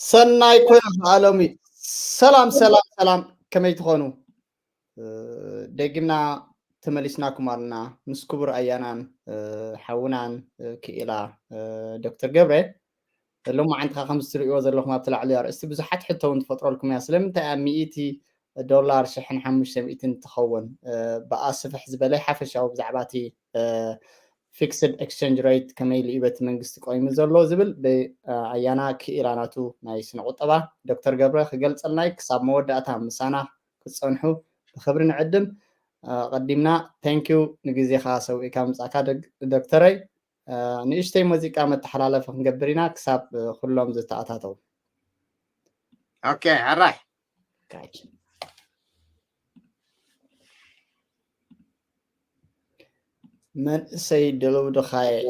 ሰናይ ኮነ ኣሎሚ። ሰላም ሰላም ሰላም፣ ከመይ ትኾኑ? ደጊምና ተመሊስናኩም ኣለና ምስ ክቡር ኣያናን ሓውናን ክኢላ ዶክተር ገብረ። ሎማዓንቲ ከኣ ከምዚ ትርእይዎ ዘለኹም ኣብቲ ላዕሊ ኣርእስቲ ብዙሓት ሕቶ እውን ትፈጥረልኩም እያ። ስለምንታይ እያ ሚእቲ ዶላር ሽሕን ሓሙሽተ ሚእትን ትኸውን? ብኣ ስፍሕ ዝበለ ሓፈሻዊ ብዛዕባ እቲ fixed exchange rate ከመይ ኢሉ እዩ በቲ መንግስቲ ቆይሙ ዘሎ ዝብል ብኣያና ክኢላ ናቱ ናይ ስነ ቁጠባ ዶክተር ገብረ ክገልጸልና እዩ። ክሳብ መወዳእታ ምሳና ክትጸንሑ ብክብሪ ንዕድም። ኣቐዲምና thank you ንግዜኻ ሰዊእካ ምጻእካ ዶክተረይ። ንእሽተይ ሙዚቃ መተሓላለፊ ክንገብር ኢና ክሳብ ኩሎም ዝተኣታተው። ኦኬ ሕራይ። መንእሰይ ድልው ድኻየ።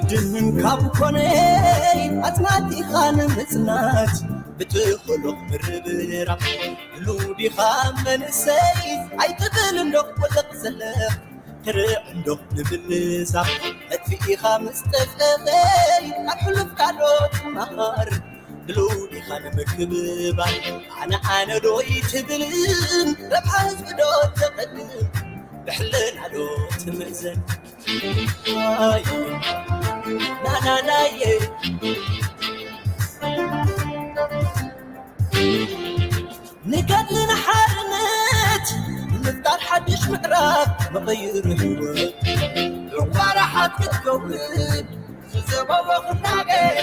ግድን ካብ ኮነ ኣጽናቲኻ ንምጽናት ብትኽእሎ ምርብራብ። ሉዲኻ መንእሰይ ኣይትብል እንዶ ወለቕ ዘለኽ ትርዕ እንዶ ንምልሳብ። መጥፊኢኻ ምስ ጠፍኤኸይ ካብ ሕሉፍካ ዶ ትመሃር? ድሉው ዲኻ ንምክብባር? ኣነ ኣነ ዶ ይትብልን ረብሓ ህዝቢ ዶ ተቐድም? ብሕልና ዶ ትምእዘን? ናናናየ ንገድሊ ንሓርነት ንምፍጣር ሓድሽ ምዕራፍ መቐይር ህይወት ዕቋር ሓት ክትከውን ዝዘበቦ ክናገር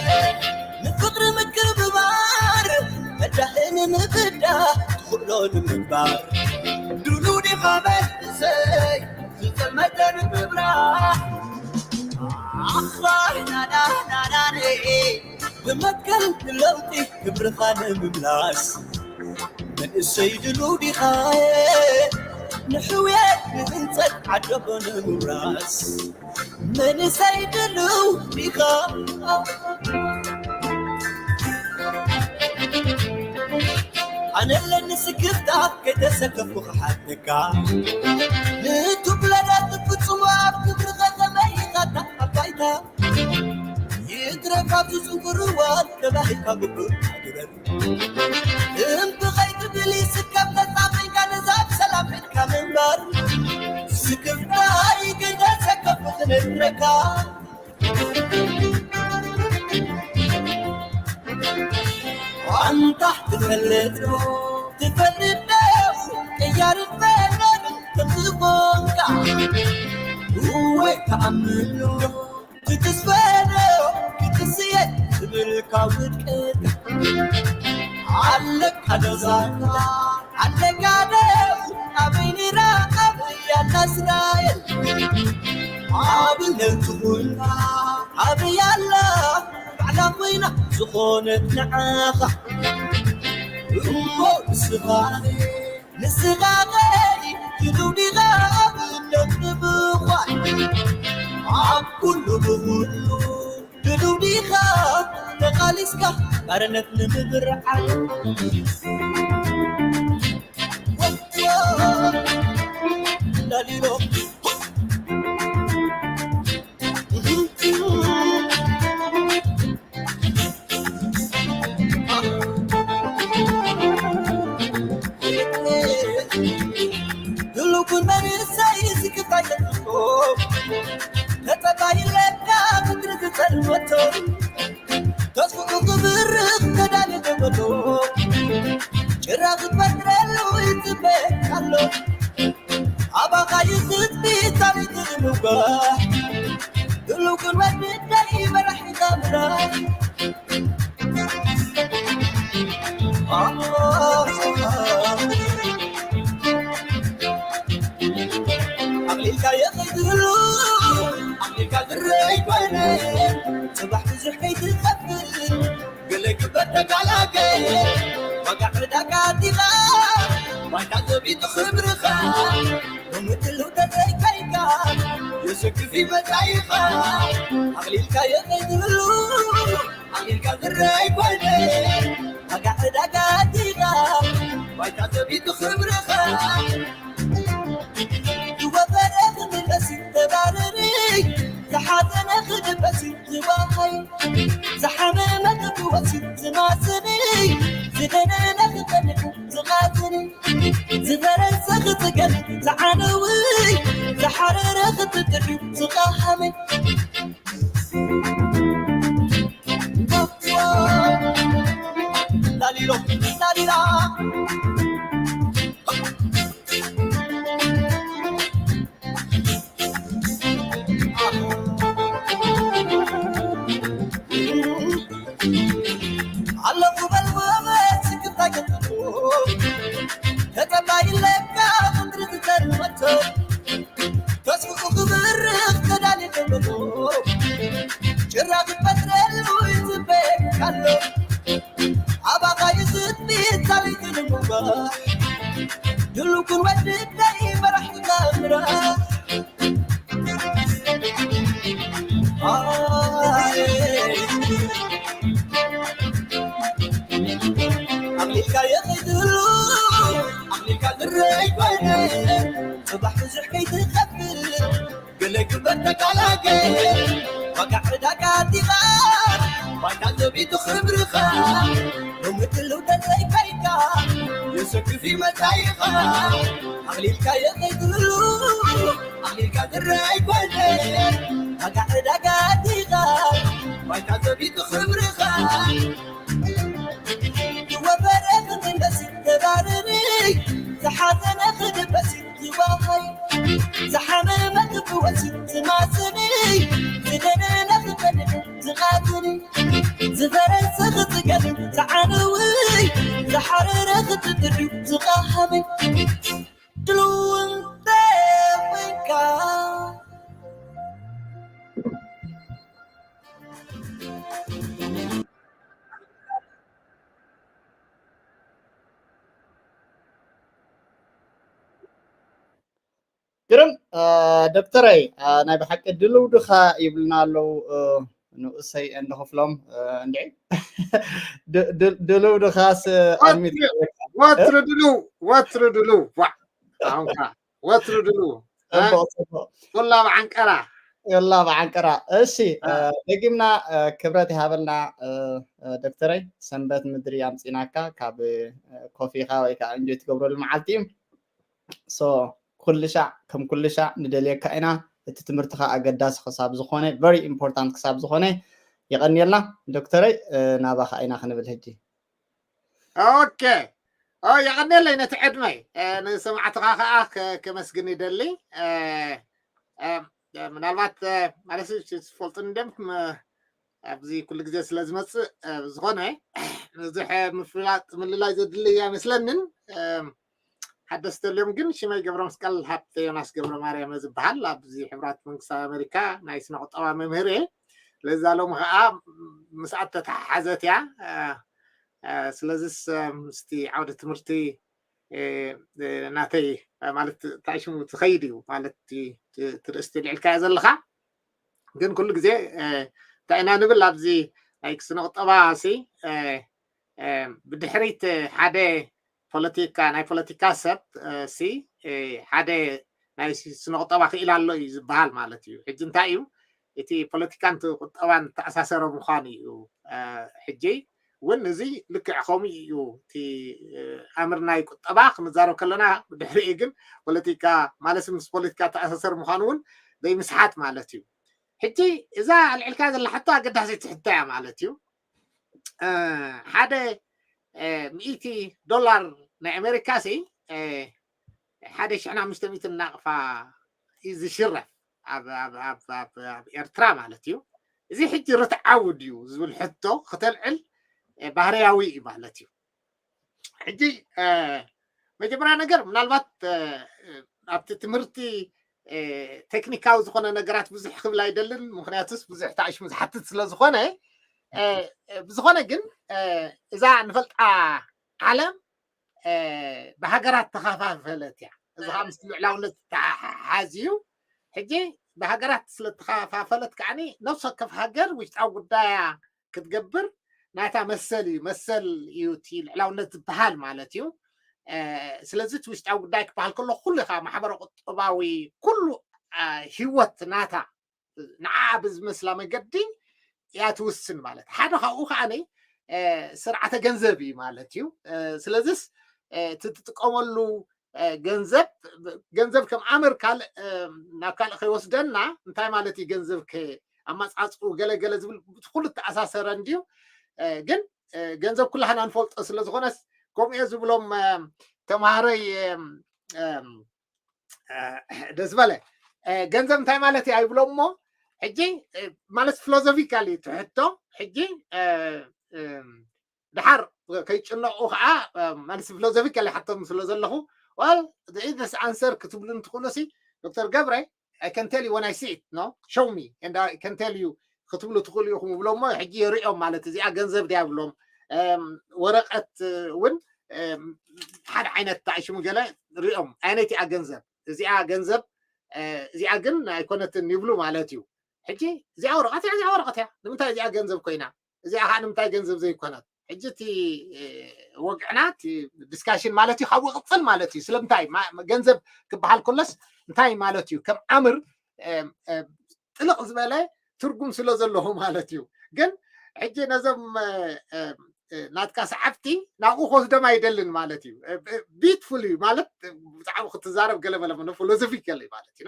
ንፍቕሪ ምክብባር መዳህን ምብዳ ትኽእሎ ንምግባር ድሉ ዲኻ መንእሰይ ዝጸልመተ ንምብራህ ኣኽባር ናዳናዳነ ብመትከል ለውጢ ክብርኻ ንምምላስ መንእሰይ ድሉ ዲኻ ንሕውየት ንህንጸት ዓደቦ ንምውራስ መንእሰይ ድሉ ዲኻ ኣነ ኣለኒ ስክፍታ ከይተሰከፍኩ ክሓተካ ንቱብለዳት ፍጹም ኣብ ክብሪ ከተመይኻታ ኣብ ባይታ ይትረፍ ኣብዚ ጽንኩር እዋን ተባሂልካ ግቡእ ግበር እምቢ ከይትብል ይስከፍ ተጻቒንካ ነዛ ብሰላም ሒድካ ምንባር ስክፍታይ ከይተሰከፉ ክንድረካ ኣንታ ትፈልጥ ትፈልጥ ደው ቅያር ፈለግ ከምዝኾንካ ወይ ተኣምኖ ትትስፈዶ ክትስየት ትብልካ ውድቀት ኣለካ ደዛና ኣለካ ደው ኣበይ ንራኸብ ያላ እስራኤል ኣብነት ትኹንካ ኣበይ ኣላ ባዕላ ኮይና ዝኾነት ንዓኻ እሞ ንስኻ ንስኻ ኸዲ ትድውዲኻ ኣብነት ንምዃን ኣብ ኩሉ ብኹሉ ትድውዲኻ ተቓሊስካ ባርነት ንምብርዓን ወዮ እንዳሊሎ ድሉኩን መንእሰይ ዝክፋይ ተጥቆ ተጠባይለካ ምድሪ ዝጸልመቶ ተስፍኡ ክብርኽ ተዳሊ ደበሎ ጭራ ክትፈጥረሉ ይጽበየካ ኣሎ ኣባኻ ይኽትቢ ታሪኽ ንምጓ ድሉኩን ወድደይ መራሒ ታምራይ ኣቕሊልካ የኸይድሉ ኣቕሊልካ ዝረይ ኮይነ ጽባሕ ብዙሕ ከይትኸፍል ገለ ካላገ ዋጋ ዕዳጋ ዲኻ ባይታ ዘቢጡ ክብርኻ ብምድሉ ተዘይካይካ የሰክፍ ይመጻኢኻ ኣቕሊልካ የኸይትብሉ ኣቕሊልካ ዝረኣይ ኮይነ ዋጋ ዕዳጋ ዲኻ ባይታ ዘቢጡ ክብርኻ ዝወፈረ ክምለስ ተባረሪ ዝሓዘነ ክድበስ ዝዋሃይ ዝሓመመ ክፍወስ ዝማስኒ ዝደነነ ክጸንዕ ዝቓትኒ ዝፈረሰ ክጽገን ዝዓነዊ ዝሓረረ ክትጥሪ ዝቓሃመ ላሊሎ ላሊላ ኣለኹ በልወመ ስክፍታ ገጥሞ ተቀባይለካ ምድሪ ዝጠልመቶ ተስፍኡ ክብርኽ ተዳሊ ተበሎ ጭራ ክፈጥረሉ ይጽበየካሎ ኣባኻ ይስጥሚት ታሪክ ንምጓ ድሉኩን ወድደይ መራሕቲ ጋምራ ኣቕሊልካ የኸይትሉ ኣቕሊልካ ዝረይ ኮይነ ጽባሕ ብዙሕ ከይትኸፍል ገለ ግበር ተቃላገ ዋጋ ዕዳጋ ዲኻ ባይታ ዘቢጡ ክብርኻ ሎሚ ድልው ተዘይበይካ የሰክፍ ይመጻኢኻ ኣቕሊልካ የኸይትሉ ኣቕሊልካ ዝረይ ኮይነ ዋጋ ዕዳጋ ዲኻ ባይታ ዘቢጡ ክብርኻ ዝወፈረ ክምለስ ተባረሪ ዝሓዘነ ክድበስ ዝዋሃይ ዝሓመመ ክፍወስ ዝማስኒ ዝደነነ ክፈልጥ ዝቓትኒ ዝፈረሰ ክጽገብ ዝዓነዊ ዝሓረረ ክትጥሪ ዝቓሃመ ድልው እንተ ኮንካ ግርም ዶክተረይ፣ ናይ ብሓቂ ድልው ድኻ ይብሉና ኣለዉ ንኡሰይ እንድኽፍሎም እንድዒ ድልው ድኻስ ኣድሚት ወትሩ ድልው ወትሩ ድልው ዋዕ ኣሁንካ ወትሩ ድልው ጽቡቕ ጽቡቕ ኩላ ብዓንቀራ ኩላ ብዓንቀራ። እሺ ደጊምና ክብረት ይሃበልና ዶክተረይ፣ ሰንበት ምድሪ ኣምጺናካ ካብ ኮፊኻ ወይ ከዓ እንጆይ ትገብረሉ መዓልቲ እዩ። ሶ ኩሉ ሻዕ ከም ኩሉ ሻዕ ንደልየካ ኢና። እቲ ትምህርትኻ ኣገዳሲ ክሳብ ዝኾነ very important ክሳብ ዝኾነ የቐንየልና ዶክተረይ። ናባኻ ኢና ክንብል ሕጂ። ኦኬ የቐንየለይ ነቲ ዕድመይ ንሰማዕትኻ ከዓ ከመስግን ይደሊ። ምናልባት ማለት ዝፈልጡን እንድም ኣብዚ ኩሉ ግዜ ስለ ዝመፅእ ዝኾነ ብዙሕ ምፍላጥ ምልላይ ዘድሊ ኣይመስለንን። ሓደስቲ ተልዮም ግን ሽመይ ገብረ መስቀል ሃብተ ዮናስ ገብረ ማርያም ዝበሃል ኣብዚ ሕብራት መንግስታት ኣሜሪካ ናይ ስነ ቁጠባ መምህር እየ። ለዛ ሎም ከዓ ምስኣ ተተሓሓዘት እያ። ስለዚስ ምስቲ ዓውደ ትምህርቲ ናተይ ማለት ታሽሙ ትኸይድ እዩ ማለት ትርእስቲ ልዕልካዮ ዘለኻ ግን ኩሉ ግዜ እንታይ ኢና ንብል ኣብዚ ናይ ስነ ቁጠባ ሲ ብድሕሪት ሓደ ፖለቲካ ናይ ፖለቲካ ሰብ ሲ ሓደ ናይ ስነ ቁጠባ ክኢል ኣሎ እዩ ዝበሃል ማለት እዩ። ሕጂ እንታይ እዩ እቲ ፖለቲካን ቁጠባን ተኣሳሰረ ምዃኑ እዩ። ሕጂ እውን እዚ ልክዕ ከምኡ እዩ። እቲ ኣምር ናይ ቁጠባ ክንዛረብ ከለና ብድሕሪኡ ግን ፖለቲካ ማለት ምስ ፖለቲካ ተኣሳሰር ምዃኑ እውን ዘይምስሓት ማለት እዩ። ሕጂ እዛ ኣልዕልካ ዘላ ሕቶ ኣገዳሲት ሕቶ እያ ማለት እዩ። ሓደ ሚእቲ ዶላር ናይ ኣሜሪካ ሲ ሓደ ሽሕን ኣምስተ ሚእትን ናቕፋ እዩ ዝሽረፍ ኣብ ኤርትራ ማለት እዩ። እዚ ሕጂ ርትዓዊ ድዩ ዝብል ሕቶ ክተልዕል ባህርያዊ እዩ ማለት እዩ። ሕጂ መጀመርያ ነገር ምናልባት ኣብቲ ትምህርቲ ቴክኒካዊ ዝኾነ ነገራት ብዙሕ ክብል ኣይደልን። ምክንያቱስ ብዙሕ ተኣሽሙ ዝሓትት ስለ ዝኾነ ብዝኾነ ግን እዛ ንፈልጣ ዓለም ብሃገራት ተኸፋፈለት እያ። እዚ ከዓ ምስ ልዕላውነት ተሓሓዝ እዩ። ሕጂ ብሃገራት ስለተኸፋፈለት ከዓኒ ነፍሲ ወከፍ ሃገር ውሽጣዊ ጉዳያ ክትገብር ናታ መሰል እዩ፣ መሰል እዩ እቲ ልዕላውነት ዝበሃል ማለት እዩ። ስለዚ እቲ ውሽጣዊ ጉዳይ ክበሃል ከሎ ኩሉ ከዓ ማሕበረ ቁጠባዊ ኩሉ ህይወት ናታ ንዓ ብዝመስላ መገዲ እያ ትውስን ማለት። ሓደ ካብኡ ከዓ ስርዓተ ገንዘብ እዩ ማለት እዩ። ስለዚስ እቲ ትጥቀመሉ ገንዘብ ገንዘብ ከም ኣምር ካልእ ናብ ካልእ ከይወስደና እንታይ ማለት እዩ? ገንዘብ ኣመፃፅኡ ገለገለ ዝብል ኩሉ ተኣሳሰረ እንድዩ። ግን ገንዘብ ኩላህና ንፈልጦ ስለዝኾነስ ከምኡ እየ ዝብሎም ተምሃረይ ደስ በለ። ገንዘብ እንታይ ማለት እዩ ኣይብሎም እሞ ሕጂ ማለት ፊሎዞፊካል እዩ ትሕቶ። ሕጂ ድሓር ከይጭነቑ ከዓ ማለት ፊሎዞፊካል ይሓቶም ስለ ዘለኹ ዋል ኢደስ ኣንሰር ክትብሉ እንትኽእሉ ሲ ዶክተር ገብረ I can tell you when I see it, no? Show me and I can tell you ክትብሉ ትኽእሉ ኢኹም ብሎ እሞ ሕጂ የርእዮም ማለት እዚኣ ገንዘብ ድያ ብሎም ወረቀት እውን ሓደ ዓይነት ተኣሽሙ ገለ ሪኦም ኣይነቲኣ ገንዘብ እዚኣ ገንዘብ እዚኣ ግን ኣይኮነትን ይብሉ ማለት እዩ። ሕጂ እዚኣ ወረቀት እያ እዚኣ ወረቀት እያ ንምንታይ እዚኣ ገንዘብ ኮይና እዚኣ ከዓ ንምንታይ ገንዘብ ዘይኮነት? ሕጂ እቲ ወግዕና እቲ ዲስካሽን ማለት እዩ ካብኡ ቅፅል ማለት እዩ። ስለምንታይ ገንዘብ ክበሃል ከሎስ እንታይ ማለት እዩ? ከም ኣምር ጥልቕ ዝበለ ትርጉም ስለ ዘለዎ ማለት እዩ። ግን ሕጂ ነዞም ናትካ ሰዓብቲ ናብኡ ክወስዶም ኣይደልን ማለት እዩ። ቢትፉል እዩ ማለት ብዛዕባ ክትዛረብ ገለ መለ ፊሎዞፊካል ማለት እዩ፣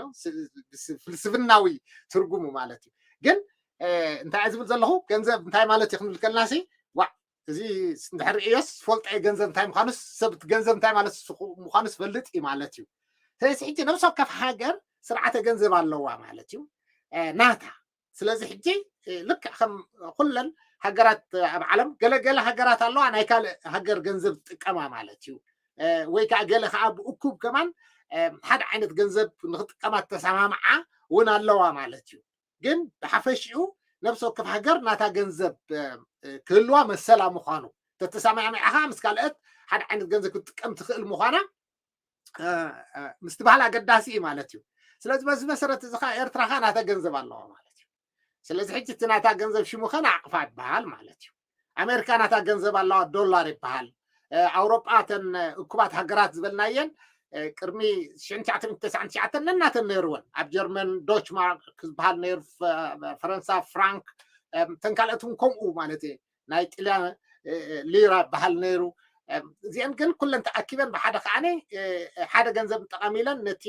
ፍልስፍናዊ ትርጉሙ ማለት እዩ። ግን እንታይ ዝብል ዘለኹ ገንዘብ እንታይ ማለት እዩ ክንብል ከልና ሲ ዋ እዚ እንድሕር እዮስ ዝፈልጦ እየ ገንዘብ እንታይ ምዃኑስ ሰብ ገንዘብ እንታይ ማለት ምዃኑ ዝፈልጥ እዩ ማለት እዩ። ስለዚ ሕጂ ነብሲ ወከፍ ሃገር ስርዓተ ገንዘብ ኣለዋ ማለት እዩ ናታ። ስለዚ ሕጂ ልክዕ ከም ኩለን ሃገራት ኣብ ዓለም ገለገለ ሃገራት ኣለዋ ናይ ካልእ ሃገር ገንዘብ ዝጥቀማ ማለት እዩ። ወይ ከዓ ገለ ከዓ ብእኩብ ከማን ሓደ ዓይነት ገንዘብ ንክጥቀማ ተሰማምዓ እውን ኣለዋ ማለት እዩ። ግን ብሓፈሽኡ ነብሲ ወከፍ ሃገር ናታ ገንዘብ ክህልዋ መሰላ ምዃኑ ተተሰማሚዕኻ ምስ ካልኦት ሓደ ዓይነት ገንዘብ ክትጥቀም ትኽእል ምዃና ምስትብሃል ኣገዳሲ እዩ ማለት እዩ። ስለዚ በዚ መሰረት እዚ ከዓ ኤርትራ ከዓ ናታ ገንዘብ ኣለዋ ማለት እዩ። ስለዚ ሕጂ እቲ ናታ ገንዘብ ሽሙ ከ ናቕፋ ይበሃል ማለት እዩ። ኣሜሪካ ናታ ገንዘብ ኣለዋ ዶላር ይበሃል። ኣውሮጳ እተን እኩባት ሃገራት ዝበልናየን ቅድሚ ሽሕን ትሽዓተ ሚእትን ተስዓን ትሽዓተን ነናተን ነይርወን ኣብ ጀርመን ዶችማርክ ዝበሃል ነይሩ፣ ፈረንሳ ፍራንክ፣ እተን ካልኦት እውን ከምኡ ማለት እዩ። ናይ ጥልያን ሊራ ይበሃል ነይሩ። እዚአን ግን ኩለን ተኣኪበን ብሓደ ከዓኒ ሓደ ገንዘብ ንጠቐም ኢለን ነቲ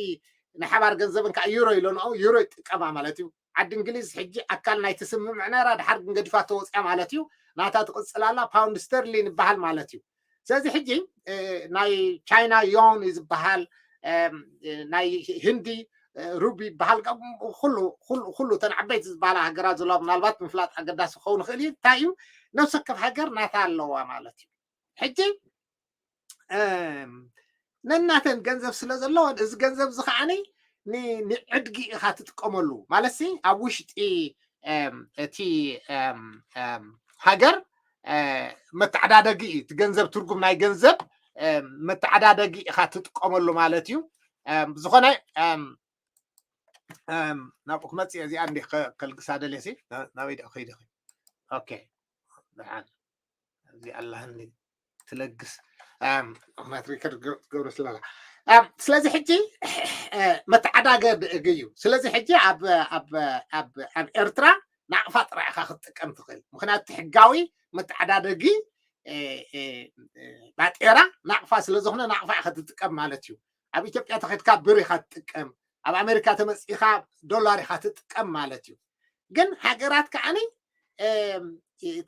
ናይ ሓባር ገንዘብን ከዓ ዩሮ ኢለንኦ ዩሮ ይጥቀማ ማለት እዩ። ዓዲ እንግሊዝ ሕጂ ኣካል ናይቲ ስምምዕ ነራ ድሓር ግን ገዲፋቶ ወፅያ ማለት እዩ። ናታ ትቕፅል ኣላ ፓውንድ ስተርሊን ይበሃል ማለት እዩ። ስለዚ ሕጂ ናይ ቻይና ዮን እዩ ዝበሃል፣ ናይ ህንዲ ሩቢ ይበሃል። ኩሉ ኩሉ እተን ዓበይቲ ዝበሃላ ሃገራት ዘለዋ ምናልባት ምፍላጥ ኣገዳሲ ክኸውን ይኽእል እዩ። እንታይ እዩ ነብሲ ወከፍ ሃገር ናታ ኣለዋ ማለት እዩ። ሕጂ ነናተን ገንዘብ ስለ ዘለወን እዚ ገንዘብ እዚ ከዓኒ ንዕድጊ ኢኻ ትጥቀመሉ ማለት ሲ ኣብ ውሽጢ እቲ ሃገር መተዓዳደጊ እዩ። እቲ ገንዘብ ትርጉም ናይ ገንዘብ መተዓዳደጊ ኢኻ ትጥቀመሉ ማለት እዩ። ብዝኾነ ናብኡ ክመፅእ እዚኣ እንዲ ከልግሳ ደልየ ሲ ናበይ ደኣ ከይደ ኦኬ ደሓን እዚ ኣላህኒ ትለግስ ምክንያት ሪከርድ ገብረ ስላላ ስለዚ ሕጂ መተዓዳደጊ እዩ። ስለዚ ሕጂ ኣብ ኤርትራ ናቕፋ ጥራይ ኢኻ ክትጥቀም ትኽእል። ምክንያቱ ሕጋዊ መተዓዳደጊ ባጤራ ናቕፋ ስለዝኾነ ናቕፋ ኢኻ ትጥቀም ማለት እዩ። ኣብ ኢትዮጵያ ተኸድካ ብር ኢኻ ትጥቀም፣ ኣብ ኣሜሪካ ተመፂኻ ዶላር ኢኻ ትጥቀም ማለት እዩ። ግን ሃገራት ከዓኒ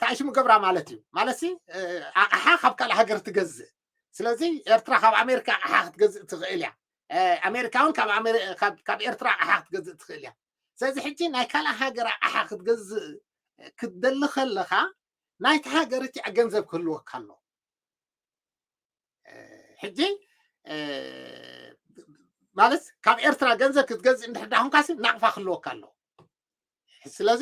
ታሽሙ ገብራ ማለት እዩ ማለት ኣቕሓ ካብ ካልእ ሃገር ትገዝእ። ስለዚ ኤርትራ ካብ ኣሜሪካ ኣቕሓ ክትገዝእ ትኽእል እያ። ኣሜሪካ እውን ካብ ኤርትራ ኣቕሓ ክትገዝእ ትኽእል እያ። ስለዚ ሕጂ ናይ ካልእ ሃገር ኣቕሓ ክትገዝእ ክትደሊ ከለኻ ናይቲ ሃገር እቲ ገንዘብ ክህልወካ ኣሎ። ሕጂ ማለት ካብ ኤርትራ ገንዘብ ክትገዝእ እንድሕር ዳኹንካሲ ናቕፋ ክህልወካ ኣለዎ። ስለዚ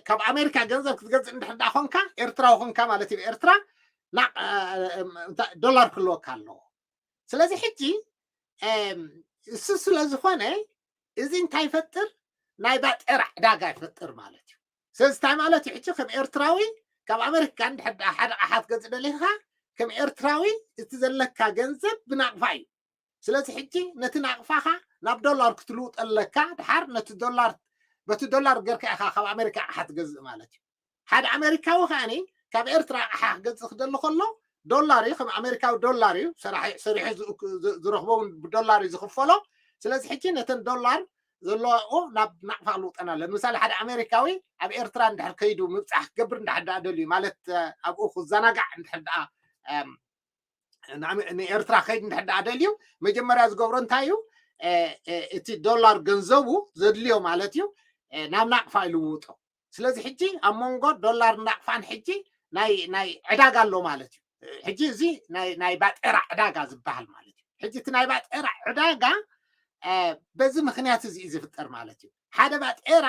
ካብ ኣሜሪካ ገንዘብ ክትገዝእ እንድሕር ደኣ ኮንካ ኤርትራዊ ኮንካ ማለት እዩ ኤርትራ ዶላር ክህልወካ ኣለዎ። ስለዚ ሕጂ እሱ ስለ ዝኾነ እዚ እንታይ ይፈጥር? ናይ ባጤራ ዕዳጋ ይፈጥር ማለት እዩ። ስለዚ እንታይ ማለት እዩ? ሕጂ ከም ኤርትራዊ ካብ ኣሜሪካ እንድሕር ደኣ ሓደ ኣቕሓ ክትገዝእ ደሊኻ ከም ኤርትራዊ እቲ ዘለካ ገንዘብ ብናቕፋ እዩ። ስለዚ ሕጂ ነቲ ናቕፋኻ ናብ ዶላር ክትልውጠለካ ድሓር ነቲ ዶላር በቲ ዶላር ገርካ ኢኻ ካብ ኣሜሪካ ኣቕሓ ትገዝእ ማለት እዩ። ሓደ ኣሜሪካዊ ከዓኒ ካብ ኤርትራ ኣቕሓ ክገዝእ ክደሊ ከሎ ዶላር እዩ፣ ከም ኣሜሪካዊ ዶላር እዩ ሰራሒ- ሰሪሑ ዝእክ- ዝ- ዝረኽቦ እውን ብዶላር እዩ ዝኽፈሎ። ስለዚ ሕጂ ነተን ዶላር ዘለዋኦ ናብ ናቕፋ ክልውጠና ኣሎ። ንምሳሌ ሓደ ኣሜሪካዊ ኣብ ኤርትራ እንድሕር ከይዱ ምብፃሕ ክገብር እንድሕር ደኣ ደልዩ ማለት ኣብኡ ክዘናጋዕ እንድሕር ደኣ ንኤርትራ ከይድ እንድሕር ደኣ ደልዩ መጀመርያ ዝገብሮ እንታይ እዩ? እቲ ዶላር ገንዘቡ ዘድልዮ ማለት እዩ ናብ ናቕፋ ይልውጦ። ስለዚ ሕጂ ኣብ መንጎ ዶላር ናቕፋን ሕጂ ናይ ዕዳጋ ኣሎ ማለት እዩ። ሕጂ እዚ ናይ ባጤራ ዕዳጋ ዝበሃል ማለት እዩ። ሕጂ እቲ ናይ ባጤራ ዕዳጋ በዚ ምክንያት እዚ እዩ ዝፍጠር ማለት እዩ። ሓደ ባጤራ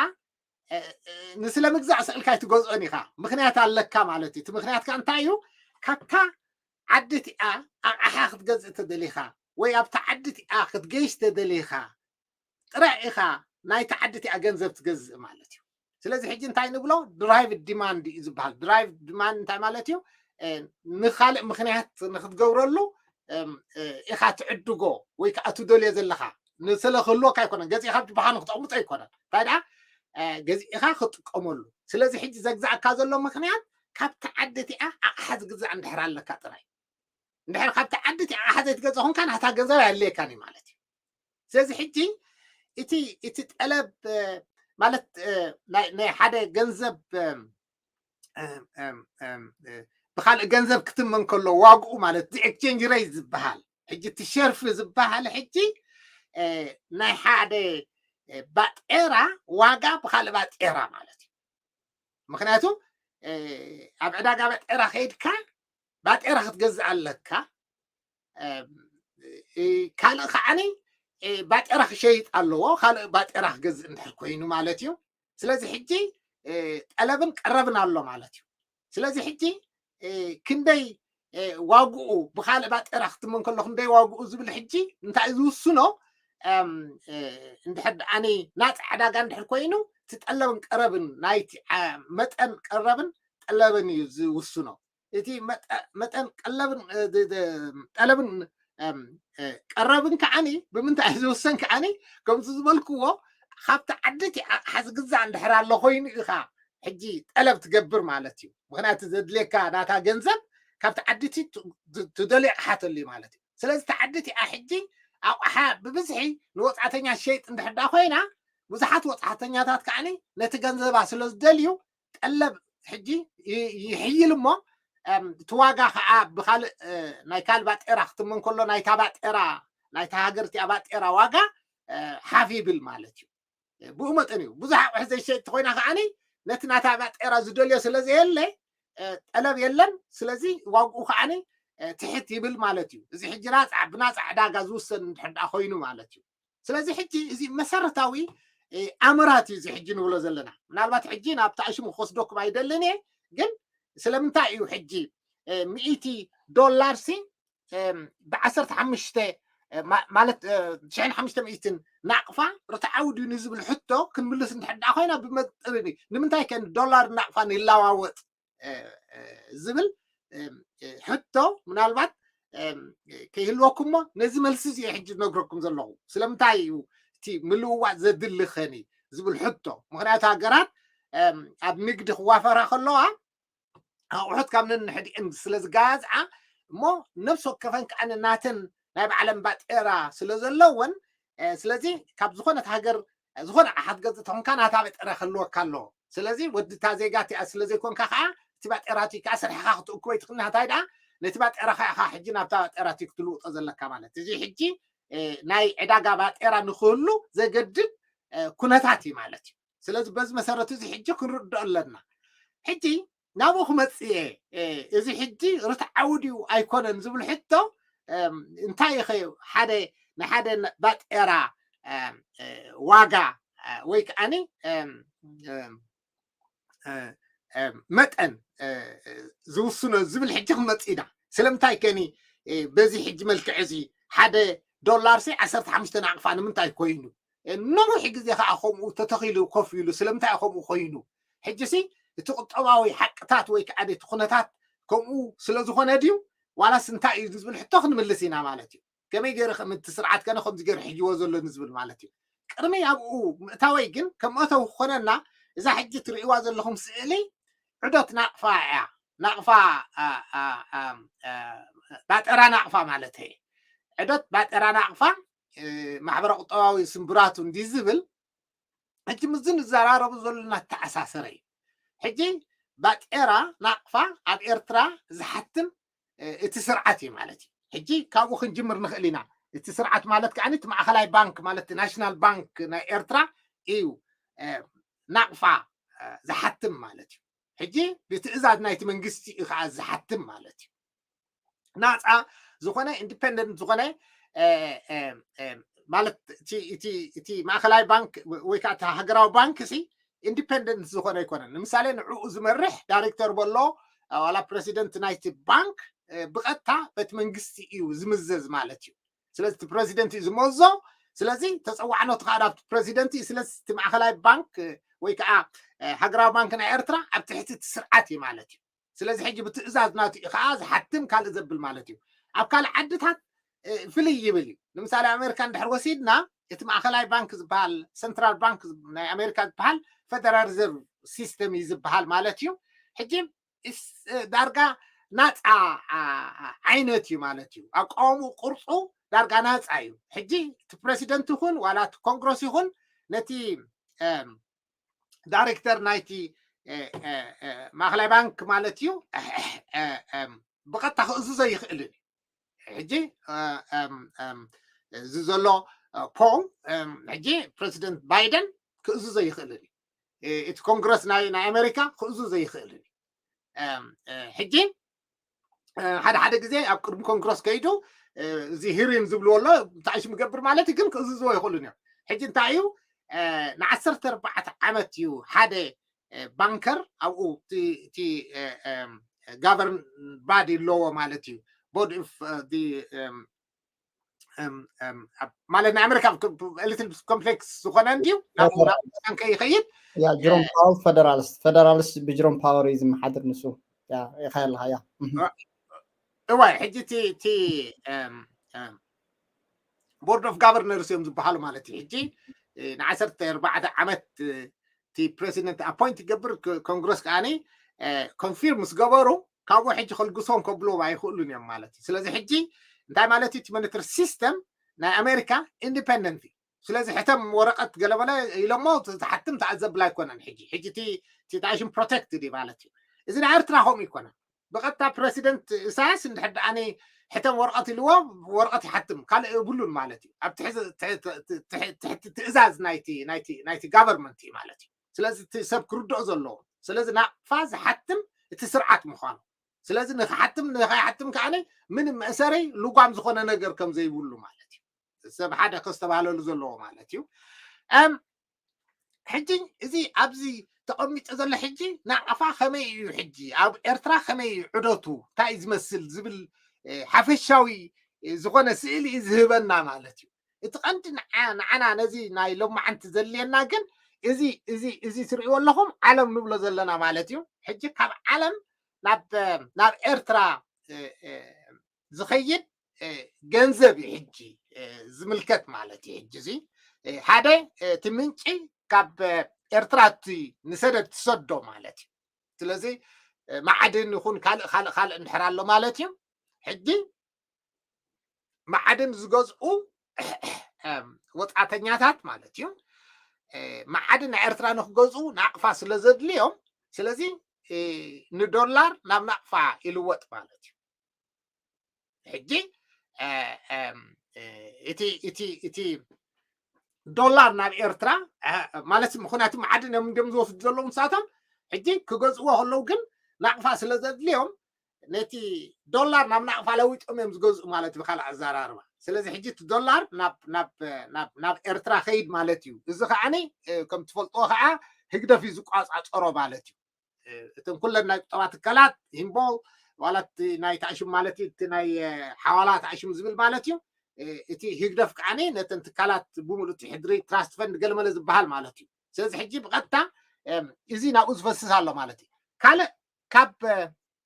ንስለ ምግዛእ ስእልካ ኣይትገዝኦን ኢኻ፣ ምክንያት ኣለካ ማለት እዩ። እቲ ምክንያት ከ እንታይ እዩ? ካብታ ዓዲ እቲኣ ኣቕሓ ክትገዝእ ተደሊኻ ወይ ኣብታ ዓዲ እቲኣ ክትገይሽ ተደሊኻ ጥራይ ኢኻ ናይታ ዓዲ እቲኣ ገንዘብ ትገዝእ ማለት እዩ። ስለዚ ሕጂ እንታይ ንብሎ? ድራይቭ ዲማንድ እዩ ዝበሃል። ድራይቭ ዲማንድ እንታይ ማለት እዩ? ንካልእ ምክንያት ንክትገብረሉ ኢኻ ትዕድጎ ወይ ከዓ ትደልዮ ዘለኻ ንስለ ክህልወካ ኣይኮነን፣ ገዚእካ ብባኻ ንክተቕምጦ ኣይኮነን። እንታይ ደኣ ገዚእካ ክጥቀመሉ። ስለዚ ሕጂ ዘግዛእካ ዘሎ ምክንያት ካብቲ ዓዲ እቲኣ ኣቕሓ ዝግዛእ እንድሕር ኣለካ ጥራይ። እንድሕር ካብቲ ዓዲ እቲኣ ኣቕሓ ዘይትገዝእ ኮንካ ናታ ገንዘብ ኣየድልየካን እዩ ማለት እዩ። ስለዚ ሕጂ እቲ እቲ ጠለብ ማለት ናይ ሓደ ገንዘብ ብካልእ ገንዘብ ክትመን ከሎ ዋግኡ ማለት እዚ ኤክስቼንጅ ሬት ዝበሃል ሕጂ እቲ ሸርፊ ዝበሃል ሕጂ ናይ ሓደ ባጤራ ዋጋ ብካልእ ባጤራ ማለት እዩ። ምክንያቱ ኣብ ዕዳጋ ባጤራ ከይድካ ባጤራ ክትገዝእ ኣለካ። ካልእ ከዓኒ ባጤራ ክሸይጥ ኣለዎ፣ ካልእ ባጤራ ክገዝእ እንድሕር ኮይኑ ማለት እዩ። ስለዚ ሕጂ ጠለብን ቀረብን ኣሎ ማለት እዩ። ስለዚ ሕጂ ክንደይ ዋግኡ ብካልእ ባጤራ ክትመን ከሎ ክንደይ ዋግኡ ዝብል ሕጂ እንታይ ዝውስኖ እንድሕር ደኣኒ ናፃ ዕዳጋ እንድሕር ኮይኑ እቲ ጠለብን ቀረብን ናይቲ መጠን ቀረብን ጠለብን እዩ ዝውስኖ። እቲ መጠን ቀለብን ጠለብን ቀረብን ከዓኒ ብምንታይ ዝውሰን ከዓኒ ከምቲ ዝበልክዎ ካብቲ ዓዲ እቲ ኣቕሓ ዝግዛእ እንድሕር ኣሎ ኮይኑ ኢኻ ሕጂ ጠለብ ትገብር ማለት እዩ። ምክንያቱ ዘድልየካ ናታ ገንዘብ ካብቲ ዓዲ እቲ ትደልዮ ኣቕሓ ተልዩ ማለት እዩ። ስለዚ እቲ ዓዲ እቲኣ ሕጂ ኣቕሓ ብብዝሒ ንወፃእተኛ ሸይጥ እንድሕር ኮይና ብዙሓት ወፃእተኛታት ከዓኒ ነቲ ገንዘባ ስለ ዝደልዩ ጠለብ ሕጂ ይሕይል እሞ እቲ ዋጋ ከዓ ብካልእ ናይ ካልእ ባጤራ ክትመን ከሎ ናይታ ባጤራ ናይታ ሃገር እቲኣ ባጤራ ዋጋ ሓፍ ይብል ማለት እዩ። ብኡ መጠን እዩ ብዙሕ ኣቑሑ ዘይሸጥ ኮይና ከዓኒ ነቲ ናታ ባጤራ ዝደልዮ ስለ ዘየለ ጠለብ የለን። ስለዚ ዋግኡ ከዓኒ ትሕት ይብል ማለት እዩ። እዚ ሕጂ ናፃ ብናፃ ዕዳጋ ዝውሰን እንድሕር ደኣ ኮይኑ ማለት እዩ። ስለዚ ሕጂ እዚ መሰረታዊ ኣምራት እዩ እዚ ሕጂ ንብሎ ዘለና። ምናልባት ሕጂ ናብቲ ኣሽሙ ክወስደኩም ኣይደልን እየ፣ ግን ስለምንታይ እዩ ሕጂ ሚእቲ ዶላር ሲ ብዓሰርተ ሓሙሽተ ማለት ትሽዕን ሓሙሽተ ሚእትን ናቕፋ ርትዓዊ ድዩ ንዝብል ሕቶ ክንምልስ እንድሕር ደኣ ኮይና ብመጠን እዩ። ንምንታይ ከ ዶላር ናቕፋ ንለዋወጥ ዝብል ሕቶ ምናልባት ከይህልወኩም እሞ ነዚ መልሲ እዚ ሕጂ ዝነግረኩም ዘለኹ። ስለምንታይ እዩ እቲ ምልውዋጥ ዘድሊ ኸኒ ዝብል ሕቶ? ምክንያቱ ሃገራት ኣብ ንግዲ ክዋፈራ ከለዋ ኣቑሑት ካብ ነንሕዲአን ስለ ዝጋዝዓ እሞ ነብሲ ወከፈን ከዓ ናተን ናይ ባዕለን ባጤራ ስለ ዘለወን ስለዚ ካብ ዝኾነት ሃገር ዝኾነ ኣሓት ገዝእ ተኾንካ ናታ ባጤራ ክህልወካ ኣለዎ። ስለዚ ወዲ እታ ዜጋ እቲኣ ስለ ዘይኮንካ ከዓ እቲ ባጤራ እቲ ከዓ ስርሕኻ ክትእክቦ ይትኽእል። ናታይ ደኣ ነቲ ባጤራኻ ኢኻ ሕጂ ናብታ ባጤራ እቲ ክትልውጦ ዘለካ ማለት እዚ ሕጂ ናይ ዕዳጋ ባጤራ ንክህሉ ዘገድድ ኩነታት እዩ ማለት እዩ። ስለዚ በዚ መሰረት እዚ ሕጂ ክንርድኦ ኣለና። ሕጂ ናብኡ ክመፅእ እየ። እዚ ሕጂ ርትዓዊ ድዩ ኣይኮነን ዝብል ሕቶ እንታይ ኢኸ ሓደ ንሓደ ባጤራ ዋጋ ወይ ከዓኒ መጠን ዝውስኖ ዝብል ሕጂ ክመፅእ ኢና። ስለምንታይ ከኒ በዚ ሕጂ መልክዕ እዚ ሓደ ዶላር ሲ ዓሰርተ ሓሙሽተ ናቕፋ ንምንታይ ኮይኑ? ነዊሕ ግዜ ከዓ ከምኡ ተተኺሉ ኮፍ ኢሉ ስለምንታይ ከምኡ ኮይኑ? ሕጂ ሲ እቲ ቁጠባዊ ሓቅታት ወይ ከዓ እቲ ኩነታት ከምኡ ስለዝኾነ ድዩ ዋላስ እንታይ እዩ ዝብል ሕቶ ክንምልስ ኢና ማለት እዩ። ከመይ ገይረ ከም እቲ ስርዓት ከነ ከምዚ ገይረ ሕጅዎ ዘሎ ንዝብል ማለት እዩ። ቅድሚ ኣብኡ ምእታወይ ግን ከም መእተዊ ክኾነና እዛ ሕጂ ትርእይዋ ዘለኹም ስእሊ ዕዶት ናቕፋ እያ። ናቕፋ ባጤራ ናቕፋ ማለት እየ። ዕዶት ባጤራ ናቕፋ ማሕበረ ቁጠባዊ ስምብራቱ እንዲ ዝብል ሕጂ ምዚ ንዘራረቡ ዘለና ተኣሳሰረ እዩ። ሕጂ ባጤራ ናቕፋ ኣብ ኤርትራ ዝሓትም እቲ ስርዓት እዩ ማለት እዩ። ሕጂ ካብኡ ክንጅምር ንኽእል ኢና። እቲ ስርዓት ማለት ከዓ እቲ ማእኸላይ ባንክ ማለት ናሽናል ባንክ ናይ ኤርትራ እዩ ናቕፋ ዝሓትም ማለት እዩ። ሕጂ ብትእዛዝ ናይቲ መንግስቲ እዩ ከዓ ዝሓትም ማለት እዩ። ናፃ ዝኾነ ኢንዲፔንደንት ዝኾነ ማለት እቲ ማእኸላይ ባንክ ወይ ከዓ ሃገራዊ ባንክ ሲ ኢንዲፔንደንት ዝኾነ ኣይኮነን። ንምሳሌ ንዕኡ ዝመርሕ ዳይሬክተር በሎ ዋላ ፕረሲደንት ናይቲ ባንክ ብቐጥታ በቲ መንግስቲ እዩ ዝምዘዝ ማለት እዩ። ስለዚ እቲ ፕረዚደንት እዩ ዝመዞ። ስለዚ ተፀዋዕነቱ ከዓ ናብቲ ፕረዚደንት እዩ። ስለዚ እቲ ማእኸላይ ባንክ ወይ ከዓ ሃገራዊ ባንክ ናይ ኤርትራ ኣብ ትሕቲ እቲ ስርዓት እዩ ማለት እዩ። ስለዚ ሕጂ ብትእዛዝ ናቱ እዩ ከዓ ዝሓትም ካልእ ዘብል ማለት እዩ። ኣብ ካልእ ዓድታት ፍልይ ይብል እዩ። ንምሳሌ ኣሜሪካ እንድሕር ወሲድና እቲ ማእኸላይ ባንክ ዝበሃል ሰንትራል ባንክ ናይ ኣሜሪካ ዝበሃል ፌደራል ሪዘርቭ ሲስተም እዩ ዝበሃል ማለት እዩ። ሕጂ ዳርጋ ናፃ ዓይነት እዩ ማለት እዩ። ኣቃውምኡ ቅርፁ ዳርጋ ናፃ እዩ። ሕጂ እቲ ፕረሲደንት ይኹን ዋላ እቲ ኮንግረስ ይኹን ነቲ ዳይሬክተር ናይቲ ማእኸላይ ባንክ ማለት እዩ ብቐጥታ ክእዝዞ ይኽእልን እዩ። ሕጂ እዚ ዘሎ ፖል ሕጂ ፕረሲደንት ባይደን ክእዝዞ ይኽእልን እዩ። እቲ ኮንግረስ ናይ ኣሜሪካ ክእዝዞ ይኽእልን እዩ። ሕጂ ሓደ ሓደ ግዜ ኣብ ቅድሚ ኮንግረስ ከይዱ እዚ ሂሪን ዝብልዎ ኣሎ እንታይ ሽም ይገብር ማለት ግን ክእዝዝዎ ይኽእሉን እዮም። ሕጂ እንታይ እዩ ንዓሰርተ ኣርባዕተ ዓመት እዩ ሓደ ባንከር ኣብኡ እቲ ጋቨርን ባዲ ኣለዎ ማለት እዩ። ቦርድ ማለት ናይ ኣሜሪካ ኤሊት ኮምፕሌክስ ዝኾነ እንድዩ ናብኡ ናብኡ ከይኸይድ ጀሮም ፓወር ፌደራልስት ፌደራልስት ብጀሮም ፓወር እዩ ዝመሓድር ንሱ ኢኻ ኣለኻ ያ እዋይ ሕጂ እቲ ቦርድ ኦፍ ጋቨርነርስ እዮም ዝበሃሉ ማለት እዩ። ሕጂ ንዓሰርተ ኣርባዕተ ዓመት እቲ ፕረሲደንት ኣፖይንት ይገብር ኮንግረስ ከዓኒ ኮንፊርም ምስ ገበሩ ካብኡ ሕጂ ከልግሶም ከብልዎም ኣይኽእሉን እዮም ማለት እዩ። ስለዚ ሕጂ እንታይ ማለት እዩ እቲ ሞኒተር ሲስተም ናይ ኣሜሪካ ኢንዲፐንደንት እዩ። ስለዚ ሕተም ወረቀት ገለመለ ኢሎሞ ዝሓትም ተኣዘብል ኣይኮነን። ሕጂ ሕጂ እቲ ታሽም ፕሮቴክት እዩ ማለት እዩ። እዚ ናይ ኤርትራ ከምኡ ይኮነን። ብቐጥታ ፕረሲደንት ኢሳያስ እንድሕር ደኣኒ ሕተም ወረቐት ኢልዎ ወረቐት ይሓትም ካልእ የብሉን ማለት እዩ። ኣብ ትሕቲ ትእዛዝ ናይቲ ጋቨርንመንት እዩ ማለት እዩ። ስለዚ እቲ ሰብ ክርድኦ ዘለዎ ስለዚ ናቕፋ ዝሓትም እቲ ስርዓት ምዃኑ ስለዚ ንክሓትም ንከይሓትም ከዓ ምንም መእሰሪ ልጓም ዝኾነ ነገር ከም ዘይብሉ ማለት እዩ። ሰብ ሓደ ከስተባህለሉ ዘለዎ ማለት እዩ። ሕጂ እዚ ኣብዚ ተቐሚጡ ዘሎ ሕጂ ናቕፋ ከመይ እዩ ሕጂ ኣብ ኤርትራ ከመይ እዩ ዕደቱ እንታይ እዩ ዝመስል ዝብል ሓፈሻዊ ዝኾነ ስእሊ እዩ ዝህበና ማለት እዩ። እቲ ቀንዲ ንዓና ነዚ ናይ ሎማዓንቲ ዘድልየና ግን እዚ እዚ እዚ ትርእይዎ ኣለኹም ዓለም ንብሎ ዘለና ማለት እዩ። ሕጂ ካብ ዓለም ናብ ኤርትራ ዝኸይድ ገንዘብ እዩ ሕጂ ዝምልከት ማለት እዩ። ሕጂ እዚ ሓደ እቲ ምንጪ ካብ ኤርትራ እቲ ንሰደድ ትሰዶ ማለት እዩ። ስለዚ ማዕድን ይኹን ካልእ ካልእ ካልእ እንድሕር ኣሎ ማለት እዩ። ሕጂ ማዕድን ዝገዝኡ ወፃተኛታት ማለት እዩ። ማዕድን ናይ ኤርትራ ንክገዝኡ ናቕፋ ስለ ዘድልዮም ስለዚ ንዶላር ናብ ናቕፋ ይልወጥ ማለት እዩ። ሕጂ እቲ ዶላር ናብ ኤርትራ ማለት ምክንያቱ ማዕድን እዮም እንዲም ዝወስዱ ዘለዉ ንሳቶም ሕጂ ክገዝእዎ ከለዉ ግን ናቕፋ ስለ ዘድልዮም ነቲ ዶላር ናብ ናቕፋ ለዊጦም እዮም ዝገዝኡ ማለት ብካልእ ኣዘራርባ። ስለዚ ሕጂ እቲ ዶላር ናብ ኤርትራ ከይድ ማለት እዩ። እዚ ከዓኒ ከም ትፈልጥዎ ከዓ ህግደፍ እዩ ዝቋፃፀሮ ማለት እዩ። እተን ኩለን ናይ ቁጠባ ትካላት ሂምቦል ዋላ እቲ ናይ ተኣሽም ማለት እዩ፣ እቲ ናይ ሓዋላ ተኣሽም ዝብል ማለት እዩ። እቲ ህግደፍ ከዓኒ ነተን ትካላት ብምሉእ እቲ ሕድሪ ትራስት ፈንድ ገለመለ ዝበሃል ማለት እዩ። ስለዚ ሕጂ ብቐጥታ እዚ ናብኡ ዝፈስስ ኣሎ ማለት እዩ። ካልእ ካብ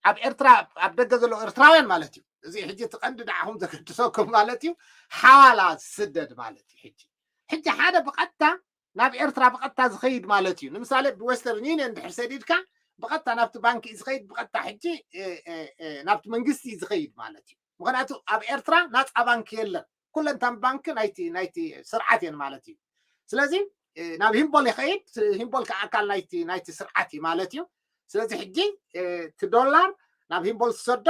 ኣብ ኤርትራ ኣብ ደገ ዘለዉ ኤርትራውያን ማለት እዩ። እዚ ሕጂ እቲ ቀንዲ ንዓኹም ዘገድሰኩም ማለት እዩ። ሓዋላ ዝስደድ ማለት እዩ። ሕጂ ሕጂ ሓደ ብቐጥታ ናብ ኤርትራ ብቐጥታ ዝኸይድ ማለት እዩ። ንምሳሌ ብዌስተርን ዩኒየን ድሕር ሰዲድካ ብቐጥታ ናብቲ ባንኪ እዩ ዝኸይድ፣ ብቐጥታ ሕጂ ናብቲ መንግስቲ እዩ ዝኸይድ ማለት እዩ። ምክንያቱ ኣብ ኤርትራ ናፃ ባንኪ የለን። ኩለንታን ባንኪ ናይቲ ናይቲ ስርዓት እየን ማለት እዩ። ስለዚ ናብ ሂምቦል ይኸይድ፣ ሂምቦል ከዓ ኣካል ናይቲ ናይቲ ስርዓት እዩ ማለት እዩ። ስለዚ ሕጂ እቲ ዶላር ናብ ሂምቦል ዝሰዶ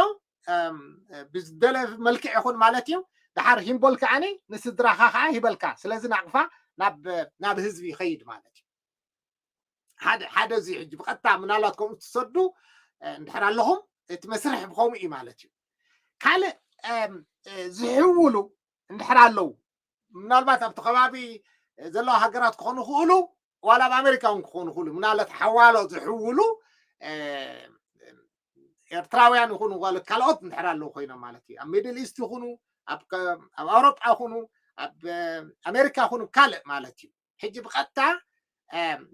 ብዝደለ መልክዕ ይኹን ማለት እዩ። ድሓር ሂምቦል ከዓኒ ንስድራኻ ከዓ ይበልካ። ስለዚ ናቕፋ ናብ ናብ ህዝቢ ይኸይድ ማለት እዩ። ሓደ ሓደ እዚ ሕጂ ብቐጥታ ምናልባት ከምኡ ትሰዱ እንድሕር ኣለኹም እቲ መስርሕ ብኸምኡ እዩ ማለት እዩ። ካልእ ዝሕውሉ እንድሕር ኣለዉ ምናልባት ኣብቲ ከባቢ ዘለዋ ሃገራት ክኾኑ ይኽእሉ፣ ዋላ ኣብ ኣሜሪካ እውን ክኾኑ ይኽእሉ። ምናልባት ሓዋሎ ዝሕውሉ ኤርትራውያን ይኹኑ ዋለ ካልኦት እንድሕር ኣለዉ ኮይኖም ማለት እዩ። ኣብ ሚድል ኢስት ይኹኑ፣ ኣብ ኣውሮጳ ይኹኑ፣ ኣብ ኣሜሪካ ይኹኑ ካልእ ማለት እዩ። ሕጂ ብቐጥታ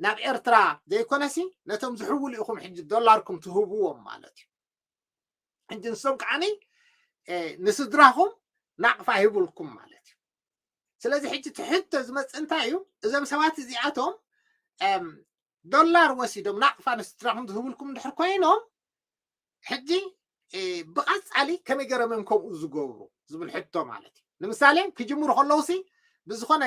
ናብ ኤርትራ ዘይኮነሲ ነቶም ዝሕውሉ ኢኹም ሕጂ ዶላርኩም ትህብዎም ማለት እዩ። ሕጂ ንሶም ከዓኒ ንስድራኹም ናቕፋ ሂቡልኩም ማለት እዩ። ስለዚ ሕጂ ትሕቶ ዝመፅእ እንታይ እዩ? እዞም ሰባት እዚኣቶም ዶላር ወሲዶም ናቕፋ ንስድራኹም ዝህብልኩም እንድሕር ኮይኖም ሕጂ ብቐፃሊ ከመይ ገይሮም እዮም ከምኡ ዝገብሩ ዝብል ሕቶ ማለት እዩ። ንምሳሌ ክጅምሩ ከለውሲ ብዝኾነ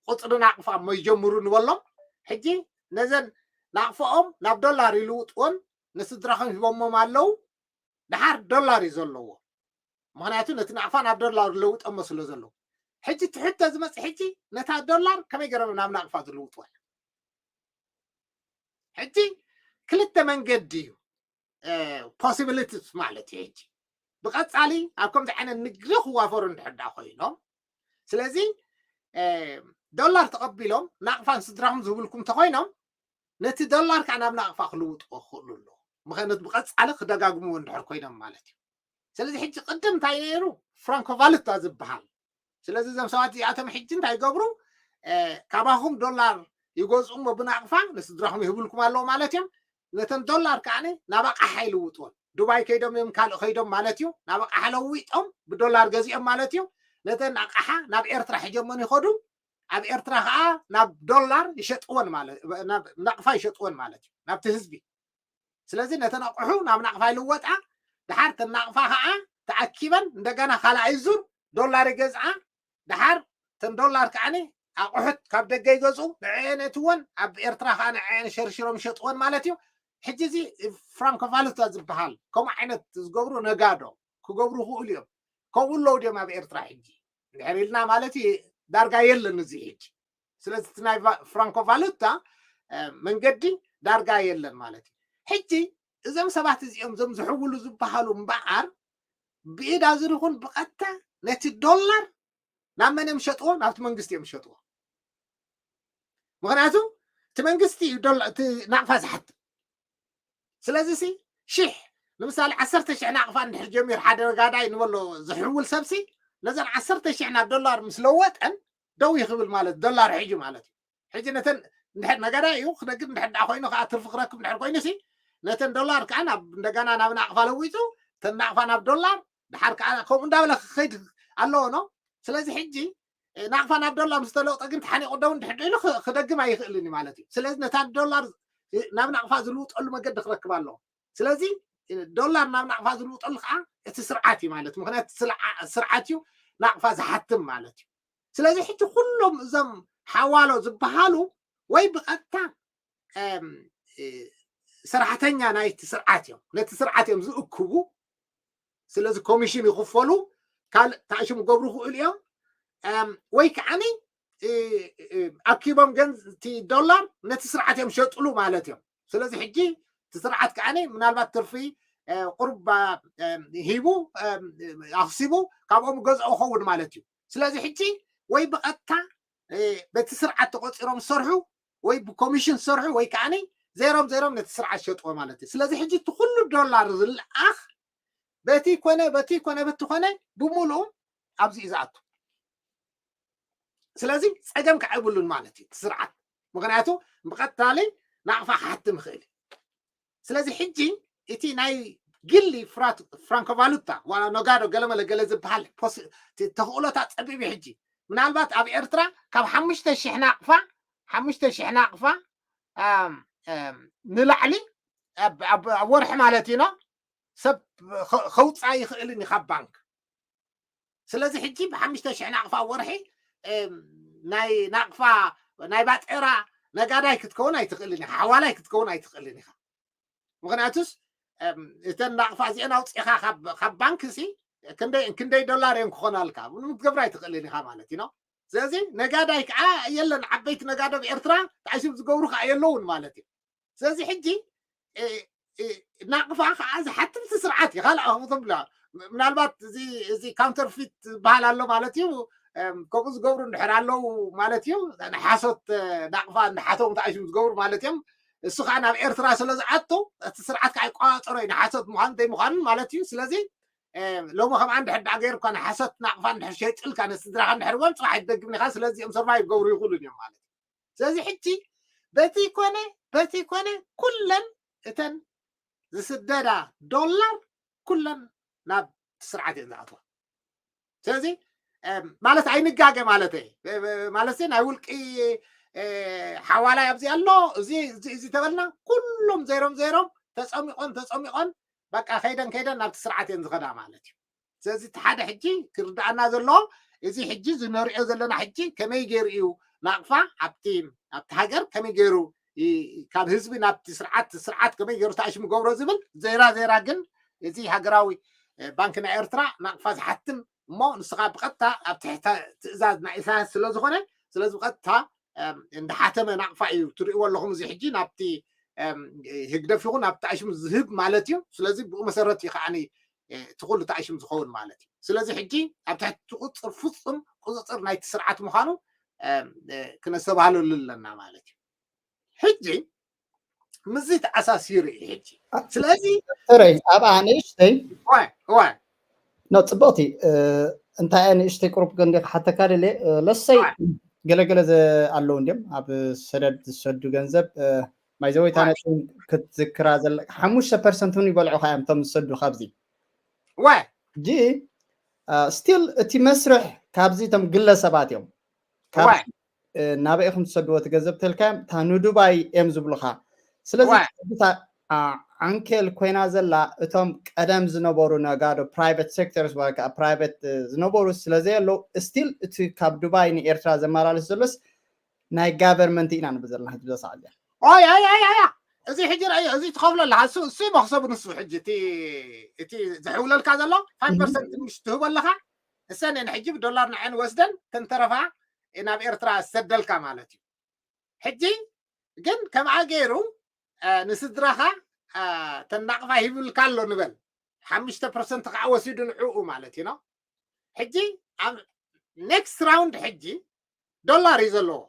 ቁፅሪ ናቕፋ እሞ ይጀምሩ ንበሎም። ሕጂ ነዘን ናቕፈኦም ናብ ዶላር ይልውጥዎን ንስድራኹም ሂቦሞም ኣለዉ። ድሓር ዶላር እዩ ዘለዎ። ምክንያቱ ነቲ ናቕፋ ናብ ዶላር ለውጠሞ ስለ ዘለዉ ሕጂ ትሕቶ ዝመፅእ ሕጂ ነታ ዶላር ከመይ ገይሮም ናብ ናቕፋ ዝልውጥዋ? ሕጂ ክልተ መንገዲ እዩ ፖሲቢሊቲስ ማለት እዩ። ሕጂ ብቐፃሊ ኣብ ከምዚ ዓይነት ንግዲ ክዋፈሩ እንድሕር ዳ ኮይኖም ስለዚ ዶላር ተቐቢሎም ናቕፋን ስድራኹም ዝህብልኩም እንተኮይኖም ነቲ ዶላር ከዓ ናብ ናቕፋ ክልውጥዎ ክኽእሉ ኣለዉ። ምክንያቱ ብቐፃሊ ክደጋግምዎ እንድሕር ኮይኖም ማለት እዩ። ስለዚ ሕጂ ቅድም እንታይ ነይሩ ፍራንኮ ቫሉታ ዝበሃል። ስለዚ እዞም ሰባት እዚኣቶም ሕጂ እንታይ ይገብሩ? ካባኹም ዶላር ይገዝኡ እሞ ብናቕፋ ንስድራኹም ይህብልኩም ኣለዉ ማለት እዮም። ነተን ዶላር ከዓ ናብ ኣቕሓ ይልውጥዎን። ዱባይ ከይዶም እዮም ካልእ ከይዶም ማለት እዩ። ናብ ኣቕሓ ለዊጦም ብዶላር ገዚኦም ማለት እዩ። ነተን ኣቕሓ ናብ ኤርትራ ሕጀሞን ይኸዱ። ኣብ ኤርትራ ከዓ ናብ ዶላር ይሸጥዎን ማለት ናብ ናቕፋ ይሸጥዎን ማለት እዩ ናብቲ ህዝቢ። ስለዚ ነተን ኣቑሑ ናብ ናቕፋ ይልወጣ። ድሓር ተን ናቕፋ ከዓ ተኣኪበን እንደገና ካልኣይ ዙር ዶላር ይገዝኣ። ድሓር ተን ዶላር ከዓኒ ኣቑሑት ካብ ደገ ይገዝኡ ንዐአን የእትወን ኣብ ኤርትራ ከዓ ንዐአን ሸርሽሮም ይሸጥወን ማለት እዩ። ሕጂ እዚ ፍራንኮ ቫሉታ ዝበሃል ከምኡ ዓይነት ዝገብሩ ነጋዶ ክገብሩ ይኽእሉ እዮም። ከምኡ ኣለዉ ድዮም ኣብ ኤርትራ ሕጂ እንድሕር ኢልና ማለት እዩ ዳርጋ የለን እዚ ሕጂ። ስለዚ እቲ ናይ ፍራንኮ ቫሉታ መንገዲ ዳርጋ የለን ማለት እዩ። ሕጂ እዞም ሰባት እዚኦም እዞም ዝሕውሉ ዝበሃሉ እምበኣር ብኢድ ኣዙር ይኹን ብቐጥታ ነቲ ዶላር ናብ መን እዮም ሸጥዎ? ናብቲ መንግስቲ እዮም ሸጥዎ። ምክንያቱ እቲ መንግስቲ እዩ ዶላ- እቲ ናቕፋ ዝሓትም። ስለዚ ሲ ሽሕ ንምሳሌ ዓሰርተ ሽሕ ናቕፋ እንድሕር ጀሚሩ ሓደ ነጋዳይ ንበሎ ዝሕውል ሰብሲ ነዘን ዓሰርተ ሽሕ ናብ ዶላር ምስ ለወጠን ደው ይኽብል ማለት ዶላር ሕጂ ማለት እዩ። ሕጂ ነተን እንድሕር ነጋዳይ እዩ ክነግድ እንድሕር ደኣ ኮይኑ ከዓ ትርፊ ክረክብ እንድሕር ኮይኑ ሲ ነተን ዶላር ከዓ ናብ እንደገና ናብ ናቕፋ ለዊጡ ተን ናቕፋ ናብ ዶላር ድሓር ከዓ ከምኡ እንዳበለ ክኸይድ ኣለዎ ነው። ስለዚ ሕጂ ናቕፋ ናብ ዶላር ምስ ተለውጠ ግን ተሓኒቑ ደው እንድሕር ኢሉ ክደግም ኣይኽእልን እዩ ማለት እዩ። ስለዚ ነታ ዶላር ናብ ናቕፋ ዝልውጠሉ መገዲ ክረክብ ኣለዎ። ስለዚ ዶላር ናብ ናቕፋ ዝልውጠሉ ከዓ እቲ ስርዓት እዩ ማለት ምክንያቱ ስርዓት እዩ ናቕፋ ዝሓትም ማለት እዩ። ስለዚ ሕጂ ኩሎም እዞም ሓዋሎ ዝበሃሉ ወይ ብቐጥታ ሰራሕተኛ ናይቲ ስርዓት እዮም ነቲ ስርዓት እዮም ዝእክቡ። ስለዚ ኮሚሽን ይኽፈሉ ካልእ ታእሽም ገብሩ ክእሉ እዮም። ወይ ከዓኒ ኣኪቦም ገንዘብ ዶላር ነቲ ስርዓት እዮም ሸጥሉ ማለት እዮም። ስለዚ ሕጂ እቲ ስርዓት ከዓኒ ምናልባት ትርፊ ቁሩብ ሂቡ ኣኽሲቡ ካብኦም ገዝኦ ኸውን ማለት እዩ። ስለዚ ሕጂ ወይ ብቐጥታ በቲ ስርዓት ተቆፂሮም ዝሰርሑ ወይ ብኮሚሽን ዝሰርሑ ወይ ከዓኒ ዜሮም ዜሮም ነቲ ስርዓት ሸጥዎ ማለት እዩ። ስለዚ ሕጂ እቲ ኩሉ ዶላር ዝለኣኽ በቲ ኮነ በቲ ኮነ በቲ ኮነ ብምሉኡ ኣብዚ እዩ ዝኣቱ። ስለዚ ጸገም ከዓ የብሉን ማለት እዩ እቲ ስርዓት። ምኽንያቱ ብቐጥታሊ ናቕፋ ክሓትም ይኽእል እዩ። ስለዚ ሕጂ እቲ ናይ ግሊ ፍራንኮ ቫሉታ ዋላ ነጋዶ ገለመለ ገለ ዝበሃል ተኽእሎታት ጸቢብ እዩ። ሕጂ ምናልባት ኣብ ኤርትራ ካብ ሓሙሽተ ሽሕ ናቕፋ ሓሙሽተ ሽሕ ናቕፋ ኣብ ንላዕሊ ኣብ ወርሒ ማለት እዩ ሰብ ከውፃ ይኽእልን እዩ ካብ ባንክ። ስለዚ ሕጂ ብሓሙሽተ ሽሕ ናቕፋ ወርሒ ናይ ናቕፋ ናይ ባጤራ ነጋዳይ ክትከውን ኣይትኽእልን ኢኻ፣ ሓዋላይ ክትከውን ኣይትኽእልን ኢኻ። ምኽንያቱስ እተን ናቕፋ እዚአን ኣውፂእኻ ካብ ባንክ ሲ ክንደይ ዶላር እየን ክኾናልካ ምንም ክትገብር ኣይትኽእልን ኢኻ ማለት እዩ። ስለዚ ነጋዳይ ከዓ የለን፣ ዓበይቲ ነጋዶ ብኤርትራ ተዓሽም ዝገብሩ ከዓ የለውን ማለት እዩ። ስለዚ ሕጂ ናቕፋ ከዓ ዝሓትምቲ ስርዓት እዩ። ካልኣ ከምኡ ተብላ ምናልባት እዚ ካውንተርፊት ዝበሃል ኣሎ ማለት እዩ። ከምኡ ዝገብሩ እንድሕር ኣለዉ ማለት እዩ። ንሓሶት ናቕፋ እንድሓቶም ተኣሽም ዝገብሩ ማለት እዮም። እሱ ከዓ ናብ ኤርትራ ስለ ዝኣቱ እቲ ስርዓት ከዓ ይቋፀሮ እዩ ንሓሶት ምዃኑ ዘይምዃኑን ማለት እዩ። ስለዚ ሎሚ ከምኣ እንድሕር ዳኣ ገይርካ ንሓሶት ናቕፋ እንድሕር ሸይጥልካ ንስድራኻ እንድሕር ወን ፅባሕ ይደግም ኢኻ። ስለዚ እዮም ሰርቫይቭ ገብሩ ይኽእሉን እዮም ማለት እዩ። ስለዚ ሕጂ በቲ ኮነ በቲ ኮነ ኩለን እተን ዝስደዳ ዶላር ኩለን ናብ ስርዓት እየን ዝኣትዋ። ስለዚ ማለት ኣይንጋገ ማለት ማለት ናይ ውልቂ ሓዋላይ ኣብዚ ኣሎ እዚ እዚ ተበልና ኩሎም ዘይሮም ዘይሮም ተፀሚቆን ተፀሚቆን በቃ ከይደን ከይደን ናብቲ ስርዓት እየን ዝኸዳ ማለት እዩ። ስለዚ እቲ ሓደ ሕጂ ክርዳኣና ዘለዎ እዚ ሕጂ ዝነሪኦ ዘለና ሕጂ ከመይ ገይሩ እዩ ናቕፋ ኣብቲ ኣብቲ ሃገር ከመይ ገይሩ ካብ ህዝቢ ናብቲ ስርዓት ስርዓት ከመይ ገይሩ ተኣሽሙ ገብሮ ዝብል ዜራ ዜራ ግን እዚ ሃገራዊ ባንክ ናይ ኤርትራ ናቕፋ ዝሓትም እሞ ንስኻ ብቐጥታ ኣብ ትሕቲ ትእዛዝ ናይ ኢሳያስ ስለ ዝኾነ ስለዚ ብቐጥታ እንዳሓተመ ናቕፋ እዩ ትርእይዎ ኣለኹም። እዚ ሕጂ ናብቲ ህግደፍ ይኹን ኣብቲ ኣሽሙ ዝህብ ማለት እዩ። ስለዚ ብኡ መሰረት እዩ ከዓኒ እቲ ኩሉ ተኣሽም ዝኸውን ማለት እዩ። ስለዚ ሕጂ ኣብ ትሕቲ ቁፅፅር ፍፁም ቁፅፅር ናይቲ ስርዓት ምዃኑ ክነስተባህለሉ ኣለና ማለት እዩ። ሕጂ ምስዚ ተኣሳሲሩ እዩ ሕጂ። ስለዚ ትረይ ኣብኣ ንእሽተይ ዋይ ዋይ ኖ ፅብቕቲ እንታይ እያ ንእሽተይ ቁሩብ ገንዲ ክሓተካ ደልየ ለሰይ ገለገለ ኣለዉ እንዲም ኣብ ሰደድ ዝሰዱ ገንዘብ ማይዘወይታ ነጥብ ክትዝክራ ዘለ ሓሙሽተ ፐርሰንት እውን ይበልዑ ከ እዮም እቶም ዝሰዱ ካብዚ ዋይ ጂ ስቲል እቲ መስርሕ ካብዚ እቶም ግለሰባት እዮም ናበይ ኢኹም ትሰድዎ እቲ ገንዘብ ተልካዮም እታ ንዱባይ እዮም ዝብሉኻ ስለዚ ዓንኬል ኮይና ዘላ እቶም ቀደም ዝነበሩ ነጋዶ ፕራይቨት ሴክተርስ ወይ ከዓ ፕራይቨት ዝነበሩ ስለዘየለው ስቲል እቲ ካብ ዱባይ ንኤርትራ ዘመላልስ ዘሎስ ናይ ጋቨርንመንት ኢና ንብል ዘለና ሕጂ ብዛ ሰዓት እዚኣ ኦይ ኣይ ኣይ ኣያ እዚ ሕጂ ርኣዮ እዚ ትኸፍሎ ኣለካ እሱ እሱ መክሰቡ ንሱ ሕጂ እቲ እቲ ዝሕውለልካ ዘሎ ፋይቭ ፐርሰንት ትንሽ ትህቦ ኣለካ እሰን እየን ሕጂ ብዶላር ንዐን ወስደን ተንተረፋ ናብ ኤርትራ ዝሰደልካ ማለት እዩ ሕጂ ግን ከምኣ ገይሩ ንስድራኻ ተናቕፋ ሂብልካ ኣሎ ንበል ሓሙሽተ ፐርሰንት ከዓ ወሲዱ ንዕኡ ማለት እዩ ሕጂ ኣብ ኔክስት ራውንድ ሕጂ ዶላር እዩ ዘለዎ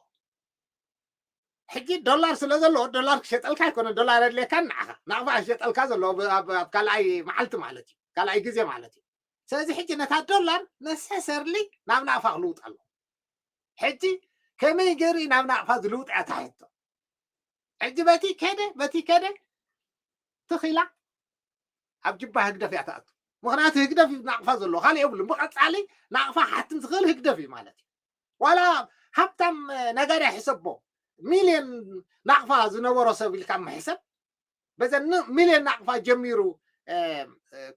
ሕጂ ዶላር ስለ ዘለዎ ዶላር ክሸጠልካ ኣይኮነ ዶላር ኣድልየካ ንዓኻ ናቕፋ ክሸጠልካ ዘለዎ ኣብ ካልኣይ መዓልቲ ማለት እዩ ካልኣይ ግዜ ማለት እዩ ስለዚ ሕጂ ነታ ዶላር ነሰሰርሊ ናብ ናቕፋ ክልውጥ ኣሎ ሕጂ ከመይ ገይሩ ናብ ናቕፋ ዝልውጥ እያ ታሕቶ ሕጂ በቲ ከደ በቲ ከደ ትኺላ ኣብ ጅባ ህግደፍ እያ ትኣቱ ምክንያቱ ህግደፍ እዩ ናቕፋ ዘለዎ ካልእ የብሉን ብቐፃሊ ናቕፋ ሓትም ዝኽእል ህግደፍ እዩ ማለት እዩ ዋላ ሃብታም ነጋዳ ሕሰቦ ሚልዮን ናቕፋ ዝነበሮ ሰብ ኢልካ ምሕሰብ በዘን ሚልዮን ናቕፋ ጀሚሩ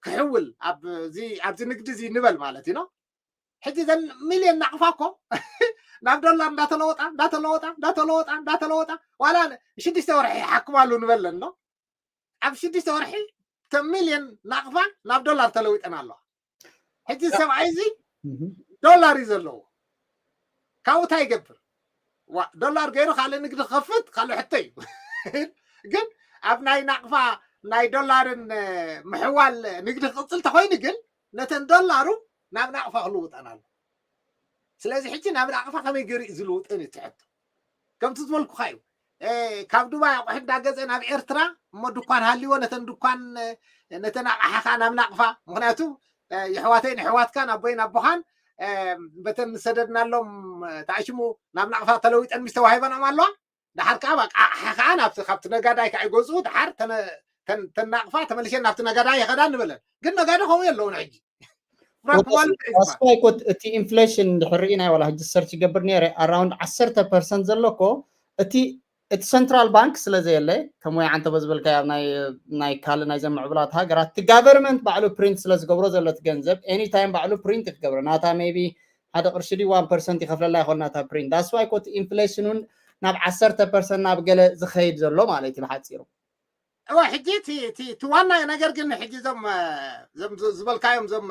ክሕውል ኣብዚ ንግዲ እዚ ንበል ማለት እዩ ሕጂ ዘን ሚልዮን ናቕፋ እኮ ናብ ዶላር እንዳተለወጣ እንዳተለወጣ እንዳተለወጣ እንዳተለወጣ ዋላ ሽዱሽተ ወርሒ ይሓክማሉ ንበለን ዶ ኣብ ሽዱሽተ ወርሒ ከም ሚልዮን ናቕፋ ናብ ዶላር ተለዊጠን ኣለዋ ሕጂ ሰብኣይ እዚ ዶላር እዩ ዘለዎ ካብኡ እንታይ ይገብር ዶላር ገይሩ ካልእ ንግዲ ክኸፍት ካልእ ሕቶ እዩ ግን ኣብ ናይ ናቕፋ ናይ ዶላርን ምሕዋል ንግዲ ክቕፅል ተኮይኑ ግን ነተን ዶላሩ ናብ ናቕፋ ክልውጠን ኣሎ ስለዚ ሕጂ ናብ ናቕፋ ከመይ ገይሩ እዩ ዝልውጠን እዩ ትሕቶ ከምቲ ዝበልኩካ እዩ ካብ ዱባይ ኣቑሑ እንዳገዘ ናብ ኤርትራ፣ እሞ ድኳን ሃልይዎ፣ ነተን ድኳን ነተን ኣቕሓ ከዓ ናብ ናቕፋ። ምክንያቱ የሕዋተይን ኣሕዋትካን ኣቦይን ኣቦኻን በተን ዝሰደድናሎም ተኣሽሙ ናብ ናቕፋ ተለዊጠን ምስ ተዋሂበንኦም ኣለዋ። ደሓር ከዓ ኣቕሓ ከዓ ናብቲ ካብቲ ነጋዳይ ከዓ ይገዝኡ፣ ደሓር ተናቕፋ ተመልሸን ናብቲ ነጋዳይ ይኸዳ ንበለን። ግን ነጋዶ ከምኡ የለውን ሕጂ። ኣስፋይ ኮት እቲ ኢንፍሌሽን እንድሕር ርኢናይ ዋላ ሕጂ ሰርች ይገብር ነይረ ኣራውንድ ዓሰርተ ፐርሰንት ዘሎ እኮ እቲ እቲ ሰንትራል ባንክ ስለ ዘየለ ከም ወይ ዓንተ በዝበልካ ኣብ ናይ ካልእ ናይ ዘምዕብላት ሃገራት እቲ ጋቨርመንት ባዕሉ ፕሪንት ስለ ዝገብሮ ዘሎ እቲ ገንዘብ ኤኒታይም ባዕሉ ፕሪንት ክገብሮ ናታ ሜቢ ሓደ ቅርሺ ዲ ዋን ፐርሰንት ይኸፍለላ ይኾን ናታ ፕሪንት ዳስዋይ ኮት ኢንፍሌሽን እውን ናብ ዓሰርተ ፐርሰንት ናብ ገለ ዝኸይድ ዘሎ ማለት እዩ ብሓፂሩ። እወ ሕጂ እቲ ዋና ነገር ግን ሕጂ ዞም ዝበልካዮም ዞም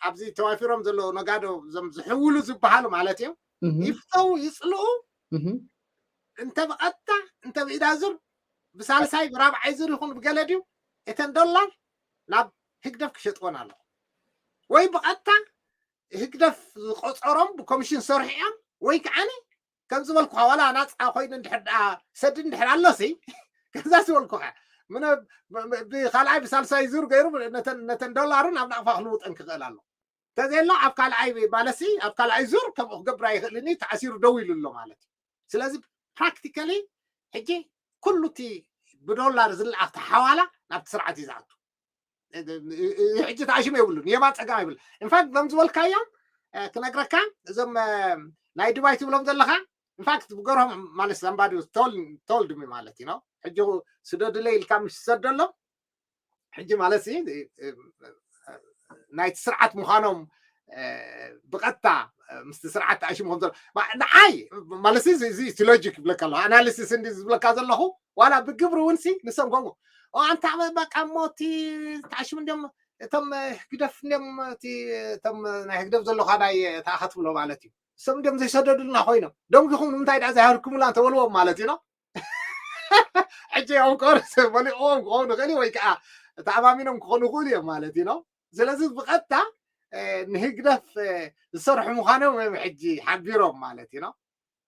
ኣብዚ ተዋፊሮም ዘለዉ ነጋዶ ዞም ዝሕውሉ ዝበሃሉ ማለት እዮም። ይፍተው ይፅልኡ እንተ ብቐጥታ እንተ ብኢዳ ዙር ብሳልሳይ ብራብዓይ ዙር ይኹን ብገለ ድዩ እተን ዶላር ናብ ህግደፍ ክሸጥወን ኣለዎ ወይ ብቐጥታ ህግደፍ ዝቆፀሮም ብኮሚሽን ሰርሑ እዮም ወይ ከዓኒ ከም ዝበልኩኻ ዋላ ናፃ ኮይኑ እንድሕር ደኣ ሰዲ እንድሕር ኣሎሲ ከዛ ዝበልኩኻ ብካልኣይ ብሳልሳይ ዙር ገይሩ ነተን ዶላሩ ናብ ናቕፋ ክልውጠን ክኽእል ኣሎ። እንተዘየሎ ኣብ ካልኣይ ማለሲ ኣብ ካልኣይ ዙር ከምኡ ክገብር ኣይኽእልን እዩ ተኣሲሩ ደው ኢሉ ኣሎ ማለት እዩ። ስለዚ ፕራክቲካሊ ሕጂ ኩሉ እቲ ብዶላር ዝለኣኽ ተሓዋላ ናብቲ ስርዓት እዩ ዝኣቱ። ሕጂ ተኣሽሙ የብሉን የማን ፀጋም ይብል። ኢንፋክት ከም ዝበልካዮም ክነግረካ እዞም ናይ ዱባይ ትብሎም ዘለኻ ኢንፋክት ብገርሆም ማለት somebody told me ማለት እዩ። ሕጂ ስደዱለይ ኢልካ ምስ ትሰደሎም ሕጂ ማለት ናይቲ ስርዓት ምዃኖም ብቐጥታ ምስቲ ስርዓት ተኣሽሙ ከም ዘሎ ንዓይ ማለት እዚ እቲ ሎጂክ ይብለካ ኣለኹ ኣናሊሲስ እንዲ ዝብለካ ዘለኹ ዋላ ብግብሪ እውን ሲ ንሶም ከምኡ ኣንታ በቃ እሞ እቲ ተኣሽሙ እንዲም እቶም ህግደፍ እንዲም እቶም ናይ ህግደፍ ዘለኻ ናይ ተኣኸትብሎ ማለት እዩ። እሶም እንዲም ዘይሰደዱልና ኮይኖም ደንጊኹም ንምንታይ ደኣ ዘይሃርኩምላ እንተበልዎም ማለት እዩ ነው ሕጂ እዮም ኮርስ መሊቕዎም ክኸውን ይኽእል ወይ ከዓ ተኣማሚኖም ክኾኑ ይኽእሉ እዮም ማለት እዩ ነው። ስለዚ ብቐጥታ ንህግደፍ ዝሰርሑ ምዃኖም እዮም ሕጂ ሓቢሮም ማለት እዩ ነው።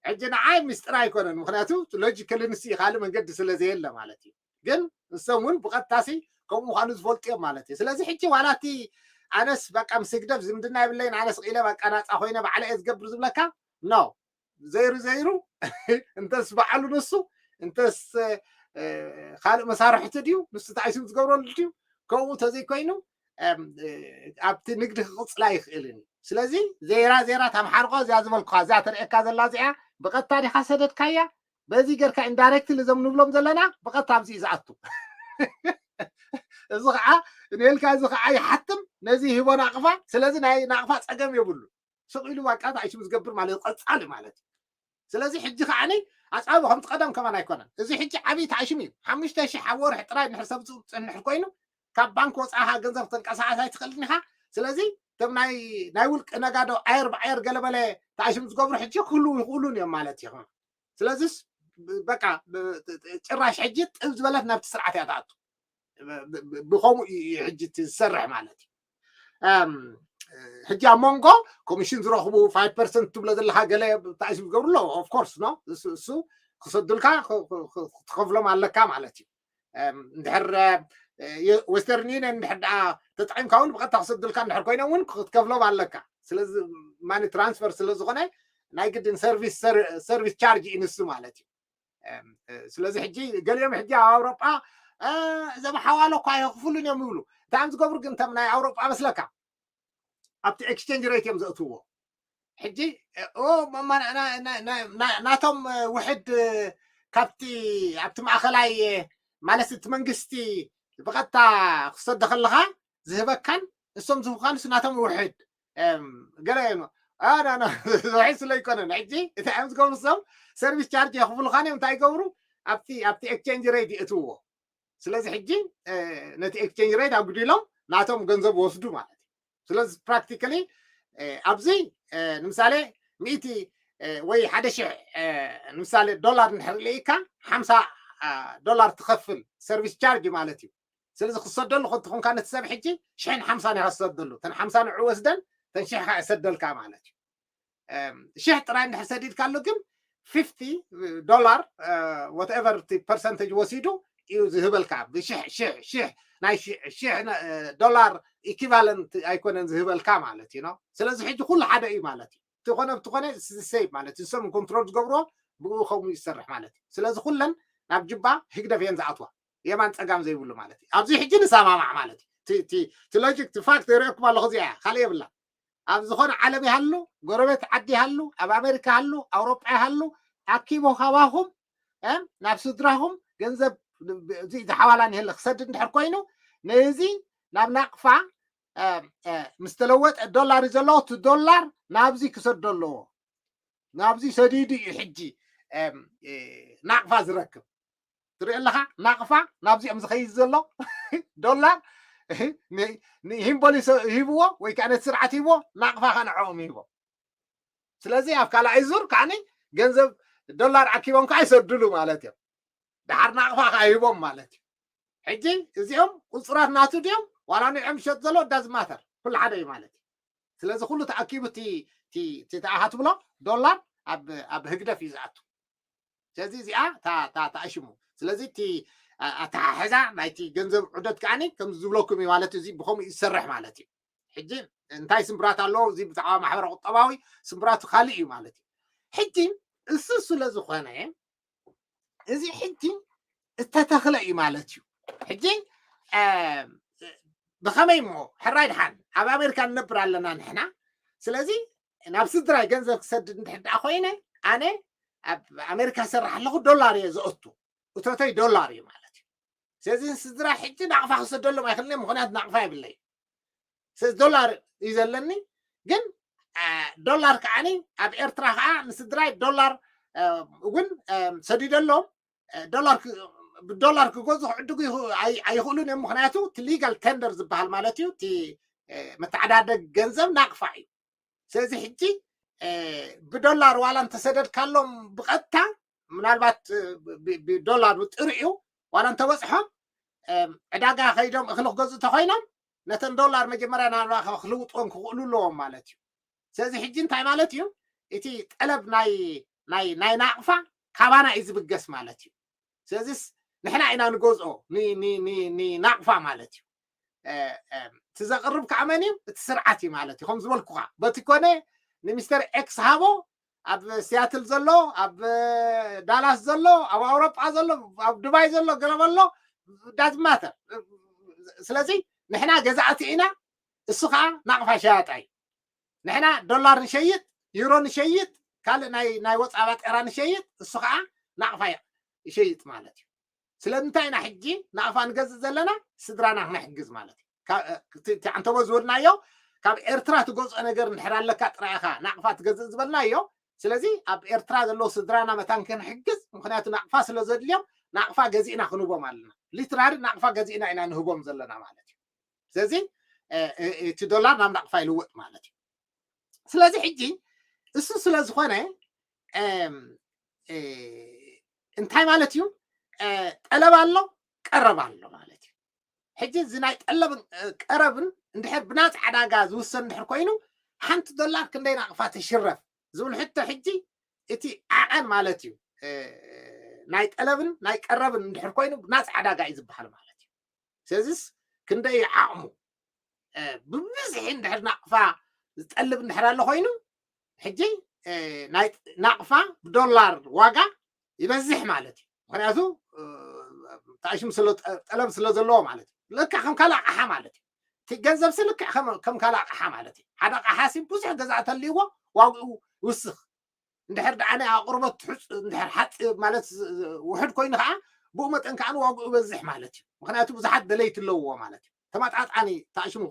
ሕጂ ንዓይ ምስጢር ኣይኮነን፣ ምክንያቱ ሎጂካሊ ንስ ካልእ መንገዲ ስለ ዘየለ ማለት እዩ። ግን ንሶም እውን ብቐጥታሲ ከምኡ ምዃኑ ዝፈልጡ እዮም ማለት እዩ። ስለዚ ሕጂ ዋላ እቲ ኣነስ በቃ ምስ ህግደፍ ዝምድና የብለይን ኣነስ ኢለ በቃ ናፃ ኮይነ ባዕለ እየ ዝገብር ዝብለካ ነው ዘይሩ ዘይሩ እንተስ በዓሉ ንሱ እንተስ ካልእ መሳርሕቲ ድዩ ንሱ ተኣይሱ ዝገብረሉ ድዩ ከምኡ ተዘይኮይኑ ኣብቲ ንግዲ ክቕፅል ኣይኽእልን እዩ። ስለዚ ዜራ ዜራ ታምሓርቆ እዚኣ ዝበልኩኻ እዚኣ ተርእየካ ዘላ እዚኣ ብቐጥታ ዲኻ ሰደድካያ በዚ ገርካ ኢንዳይሬክትሊ እዞም ንብሎም ዘለና ብቐጥታ ኣብዚ እዩ ዝኣቱ። እዚ ከዓ ንኤልካ እዚ ከዓ ይሓትም ነዚ ይህቦ ናቕፋ። ስለዚ ናይ ናቕፋ ፀገም የብሉ ስቕ ኢሉ ዋቃ ተኣሽሙ ዝገብር ማለት ቀፃሊ ማለት እዩ። ስለዚ ሕጂ ከዓ ኣፃቢ ከምቲ ቀደም ከማን ኣይኮነን። እዚ ሕጂ ዓብዪ ተኣሽሙ እዩ። ሓሙሽተ ሽሕ ኣብ ወርሒ ጥራይ ንሕር ሰብ ዝፅንሕ ኮይኑ ካብ ባንክ ወፃኻ ገንዘብ ተንቀሳቀስ ኣይትኽእልን ኢኻ። ስለዚ እቶም ናይ ውልቂ ነጋዶ ዓየር ብዓየር ገለበለ ተኣሽሙ ዝገብሩ ሕጂ ክህልው ይኽእሉን እዮም ማለት እዩ። ስለዚስ በቃ ጭራሽ ሕጂ ጥብ ዝበለት ናብቲ ስርዓት እያ ትኣቱ። ብከምኡ እዩ ሕጂ ዝሰርሕ ማለት እዩ። ሕጂ ኣብ መንጎ ኮሚሽን ዝረኽቡ ፋይቭ ፐርሰንት ትብሎ ዘለካ ገለ ተኣሽሙ ዝገብሩ ኣለዉ ኦፍኮርስ ነው እሱ ክሰዱልካ ክትከፍሎም ኣለካ ማለት እዩ። እንድሕር ዌስተርን ዩኒየን እንድሕር ደኣ ተጠቂምካ እውን ብቐጥታ ክሰዱልካ እንድሕር ኮይኖም እውን ክትከፍሎም ኣለካ። ስለዚ ማኒ ትራንስፈር ስለ ዝኾነ ናይ ግድን ሰርቪስ ቻርጅ እዩ ንሱ ማለት እዩ። ስለዚ ሕጂ ገሊኦም ሕጂ ኣብ ኣውሮጳ እዞም ሓዋሎ እኳ የኽፍሉን እዮም ይብሉ። እንታይ እዮም ዝገብሩ ግን እቶም ናይ ኣውሮጳ መስለካ ኣብቲ ኤክስቼንጅ ሬት እዮም ዘእትውዎ። ሕጂ ናቶም ውሕድ ካብቲ ኣብቲ ማእኸላይ ማለት እቲ መንግስቲ ብቐጥታ ክሰዶ ከለኻ ዝህበካን እሶም ዝህቡኻን እሱ ናቶም ውሕድ ገለ እዮም። ዝውሕድ ስለ ይኮነን ሕጂ እንታይ እዮም ዝገብሩ እሶም ሰርቪስ ቻርጅ የኽፍሉኻን እዮም እንታይ ይገብሩ ኣብቲ ኣብቲ ኤክስቼንጅ ሬት ይእትውዎ። ስለዚ ሕጂ ነቲ ኤክስቼንጅ ሬት ኣጉዲሎም ናቶም ገንዘብ ወስዱ ማለት እዩ። ስለዚ ፕራክቲካሊ ኣብዚ ንምሳሌ ሚእቲ ወይ ሓደ ሽሕ ንምሳሌ ዶላር እንድሕር ልኢካ ሓምሳ ዶላር ትኸፍል ሰርቪስ ቻርጅ ማለት እዩ። ስለዚ ክሰደሉ ከንትኾንካ ነቲ ሰብ ሕጂ ሽሕን ሓምሳን ኢኻ ዝሰደሉ ተን ሓምሳ ንዑ ወስደን ተን ሽሕ ካ እሰደልካ ማለት እዩ። ሽሕ ጥራይ እንድሕር ሰዲድካ ኣሎ ግን ፊፍቲ ዶላር፣ whatever እቲ ፐርሰንቴጅ ወሲዱ እዩ ዝህበልካ። ብሽሕ ሽሕ ሽሕ ናይ ሽሕ ሽሕ ዶላር ኢኪቫለንት ኣይኮነን ዝህበልካ ማለት እዩ። ስለዚ ሕጂ ኩሉ ሓደ እዩ ማለት እዩ። ትኾነ ብትኾነ ሴፍ ማለት እዩ። ንሶም ኮንትሮል ዝገብርዎ ብኡ ከምኡ ይሰርሕ ማለት እዩ። ስለዚ ኩለን ናብ ጅባ ህግደፍ እየን ዝኣትዋ፣ የማን ፀጋም ዘይብሉ ማለት እዩ። ኣብዚ ሕጂ ንሰማማዕ ማለት እዩ። እቲ ሎጂክ እቲ ፋክት የርእየኩም ኣለኹ። እዚኣ ካልእ የብላ። ኣብ ዝኾነ ዓለም ይሃሉ፣ ጎረቤት ዓዲ ይሃሉ፣ ኣብ ኣሜሪካ ይሃሉ፣ ኣውሮጳ ይሃሉ፣ ኣኪቦ ካባኹም ናብ ስድራኹም ገንዘብ እዚ ዝሓዋላ ንህለ ክሰድድ እንድሕር ኮይኑ ነዚ ናብ ናቕፋ ምስ ተለወጠ ዶላር እዩ ዘለዎ። እቲ ዶላር ናብዚ ክሰዶ ኣለዎ። ናብዚ ሰዲዱ እዩ ሕጂ ናቕፋ ዝረክብ። ትርኢ ኣለኻ፣ ናቕፋ ናብዚኦም ዝኸይድ ዘሎ ዶላር ንሂምቦሊ ሂብዎ ወይ ከዓ ነቲ ስርዓት ሂብዎ፣ ናቕፋ ከዓ ንዕኦም ሂቦ። ስለዚ ኣብ ካልኣይ ዙር ከዓ ገንዘብ ዶላር ኣኪቦም ከዓ ይሰድሉ ማለት እዮም። ድሓር ናቕፋ ከዓ ሂቦም ማለት እዩ። ሕጂ እዚኦም ቁፅራት ናቱ ድዮም ዋላ ንዕኦም ሸጥ ዘሎ ዳዝማተር ኩሉ ሓደ እዩ ማለት እዩ። ስለዚ ኩሉ ተኣኪቡ እቲ ተኣኻ ትብሎ ዶላር ኣብ ህግደፍ እዩ ዝኣቱ። ስለዚ እዚኣ ተኣሽሙ። ስለዚ እቲ ኣተሓሕዛ ናይቲ ገንዘብ ዑደት ከዓኒ ከም ዝብለኩም እዩ ማለት እዚ ብከምኡ ይሰርሕ ማለት እዩ። ሕጂ እንታይ ስምብራት ኣለዎ? እዚ ብዛዕባ ማሕበረ ቁጠባዊ ስምብራቱ ካልእ እዩ ማለት እዩ። ሕጂ እሱ ስለ ዝኾነ እዚ ሕጂ እተተኽለ እዩ ማለት እዩ። ሕጂ ብኸመይ እሞ ሕራይ ድሓን ኣብ ኣሜሪካ ንነብር ኣለና ንሕና። ስለዚ ናብ ስድራይ ገንዘብ ክሰድድ እንድሕር ደኣ ኮይነ ኣነ ኣብ ኣሜሪካ ሰርሕ ኣለኹ ዶላር እየ ዘእቱ፣ እቶተይ ዶላር እዩ ማለት እዩ። ስለዚ ንስድራይ ሕጂ ናቕፋ ክሰደሎም ኣይክእልን፣ ምክንያቱ ናቕፋ የብለይ። ስለዚ ዶላር እዩ ዘለኒ፣ ግን ዶላር ከዓኒ ኣብ ኤርትራ ከዓ ንስድራይ ዶላር እውን ሰዲደሎም ዶላር ብዶላር ክገዙ ክዕድጉ ኣይኽእሉን እዮም። ምክንያቱ እቲ ሊጋል ቴንደር ዝበሃል ማለት እዩ፣ እቲ መተዓዳደግ ገንዘብ ናቕፋ እዩ። ስለዚ ሕጂ ብዶላር ዋላ እንተሰደድካሎም ብቐጥታ ምናልባት ብዶላር ብጥሪኡ ዋላ እንተበፅሖም ዕዳጋ ከይዶም እኽሊ ክገዝኡ እንተኮይኖም ነተን ዶላር መጀመርያ ናባኻ ክልውጥዎም ክኽእሉ ኣለዎም ማለት እዩ። ስለዚ ሕጂ እንታይ ማለት እዩ? እቲ ጠለብ ናይ ናይ ናይ ናቕፋ ካባና እዩ ዝብገስ ማለት እዩ። ስለዚስ ንሕና ኢና ንገዝኦ ንናቕፋ ማለት እዩ። እቲ ዘቕርብ ከዓ መን እዩ? እቲ ስርዓት እዩ ማለት እዩ። ከም ዝበልኩኻ በቲ ኮነ ንሚስተር ኤክስ ሃቦ ኣብ ሲያትል ዘሎ፣ ኣብ ዳላስ ዘሎ፣ ኣብ ኣውሮጳ ዘሎ፣ ኣብ ዱባይ ዘሎ ገለ በሎ ዳዝማተር። ስለዚ ንሕና ገዛእቲ ኢና፣ እሱ ከዓ ናቕፋ ሸያጣ እዩ። ንሕና ዶላር ንሸይጥ፣ ዩሮ ንሸይጥ፣ ካልእ ናይ ናይ ወፃ ባጤራ ንሸይጥ፣ እሱ ከዓ ናቕፋ ይሸይጥ ማለት እዩ። ስለምንታይ ኢና ሕጂ ናቕፋ ንገዝእ ዘለና? ስድራና ክነሕግዝ ማለት እዩ። ኣንተቦ ዝበልናዮ ካብ ኤርትራ ትገዝኦ ነገር እንድሕር ኣለካ ጥራይ ኢኻ ናቕፋ ትገዝእ ዝበልናዮ። ስለዚ ኣብ ኤርትራ ዘለዉ ስድራና መታን ክንሕግዝ፣ ምክንያቱ ናቕፋ ስለ ዘድልዮም ናቕፋ ገዚእና ክንህቦም ኣለና። ሊትራሪ ናቕፋ ገዚእና ኢና ንህቦም ዘለና ማለት እዩ። ስለዚ እቲ ዶላር ናብ ናቕፋ ይልወጥ ማለት እዩ። ስለዚ ሕጂ እሱ ስለ ዝኾነ እንታይ ማለት እዩ? ጠለብ ኣሎ፣ ቀረብ ኣሎ ማለት እዩ። ሕጂ እዚ ናይ ጠለብን ቀረብን እንድሕር ብናፃ ዕዳጋ ዝውሰን እንድሕር ኮይኑ ሓንቲ ዶላር ክንደይ ናቕፋ ትሽረፍ ዝብል ሕቶ ሕጂ እቲ ዓቐን ማለት እዩ። ናይ ጠለብን ናይ ቀረብን እንድሕር ኮይኑ ብናፃ ዕዳጋ እዩ ዝበሃል ማለት እዩ። ስለዚስ ክንደይ እዩ ዓቕሙ? ብብዝሒ እንድሕር ናቕፋ ዝጠልብ እንድሕር ኣሎ ኮይኑ ሕጂ ናይ ናቕፋ ብዶላር ዋጋ ይበዝሕ ማለት እዩ። ምክንያቱ ተኣሽም ጠለብ ስለ ዘለዎ ማለት እዩ። ልክዕ ከም ካልእ ኣቕሓ ማለት እዩ። እቲ ገንዘብ ሲ ልክዕ ከም ካልእ ኣቕሓ ማለት እዩ። ሓደ ኣቕሓ ሲ ብዙሕ ገዛእ ተልይዎ ዋግኡ ይውስኽ። እንድሕር ደኣ ናይ ኣቕርቦት ትሑፅ እንድሕር ሓፂ ማለት ውሕድ ኮይኑ ከዓ ብኡ መጠን ከዓ ዋግኡ ይበዝሕ ማለት እዩ። ምክንያቱ ብዙሓት ደለይቲ ኣለውዎ ማለት እዩ። ተመጣጣኒ ተኣሽሙ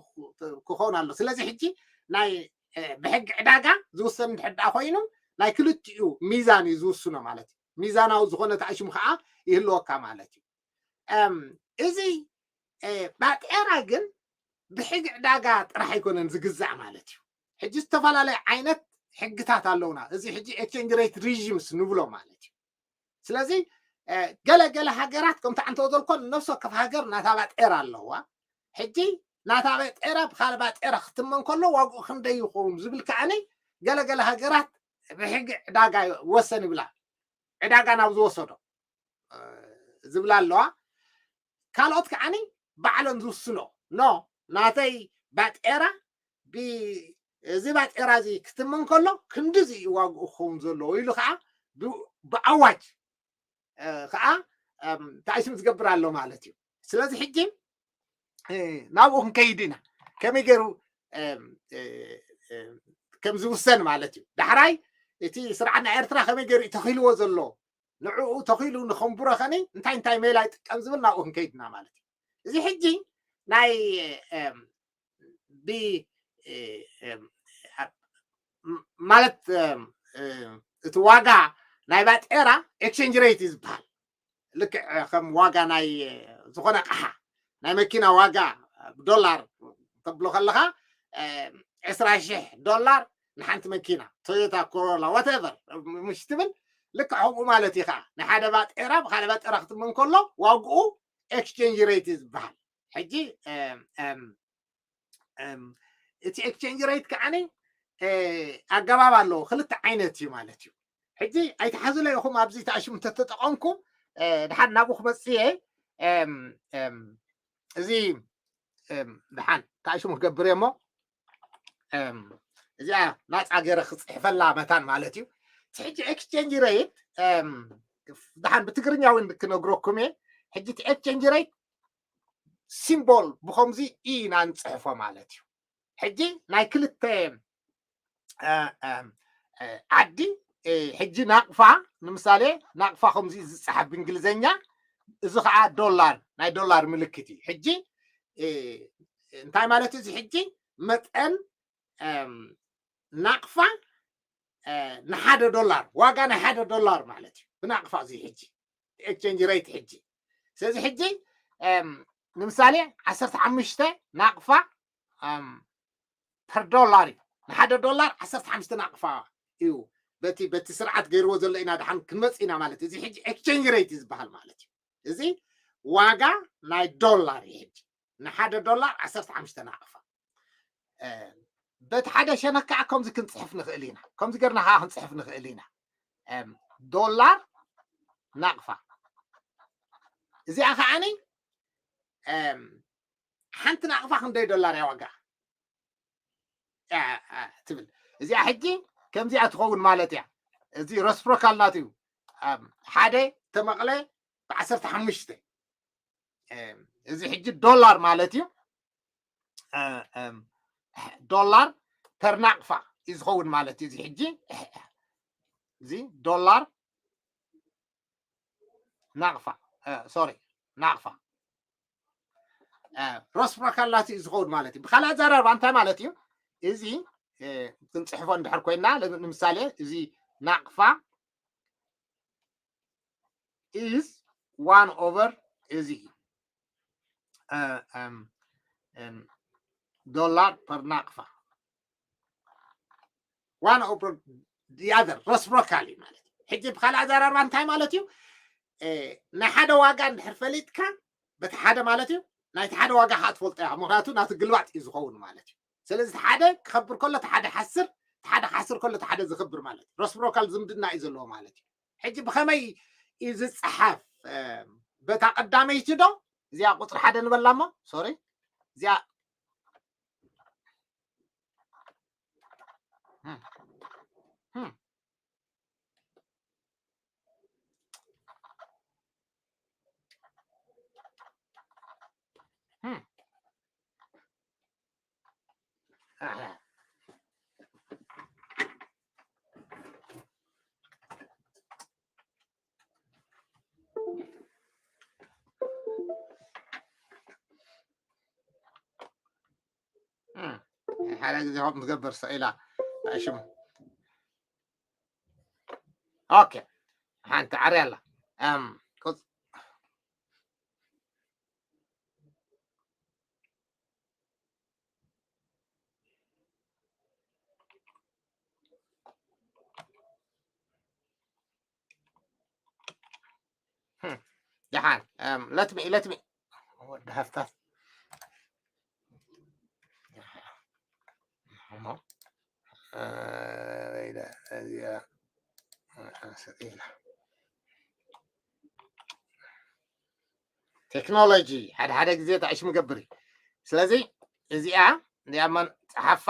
ክኸውን ኣሎ። ስለዚ ሕጂ ናይ ብሕጊ ዕዳጋ ዝውሰን እንድሕር ደኣ ኮይኑ ናይ ክልቲኡ ሚዛን እዩ ዝውስኖ ማለት እዩ። ሚዛናዊ ዝኾነ ተኣሽሙ ከዓ ይህልወካ ማለት እዩ። እዚ ባጤራ ግን ብሕጊ ዕዳጋ ጥራሕ ኣይኮነን ዝግዛእ ማለት እዩ። ሕጂ ዝተፈላለየ ዓይነት ሕግታት ኣለውና። እዚ ሕጂ ኤክስቼንጅ ሬት ሪዥምስ ንብሎ ማለት እዩ። ስለዚ ገለ ገለ ሃገራት ከምቲ ዓንተ ዘልኮን ነፍሲ ወከፍ ሃገር ናታ ባጤራ ኣለዋ። ሕጂ ናታ ባጤራ ብካል ባጤራ ክትመን ከሎ ዋግኡ ክንደይ ይኸውን ዝብል ከዓኒ ገለ ገለ ሃገራት ብሕጊ ዕዳጋ ወሰን ይብላ። ዕዳጋ ናብ ዝወሰዶ ዝብላ ኣለዋ። ካልኦት ከዓኒ ባዕለን ዝውስኖ ኖ ናተይ ባጤራ እዚ ባጤራ እዚ ክትምን ከሎ ክንድዚ እዩ ዋግኡ ክኸውን ዘለዎ ኢሉ ከዓ ብኣዋጅ ከዓ ተኣሽም ዝገብር ኣሎ ማለት እዩ። ስለዚ ሕጂ ናብኡ ክንከይድ ኢና። ከመይ ገይሩ ከም ዝውሰን ማለት እዩ። ዳሕራይ እቲ ስርዓት ናይ ኤርትራ ከመይ ገይሩ እዩ ተኺልዎ ዘሎ፣ ንዕኡ ተኺሉ ንኸንብሮ ኸኒ እንታይ እንታይ ሜላ ይጥቀም ዝብል ናብኡ ክንከይድ ኢና ማለት እዩ። እዚ ሕጂ ናይ ብ ማለት እቲ ዋጋ ናይ ባጤራ ኤክስቼንጅ ሬት እዩ ዝበሃል። ልክዕ ከም ዋጋ ናይ ዝኾነ ኣቕሓ ናይ መኪና ዋጋ ብዶላር ተብሎ ከለኻ ዕስራ ሽሕ ዶላር ንሓንቲ መኪና ቶዮታ ኮሮላ ዋተቨር ምሽ ትብል ልክዕ ከምኡ ማለት እዩ ከዓ ናይ ሓደ ባጤራ ብካልእ ባጤራ ክትምን ከሎ ዋግኡ ኤክስቼንጅ ሬት እዩ ዝበሃል። ሕጂ እቲ ኤክስቼንጅ ሬት ከዓኒ ኣገባብ ኣለዎ ክልተ ዓይነት እዩ ማለት እዩ። ሕጂ ኣይትሓዙለ ኢኹም ኣብዚ ተኣሽሙ እንተተጠቐምኩም ድሓን ናብኡ ክመፅእ እየ። እዚ ድሓን ተኣሽሙ ክገብር እየ እሞ እዚኣ ናፃ ገይረ ክፅሕፈላ መታን ማለት እዩ። ሕጂ ኤክስቼንጅ ሬት ድሓን ብትግርኛ እውን ክነግረኩም እየ። ሕጂ እቲ ኤክስቼንጅ ሬት ሲምቦል ብኸምዚ ኢና ንፅሕፎ ማለት እዩ። ሕጂ ናይ ክልተ ዓዲ ሕጂ ናቕፋ ንምሳሌ ናቕፋ ከምዚ ዝፀሓፍ ብእንግሊዝኛ እዚ ከዓ ዶላር ናይ ዶላር ምልክት እዩ። ሕጂ እንታይ ማለት እዩ? እዚ ሕጂ መጠን ናቕፋ ንሓደ ዶላር ዋጋ ናይ ሓደ ዶላር ማለት እዩ ብናቕፋ እዚ ሕጂ ኤክስቼንጅ ሬት ሕጂ። ስለዚ ሕጂ ንምሳሌ ዓሰርተ ሓሙሽተ ናቕፋ ፐር ዶላር እዩ። ንሓደ ዶላር ዓሰርተ ሓሙሽተ ናቕፋ እዩ። በቲ በቲ ስርዓት ገይርዎ ዘሎ ኢና ድሓን ክንመፅ ኢና ማለት እዩ። እዚ ሕጂ ኤክስቼንጅ ሬት እዩ ዝበሃል ማለት እዩ። እዚ ዋጋ ናይ ዶላር እዩ ሕጂ ንሓደ ዶላር ዓሰርተ ሓሙሽተ ናቕፋ። በቲ ሓደ ሸነክ ከዓ ከምዚ ክንፅሕፍ ንኽእል ኢና። ከምዚ ገርና ከዓ ክንፅሕፍ ንኽእል ኢና። ዶላር ናቕፋ እዚኣ ከዓኒ ሓንቲ ናቕፋ ክንደይ ዶላር እያ ዋጋ ትብል። እዚኣ ሕጂ ከምዚኣ ትኸውን ማለት እያ። እዚ ረስፕሮካል ናት እዩ። ሓደ ተመቕለ ብዓሰርተ ሓሙሽተ እዚ ሕጂ ዶላር ማለት እዩ። ዶላር ፐር ናቕፋ እዩ ዝኸውን ማለት እዩ። እዚ ሕጂ እዚ ዶላር ናቕፋ ሶሪ ናቕፋ ረስፕሮካል ናት እዩ ዝኸውን ማለት እዩ። ብካልእ ኣዘራርባ እንታይ ማለት እዩ? እዚ ክንፅሕፎ እንድሕር ኮይና ንምሳሌ እዚ ናቕፋ is one over እዚ ዶላር ፐር ናቕፋ one over the other ረስፕሮካል እዩ ማለት እዩ። ሕጂ ብካልእ ኣዘራርባ እንታይ ማለት እዩ? ናይ ሓደ ዋጋ እንድሕር ፈሊጥካ በቲ ሓደ ማለት እዩ ናይቲ ሓደ ዋጋ ከዓ ትፈልጦ ኢኻ። ምክንያቱ ናቲ ግልባጥ እዩ ዝኸውን ማለት እዩ። ስለዚ እቲ ሓደ ክኸብር ከሎ እቲ ሓደ ሓስር እቲ ሓደ ክሓስር ከሎ እቲ ሓደ ዝኽብር ማለት እዩ። ረስፕሮካል ዝምድና እዩ ዘለዎ ማለት እዩ። ሕጂ ብኸመይ እዩ ዝፀሓፍ? በታ ቀዳመይቲ ዶ እዚኣ ቁፅሪ ሓደ ንበላ እሞ ሶሪ እዚኣ ሓደ ግዜ ከምኡ ትገብር ስቕ ኢላ ሽሙ ኦኬ ሓንቲ ዓርያ ኣላ ደሓን let me let me ወዲ ሃፍታት እዚኣ ኢላ ቴክኖሎጂ ሓደ ሓደ ግዜ ተዕሽም ገብር እዩ። ስለዚ እዚኣ እዚኣ መን ጸሓፋ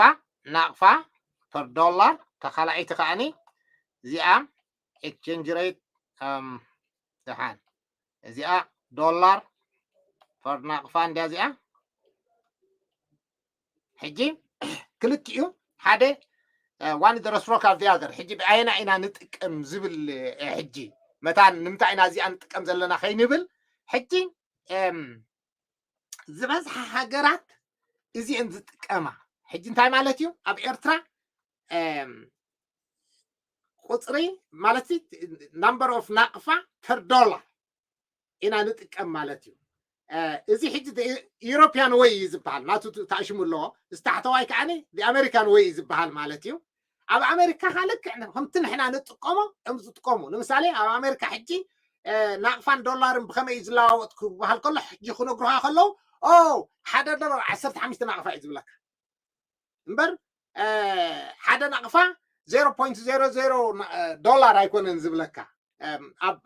ናቕፋ per dollar፣ ተኻላኣይቲ ከዓኒ እዚኣ exchange rate ደሓን እዚኣ ዶላር per ናቕፋ እንዲያ እዚኣ። ሕጂ ክልቲኡ ሓደ one is the reciprocal of the other። ሕጂ ብኣየና ኢና ንጥቀም ዝብል ሕጂ መታን ንምንታይ ኢና እዚኣ ንጥቀም ዘለና ከይንብል ሕጂ ዝበዝሓ ሃገራት እዚአን ዝጥቀማ። ሕጂ እንታይ ማለት እዩ? ኣብ ኤርትራ ቁፅሪ ማለት number of ናቕፋ per dollar ኢና ንጥቀም ማለት እዩ። እዚ ሕጂ European way እዩ ዝበሃል፣ ናቱ ተኣሽሙ ኣለዎ። እዚ ታሕተዋይ ከዓኒ American way እዩ ዝበሃል ማለት እዩ። ኣብ ኣሜሪካ ከ ልክዕ ከምቲ ንሕና ንጥቀሞ እዮም ዝጥቀሙ። ንምሳሌ ኣብ ኣሜሪካ ሕጂ ናቕፋን ዶላርን ብኸመይ እዩ ዝለዋወጥ ክበሃል ከሎ ሕጂ ክነግሩኻ ከለዉ ሓደ ዶላር ዓሰርተ ሓሙሽተ ናቕፋ እዩ ዝብለካ እምበር ሓደ ናቕፋ ዜሮ ፖይንት ዜሮ ዜሮ ዶላር ኣይኮነን ዝብለካ።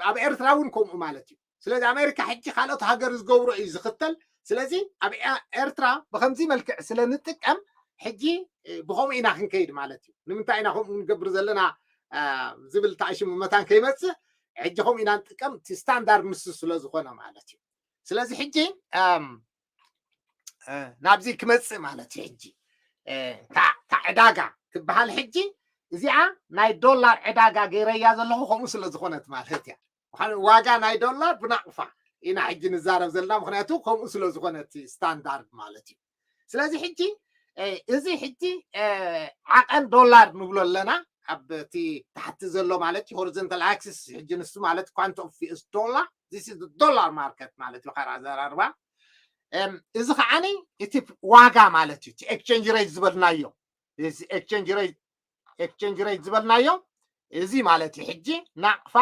ኣብ ኤርትራ እውን ከምኡ ማለት እዩ። ስለዚ ኣሜሪካ ሕጂ ካልኦት ሃገር ዝገብሮ እዩ ዝኽተል። ስለዚ ኣብ ኤርትራ ብከምዚ መልክዕ ስለ ንጥቀም ሕጂ ብከምኡ ኢና ክንከይድ ማለት እዩ። ንምንታይ ኢና ከምኡ ንገብር ዘለና ዝብል ተኣሽሙ መታን ከይመፅእ ሕጂ ከምኡ ኢና ንጥቀም፣ እቲ ስታንዳርድ ንሱ ስለ ዝኾነ ማለት እዩ። ስለዚ ሕጂ ናብዚ ክመፅእ ማለት እዩ። ሕጂ እታ ዕዳጋ ትበሃል ሕጂ እዚኣ ናይ ዶላር ዕዳጋ ገይረያ ዘለኹ ከምኡ ስለ ዝኾነት ማለት እያ። ዋጋ ናይ ዶላር ብናቕፋ ኢና ሕጂ ንዛረብ ዘለና፣ ምክንያቱ ከምኡ ስለ ዝኾነ እቲ ስታንዳርድ ማለት እዩ። ስለዚ ሕጂ እዚ ሕጂ ዓቐን ዶላር ንብሎ ኣለና፣ ኣብ እቲ ታሕቲ ዘሎ ማለት እዩ፣ ሆሪዞንታል ኣክሲስ። ሕጂ ንሱ ማለት quantity of ዩኤስ ዶላር፣ this is the dollar market ማለት እዩ። ካልእ ኣዘራርባ እዚ ከዓኒ እቲ ዋጋ ማለት እዩ፣ እቲ ኤክስቼንጅ ሬት ዝበልናዮ፣ ኤክስቼንጅ ሬት ዝበልናዮ እዚ ማለት እዩ። ሕጂ ናቕፋ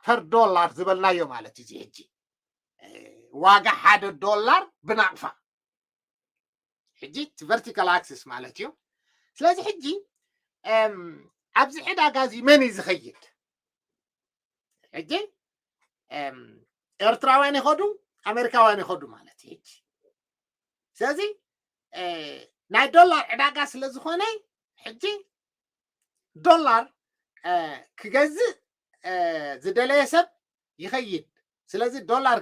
per ዶላር ዝበልናዮ ማለት እዩ። እዚ ሕጂ ዋጋ ሓደ ዶላር ብናቕፋ ሕጂ እቲ ቨርቲካል ኣክሲስ ማለት እዩ። ስለዚ ሕጂ ኣብዚ ዕዳጋ እዚ መን እዩ ዝኸይድ? ሕጂ ኤርትራውያን ይኸዱ፣ ኣሜሪካውያን ይኸዱ ማለት እዩ። ሕጂ ስለዚ ናይ ዶላር ዕዳጋ ስለ ዝኾነ ሕጂ ዶላር ክገዝእ ዝደለየ ሰብ ይኸይድ። ስለዚ ዶላር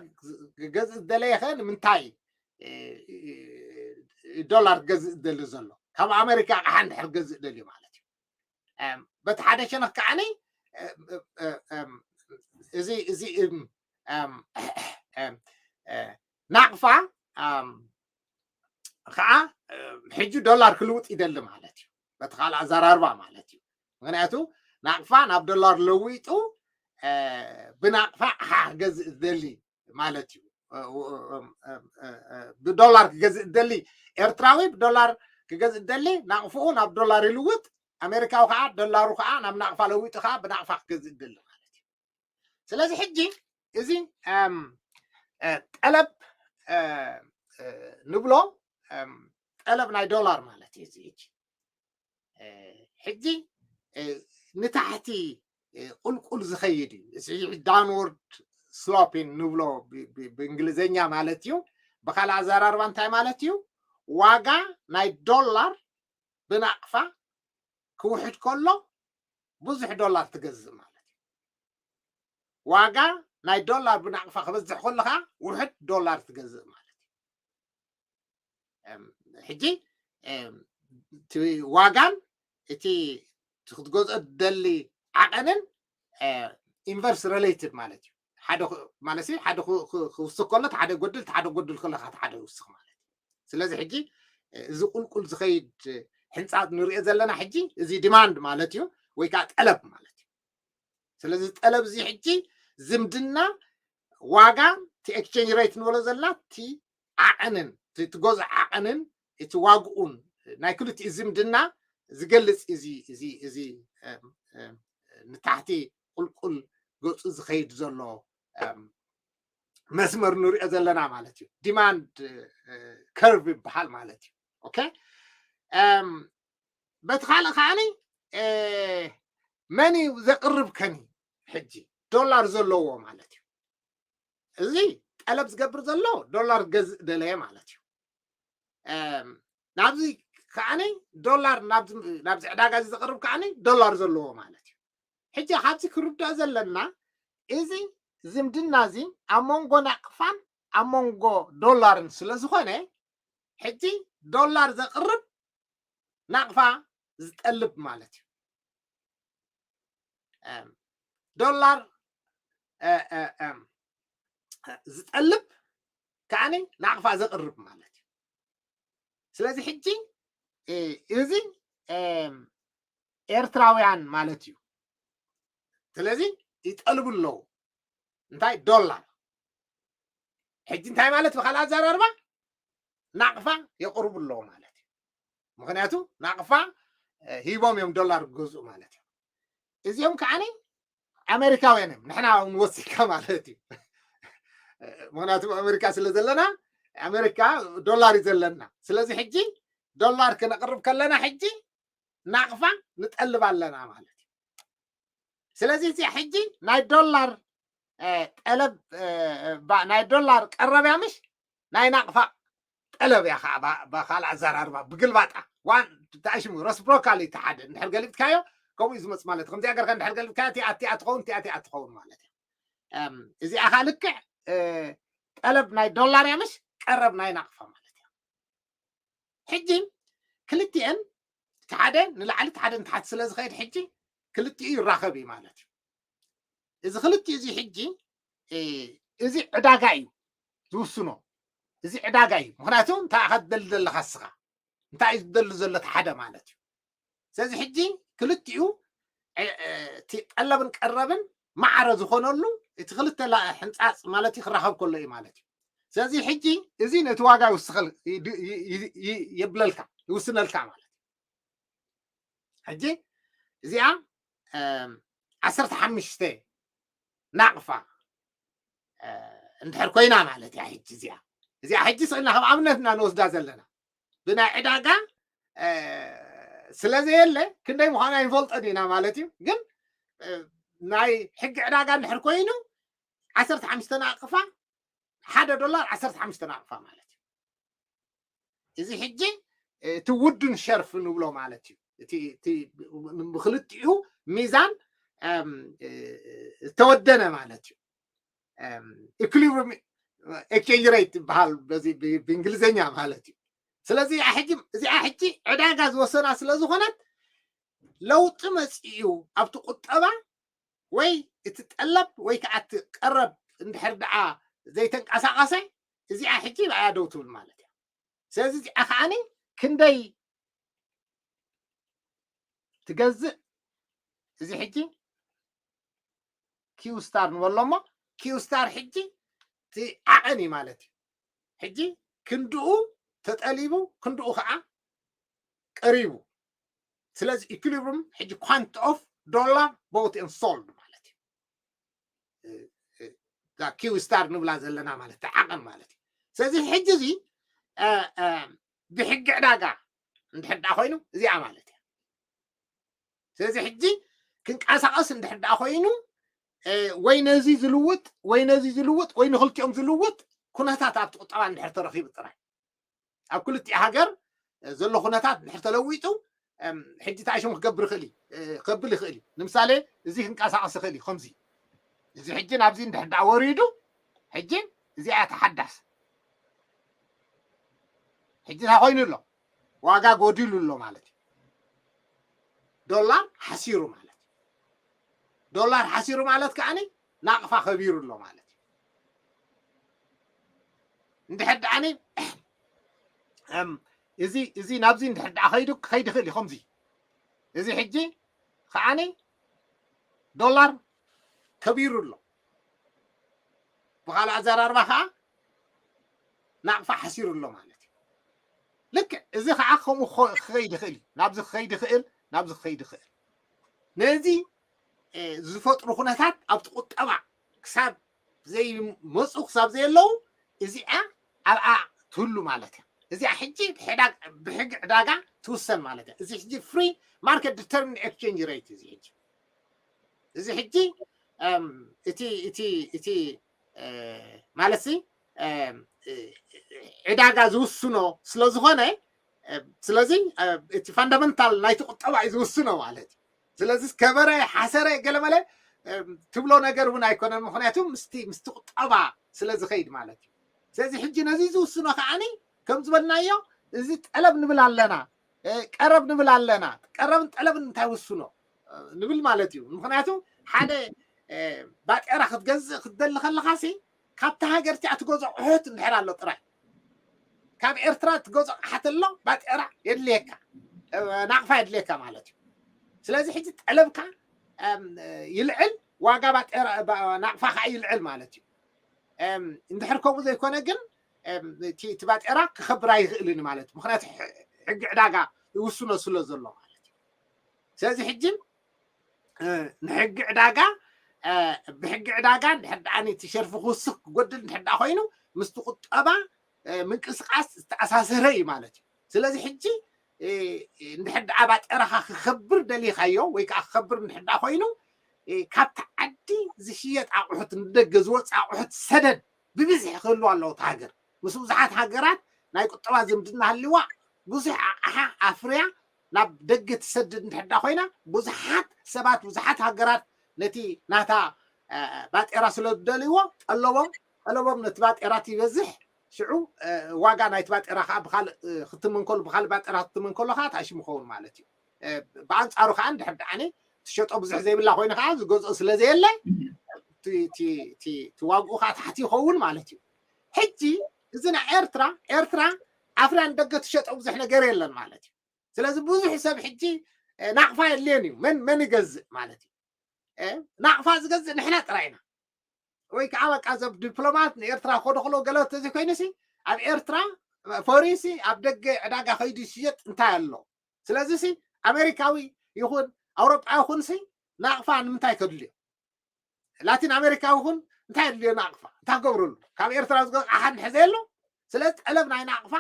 ክገዝእ ዝደለየ ከ ንምንታይ ዶላር ክገዝእ ዝደሊ ዘሎ? ካብ ኣሜሪካ ኣቕሓ እንድሕር ክገዝእ ደልዩ ማለት እዩ። በቲ ሓደ ሸነኽ ከዓኒ እዚ እዚ ናቕፋ ከዓ ሕጂ ዶላር ክልውጥ ይደሊ ማለት እዩ። በቲ ካልእ ኣዘራርባ ማለት እዩ። ምክንያቱ ናቕፋ ናብ ዶላር ለዊጡ ብናቕፋ ኣቕሓ ክገዝእ ዝደሊ ማለት እዩ። ብዶላር ክገዝእ ዝደሊ ኤርትራዊ ብዶላር ክገዝእ ዝደሊ ናቕፍኡ ናብ ዶላር ይልውጥ፣ ኣሜሪካዊ ከዓ ዶላሩ ከዓ ናብ ናቕፋ ለዊጡ ከዓ ብናቕፋ ክገዝእ ዝደሊ ማለት እዩ። ስለዚ ሕጂ እዚ ጠለብ ንብሎ ጠለብ ናይ ዶላር ማለት እዩ። እዚ ሕጂ ሕጂ ንታሕቲ ቁልቁል ዝኸይድ እዩ። እዚ ዳውንወርድ ስሎፒን ንብሎ ብእንግሊዝኛ ማለት እዩ። ብካልእ ኣዘራርባ እንታይ ማለት እዩ? ዋጋ ናይ ዶላር ብናቕፋ ክውሕድ ከሎ ብዙሕ ዶላር ትገዝእ ማለት እዩ። ዋጋ ናይ ዶላር ብናቕፋ ክበዝሕ ከሎ ከዓ ውሕድ ዶላር ትገዝእ ማለት እዩ። ሕጂ እቲ ዋጋን እቲ ክትገዝኦ ትደሊ ዓቐንን ኢንቨርስ ሪሌትድ ማለት እዩ። ሓደ ማለት ሓደ ክውስኽ ከሎ ሓደ ጎድል፣ ሓደ ጎድል ከሎ ሓደ ይውስኽ ማለት እዩ። ስለዚ ሕጂ እዚ ቁልቁል ዝኸይድ ሕንፃት ንሪኦ ዘለና ሕጂ እዚ ዲማንድ ማለት እዩ፣ ወይ ከዓ ጠለብ ማለት እዩ። ስለዚ ጠለብ እዚ ሕጂ ዝምድና ዋጋ እቲ ኤክስቼንጅ ሬት ንበሎ ዘለና እቲ ዓቐንን እቲ ትገዝኦ ዓቐንን እቲ ዋግኡን ናይ ክልቲኡ ዝምድና ዝገልፅ እዚ እዚ እዚ ንታሕቲ ቁልቁል ገፁ ዝኸይድ ዘሎ መስመር ንሪኦ ዘለና ማለት እዩ። ዲማንድ ከርቭ ይበሃል ማለት እዩ። ኦኬ፣ በቲ ካልእ ከዓኒ መን እዩ ዘቕርብ ከኒ ሕጂ ዶላር ዘለዎ ማለት እዩ። እዚ ጠለብ ዝገብር ዘሎ ዶላር ገዝእ ደለየ ማለት እዩ። ናብዚ ከዓኒ ዶላር ናብዚ ዕዳጋ እዚ ዘቕርብ ከዓኒ ዶላር ዘለዎ ማለት እዩ። ሕጂ ካብዚ ክርዳእ ዘለና እዚ ዝምድና እዚ ኣብ መንጎ ናቕፋን ኣብ መንጎ ዶላርን ስለ ዝኾነ ሕጂ ዶላር ዘቕርብ ናቕፋ ዝጠልብ ማለት እዩ። ዶላር ዝጠልብ ከዓኒ ናቕፋ ዘቕርብ ማለት እዩ። ስለዚ ሕጂ እዚ ኤርትራውያን ማለት እዩ። ስለዚ ይጠልቡ ኣለዉ እንታይ ዶላር። ሕጂ እንታይ ማለት ብካልእ ኣዘራርባ ናቕፋ የቕርቡ ኣለዉ ማለት እዩ። ምክንያቱ ናቕፋ ሂቦም እዮም ዶላር ክገዝኡ ማለት እዩ። እዚኦም ከዓኒ ኣሜሪካውያን እዮም ንሕና ንወሲካ ማለት እዩ። ምክንያቱ ኣሜሪካ ስለ ዘለና ኣሜሪካ ዶላር እዩ ዘለና። ስለዚ ሕጂ ዶላር ክነቕርብ ከለና ሕጂ ናቕፋ ንጠልብ ኣለና ማለት እዩ። ስለዚ እዚኣ ሕጂ ናይ ዶላር ጠለብ ናይ ዶላር ቀረብያ ምሽ ናይ ናቕፋ ጠለብ እያ ከዓ ብካልእ ኣዘራርባ ብግልባጣ ዋን ተኣሽሙ ረስፕሮካል እቲ ሓደ እንድሕር ገሊብትካዮ ከምኡ እዩ ዝመፅ ማለት ከምዚኣ ገርካ እንድሕር ገሊብትካዮ እቲኣ እቲኣ ትኸውን እቲኣ እቲኣ ትኸውን ማለት እዩ። እዚኣ ከዓ ልክዕ ጠለብ ናይ ዶላር እያ ምሽ ቀረብ ናይ ናቕፋ ማለት እዩ። ሕጂ ክልቲኤን እቲ ሓደ ንላዕሊ እቲ ሓደ ንታሕቲ ስለ ዝኸይድ ሕጂ ክልቲኡ ይራኸብ እዩ ማለት እዩ። እዚ ክልቲኡ እዚ ሕጂ እዚ ዕዳጋ እዩ ዝውስኖ። እዚ ዕዳጋ እዩ። ምክንያቱ እንታይ ኢኻ ትደሊ ዘለኻ እስኻ እንታይ እዩ ዝደሊ ዘሎ እቲ ሓደ ማለት እዩ። ስለዚ ሕጂ ክልቲኡ እቲ ጠለብን ቀረብን ማዕረ ዝኾነሉ እቲ ክልተ ሕንፃፅ ማለት እዩ ክራኸብ ከሎ እዩ ማለት እዩ። ስለዚ ሕጂ እዚ ነቲ ዋጋ ይውስኸል የብለልካ ይውስነልካ ማለት እዩ። ሕጂ እዚኣ ዓሰርተ ሓሙሽተ ናቕፋ እንድሕር ኮይና ማለት እያ። ሕጂ እዚኣ እዚኣ ሕጂ ስእልና ከም ኣብነት እና ንወስዳ ዘለና ብናይ ዕዳጋ ስለ ዘየለ ክንደይ ምዃኑ ኣይንፈልጦን ኢና ማለት እዩ። ግን ናይ ሕጊ ዕዳጋ እንድሕር ኮይኑ ዓሰርተ ሓሙሽተ ናቕፋ ሓደ ዶላር ዓሰርተ ሓሙሽተ ናቕፋ ማለት እዩ። እዚ ሕጂ እቲ ውዱን ሸርፍ ንብሎ ማለት እዩ። እቲ ብክልቲኡ ሚዛን ዝተወደነ ማለት እዩ። ኢኩሊብሪየም ኤክስቼንጅ ሬት ይበሃል ብእንግሊዝኛ ማለት እዩ። ስለዚ እዚኣ ሕጂ ዕዳጋ ዝወሰና ስለ ዝኾነት ለውጢ መፅኡ ኣብቲ ቁጠባ ወይ እቲ ጠለብ ወይ ከዓ እቲ ቀረብ እንድሕር ደኣ ዘይተንቀሳቐሰ እዚኣ ሕጂ ብኣያ ደው ትብል ማለት እያ። ስለዚ እዚኣ ከዓኒ ክንደይ ትገዝእ እዚ ሕጂ ኪው ስታር ንበሎ እሞ ኪው ስታር ሕጂ እቲ ዓቐን እዩ ማለት እዩ። ሕጂ ክንድኡ ተጠሊቡ ክንድኡ ከዓ ቀሪቡ። ስለዚ ኢኩሊብሪየም ሕጂ ኳንቲ ኦፍ ዶላር ቦት ን ሶልድ ማለት እዩ። ኪው ስታር ንብላ ዘለና ማለት ዓቐን ማለት እዩ። ስለዚ ሕጂ እዚ ብሕጊ ዕዳጋ እንድሕር ደኣ ኮይኑ እዚኣ ማለት እያ። ስለዚ ሕጂ ክንቀሳቐስ እንድሕር ደኣ ኮይኑ ወይ ነዚ ዝልውጥ ወይ ነዚ ዝልውጥ ወይ ንክልቲኦም ዝልውጥ ኩነታት ኣብቲ ቁጠባ እንድሕር ተረኺቡ ጥራይ ኣብ ክልቲኡ ሃገር ዘሎ ኩነታት እንድሕር ተለዊጡ ሕጂ እንታይ ሽሙ ክገብር ይኽእል እዩ ከብል ይኽእል እዩ። ንምሳሌ እዚ ክንቀሳቐስ ይኽእል እዩ ከምዚ እዚ ሕጂ ናብዚ እንድሕር ደኣ ወሪዱ ሕጂ እዚኣ ተሓዳስ ሕጂ እንታይ ኮይኑ ኣሎ ዋጋ ጎዲሉ ኣሎ ማለት እዩ። ዶላር ሓሲሩ ማለት እዩ። ዶላር ሓሲሩ ማለት ከዓኒ ናቕፋ ከቢሩ ኣሎ ማለት እዩ። እንድሕር ደኣኒ እዚ እዚ ናብዚ እንድሕር ደኣ ከይዱ ክኸይድ ይኽእል እዩ ከምዚ እዚ ሕጂ ከዓኒ ዶላር ከቢሩ ኣሎ። ብካልእ ኣዘራርባ ከዓ ናቕፋ ሓሲሩ ኣሎ ማለት እዩ። ልክዕ እዚ ከዓ ከምኡ ክኸይድ ይኽእል እዩ ናብዚ ክኸይድ ይኽእል ናብዚ ክኸይድ ይኽእል። ነዚ ዝፈጥሩ ኩነታት ኣብቲ ቁጠባ ክሳብ ዘይመፁ ክሳብ ዘየለዉ እዚኣ ኣብኣ ትህሉ ማለት እያ። እዚኣ ሕጂ ብሕጊ ዕዳጋ ትውሰን ማለት እያ። እዚ ሕጂ ፍሪ ማርኬት ዲተርሚን ኤክስቼንጅ ሬት እዚ ሕጂ እዚ ሕጂ እቲ እቲ እቲ ማለት ዕዳጋ ዝውስኖ ስለዝኾነ፣ ስለዚ እቲ ፋንዳመንታል ናይቲ ቁጠባ እዩ ዝውስኖ ማለት እዩ። ስለዚ ከበረ ሓሰረ ገለመለ ትብሎ ነገር እውን ኣይኮነን፣ ምክንያቱ ምስቲ ምስቲ ቁጠባ ስለዝኸይድ ማለት እዩ። ስለዚ ሕጂ ነዚ ዝውስኖ ከዓኒ ከም ዝበልናዮ እዚ ጠለብ ንብል ኣለና፣ ቀረብ ንብል ኣለና። ቀረብን ጠለብን እንታይ ውስኖ ንብል ማለት እዩ። ምክንያቱ ሓደ ባጤራ ክትገዝእ ክትደሊ ከለካ ሲ ካብቲ ሃገር እቲኣ ትገዝኦ ኣቑሑት እንድሕር ኣሎ ጥራይ፣ ካብ ኤርትራ ትገዝኦ ኣቕሓ ተሎ ባጤራ የድልየካ፣ ናቕፋ የድልየካ ማለት እዩ። ስለዚ ሕጂ ጠለብካ ይልዕል፣ ዋጋ ባጤራ ናቕፋ ከዓ ይልዕል ማለት እዩ። እንድሕር ከምኡ ዘይኮነ ግን እቲ ባጤራ ክኸብር ኣይኽእልን ማለት እዩ። ምክንያቱ ሕጊ ዕዳጋ ይውስኖ ስለ ዘሎ ማለት እዩ። ስለዚ ሕጂ ንሕጊ ዕዳጋ ብሕጊ ዕዳጋ እንድሕር ደኣ ነቲ ሸርፊ ክውስኽ ክጎድል እንድሕር ደኣ ኮይኑ ምስቲ ቁጠባ ምንቅስቃስ ዝተኣሳሰረ እዩ ማለት እዩ። ስለዚ ሕጂ እንድሕር ደኣ ባጤራኻ ክኸብር ደሊኻዮ ወይ ከዓ ክኸብር እንድሕር ደኣ ኮይኑ ካብቲ ዓዲ ዝሽየጥ ኣቑሑት ንደገ ዝወፅ ኣቑሑት ሰደድ ብብዝሒ ክህልው ኣለዎ እቲ ሃገር ምስ ብዙሓት ሃገራት ናይ ቁጠባ ዝምድና ሃልዋ ብዙሕ ኣቕሓ ኣፍርያ ናብ ደገ ትሰድድ እንድሕዳ ኮይና ብዙሓት ሰባት ብዙሓት ሃገራት ነቲ ናታ ባጤራ ስለ ዝደልይዎ ጠለቦም ጠለቦም ነቲ ባጤራ ይበዝሕ። ሽዑ ዋጋ ናይቲ ባጤራ ከዓ ብካልእ ክትምን ከሎ ብካልእ ባጤራ ክትምን ከሎ ከዓ ታሽሙ ይኸውን ማለት እዩ። ብኣንፃሩ ከዓ እንድሕር ደኣኒ ትሸጦ ብዙሕ ዘይብላ ኮይኑ ከዓ ዝገዝኦ ስለ ዘየለ እቲ ዋግኡ ከዓ ታሕቲ ይኸውን ማለት እዩ። ሕጂ እዚ ናይ ኤርትራ ኤርትራ ኣፍርያ ንደገ ትሸጦ ብዙሕ ነገር የለን ማለት እዩ። ስለዚ ብዙሕ ሰብ ሕጂ ናቕፋ የድልየን እዩ። መን መን ይገዝእ ማለት እዩ። ናቕፋ ዝገዝእ ንሕና ጥራይ ኢና። ወይ ከዓ በቃ ዘብ ዲፕሎማት ንኤርትራ ከደክሎ ገለ ተዘይኮይኑ ሲ ኣብ ኤርትራ ፈርዩ ሲ ኣብ ደገ ዕዳጋ ከይዱ ይሽየጥ እንታይ ኣሎ? ስለዚ ሲ ኣሜሪካዊ ይኹን ኣውሮጳ ይኹን ሲ ናቕፋ ንምንታይ ከድልዮ? ላቲን ኣሜሪካ ይኹን እንታይ የድልዮ ናቕፋ እንታይ ክገብረሉ? ካብ ኤርትራ ዝገ ኣሓ ንሕዘ የሎ። ስለዚ ጠለብ ናይ ናቕፋ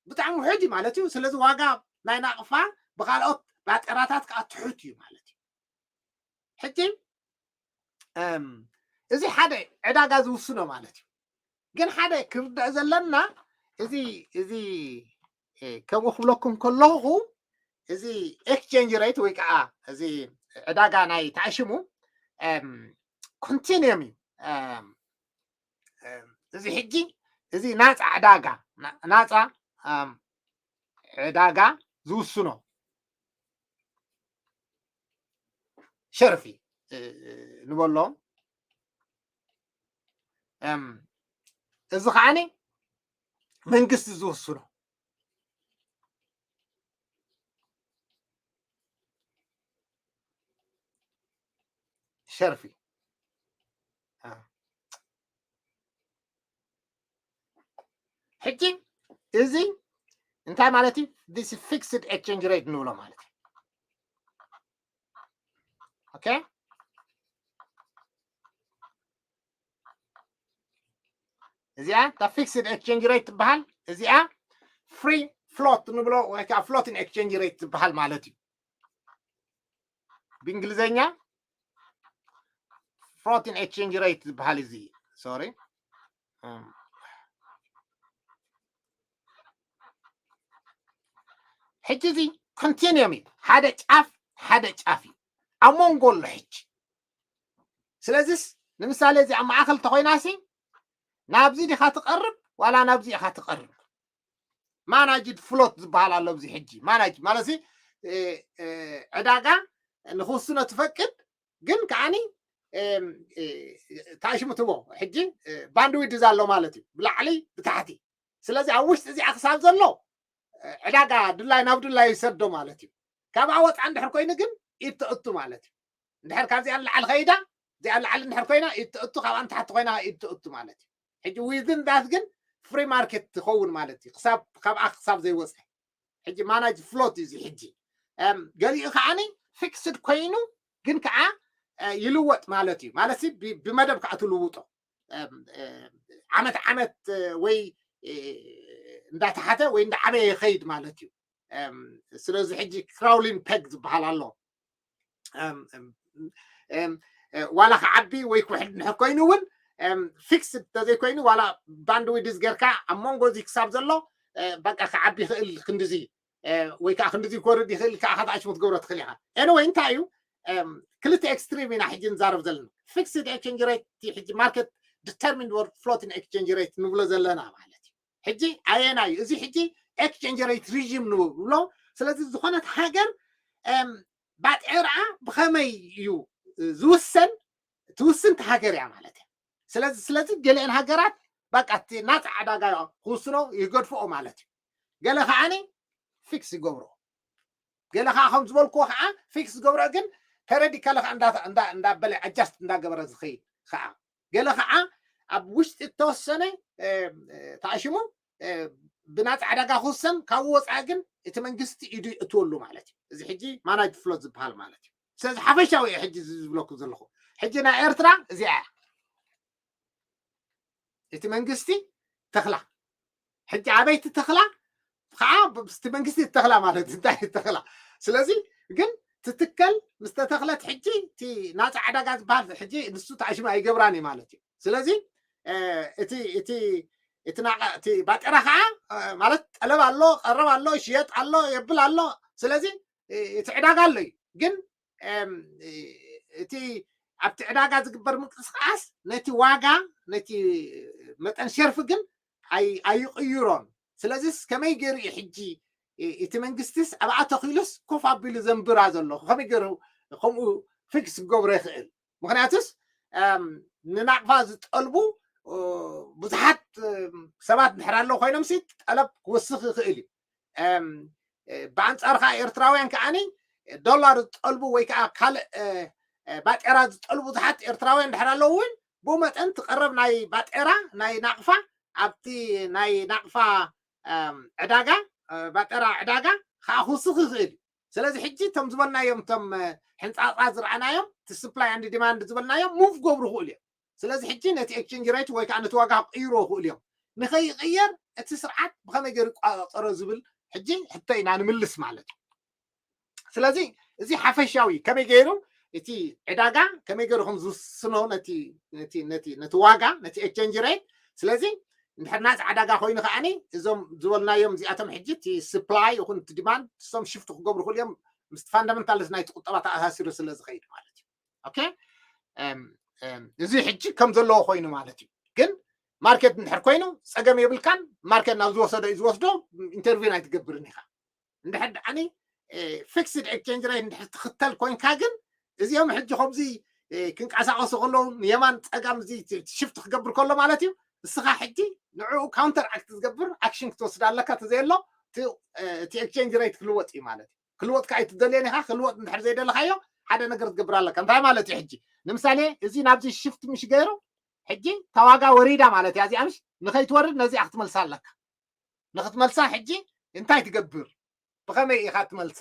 ብጣዕሚ ውሕድ እዩ ማለት እዩ። ስለዚ ዋጋ ናይ ናቕፋ ብካልኦት ባጤራታት ከዓ ትሑት እዩ ማለት እዩ። ሕጂ እዚ ሓደ ዕዳጋ ዝውስኖ ማለት እዩ። ግን ሓደ ክርዳእ ዘለና እዚ እዚ ከምኡ ክብለኩም ከለኹ እዚ ኤክስቼንጅ ሬት ወይ ከዓ እዚ ዕዳጋ ናይ ተኣሽሙ ኮንቲኒየም እዩ። እዚ ሕጂ እዚ ናፃ ዕዳጋ ናፃ ዕዳጋ ዝውስኖ ሸርፊ ንበሎ። እዚ ከዓኒ መንግስቲ ዝውስኖ ሸርፊ። ሕጂ እዚ እንታይ ማለት እዩ? This fixed exchange rate ንብሎ ማለት እዩ። ኦኬ፣ እዚኣ እታ ፊክስድ ኤክስቼንጅ ሬት ትበሃል። እዚኣ ፍሪ ፍሎት ንብሎ ወይ ከዓ ፍሎቲንግ ኤክስቼንጅ ሬት ትበሃል ማለት እዩ። ብእንግሊዝኛ ፍሎቲንግ ኤክስቼንጅ ሬት ዝበሃል እዚ። ሶሪ፣ ሕጂ እዚ ኮንቲኒየም እዩ። ሓደ ጫፍ ሓደ ጫፍ እዩ ኣብ መንጎ ኣሎ ሕጂ። ስለዚስ ንምሳሌ እዚኣ ማእኸል ተኮይናሲ ናብዚ ዲኻ ትቐርብ ዋላ ናብዚ ኢኻ ትቐርብ? ማናጅድ ፍሎት ዝበሃል ኣሎ ኣብዚ ሕጂ። ማናጅ ማለት ዕዳጋ ንክውስኖ ትፈቅድ ግን ከዓኒ ታሽሙ ትቦ ሕጂ ባንድዊድዝ ኣሎ ማለት እዩ፣ ብላዕሊ ብታሕቲ። ስለዚ ኣብ ውሽጢ እዚኣ ክሳብ ዘሎ ዕዳጋ ድላይ ናብ ድላይ ይሰዶ ማለት እዩ። ካብኣ ወፃ እንድሕር ኮይኑ ግን ኢድ ተእቱ ማለት እዩ። እንድሕር ካብዚኣ ንላዕሊ ከይዳ እዚኣ ንላዕሊ እንድሕር ኮይና ኢድ ተእቱ፣ ካብኣ ንታሕቲ ኮይና ኢድ ተእቱ ማለት እዩ። ሕጂ ዊዝን ዳት ግን ፍሪ ማርኬት ትኸውን ማለት እዩ፣ ክሳብ ካብኣ ክሳብ ዘይወፀ። ሕጂ ማናጅ ፍሎት እዩ እዚ ሕጂ። ገሊኡ ከዓኒ ፊክስድ ኮይኑ ግን ከዓ ይልወጥ ማለት እዩ። ማለት ብመደብ ከዓ ትልውጦ ዓመት ዓመት ወይ እንዳተሓተ ወይ እንዳዓበየ ይኸይድ ማለት እዩ። ስለዚ ሕጂ ክራውሊን ፔግ ዝበሃል ኣሎ። ዋላ ክዓቢ ወይ ክውሕድ እንድሕር ኮይኑ እውን ፊክስድ ተዘይኮይኑ ዋላ ባንድዊድዝ ጌርካ ኣብ መንጎ እዚ ክሳብ ዘሎ በቃ ክዓቢ ይኽእል ክንድዚ ወይ ከዓ ክንድዚ ክወርድ ይኽእል ከዓ ከተኣሽሙ ትገብሮ ትኽእል ኢኻ። ኤኒወይ እንታይ እዩ ክልተ ኤክስትሪም ኢና ሕጂ ንዛረብ ዘለና። ፊክስድ ኤክስቼንጅ ሬት ሕጂ ማርኬት ዲተርሚንድ ወር ፍሎቲንግ ኤክስቼንጅ ሬት ንብሎ ዘለና ማለት እዩ። ሕጂ ኣየና እዩ እዚ ሕጂ ኤክስቼንጅ ሬት ሪጂም ንብሎ። ስለዚ ዝኾነት ሃገር ባጤርኣ ብኸመይ እዩ ዝውሰን? ትውስንቲ ሃገር እያ ማለት እያ። ስለዚ ስለዚ ገሊአን ሃገራት በቃ እቲ ናፃ ዕዳጋ ክውስኖ ይገድፍኦ ማለት እዩ። ገለ ከዓኒ ፊክስ ይገብሮ። ገለ ከዓ ከም ዝበልክዎ ከዓ ፊክስ ዝገብሮ ግን ፐረዲካሊ ከዓ እንዳበለ ኣጃስት እንዳገበረ ዝኸይድ ከዓ ገለ ከዓ ኣብ ውሽጢ እተወሰነ ተኣሽሙ ብናፃ ዕዳጋ ክውሰን ካብኡ ወፃኢ ግን እቲ መንግስቲ ኢዱ ይእትወሉ ማለት እዩ። እዚ ሕጂ ማናጅ ፍሎት ዝበሃል ማለት እዩ። ስለዚ ሓፈሻዊ እየ ሕጂ ዝብለኩም ዘለኹ። ሕጂ ናይ ኤርትራ እዚኣ እያ። እቲ መንግስቲ ተኽላ ሕጂ ኣበይቲ ተኽላ ከዓ እቲ መንግስቲ ተኽላ ማለት እንታይ ተኽላ። ስለዚ ግን ትትከል ምስ ተተኽለት ሕጂ እቲ ናፃ ዕዳጋ ዝበሃል ሕጂ ንሱ ተኣሽሙ ኣይገብራን እዩ ማለት እዩ። ስለዚ እቲ እቲ እቲ ናቐ እቲ ባጤራ ከዓ ማለት ጠለብ ኣሎ፣ ቀረብ ኣሎ፣ ሽየጥ ኣሎ፣ የብል ኣሎ። ስለዚ እቲ ዕዳጋ ኣሎ እዩ። ግን እቲ ኣብቲ ዕዳጋ ዝግበር ምንቅስቃስ ነቲ ዋጋ ነቲ መጠን ሸርፊ ግን ኣይቅይሮን። ስለዚስ ከመይ ገይሩ እዩ ሕጂ እቲ መንግስቲስ ኣብኣ ተኺሉስ ኮፍ ኣቢሉ ዘንብራ ዘሎ ከመይ ገይሩ ከምኡ ፊክስ ክገብሮ ይኽእል? ምክንያቱስ ንናቕፋ ዝጠልቡ ብዙሓት ሰባት እንድሕር ኣለዉ ኮይኖም ሲ ጠለብ ክወስኽ ይኽእል እዩ። ብኣንፃር ከዓ ኤርትራውያን ከዓኒ ዶላር ዝጠልቡ ወይ ከዓ ካልእ ባጤራ ዝጠልቡ ብዙሓት ኤርትራውያን እንድሕር ኣለዉ እውን ብኡ መጠን ትቐረብ ናይ ባጤራ ናይ ናቕፋ ኣብቲ ናይ ናቕፋ ዕዳጋ ባጤራ ዕዳጋ ከዓ ክውስኽ ይኽእል እዩ። ስለዚ ሕጂ እቶም ዝበልናዮም እቶም ሕንፃፃ ዝረኣናዮም እቲ ስፕላይ ኣንድ ዲማንድ ዝበልናዮም ሙቭ ክገብሩ ይኽእሉ እዮም። ስለዚ ሕጂ ነቲ ኤክስቼንጅ ሬት ወይ ከዓ ነቲ ዋጋ ክቅይሮ ይኽእሉ እዮም። ንኸይቅየር እቲ ስርዓት ብኸመይ ገይሩ ይቋፀሮ ዝብል ሕጂ ሕቶ ኢና ንምልስ ማለት እዩ። ስለዚ እዚ ሓፈሻዊ ከመይ ገይሩ እቲ ዕዳጋ ከመይ ገይሩ ከም ዝውስኖ ነቲ ዋጋ ነቲ ኤክስቼንጅ ሬት። ስለዚ እንድሕር ናፃ ዕዳጋ ኮይኑ ከዓኒ እዞም ዝበልናዮም እዚኣቶም ሕጂ እቲ ስፕላይ ይኹን እቲ ዲማንድ እሶም ሽፍት ክገብሩ ይኽእሉ እዮም። ምስቲ ፋንዳመንታልስ ናይቲ ቁጠባ ተኣሳሲሩ ስለ ዝኸይድ ማለት እዩ። ኦኬ እዚ ሕጂ ከም ዘለዎ ኮይኑ ማለት እዩ። ግን ማርኬት እንድሕር ኮይኑ ፀገም የብልካን። ማርኬት ናብ ዝወሰዶ እዩ ዝወስዶ። ኢንተርቪን ኣይትገብርን ኢኻ። እንድሕር ደኣኒ ፊክስድ ኤክስቼንጅ ሬት እንድሕር ትኽተል ኮይንካ ግን እዚኦም ሕጂ ከምዚ ክንቀሳቀሱ ከለዉ ንየማን ፀጋም እዚ ሽፍት ክገብር ከሎ ማለት እዩ። ንስኻ ሕጂ ንዕኡ ካውንተር ኣክት ዝገብር ኣክሽን ክትወስድ ኣለካ። ተዘየሎ እቲ ኤክስቼንጅ ሬት ክልወጥ እዩ ማለት እዩ። ክልወጥ ከዓ ኣይትደልዮን ኢኻ። ክልወጥ እንድሕር ዘይደለካዮ ሓደ ነገር ትገብር ኣለካ። እንታይ ማለት እዩ? ሕጂ ንምሳሌ እዚ ናብዚ ሽፍት ምሽ ገይሩ ሕጂ ተዋጋ ወሪዳ ማለት እያ። እዚኣ ምሽ ንኸይትወርድ ነዚኣ ክትመልሳ ኣለካ። ንክትመልሳ ሕጂ እንታይ ትገብር? ብኸመይ ኢኻ ትመልሳ?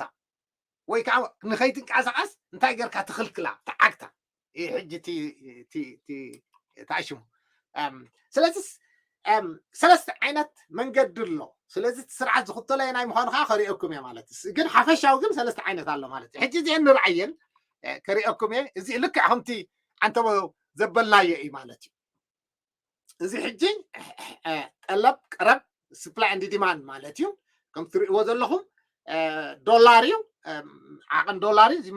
ወይ ከዓ ንኸይትንቀሳቐስ እንታይ ጌርካ ትኽልክላ ትዓግታ? ሕጂ ተኣሽሙ። ስለዚ ሰለስተ ዓይነት መንገዲ ኣሎ። ስለዚ እቲ ስርዓት ዝኽተሎ ናይ ምዃኑ ከዓ ከሪኦኩም እየ ማለት እዩ። ግን ሓፈሻዊ ግን ሰለስተ ዓይነት ኣሎ ማለት እዩ። ሕጂ እዚአን ንርኣየን ከሪኦኩም እየ። እዚ ልክዕ ከምቲ ዓንተቦ ዘበልናዮ እዩ ማለት እዩ። እዚ ሕጂ ጠለብ ቀረብ ስፕላይ ኣንድ ዲማንድ ማለት እዩ። ከም ትርእይዎ ዘለኹም ዶላር እዩ። ዓቐን ዶላር እዩ። እዚ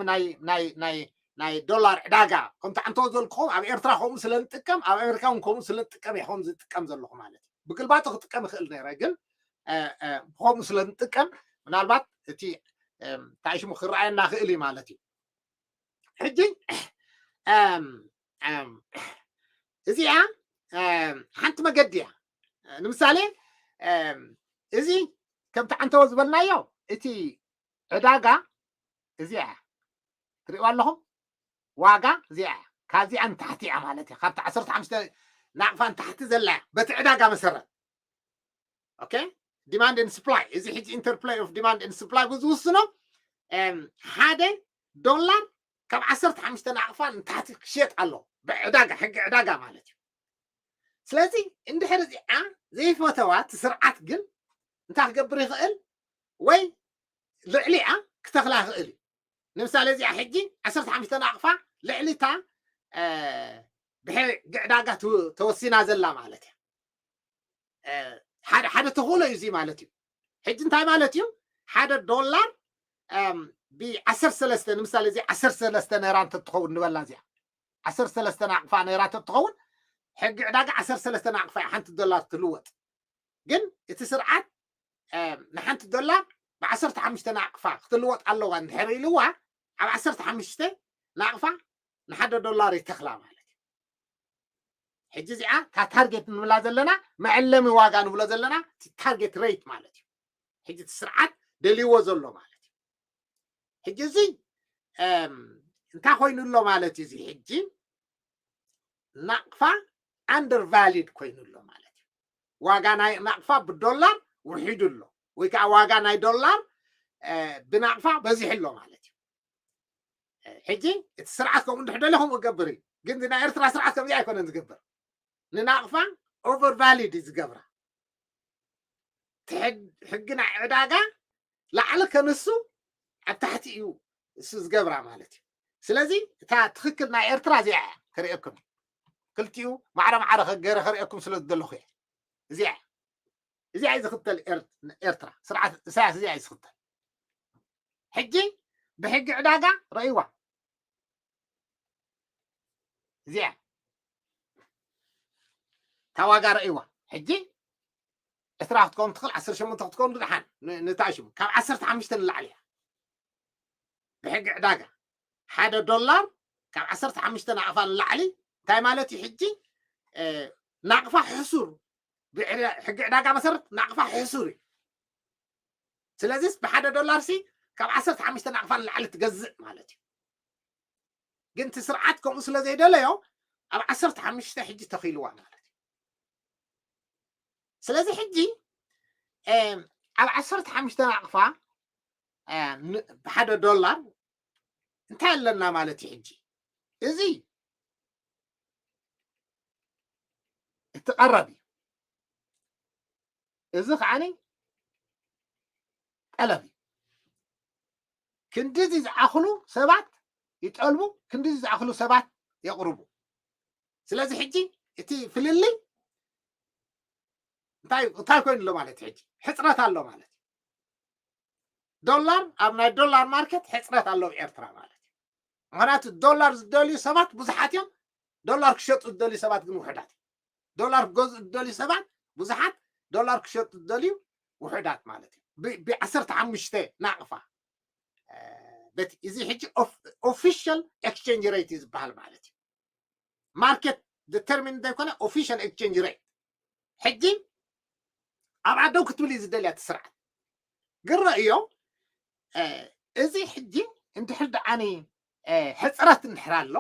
ናይ ዶላር ዕዳጋ ከምቲ ዓንተቦ ዘልክኹም ኣብ ኤርትራ ከምኡ ስለ ንጥቀም ኣብ ኣሜሪካ እውን ከምኡ ስለ ንጥቀም እየ ከም ዝጥቀም ዘለኹ ማለት እዩ። ብግልባጡ ክጥቀም ይኽእል ነይረ ግን ብከምኡ ስለ ንጥቀም ምናልባት እቲ እንታይ ሽሙ ክረኣየና ክእል እዩ ማለት እዩ። ሕጂ እዚኣ ሓንቲ መገዲ እያ። ንምሳሌ እዚ ከምቲ ዓንተቦ ዝበልናዮ እቲ ዕዳጋ እዚኣ እያ። ትሪእዋ ኣለኹም? ዋጋ እዚኣ እያ። ካብዚኣ ንታሕቲ እያ ማለት እያ። ካብቲ ዓሰርተ ሓሙሽተ ናቕፋ ንታሕቲ ዘላ እያ። በቲ ዕዳጋ መሰረት ኦኬ ዲማንድ ን ስፕላይ እዚ ሕጂ ኢንተርፕላይ ኦፍ ዲማንድ ን ስፕላይ ብዝውስኖ ሓደ ዶላር ካብ ዓሰርተ ሓሙሽተ ናቕፋ ንታሕቲ ክሸጥ ኣሎ ብዕዳጋ ሕጊ ዕዳጋ ማለት እዩ። ስለዚ እንድሕር እዚኣ ዘይፈተዋ እቲ ስርዓት ግን እንታይ ክገብር ይኽእል? ወይ ልዕሊኣ ክተኽላ ይኽእል እዩ። ንምሳሌ እዚኣ ሕጂ ዓሰርተ ሓሙሽተ ናቕፋ ልዕሊ እታ ብሕጊ ዕዳጋ ተወሲና ዘላ ማለት እያ። ሓደ ሓደ ተኽእሎ እዩ እዚ ማለት እዩ። ሕጂ እንታይ ማለት እዩ? ሓደ ዶላር ብዓሰርተ ሰለስተ፣ ንምሳሌ እዚ ዓሰርተ ሰለስተ ነይራ እንተትኸውን ንበላ፣ እዚኣ ዓሰርተ ሰለስተ ናቕፋ ነይራ እንተትኸውን፣ ሕጊ ዕዳጋ ዓሰርተ ሰለስተ ናቕፋ እያ ሓንቲ ዶላር ትልወጥ። ግን እቲ ስርዓት ንሓንቲ ዶላር ብዓሰርተ ሓሙሽተ ናቕፋ ክትልወጥ ኣለዋ እንድሕር ኢልዋ፣ ኣብ ዓሰርተ ሓሙሽተ ናቕፋ ንሓደ ዶላር ይተኽላ ማለት እዩ። ሕጂ እዚኣ እታ ታርጌት ንብላ ዘለና፣ መዐለሚ ዋጋ ንብሎ ዘለና፣ እቲ ታርጌት ሬት ማለት እዩ። ሕጂ እቲ ስርዓት ደልይዎ ዘሎ ማለት እዩ። ሕጂ እዚ እንታይ ኮይኑ ኣሎ ማለት እዩ? እዚ ሕጂ ናቕፋ ኣንደር ቫሊድ ኮይኑ ኣሎ ማለት እዩ። ዋጋ ናይ ናቕፋ ብዶላር ውሒዱ ኣሎ፣ ወይ ከዓ ዋጋ ናይ ዶላር ብናቕፋ በዚሑ ኣሎ ማለት እዩ። ሕጂ እቲ ስርዓት ከምኡ እንድሕር ደልዮ ከምኡ ክገብር እዩ። ግን ናይ ኤርትራ ስርዓት ከምዚ ኣይኮነን ዝገብር። ንናቕፋ ኦቨር ቫሊድ እዩ ዝገብራ። ሕጊ ናይ ዕዳጋ ላዕሊ ከንሱ ኣብ ታሕቲ እዩ እሱ ዝገብራ ማለት እዩ። ስለዚ እታ ትኽክል ናይ ኤርትራ እዚኣ እያ ከርእየኩም። ክልቲኡ ማዕረ ማዕረ ገይረ ከርእየኩም ስለ ዝደለኹ እየ። እዚኣ እያ። እዚኣ እዩ ዝኽተል ኤርትራ። ስርዓት ኢሳያስ እዚኣ እዩ ዝኽተል። ሕጂ ብሕጊ ዕዳጋ ረእይዋ። እዚኣ እታ ዋጋ ረእይዋ። ሕጂ ዕስራ ክትከውን ትኽእል፣ ዓሰርተ ሸሞንተ ክትከውን ድሓን ንታሽሙ ካብ ዓሰርተ ሓሙሽተ ንላዕሊ እያ። ብሕጊ ዕዳጋ ሓደ ዶላር ካብ ዓሰርተ ሓሙሽተ ናቕፋ ንላዕሊ እንታይ ማለት እዩ? ሕጂ ናቕፋ ሕሱር፣ ብሕጊ ዕዳጋ መሰረት ናቕፋ ሕሱር እዩ። ስለዚስ ብሓደ ዶላር ሲ ካብ ዓሰርተ ሓሙሽተ ናቕፋ ንላዕሊ ትገዝእ ማለት እዩ። ግን እቲ ስርዓት ከምኡ ስለ ዘይደለዮ ኣብ ዓሰርተ ሓሙሽተ ሕጂ ተኺልዋ ማለት እዩ። ስለዚ ሕጂ ኣብ ዓሰርተ ሓሙሽተ ናቕፋ ብሓደ ዶላር እንታይ ኣለና ማለት እዩ? ሕጂ እዚ እቲ ቀረብ እዩ። እዚ ከዓኒ ጠለብ እዩ። ክንድዚ ዝኣኽሉ ሰባት ይጠልቡ፣ ክንድዚ ዝኣኽሉ ሰባት የቕርቡ። ስለዚ ሕጂ እቲ ፍልልይ እንታይ እንታይ ኮይኑ ኣሎ ማለት እዩ? ሕጂ ሕፅረት ኣሎ ማለት እዩ። ዶላር ኣብ ናይ ዶላር ማርኬት ሕፅረት ኣሎ ኣብ ኤርትራ ማለት እዩ። ምክንያቱ ዶላር ዝደልዩ ሰባት ብዙሓት እዮም፣ ዶላር ክሸጡ ዝደልዩ ሰባት ግን ውሕዳት እዮም። ዶላር ክገዝኡ ዝደልዩ ሰባት ብዙሓት፣ ዶላር ክሸጡ ዝደልዩ ውሕዳት ማለት እዩ። ብዓሰርተ ሓሙሽተ ናቕፋ በቲ እዚ ሕጂ ኦፊሻል ኤክስቼንጅ ሬት እዩ ዝበሃል ማለት እዩ። ማርኬት ዲተርሚን ዘይኮነ ኦፊሻል ኤክስቼንጅ ሬት። ሕጂ ኣብ ዓደው ክትብል እዩ ዝደልያ እቲ ስርዓት። ግን ረእዮ እዚ ሕጂ እንድሕር ደኣኒ ሕፅረት እንድሕር ኣሎ፣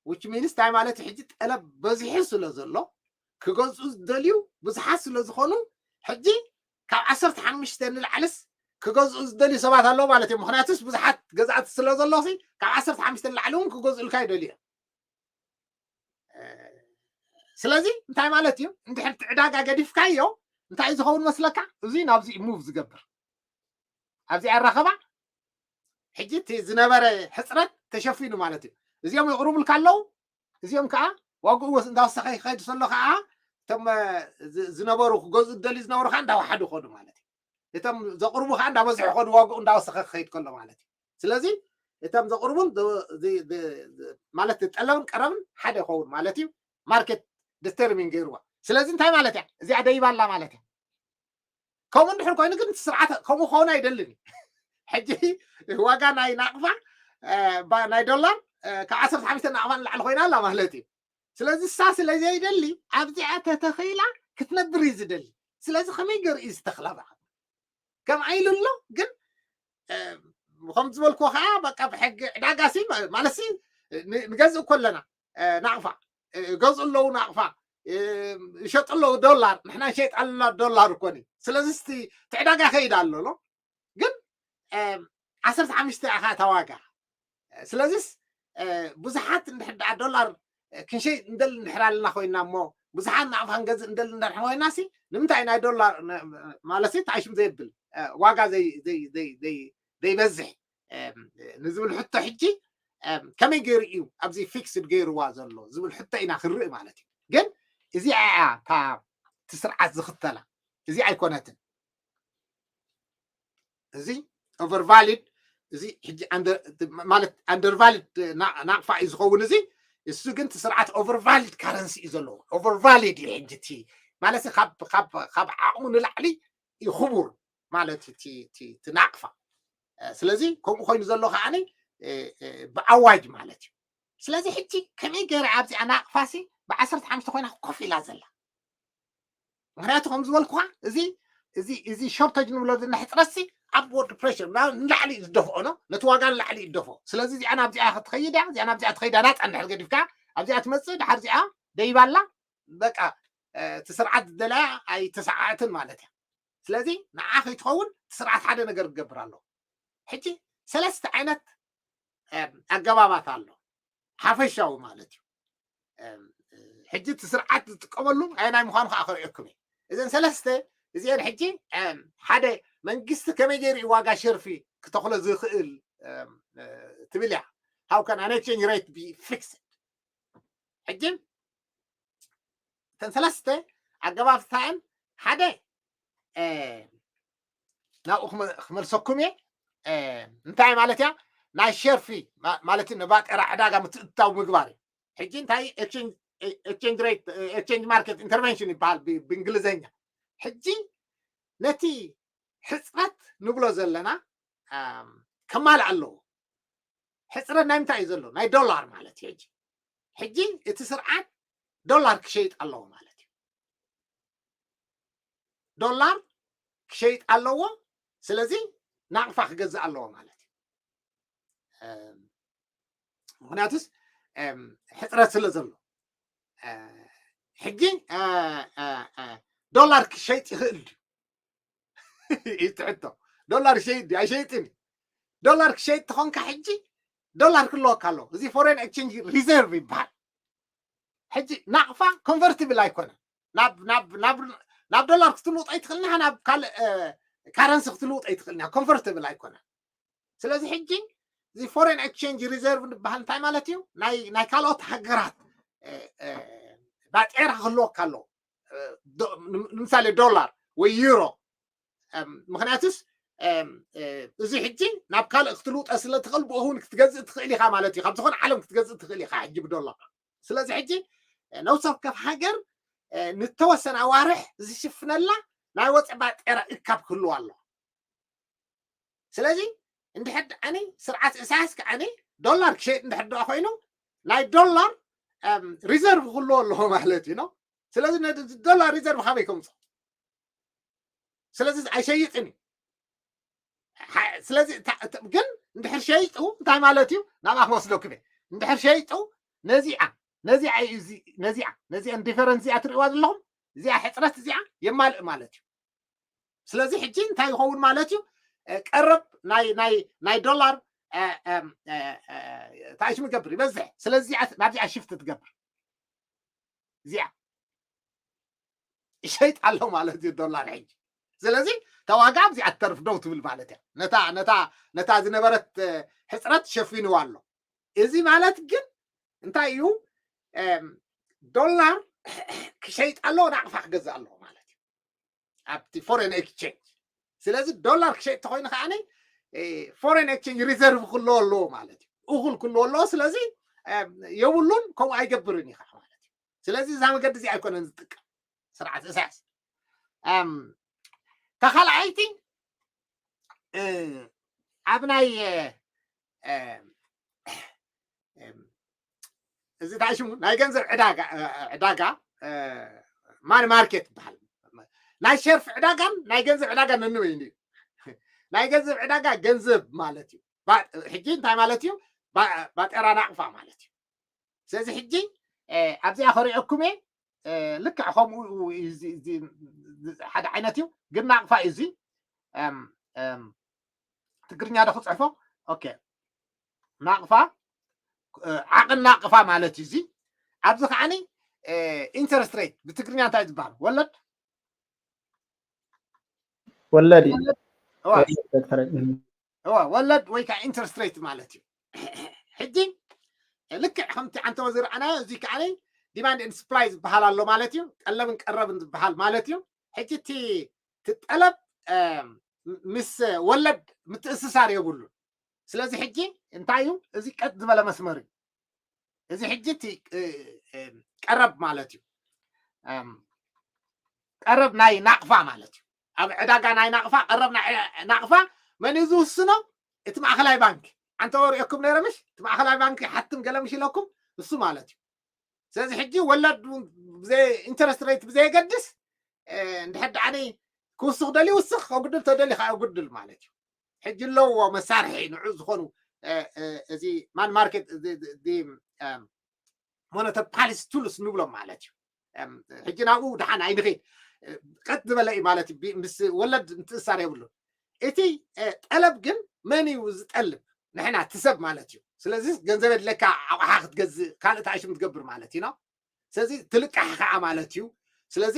ዊች ሚንስ እንታይ ማለት እዩ? ሕጂ ጠለብ በዚሑ ስለ ዘሎ ክገዝኡ ዝደልዩ ብዙሓት ስለ ዝኾኑ ሕጂ ካብ ዓሰርተ ሓሙሽተ ንላዕልስ ክገዝኡ ዝደልዩ ሰባት ኣለዉ ማለት እዮም። ምክንያቱስ ብዙሓት ገዛእቲ ስለ ዘሎ ካብ ዓሰርተ ሓሙሽተ ንላዕሊ እውን ክገዝኡልካ ይደልዩ እዮም። ስለዚ እንታይ ማለት እዩ? እንድሕር እቲ ዕዳጋ ገዲፍካዮ እንታይ እዩ ዝኸውን መስለካ? እዚ ናብዚ ሙቭ ዝገብር ኣብዚ ኣራኸባ ሕጂ እቲ ዝነበረ ሕፅረት ተሸፊኑ ማለት እዩ። እዚኦም የቕርቡልካ ኣለዉ፣ እዚኦም ከዓ ዋግኡ እንዳወሰኸ ይኸይድ ዘሎ ከዓ እቶም ዝነበሩ ክገዝኡ ዝደልዩ ዝነበሩ ከዓ እንዳወሓዱ ይኸዱ ማለት እዩ። እቶም ዘቕርቡ ከዓ እንዳበዝሑ ይኸዱ፣ ዋግኡ እንዳወሰኸ ክኸይድ ከሎ ማለት እዩ። ስለዚ እቶም ዘቕርቡን ማለት ጠለብን ቀረብን ሓደ ይኸውን ማለት እዩ። ማርኬት ዲተርሚን ገይርዋ። ስለዚ እንታይ ማለት እያ? እዚኣ ደይባ ኣላ ማለት እያ። ከምኡ እንድሕር ኮይኑ ግን ስርዓት ከምኡ ክኸውን ኣይደልን እዩ። ሕጂ ዋጋ ናይ ናቕፋ ናይ ዶላር ካብ ዓሰርተ ሓሙሽተ ናቕፋ ንላዕሊ ኮይና ኣላ ማለት እዩ። ስለዚ እሳ ስለ ዘይደሊ ኣብዚኣ ተተኺላ ክትነብር እዩ ዝደሊ። ስለዚ ከመይ ገይሩ እዩ ዝተኽላ? ብዓ ከም ኣይሉ ኣሎ። ግን ከም ዝበልኩ ከዓ በቃ ብሕጊ ዕዳጋ ሲ ማለት ሲ ንገዝእ እኮ ኣለና ናቕፋ ይገዝኡ ኣለዉ ናቕፋ ይሸጡ ኣለዉ ዶላር፣ ንሕና ንሸይጥ ኣለና ዶላር እኮ እዩ። ስለዚ እቲ ዕዳጋ ይኸይድ ኣሎ። ግን ዓሰርተ ሓሙሽተ ኢኻ እታ ዋጋ። ስለዚስ ብዙሓት እንድሕር ደኣ ዶላር ክንሸይጥ እንደሊ እንድሕር ኣለና ኮይና እሞ ብዙሓት ናቕፋ ክንገዝእ እንደሊ እንድሕር ኮይና ሲ ንምንታይ ናይ ዶላር ማለት ሲ ታሽም ዘየብል ዋጋ ዘይበዝሕ ንዝብል ሕቶ ሕጂ ከመይ ገይሩ እዩ ኣብዚ ፊክስድ ገይርዋ ዘሎ ዝብል ሕቶ ኢና ክንርኢ ማለት እዩ። ግን እዚኣ እያ እታ እቲ ስርዓት ዝኽተላ፣ እዚ ኣይኮነትን። እዚ ኦቨር ቫሊድ፣ እዚ ሕጂ ማለት ኣንደር ቫሊድ ናቕፋ እዩ ዝኸውን። እዚ እሱ ግን እቲ ስርዓት ኦቨር ቫሊድ ካረንሲ እዩ ዘለዎ። ኦቨር ቫሊድ እዩ ሕጂ እቲ ማለት ካብ ዓቕሙ ንላዕሊ እዩ ክቡር ማለት እቲ ናቕፋ። ስለዚ ከምኡ ኮይኑ ዘሎ ከዓኒ ብኣዋጅ ማለት እዩ። ስለዚ ሕጂ ከመይ ገይረ ኣብዚኣ ናቕፋሲ ብዓሰርተ ሓሙሽተ ኮይና ኮፍ ኢላ ዘላ? ምክንያቱ ከም ዝበልኩኻ እዚ እዚ እዚ ሾርተጅ ንብሎ ዘለና ሕፅረትሲ ኣፕወርድ ፕሬሽር ንላዕሊ እዩ ዝደፍኦ ነው፣ ነቲ ዋጋ ንላዕሊ እዩ ዝደፍኦ። ስለዚ እዚኣ ናብዚኣ ክትኸይድ እያ፣ እዚኣ ናብዚኣ ትኸይድ እያ። ናፃ እንድሕር ገዲፍካ ኣብዚኣ ትመፅእ፣ ድሓር እዚኣ ደይባላ በቃ እቲ ስርዓት ዝደለያ ኣይተሰዓዕትን ማለት እያ። ስለዚ ንዓ ከይትኸውን እቲ ስርዓት ሓደ ነገር ክገብር ኣለዎ። ሕጂ ሰለስተ ዓይነት ኣገባባት ኣሎ ሓፈሻዊ ማለት እዩ። ሕጂ እቲ ስርዓት ዝጥቀመሉ ኣየናይ ምዃኑ ከዓ ከርእየኩም እየ። እዘን ሰለስተ እዚአን ሕጂ ሓደ መንግስቲ ከመይ ገይሩ እዩ ዋጋ ሸርፊ ክተኽሎ ዝኽእል ትብል እያ። How can an exchange rate be fixed? ሕጂ እተን ሰለስተ ኣገባብታን ሓደ ናብኡ ክመልሰኩም እየ። እንታይ ማለት እያ? ናይ ሸርፊ ማለት ንባጤራ ዕዳጋ ምትእትታው ምግባር እዩ። ሕጂ እንታይ ኤክስቼንጅ ሬት ኤክስቼንጅ ማርኬት ኢንተርቨንሽን ይበሃል ብእንግሊዝኛ። ሕጂ ነቲ ሕፅረት ንብሎ ዘለና ከማልእ ኣለዎ። ሕፅረት ናይ ምንታይ እዩ ዘሎ? ናይ ዶላር ማለት እዩ። ሕጂ ሕጂ እቲ ስርዓት ዶላር ክሸይጥ ኣለዎ ማለት እዩ። ዶላር ክሸይጥ ኣለዎ። ስለዚ ናቕፋ ክገዝእ ኣለዎ ማለት እዩ። ምክንያቱስ ሕፅረት ስለ ዘሎ ሕጂ ዶላር ክሸይጥ ይኽእል ድዩ? እዩ ትሕቶ። ዶላር ይሸይጥ ድዩ? ኣይሸይጥን እዩ። ዶላር ክሸይጥ ተኾንካ ሕጂ ዶላር ክለወካ ኣለዎ። እዚ ፎሬን ኤክስቼንጅ ሪዘርቭ ይበሃል። ሕጂ ናቕፋ ኮንቨርቲብል ኣይኮነን። ናብ ናብ ናብ ናብ ዶላር ክትልውጦ ኣይትኽእልን ኢኻ፣ ናብ ካልእ ካረንሲ ክትልውጦ ኣይትኽእልን ኢኻ። ኮንቨርቲብል ኣይኮነን። ስለዚ ሕጂ እዚ ፎሬን ኤክስቼንጅ ሪዘርቭ ዝበሃል እንታይ ማለት እዩ? ናይ ካልኦት ሃገራት ባጤራ ክህልወካ ኣለዎ። ንምሳሌ ዶላር ወይ ዩሮ። ምክንያቱስ እዚ ሕጂ ናብ ካልእ ክትልውጠ ስለ ትኽእል ብኡ እውን ክትገዝእ ትኽእል ኢኻ ማለት እዩ። ካብ ዝኾነ ዓለም ክትገዝእ ትኽእል ኢኻ ሕጂ ብዶላር። ስለዚ ሕጂ ነብሲ ወከፍ ሃገር ንተወሰነ ኣዋርሕ ዝሽፍነላ ናይ ወፂ ባጤራ እካብ ክህልዋ ኣለዋ። ስለዚ እንድሕር ደኣኒ ስርዓት እሳያስ ከዓኒ ዶላር ክሸይጥ እንድሕር ደኣ ኮይኑ ናይ ዶላር ሪዘርቭ ክህልዎ ኣለዎ ማለት እዩ ነው። ስለዚ ነዚ ዶላር ሪዘርቭ ካበይ ከምፅኦ? ስለዚ ኣይሸይጥን እዩ። ስለዚ ግን እንድሕር ሸይጡ እንታይ ማለት እዩ? ናብኣ ክወስደኩም እየ። እንድሕር ሸይጡ ነዚኣ ነዚኣ እዩ ነዚኣ ነዚኣ ዲፈረንስ እዚኣ ትርእዋ ዘለኹም እዚኣ ሕፅረት እዚኣ የማልእ ማለት እዩ። ስለዚ ሕጂ እንታይ ይኸውን ማለት እዩ? ቀረብ ናይ ናይ ናይ ዶላር ታሽሙ ይገብር ይበዝሕ። ስለዚ ናብዚኣ ሽፍት ትገብር እዚኣ ይሸይጥ ኣሎ ማለት እዩ ዶላር ሕጂ። ስለዚ ተዋጋ ኣብዚኣ ትተርፍ ደው ትብል ማለት እያ። ነታ ነታ ነታ ዝነበረት ሕፅረት ሸፊንዋ ኣሎ። እዚ ማለት ግን እንታይ እዩ? ዶላር ክሸይጥ ኣለዎ፣ ናቕፋ ክገዝእ ኣለዎ ማለት እዩ ኣብቲ ፎሬን ኤክስቼንጅ። ስለዚ ዶላር ክሸይጥ ተኮይኑ ከዓኒ ፎሬን ኤክስቼንጅ ሪዘርቭ ክህልዎ ኣለዎ ማለት እዩ። እኹል ክህልዎ ኣለዎ። ስለዚ የብሉን፣ ከምኡ ኣይገብርን እዩ ከዓ ማለት እዩ። ስለዚ እዛ መገዲ እዚ ኣይኮነን ዝጥቀም ስርዓት እሳያስ። ተኻልኣይቲ ኣብ ናይ እዚ እንታይ ሽሙ ናይ ገንዘብ ዕዳጋ ዕዳጋ ማኒ ማርኬት ይበሃል። ናይ ሸርፊ ዕዳጋን ናይ ገንዘብ ዕዳጋን ነንበይኑ እዩ። ናይ ገንዘብ ዕዳጋ ገንዘብ ማለት እዩ። ሕጂ እንታይ ማለት እዩ? ባጤራ ናቕፋ ማለት እዩ። ስለዚ ሕጂ ኣብዚኣ ከሪኦኩም እየ። ልክዕ ከምኡ ሓደ ዓይነት እዩ፣ ግን ናቕፋ እዩ እዚ። ትግርኛ ዶ ክፅሕፎ? ኦኬ፣ ናቕፋ ዓቕን ናቕፋ ማለት እዩ እዚ። ኣብዚ ከዓኒ ኢንተረስት ሬት ብትግርኛ እንታይ ዝበሃል? ወለድ ወለድ እዩ። ወለድ ወይ ከዓ ኢንተረስት ሬት ማለት እዩ። ሕጂ ልክዕ ከምቲ ዓንተወ ዝረኣናዮ እዚ ከዓ demand and supply ዝበሃል ኣሎ ማለት እዩ። ጠለብን ቀረብን ዝበሃል ማለት እዩ። ሕጂ እቲ እቲ ጠለብ ምስ ወለድ ምትእስሳር የብሉን። ስለዚ ሕጂ እንታይ እዩ? እዚ ቀጥ ዝበለ መስመር እዩ። እዚ ሕጂ እቲ ቀረብ ማለት እዩ። ቀረብ ናይ ናቕፋ ማለት እዩ። ኣብ ዕዳጋ ናይ ናቕፋ፣ ቀረብ ናይ ናቕፋ መን እዩ ዝውስኖ? እቲ ማእኸላይ ባንክ። ኣንተ ወሪኦኩም ነይረ ምሽ? እቲ ማእኸላይ ባንክ ሓትም ገለ ምሽ ኢለኩም እሱ ማለት እዩ። ስለዚ ሕጂ ወለድ ኢንተረስት ሬት ብዘየገድስ እንድሕር ደኣኒ ክውስኽ ደልዩ ይውስኽ፣ ከጉድል ተደልዩ ከዓ የጉድል ማለት እዩ። ሕጂ ኣለዎ መሳርሒ ንዑ ዝኾኑ እዚ ማን ማርኬት ሞነተር ፓሊሲ ቱልስ ንብሎም ማለት እዩ። ሕጂ ናብኡ ደሓን ኣይንኸይድ፣ ቀጥ ዝበለ እዩ ማለት እዩ። ምስ ወለድ ምትእሳር የብሉን። እቲ ጠለብ ግን መን እዩ ዝጠልብ? ንሕና እቲ ሰብ ማለት እዩ። ስለዚ ገንዘብ የድለካ ኣቕሓ ክትገዝእ ካልእ ተኣሽም ትገብር ማለት እዩ ነው። ስለዚ ትልቃሕ ከዓ ማለት እዩ። ስለዚ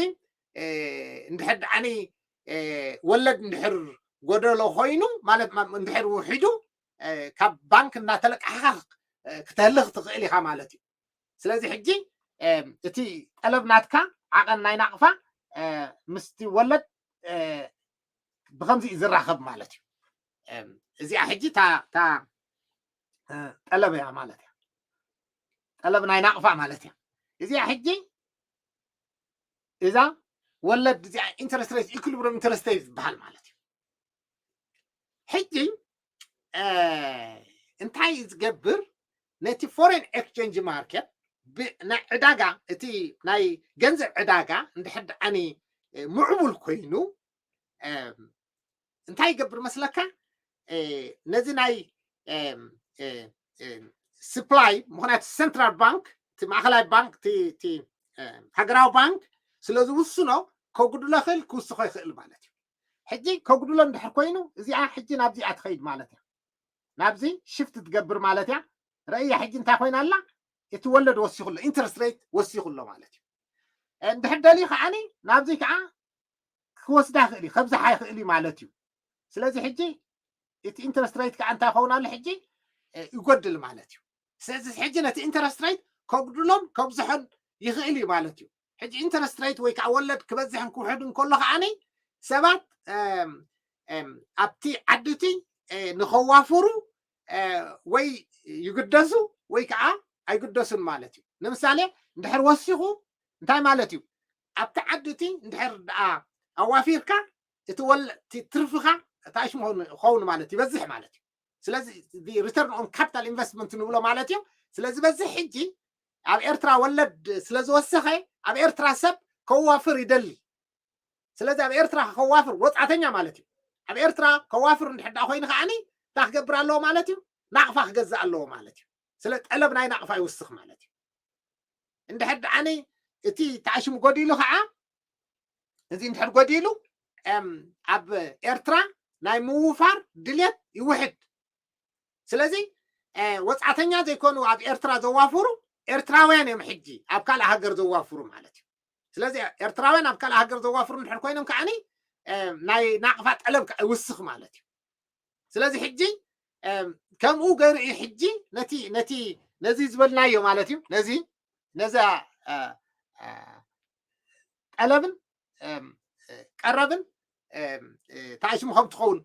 እንድሕር ደኣኒ ወለድ እንድሕር ጎደሎ ኮይኑ ማለት እንድሕር ውሒዱ ካብ ባንክ እናተለቃሕካ ክተህልኽ ትኽእል ኢኻ ማለት እዩ። ስለዚ ሕጂ እቲ ጠለብ ናትካ ዓቐን ናይ ናቕፋ ምስቲ ወለድ ብከምዚ እዩ ዝራኸብ ማለት እዩ። እዚኣ ሕጂ እታ ጠለብ እያ ማለት እያ። ጠለብ ናይ ናቕፋ ማለት እያ። እዚኣ ሕጂ እዛ ወለድ እዚኣ ኢንተረስት ሬት ኢኩሊብሪየም ኢንተረስት ሬት ዝበሃል ማለት እዩ። ሕጂ እንታይ ዝገብር? ነቲ ፎሬን ኤክስቼንጅ ማርኬት ናይ ዕዳጋ እቲ ናይ ገንዘብ ዕዳጋ እንድሕር ደኣኒ ምዕቡል ኮይኑ እንታይ ይገብር መስለካ? ነዚ ናይ ስፕላይ ምክንያቱ ሰንትራል ባንክ እቲ ማእኸላይ ባንክ እቲ ሃገራዊ ባንክ ስለ ዝውስኖ ከጉድሎ ይኽእል ክውስኾ ይኽእል ማለት እዩ። ሕጂ ከጉድሎ እንድሕር ኮይኑ እዚኣ ሕጂ ናብዚኣ ትኸይድ ማለት እያ። ናብዚ ሽፍት ትገብር ማለት እያ። ረእያ ሕጂ እንታይ ኮይና ኣላ? እቲ ወለድ ወሲኹ ኣሎ፣ ኢንተረስት ሬት ወሲኹ ኣሎ ማለት እዩ። እንድሕር ደልዩ ከዓኒ ናብዚ ከዓ ክወስዳ ይኽእል እዩ፣ ከብዝሓ ይኽእል እዩ ማለት እዩ። ስለዚ ሕጂ እቲ ኢንተረስት ሬት ከዓ እንታይ ይኸውን ኣሎ? ሕጂ ይጎድል ማለት እዩ። ስለዚ ሕጂ ነቲ ኢንተረስት ሬት ከጉድሎን ከብዝሖን ይኽእል እዩ ማለት እዩ። ሕጂ ኢንተረስት ሬት ወይ ከዓ ወለድ ክበዝሕን ክውሕድን ከሎ ከዓኒ ሰባት ኣብቲ ዓዲ እቲ ንኸዋፍሩ ወይ ይግደሱ ወይ ከዓ ኣይግደሱን ማለት እዩ። ንምሳሌ እንድሕር ወሲኹ እንታይ ማለት እዩ? ኣብቲ ዓዲ እቲ እንድሕር ደኣ ኣዋፊርካ እቲ ወለ እቲ ትርፍኻ ታሽ ክኸውን ማለት ይበዝሕ ማለት እዩ። ስለዚ return on capital investment ንብሎ ማለት እዩ። ስለዚ በዚ ሕጂ ኣብ ኤርትራ ወለድ ስለ ዝወሰኸ ኣብ ኤርትራ ሰብ ከዋፍር ይደሊ። ስለዚ ኣብ ኤርትራ ከዋፍር ወጻተኛ ማለት እዩ። ኣብ ኤርትራ ከዋፍር እንድሕር ደኣ ኮይኑ ከዓኒ እንታይ ክገብር ኣለዎ ማለት እዩ? ናቕፋ ክገዝእ ኣለዎ ማለት እዩ። ስለ ጠለብ ናይ ናቕፋ ይውስኽ ማለት እዩ። እንድሕር ደኣኒ እቲ ተኣሽሙ ጎዲሉ ከዓ እዚ እንድሕር ጎዲሉ ኣብ ኤርትራ ናይ ምውፋር ድልየት ይውሕድ። ስለዚ ወፃዕተኛ ዘይኮኑ ኣብ ኤርትራ ዘዋፍሩ ኤርትራውያን እዮም ሕጂ ኣብ ካልእ ሃገር ዘዋፍሩ ማለት እዩ። ስለዚ ኤርትራውያን ኣብ ካልእ ሃገር ዘዋፍሩ እንድሕር ኮይኖም ከዓኒ ናይ ናቕፋ ጠለብ ከዓ ይውስኽ ማለት እዩ። ስለዚ ሕጂ ከምኡ ገይሩ እዩ ሕጂ ነቲ ነቲ ነዚ ዝበልናዮ ማለት እዩ ነዚ ነዛ ጠለብን ቀረብን ተኣሽሙ ከም ትኸውን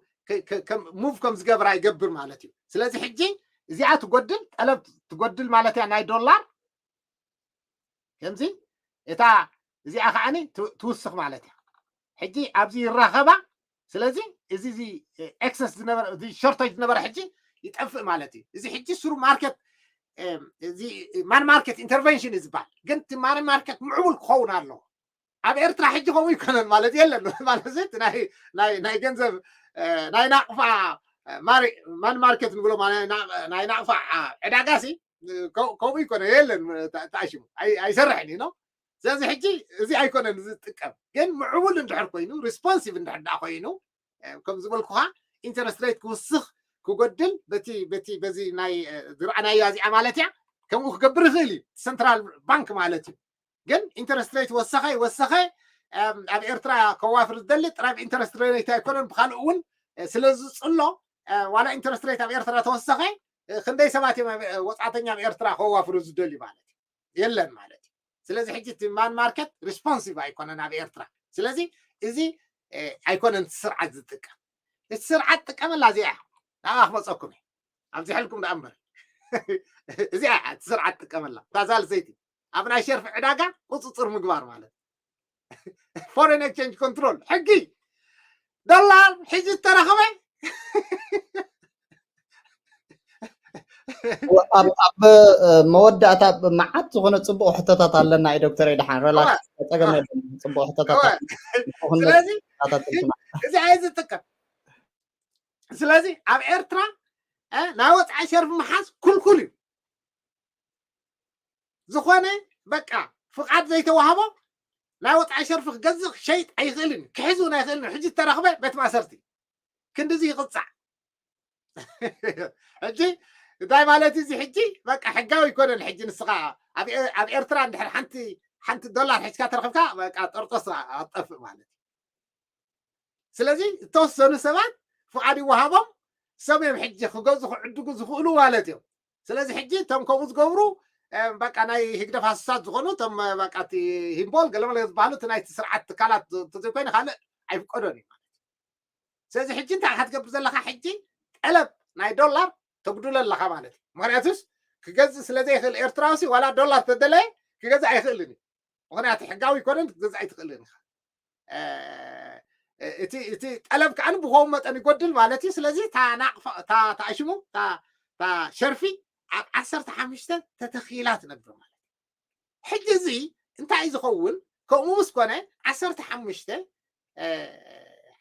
ሙቭ ከም ዝገብራ ይገብር ማለት እዩ። ስለዚ ሕጂ እዚኣ ትጎድል ጠለብ ትጎድል ማለት እያ ናይ ዶላር ከምዚ እታ እዚኣ ከዓኒ ትውስኽ ማለት እያ። ሕጂ ኣብዚ ይራኸባ። ስለዚ እዚ እዚ ኤክሰስ ዝነበረ እዚ ሾርቴጅ ዝነበረ ሕጂ ይጠፍእ ማለት እዩ። እዚ ሕጂ ስሩ ማርኬት እዚ ማን ማርኬት ኢንተርቨንሽን እዩ ዝበሃል። ግን እቲ ማን ማርኬት ምዕቡል ክኸውን ኣለዎ። ኣብ ኤርትራ ሕጂ ከምኡ ይኮነን ማለት የለን ማለት ናይ ገንዘብ ናይ ናቕፋ ማን ማርኬት ንብሎ ናይ ናቕፋ ዕዳጋ ሲ ከምኡ ይኮነ የለን ተኣሽሙ ኣይሰርሕን እዩ ነው። ስለዚ ሕጂ እዚ ኣይኮነን ዝጥቀም ግን ምዕቡል እንድሕር ኮይኑ ሪስፖንሲቭ እንድሕር ዳ ኮይኑ ከም ዝበልኩኻ ኢንተረስት ሬት ክውስኽ ክጎድል በቲ በቲ በዚ ናይ ዝረኣናያ እዚኣ ማለት እያ ከምኡ ክገብር ይኽእል እዩ ሰንትራል ባንክ ማለት እዩ። ግን ኢንተረስት ሬት ወሰኸ ይወሰኸ ኣብ ኤርትራ ከዋፍር ዝደሊ ጥራይ ኢንተረስት ሬት ኣይኮነን ብካልእ እውን ስለ ዝፅሎ ዋላ ኢንተረስት ሬት ኣብ ኤርትራ ተወሰኸ ክንደይ ሰባት እዮም ወፃእተኛ ኣብ ኤርትራ ከዋፍሩ ዝደልዩ ማለት እዩ? የለን ማለት እዩ። ስለዚ ሕጂ እቲ ማን ማርኬት ሪስፖንሲቭ ኣይኮነን ኣብ ኤርትራ። ስለዚ እዚ ኣይኮነን እቲ ስርዓት ዝጥቀም። እቲ ስርዓት ጥቀመላ እዚኣ እያ። ናብኣ ክመፀኩም እየ። ኣብዚሐልኩም ደኣ እምበር እዚኣ እያ እቲ ስርዓት ጥቀመላ። እታ ሳልሰይቲ ኣብ ናይ ሸርፊ ዕዳጋ ቁፅፅር ምግባር ማለት። ፎሬን ኤክስቼንጅ ኮንትሮል ሕጊ ዶላር ሕጂ ዝተረኸበ ኣብ መወዳእታ መዓት ዝኾነ ፅቡቅ ሕቶታት ኣለና እዩ ዶክተር። ደሓን ሪላክስ፣ ፀገም የለን። ፅቡቅ ሕቶታት። ስለዚ እዚ ኣይ ዝጥቀም። ስለዚ ኣብ ኤርትራ ናይ ወፃኢ ሸርፊ ምሓዝ ኩልኩል እዩ። ዝኾነ በቃ ፍቓድ ዘይተዋህቦ ናይ ወፃኢ ሸርፊ ክገዝእ ክሸይጥ ኣይኽእልን፣ ክሕዝ እውን ኣይኽእልን። ሕጂ ዝተረኽበ ቤት ማእሰርቲ ክንድዚ ይቕፃዕ። ሕጂ እንታይ ማለት እዚ? ሕጂ በቃ ሕጋዊ ኣይኮነን። ሕጂ ንስኻ ኣብ ኤርትራ እንድሕር ሓንቲ ሓንቲ ዶላር ሕዝካ ተረኽብካ በቃ ጠርጦስ ኣጠፍእ ማለት እዩ። ስለዚ ዝተወሰኑ ሰባት ፍቓድ ይወሃቦም፣ ሰብ እዮም ሕጂ ክገዙ ክዕድጉ ዝኽእሉ ማለት እዮም። ስለዚ ሕጂ እቶም ከምኡ ዝገብሩ በቃ ናይ ህግደፍ ሃሱሳት ዝኾኑ እቶም በቃ እቲ ሂምቦል ገለመለ ዝበሃሉ እቲ ናይቲ ስርዓት ትካላት እንተዘይኮይኑ ካልእ ኣይፍቀዶን እዩ ማለት እዩ። ስለዚ ሕጂ እንታይ ኢኻ ትገብር ዘለኻ? ሕጂ ጠለብ ናይ ዶላር ተጉድሎ ኣለኻ ማለት እዩ። ምክንያቱስ ክገዝእ ስለዘይኽእል ኤርትራውሲ ዋላ ዶላር ተደለየ ክገዝእ ኣይኽእልን እዩ። ምክንያቱ ሕጋዊ ኣይኮነን፣ ክትገዝእ ኣይትኽእልን ኢኻ። እቲ ጠለብ ከዓ ብኸው መጠን ይጎድል ማለት እዩ። ስለዚ እታ ናቕፋ እታ ተኣሽሙ እታ ሸርፊ ኣብ ዓሰርተ ሓሙሽተ ተተኺላ ትነብር ማለት እዩ። ሕጂ እዚ እንታይ ዝኸውን? ከምኡ ምስ ኮነ ዓሰርተ ሓሙሽተ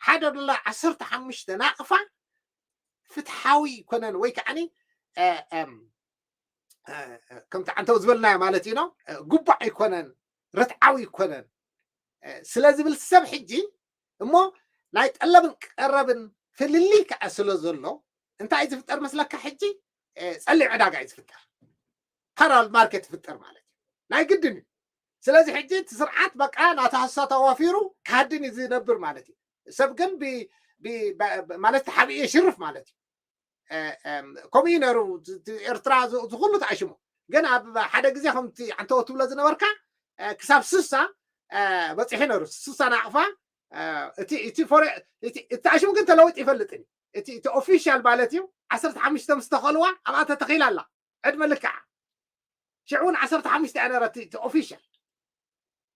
ሓደ ዶላር ዓሰርተ ሓሙሽተ ናቕፋ ፍትሓዊ ይኮነን ወይ ከዓ ከምቲ ዓንተው ዝበልናዮ ማለት እዩ ነው ጉቡእ ኣይኮነን፣ ርትዓዊ ኣይኮነን ስለ ዝብል ሰብ ሕጂ እሞ ናይ ጠለብን ቀረብን ፍልልይ ከዓ ስለ ዘሎ እንታይ ዝፍጠር መስለካ? ሕጂ ፀሊም ዕዳጋ እዩ ዝፍጠር፣ ፓራል ማርኬት ይፍጠር ማለት እዩ። ናይ ግድን እዩ። ስለዚ ሕጂ እቲ ስርዓት በቃ ናታ ሃሳ ተዋፊሩ ክሃድን እዩ ዝነብር ማለት እዩ። ሰብ ግን ማለት ተሓቢኡ የሽርፍ ማለት እዩ። ከምኡ እዩ ነሩ። ኤርትራ ዝኩሉ ተኣሽሙ ግን ኣብ ሓደ ግዜ ከምቲ ዓንተወ ትብሎ ዝነበርካ ክሳብ ስሳ በፂሑ ነሩ። ስሳ ናቕፋ እቲ ተኣሽሙ ግን ተለዊጡ ይፈልጥን እዩ። እቲ ኦፊሻል ማለት እዩ ዓሰርተ ሓሙሽተ ምስ ተኸልዋ ኣብኣ ተተኺላ ኣላ ዕድመ ልክዓ። ሽዑ እውን ዓሰርተ ሓሙሽተ እያ ነረት እቲ ኦፊሻል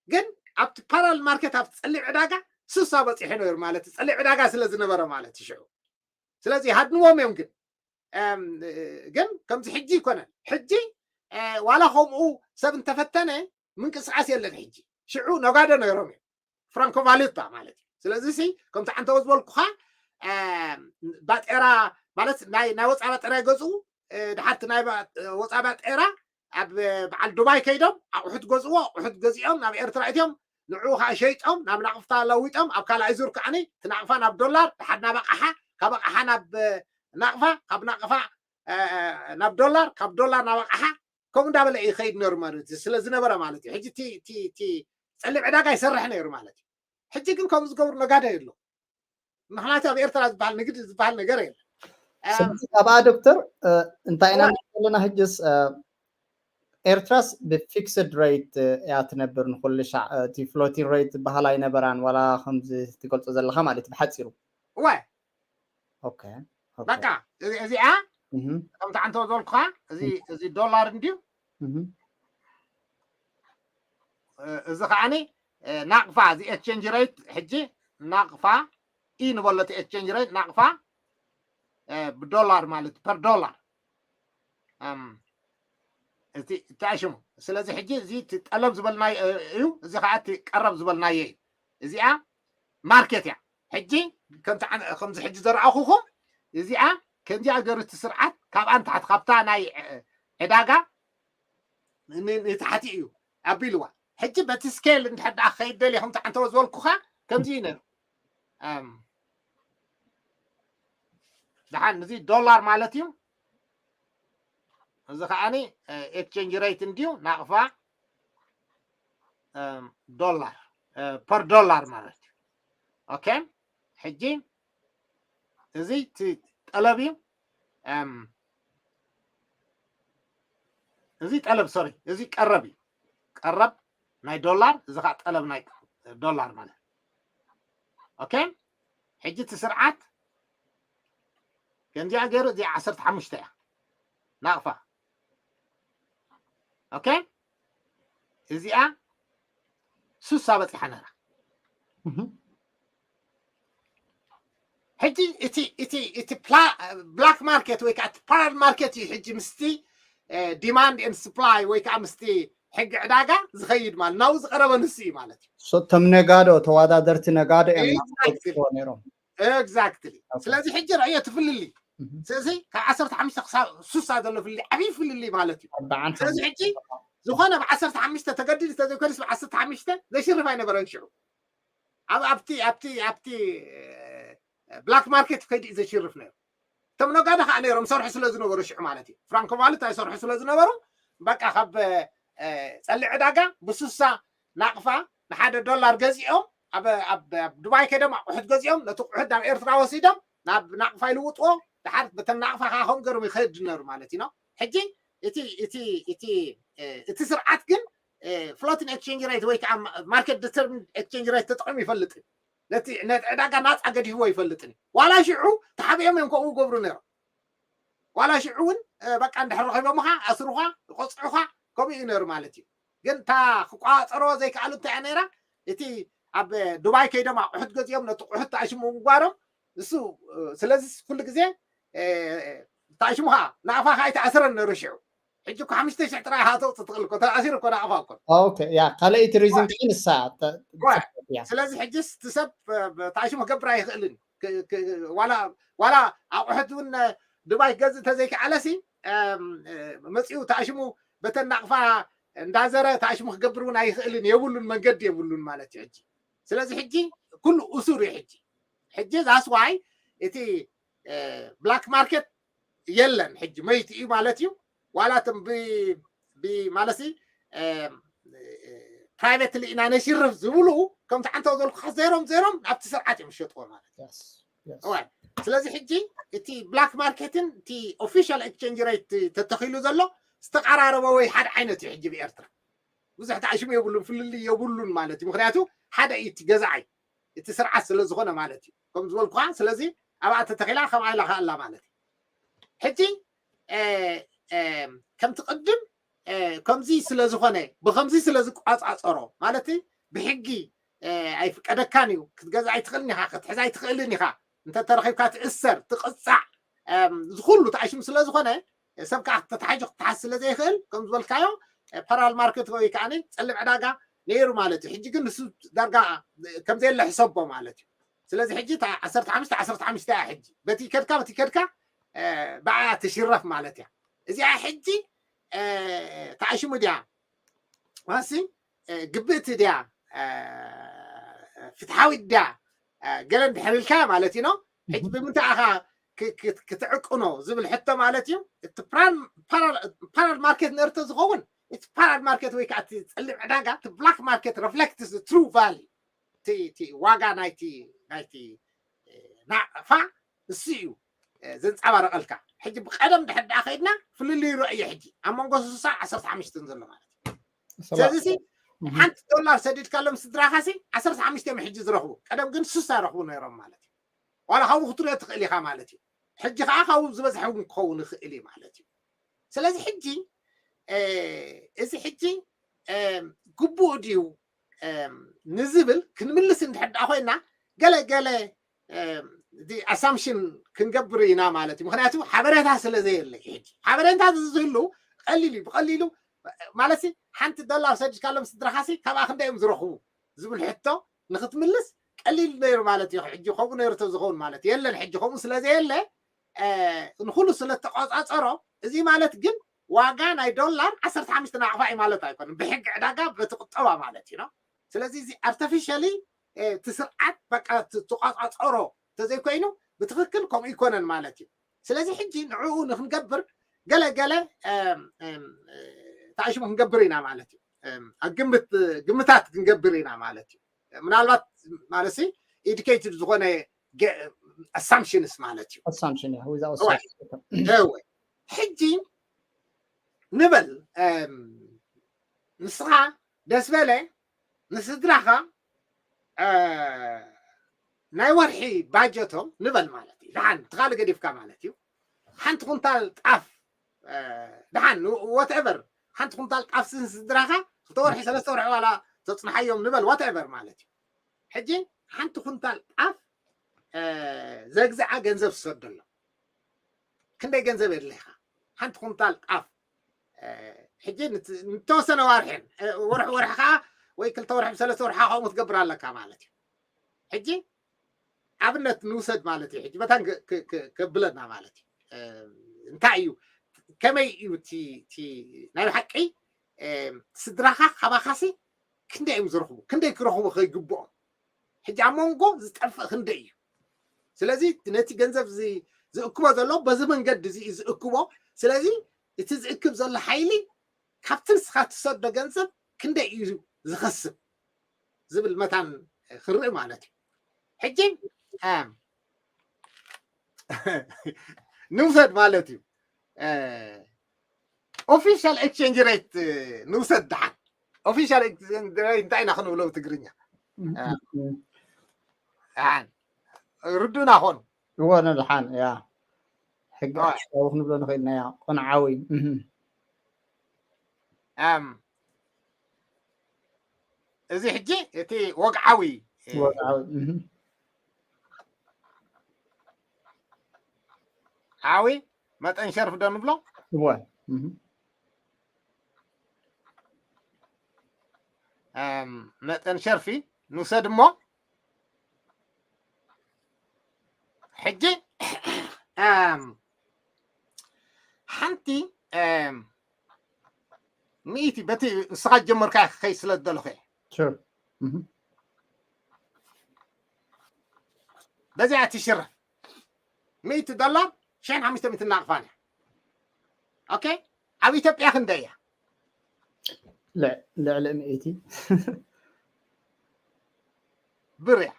ግን ኣብቲ ፓራል ማርኬት ኣብቲ ፀሊም ዕዳጋ ስሳ በፂሑ ነሩ ማለት ፀሊም ዕዳጋ ስለ ዝነበረ ማለት እዩ ሽዑ። ስለዚ ሃድንዎም እዮም ግን ግን ከምዚ ሕጂ ይኮነን። ሕጂ ዋላ ከምኡ ሰብ እንተፈተነ ምንቅስቃስ የለን። ሕጂ ሽዑ ነጋዶ ነይሮም እዮም ፍራንኮ ቫሉታ ማለት እዩ። ስለዚ ሲ ከምቲ ዓንተወ ዝበልኩኻ ባጤራ ማለት ናይ ወፃ ባጤራ ይገዝኡ። ድሓርቲ ናይ ወፃ ባጤራ ኣብ በዓል ዱባይ ከይዶም ኣቑሑት ገዝእዎ። ኣቑሑት ገዚኦም ናብ ኤርትራ እትዮም ንዕኡ ከዓ ሸይጦም ናብ ናቕፍታ ለዊጦም ኣብ ካልኣይ ዙር ከዓኒ እቲ ናቕፋ ናብ ዶላር ድሓር ናብ ኣቕሓ ካብ ኣቕሓ ናብ ናቕፋ ካብ ናቕፋ ናብ ዶላር ካብ ዶላር ናብ ኣቕሓ ከምኡ እንዳበለ እዩ ይኸይድ ነሩ ማለት እዩ። ስለ ዝነበረ ማለት እዩ። ሕጂ እቲ ጸሊም ዕዳጋ ይሰርሕ ነይሩ ማለት እዩ። ሕጂ ግን ከምኡ ዝገብሩ ነጋዶ የሎ። ምክንያቱ ኣብ ኤርትራ ዝበሃል ንግዲ ዝበሃል ነገር የለን። ስለዚ ኣብኣ ዶክተር እንታይ ኢና ዘለና ሕጅስ ኤርትራስ ብፊክስድ ሬት እያ ትነብር ንኩሉ ሻዕ። እቲ ፍሎቲን ሬት ዝበሃል ኣይነበራን ዋላ ከምዚ ትገልጾ ዘለካ ማለት ብሓፂሩ። እዋይ ኦኬ በቃ እዚኣ ከምቲ ዓንተው ዘልኩኻ እዚ ዶላር እንድዩ። እዚ ከዓኒ ናቕፋ እዚ ኤክስቼንጅ ሬት ሕጂ ናቕፋ ኢ ንበሎ እቲ ኤክስቼንጅ ሬት ናቕፋ ብዶላር ማለት ፐር ዶላር እቲ ተኣሽሙ። ስለዚ ሕጂ እዚ ጠለብ ዝበልናዮ እዩ፣ እዚ ከዓ እቲ ቀረብ ዝበልናዮ እዩ። እዚኣ ማርኬት እያ። ሕጂ ከምዚ ሕጂ ዘረኣኹኹም እዚኣ ከምዚኣ ገሩ እቲ ስርዓት ካብኣ ንታሕቲ ካብታ ናይ ዕዳጋ ንታሕቲ እዩ ኣቢልዋ። ሕጂ በቲ ስኬል እንድሕር ደኣ ክኸይድ ደልየ ከምቲ ዓንተወ ዝበልኩኻ ከምዚ እዩ ነይሩ። ደሓን እዚ ዶላር ማለት እዩ። እዚ ከዓኒ ኤክስቼንጅ ሬት እንድዩ ናቕፋ ዶላር ፐር ዶላር ማለት እዩ። ኦኬ ሕጂ እዚ ጠለብ እዩ። እዚ ጠለብ ሶሪ እዚ ቀረብ እዩ። ቀረብ ናይ ዶላር፣ እዚ ከዓ ጠለብ ናይ ዶላር ማለት። ኦኬ፣ ሕጂ እቲ ስርዓት ከምዚኣ ገይሩ፣ እዚኣ ዓሰርተ ሓሙሽተ እያ ናቕፋ። ኦኬ፣ እዚኣ ሱሳ በፂሓ ነራ። ሕጂ እቲ እቲ እቲ ብላክ ማርኬት ወይ ከዓ ፓራል ማርኬት እዩ ሕጂ ምስቲ ዲማንድ ኤንድ ስፕላይ ወይ ከዓ ምስቲ ሕጊ ዕዳጋ ዝኸይድ ማለት ናብኡ ዝቀረበ ንሱ እዩ ማለት እዩ። እቶም ነጋዶ፣ ተወዳደርቲ ነጋዶ እዮም ነይሮም። ኤግዛክትሊ። ስለዚ ሕጂ ረእዮ እቲ ፍልልይ፣ ስለዚ ካብ ዓሰርተ ሓሙሽተ ክሳብ ሱሳ ዘሎ ፍልልይ ዓብዪ ፍልልይ ማለት እዩ። ስለዚ ሕጂ ዝኾነ ብ ዓሰርተ ሓሙሽተ ተገዲድ ተዘይኮይኑስ ብ ዓሰርተ ሓሙሽተ ዘሽርፍ ኣይነበረን ሽዑ። ኣብ ኣብቲ ኣብቲ ኣብቲ ብላክ ማርኬት ከይዲ ዘሽርፍ ነይሩ። እቶም ነጋዶ ከዓ ነይሮም ሰርሑ ስለ ዝነበሩ ሽዑ ማለት እዩ። ፍራንኮ ቫሉታ ይሰርሑ ስለ ዝነበሩ በቃ ካብ ፀሊዕ ዕዳጋ ብሱሳ ናቕፋ ንሓደ ዶላር ገዚኦም ኣብ ዱባይ ከይዶም ኣቑሑት ገዚኦም ነቲ ቁሑት ናብ ኤርትራ ወሲዶም ናብ ናቕፋ ይልውጥዎ። ድሓር በተን ናቕፋ ከዓ ከምኡ ገይሮም ይኸዱ ነሩ ማለት እዩ። ሕጂ እቲ እቲ እቲ እቲ ስርዓት ግን ፍሎቲንግ ኤክስቼንጅ ሬት ወይ ከዓ ማርኬት ዲተርሚንድ ኤክስቼንጅ ሬት ተጠቂሙ ይፈልጥን ነቲ ነቲ ዕዳጋ ናፃ ገዲፍዎ ይፈልጥን። ዋላ ሽዑ ተሓቢኦም እዮም ከምኡ ገብሩ ነይሮም። ዋላ ሽዑ እውን በቃ እንድሕር ረኺቦምኻ ኣስሩኻ ቆፅዑኻ ከምኡ እዩ ነይሩ ማለት እዩ። ግን እታ ክቋፀሮ ዘይከኣሉ እንታይ እያ ነይራ? እቲ ኣብ ዱባይ ከይዶም ኣቑሑት ገዚኦም ነቲ ቁሑት ተኣሽሙ ምግባሮም እሱ። ስለዚ ኩሉ ግዜ ተኣሽሙ ከዓ ናቕፋ ከዓ ኣይተኣስረን ነይሩ ሽዑ። ሕጂ እኮ ሓሙሽተ ሽሕ ጥራይ ሃተውፅ ትኽእል እኮ ተኣሲሩ እኮ ናቕፋ እኮ። ያ ካልኣይቲ ሪዝን ከዓ ንሳ ስለዚ ሕጂ እቲ ሰብ ተኣሽሙ ክገብር ኣይኽእልን። ዋላ ኣቑሑት እውን ዱባይ ክገዝእ ተዘይከኣለሲ መፂኡ ተኣሽሙ በተን ናቕፋ እንዳዘረ ተኣሽሙ ክገብር እውን ኣይኽእልን። የብሉን፣ መንገዲ የብሉን ማለት እዩ ሕጂ። ስለዚ ሕጂ ኩሉ እሱር እዩ ሕጂ። ሕጂ that's why እቲ ብላክ ማርኬት የለን ሕጂ መይቱ እዩ ማለት እዩ። ዋላ እቶም ማለት ፕራይቬትሊ ኢና ነሽርፍ ዝብሉ ከምቲ ዓንተው ዘልኩካ ዜሮም ዜሮም ኣብቲ ስርዓት እዮም ዝሸጥዎ ማለት እዩ። ስለዚ ሕጂ እቲ ብላክ ማርኬትን እቲ ኦፊሻል ኤክስቼንጅ ሬት ተተኺሉ ዘሎ ዝተቀራረበ ወይ ሓደ ዓይነት እዩ ሕጂ ብኤርትራ። ብዙሕ ተኣሽሙ የብሉን፣ ፍልልይ የብሉን ማለት እዩ። ምክንያቱ ሓደ እዩ እቲ ገዛኣይ፣ እቲ ስርዓት ስለ ዝኾነ ማለት እዩ። ከም ዝበልኩኻ ስለዚ ኣብኣ ተተኺላ ከምኣ ኢላ ከኣላ ማለት እዩ። ሕጂ ከምቲ ቅድም ከምዚ ስለ ዝኾነ ብከምዚ ስለ ዝቋፃፀሮ ማለት ብሕጊ ኣይፍቀደካን እዩ። ክትገዛ ኣይትኽእልን ኢኻ፣ ክትሕዝ ኣይትኽእልን ኢኻ። እንተተረኺብካ ትእሰር፣ ትቕፃዕ። ዝኩሉ ተኣሽሙ ስለ ዝኾነ ሰብ ከዓ ተታሒዙ ክትሓዝ ስለ ዘይኽእል ከም ዝበልካዮ ፓራል ማርኬት ወይ ከዓ ፀሊም ዕዳጋ ነይሩ ማለት እዩ። ሕጂ ግን ንሱ ዳርጋ ከም ዘየለ ሕሰቦ ማለት እዩ። ስለዚ ሕጂ ዓሰርተ ሓሙሽተ ዓሰርተ ሓሙሽተ እያ ሕጂ። በቲ ከድካ በቲ ከድካ ብኣ ትሽረፍ ማለት እያ። እዚኣ ሕጂ ተኣሽሙ ድያ ማሲ ግብእቲ ድያ ፍትሓዊት ድያ ገለ እንድሕር ኢልካ ማለት እዩ። ሕጂ ብምንታይ ኢኻ ክትዕቅኖ ዝብል ሕቶ ማለት እዩ። እቲ ፓራል ማርኬት ነርቶ ዝኸውን እቲ ፓራል ማርኬት ወይ ከዓ እቲ ፀሊም ዕዳጋ እቲ ብላክ ማርኬት ሪፍሌክትስ ትሩ ቫሊ እቲ ዋጋ ናይቲ ናይቲ ናቕፋ እሱ እዩ ዘንፀባረቀልካ። ሕጂ ብቀደም ድሕር ደኣ ከይድና ፍልልይ ረእዮ ሕጂ ኣብ መንጎ ስሳ ዓሰርተ ሓሙሽተን ዘሎ ማለት እዩ። ስለዚ ሓንቲ ዶላር ሰዲድካሎም ስድራኻሲ ዓሰርተ ሓሙሽተ እዮም ሕጂ ዝረኽቡ። ቀደም ግን ስሳ ይረኽቡ ነይሮም ማለት እዩ። ዋላ ካብኡ ክትሪኦ ትኽእል ኢኻ ማለት እዩ። ሕጂ ከዓ ካብኡ ዝበዝሐ እውን ክኸውን ይኽእል እዩ ማለት እዩ። ስለዚ ሕጂ እዚ ሕጂ ግቡእ ድዩ ንዝብል ክንምልስ እንድሕር ደኣ ኮይና ገለ ገለ ኣሳምሽን ክንገብር ኢና ማለት እዩ። ምክንያቱ ሓበሬታ ስለ ዘየለ ሕጂ ሓበሬታ ዝህሉ ቀሊል እዩ። ብቀሊሉ ማለት ሓንቲ ዶላር ሰዲድካሎም ስድራኻሲ ካብኣ ክንደይ እዮም ዝረኽቡ ዝብል ሕቶ ንክትምልስ ቀሊል ነይሩ ማለት እዩ። ሕጂ ከምኡ ነይሩ ተዝኸውን ማለት የለን። ሕጂ ከምኡ ስለ ዘየለ ንኩሉ ስለ ተቆፃፀሮ እዚ ማለት ግን ዋጋ ናይ ዶላር ዓሰርተ ሓሙሽተ ናቕፋ እዩ ማለት ኣይኮነን። ብሕጊ ዕዳጋ በቲ ቁጠባ ማለት እዩ። ስለዚ እዚ ኣርቲፊሻሊ እቲ ስርዓት በቃ ትቆፃፀሮ ተዘይኮይኑ ብትክክል ከምኡ ይኮነን ማለት እዩ። ስለዚ ሕጂ ንዕኡ ንክንገብር ገለ ገለ ተኣሽሙ ክንገብር ኢና ማለት እዩ። ኣብ ግምት ግምታት ክንገብር ኢና ማለት እዩ። ምናልባት ማለት educated ዝኾነ assumptions ማለት እዩ። Assumption ሕጂ ንበል፣ እም፣ ንስኻ ደስ በለ ንስድራኻ፣ እ፣ ናይ ወርሒ ባጀቶም ንበል ማለት እዩ። ደሓን ትኻሊ ገዲፍካ ማለት እዩ። ሓንቲ ኩንታል ጣፍ፣ እ፣ ደሓን whatever፣ ሓንቲ ኩንታል ጣፍ ስን ስድራኻ ክልተ ወርሒ ሰለስተ ወርሒ ዋላ ተጽንሓዮም ንበል whatever ማለት እዩ። ሕጂ ሓንቲ ኩንታል ጣፍ፣ እ፣ ዘግዝዓ ገንዘብ ትሰደሎም። ክንደይ ገንዘብ የድልየካ? ሓንቲ ኩንታል ጣፍ፣ እ፣ ሕጂ ንት-፣ ንተወሰነ ዋርሕን፣ እ፣ ወርሒ ወርሒ ከኣ ወይ ክልተ ወርሒ ሰለስተ ወርሒ ከምኡ ትገብር ኣለካ ማለት እዩ። ሕጂ ኣብነት ንውሰድ ማለት እዩ። ሕጂ መታን ክ-፣ ክ-፣ ክ-፣ ከብለና ማለት እዩ። እ፣ እንታይ እዩ፣ ከመይ እዩ እቲ፣ እቲ ናይ ብሓቂ፣ እ፣ ስድራኻ ካባኻሲ ክንደይ እዮም ዝረኽቡ? ክንደይ ክረኽቡ ከይግብኦም? ሕጂ ኣብ መንጎ ዝጠፍእ ክንደይ እዩ? ስለዚ ነቲ ገንዘብ እዚ ዝእክቦ ዘሎ በዚ መንገዲ እዚ እዩ ዝእክቦ። ስለዚ እቲ ዝእክብ ዘሎ ሓይሊ ካብቲ ንስኻ ትሰዶ ገንዘብ ክንደይ እዩ ዝኸስብ ዝብል መታን ክርኢ ማለት እዩ። ሕጂ፣ ኣም፣ ንውሰድ ማለት እዩ። እ፣ ኦፊሻል ኤክስቼንጅ ሬት ንውሰድ ደሓን። ኦፊሻል ኤክስቼንጅ ሬት እንታይ ኢና ክንብሎ ብትግርኛ? እ፣ ደሓን ርዱእና ኾኑ። እወ፣ ንደሓን፣ ያ። ሕጊ ኣዎ። ኣክሽናዊ ክንብሎ ንኽእል ኢና፣ ያ። ቁንዓዊ። እህ። ኣም፣ እዚ ሕጂ እቲ ወግዓዊ፣ እ፣ ወግዓዊ፣ እህ። ዓዊ መጠን ሸርፊ ዶ ንብሎ? እወ። እህ። ኣም፣ መጠን ሸርፊ ንውሰድ እሞ፣ ሕጂ፣ ኣም፣ ሓንቲ፣ ኣም፣ ሚእቲ በቲ ንስኻ ጀመርካ ክኸይ ስለ ዝደለኹ እየ። ሹር። እህ። በዚኣ ትሽረፍ። ሚእቲ ዶላር፣ ሽሕን ሓሙሽተ ሚእትን ናቕፋን እያ። ኦኬ? ኣብ ኢትዮጵያ ክንደይ እያ? ል-፣ ልዕሊ ሚእቲ። ብር እያ።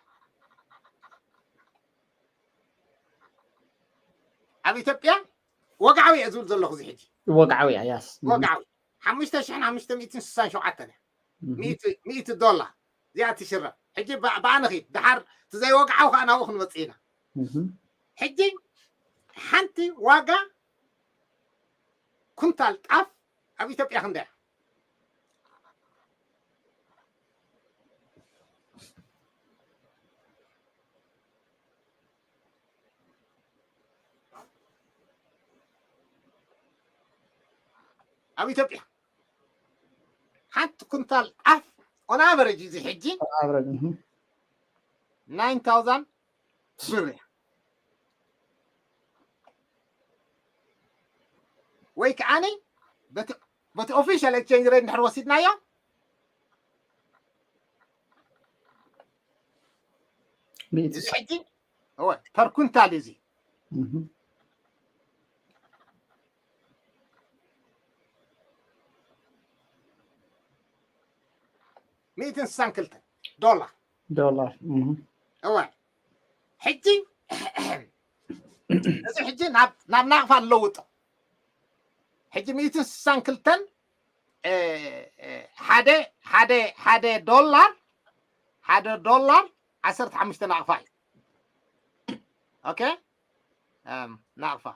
ኣብ ኢትዮጵያ ወግዓዊ እየ ዝብል ዘለኹ እዚ ሕጂ። ወግዓዊ እያ፣ ያስ። ወግዓዊ። ሓሙሽተ ሽሕን ሓሙሽተ ሚእትን ስሳን ሸውዓተን እያ። እህ። ሚእቲ፣ ሚእቲ ዶላር። እዚኣ ትሽረፍ። ሕጂ ብ-፣ ብኣ ንኺድ። ደሓር እቲ ዘይወግዓዊ ከኣ ናብኡ ክንመጽእ ኢና። እህ። ሕጂ ሓንቲ ዋጋ ኩንታል ጣፍ ኣብ ኢትዮጵያ ክንደይ እያ? ኣብ ኢትዮጵያ ሓንቲ ኩንታል ጣፍ on average እዚ ሕጂ on average፣ እህ። ናይን ታውዛንድ ብር እያ። ወይ ከዓኒ በቲ፣ በቲ ኦፊሻል ኤክስቼንጅ ሬት እንድሕር ወሲድናዮ፣ ሚእቲ። እዚ ሕጂ፣ እወ፣ ፐር ኩንታል እዩ እዚ። እህ። ሚእትን ስሳን ክልተን ዶላር። ዶላር። እህ። እወ። ሕጂ፣ እዚ ሕጂ ናብ፣ ናብ ናቕፋ ንለውጦ። ሕጂ ሚእትን ስሳን ክልተን፣ እ፣ እ፣ ሓደ፣ ሓደ፣ ሓደ ዶላር፣ ሓደ ዶላር ዓሰርተ ሓሙሽተ ናቕፋ እዩ። ኦኬ? እም፣ ናቕፋ።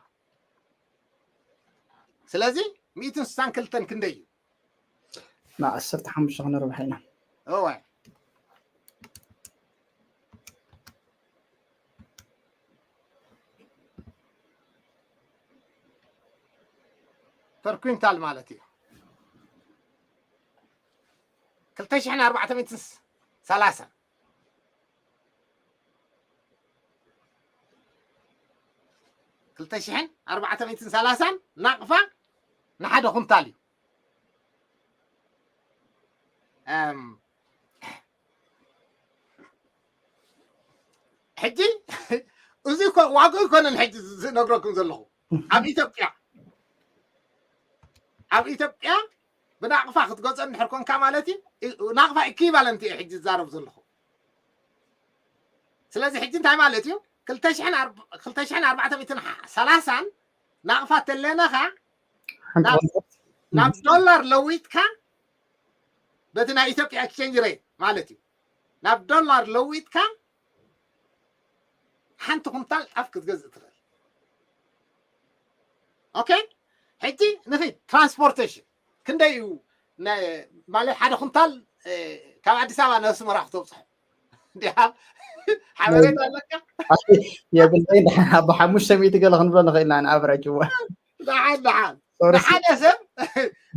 ስለዚ ሚእትን ስሳን ክልተን ክንደይ እዩ? ና ዓሰርተ ሓሙሽተ ክንርብሕ ኢና። እወ። ፐር ኩንታል ማለት እዩ። ክልተ ሽሕን ኣርባዕተ ሚእትን ሰላሳን። ክልተ ሽሕን ኣርባዕተ ሚእትን ሰላሳን ናቕፋ ንሓደ ኩንታል እዩ። እም፣ ሕጂ እዚ እኮ ዋግኡ ኣይኮነን ሕጂ ዝነግረኩም ዘለኹ። ኣብ ኢትዮጵያ፣ ኣብ ኢትዮጵያ ብናቕፋ ክትገዝኦ እንድሕር ኮንካ ማለት እዩ፣ ናቕፋ ኢኩቫለንት እየ ሕጂ ዝዛረብ ዘለኹ። ስለዚ ሕጂ እንታይ ማለት እዩ? ክልተ ሽሕን ኣርብ-፣ ክልተ ሽሕን ኣርባዕተ ሚእትን ሰላሳን ናቕፋ ተለናኻ ሓንቲ ናብ ኩንታል? ናብ ዶላር ለዊጥካ በቲ ናይ ኢትዮጵያ ኤክስቼንጅ ሬት ማለት እዩ። ናብ ዶላር ለዊጥካ ሓንቲ ኩንታል ጣፍ ክትገዝእ ትኽእል። ኦኬ፣ ሕጂ ንኺድ ትራንስፖርቴሽን ክንደይ እዩ? ነ- ማለት ሓደ ኩንታል እ፣ ካብ ኣዲስ ኣበባ ናብ ኣስመራ ክተብፅሖ እንዲያ ሓበሬታ ኣለካ? የብለይ። ደሓን ኣብ ሓሙሽተ ሚእቲ ገለ ክንብሎ ንኽእል ኢና ንኣቨረጅ። እወ። ደሓን ደሓን ሶሪ። ንሓደ ሰብ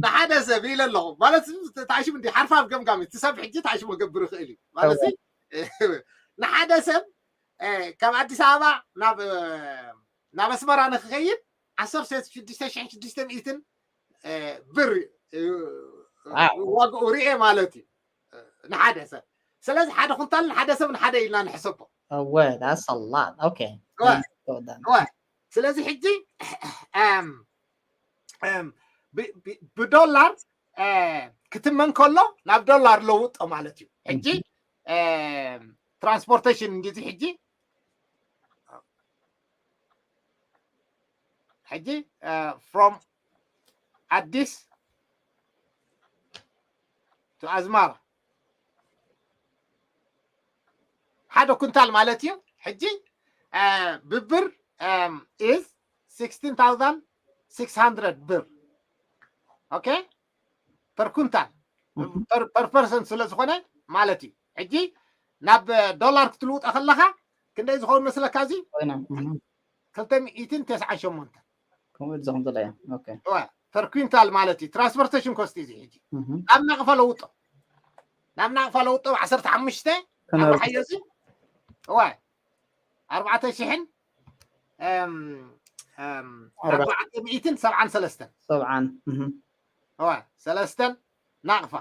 ንሓደ ሰብ ኢለ ኣለኹ ማለት ታሽሙ እንዲ ሓርፋፍ ገምጋም እቲ ሰብ ሕጂ ታሽሙ ክገብር ይኽእል እዩ ማለት ንሓደ ሰብ እ፣ ካብ ኣዲስ ኣበባ ናብ እ፣ ናብ ኣስመራ ንክኸይድ ዓሰርተ ሽዱሽተ ሽሕን ሽዱሽተ ሚእትን እ፣ ብር እ፣ ዋው። ዋግኡ ርኤ ማለት እዩ እ፣ ንሓደ ሰብ። ስለዚ ሓደ ኩንታል ንሓደ ሰብ ንሓደ ኢልና ንሕሰቦ። እወ that's a lot okay እወ። Well done. እወ። ስለዚ ሕጂ እም፣ እም፣ ብ- ብ- ብዶላር እ፣ ክትመን ከሎ ናብ ዶላር ለውጦ ማለት እዩ። ሕጂ እም፣ ትራንስፖርቴሽን እንዲዚ ሕጂ ሕጂ እ፣ from ኣዲስ to ኣዝማራ ሓደ ኩንታል ማለት እዩ። ሕጂ እ፣ ብብር is sixteen thousand six hundred ብር okay per ኩንታል per person ስለ ዝኾነ ማለት እዩ። ሕጂ ናብ ዶላር ክትልውጦ ከለኻ ክንደይ ዝኸውን መስለካ? እዚ ኮይና እህ፣ ክልተ ሚእትን ተስዓን ሸሞንተን ከምኡ ዝኹን ዘሎ እያ። Okay per ኩንታል ማለት እዩ። ትራንስፖርቴሽን ኮስት እዚ ሕጂ እህ፣ ናብ ናቕፋ ለውጦ ናብ ናቕፋ ለውጦ ዓሰርተ ሓሙሽተ ከነር- ኣርባሓዮ እዚ እዋ ኣርባዕተ ሽሕን እም፣ እም፣ ኣርባ- ኣርባዕተ ሚእትን ሰብዓን ሰለስተን ሰብዓን እህ፣ እዋ ሰለስተን ናቕፋ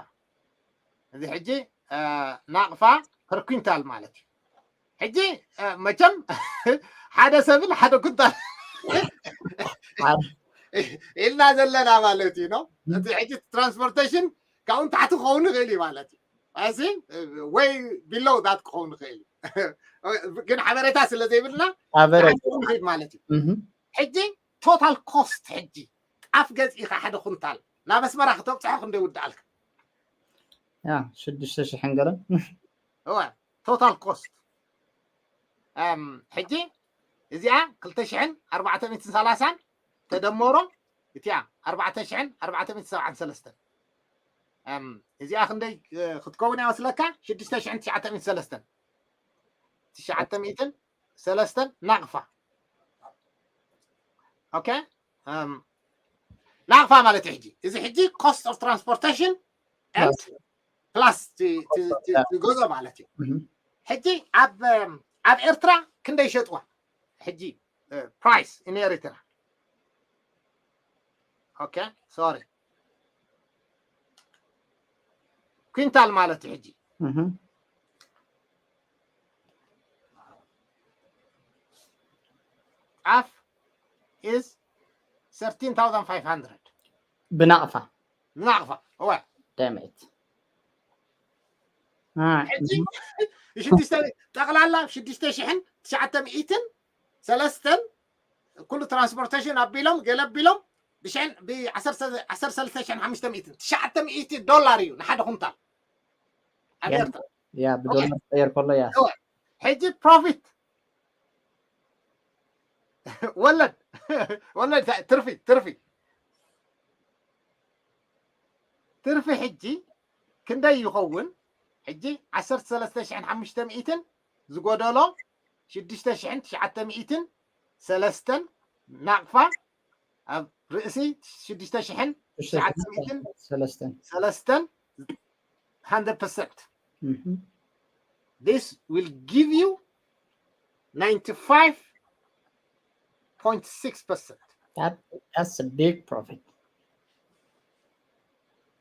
እዚ ሕጂ እ፣ ናቕፋ per ኩንታል ማለት እዩ። ሕጂ እ፣ መቸም ሓደ ሰብን ሓደ ኩንታል ኢልና ዘለና ማለት እዩ ነው። እቲ ሕጂ ትራንስፖርቴሽን ካብኡ ንታሕቲ ክኸውን ይኽእል እዩ ማለት እዩ። ኣዚ ወይ ቢሎው ዳት ክኸውን ይኽእል እዩ። ግን ሓበሬታ ስለ ዘይብልና ኣቨረጅ ንታሕቲ ክኸውን ይኽእል ማለት እዩ። እህ፣ ሕጂ ቶታል ኮስት ሕጂ ጣፍ ገዚእኻ ሓደ ኩንታል ናብ ኣስመራ ክተብፅሖ ክንደይ ውድኣልካ? ያ ሽዱሽተ ሽሕን ገለን እወ ቶታል ኮስት እም፣ ሕጂ እዚኣ ክልተ ሽሕን ኣርባዕተ ሚእትን ሰላሳን ተደመሮ እቲኣ ኣርባዕተ ሽሕን ኣርባዕተ ሚእትን ሰብዓን ሰለስተን እም፣ እዚኣ ክንደይ እ፣ ክትከውን እያ መስለካ? ሽዱሽተ ሽሕን ትሽዓተ ሚእትን ሰለስተን ትሽዓተ ሚእትን ሰለስተን ናቕፋ okay እም፣ ናቕፋ ማለት እዩ። ሕጂ እዚ ሕጂ cost of transportation and plus ትገዝኦ ማለት እዩ። እህ፣ ሕጂ ኣብ ኣብ ኤርትራ ክንደይ ይሸጥዋ? ሕጂ price in ኤርትራ okay sorry ኩንታል ማለት እዩ። ሕጂ እህ፣ ጣፍ is thirteen thousand five hundred ብናቕፋ ናቕፋ እወ ደሜት ሕጂ ሽዱሽተ ጠቕላላ ሽዱሽተ ሽሕን ትሽዓተ ሚእትን ሰለስተን ኩሉ ትራንስፖርቴሽን ኣቢሎም ገለ ኣቢሎም ብሽሕን ብዓሰርተ ሰለስተ ሽሕን ሓሙሽተ ሚእትን ትሽዓተ ሚእቲ ዶላር እዩ ንሓደ ኩንታል ኣብ ያ። ኤርትራ ያ ብዶላር ዝቀየር ከሎ ያ ሕጂ ፕሮፊት ወለድ ወለድ ትርፊ ትርፊ ትርፊ ሕጂ ክንደይ ይኸውን? ሕጂ ዓሰርተ ሰለስተ ሽሕን ሓሙሽተ ሚእትን ዝጎደሎ ሽዱሽተ ሽሕን ትሽዓተ ሚእትን ሰለስተን ናቕፋ ኣብ ርእሲ ሽዱሽተ ሽሕን ትሽዓተ ሚእትን ሰለስተን ሰለስተን hundred percent እህ፣ this will give you ninety-five point six percent that that's a big profit.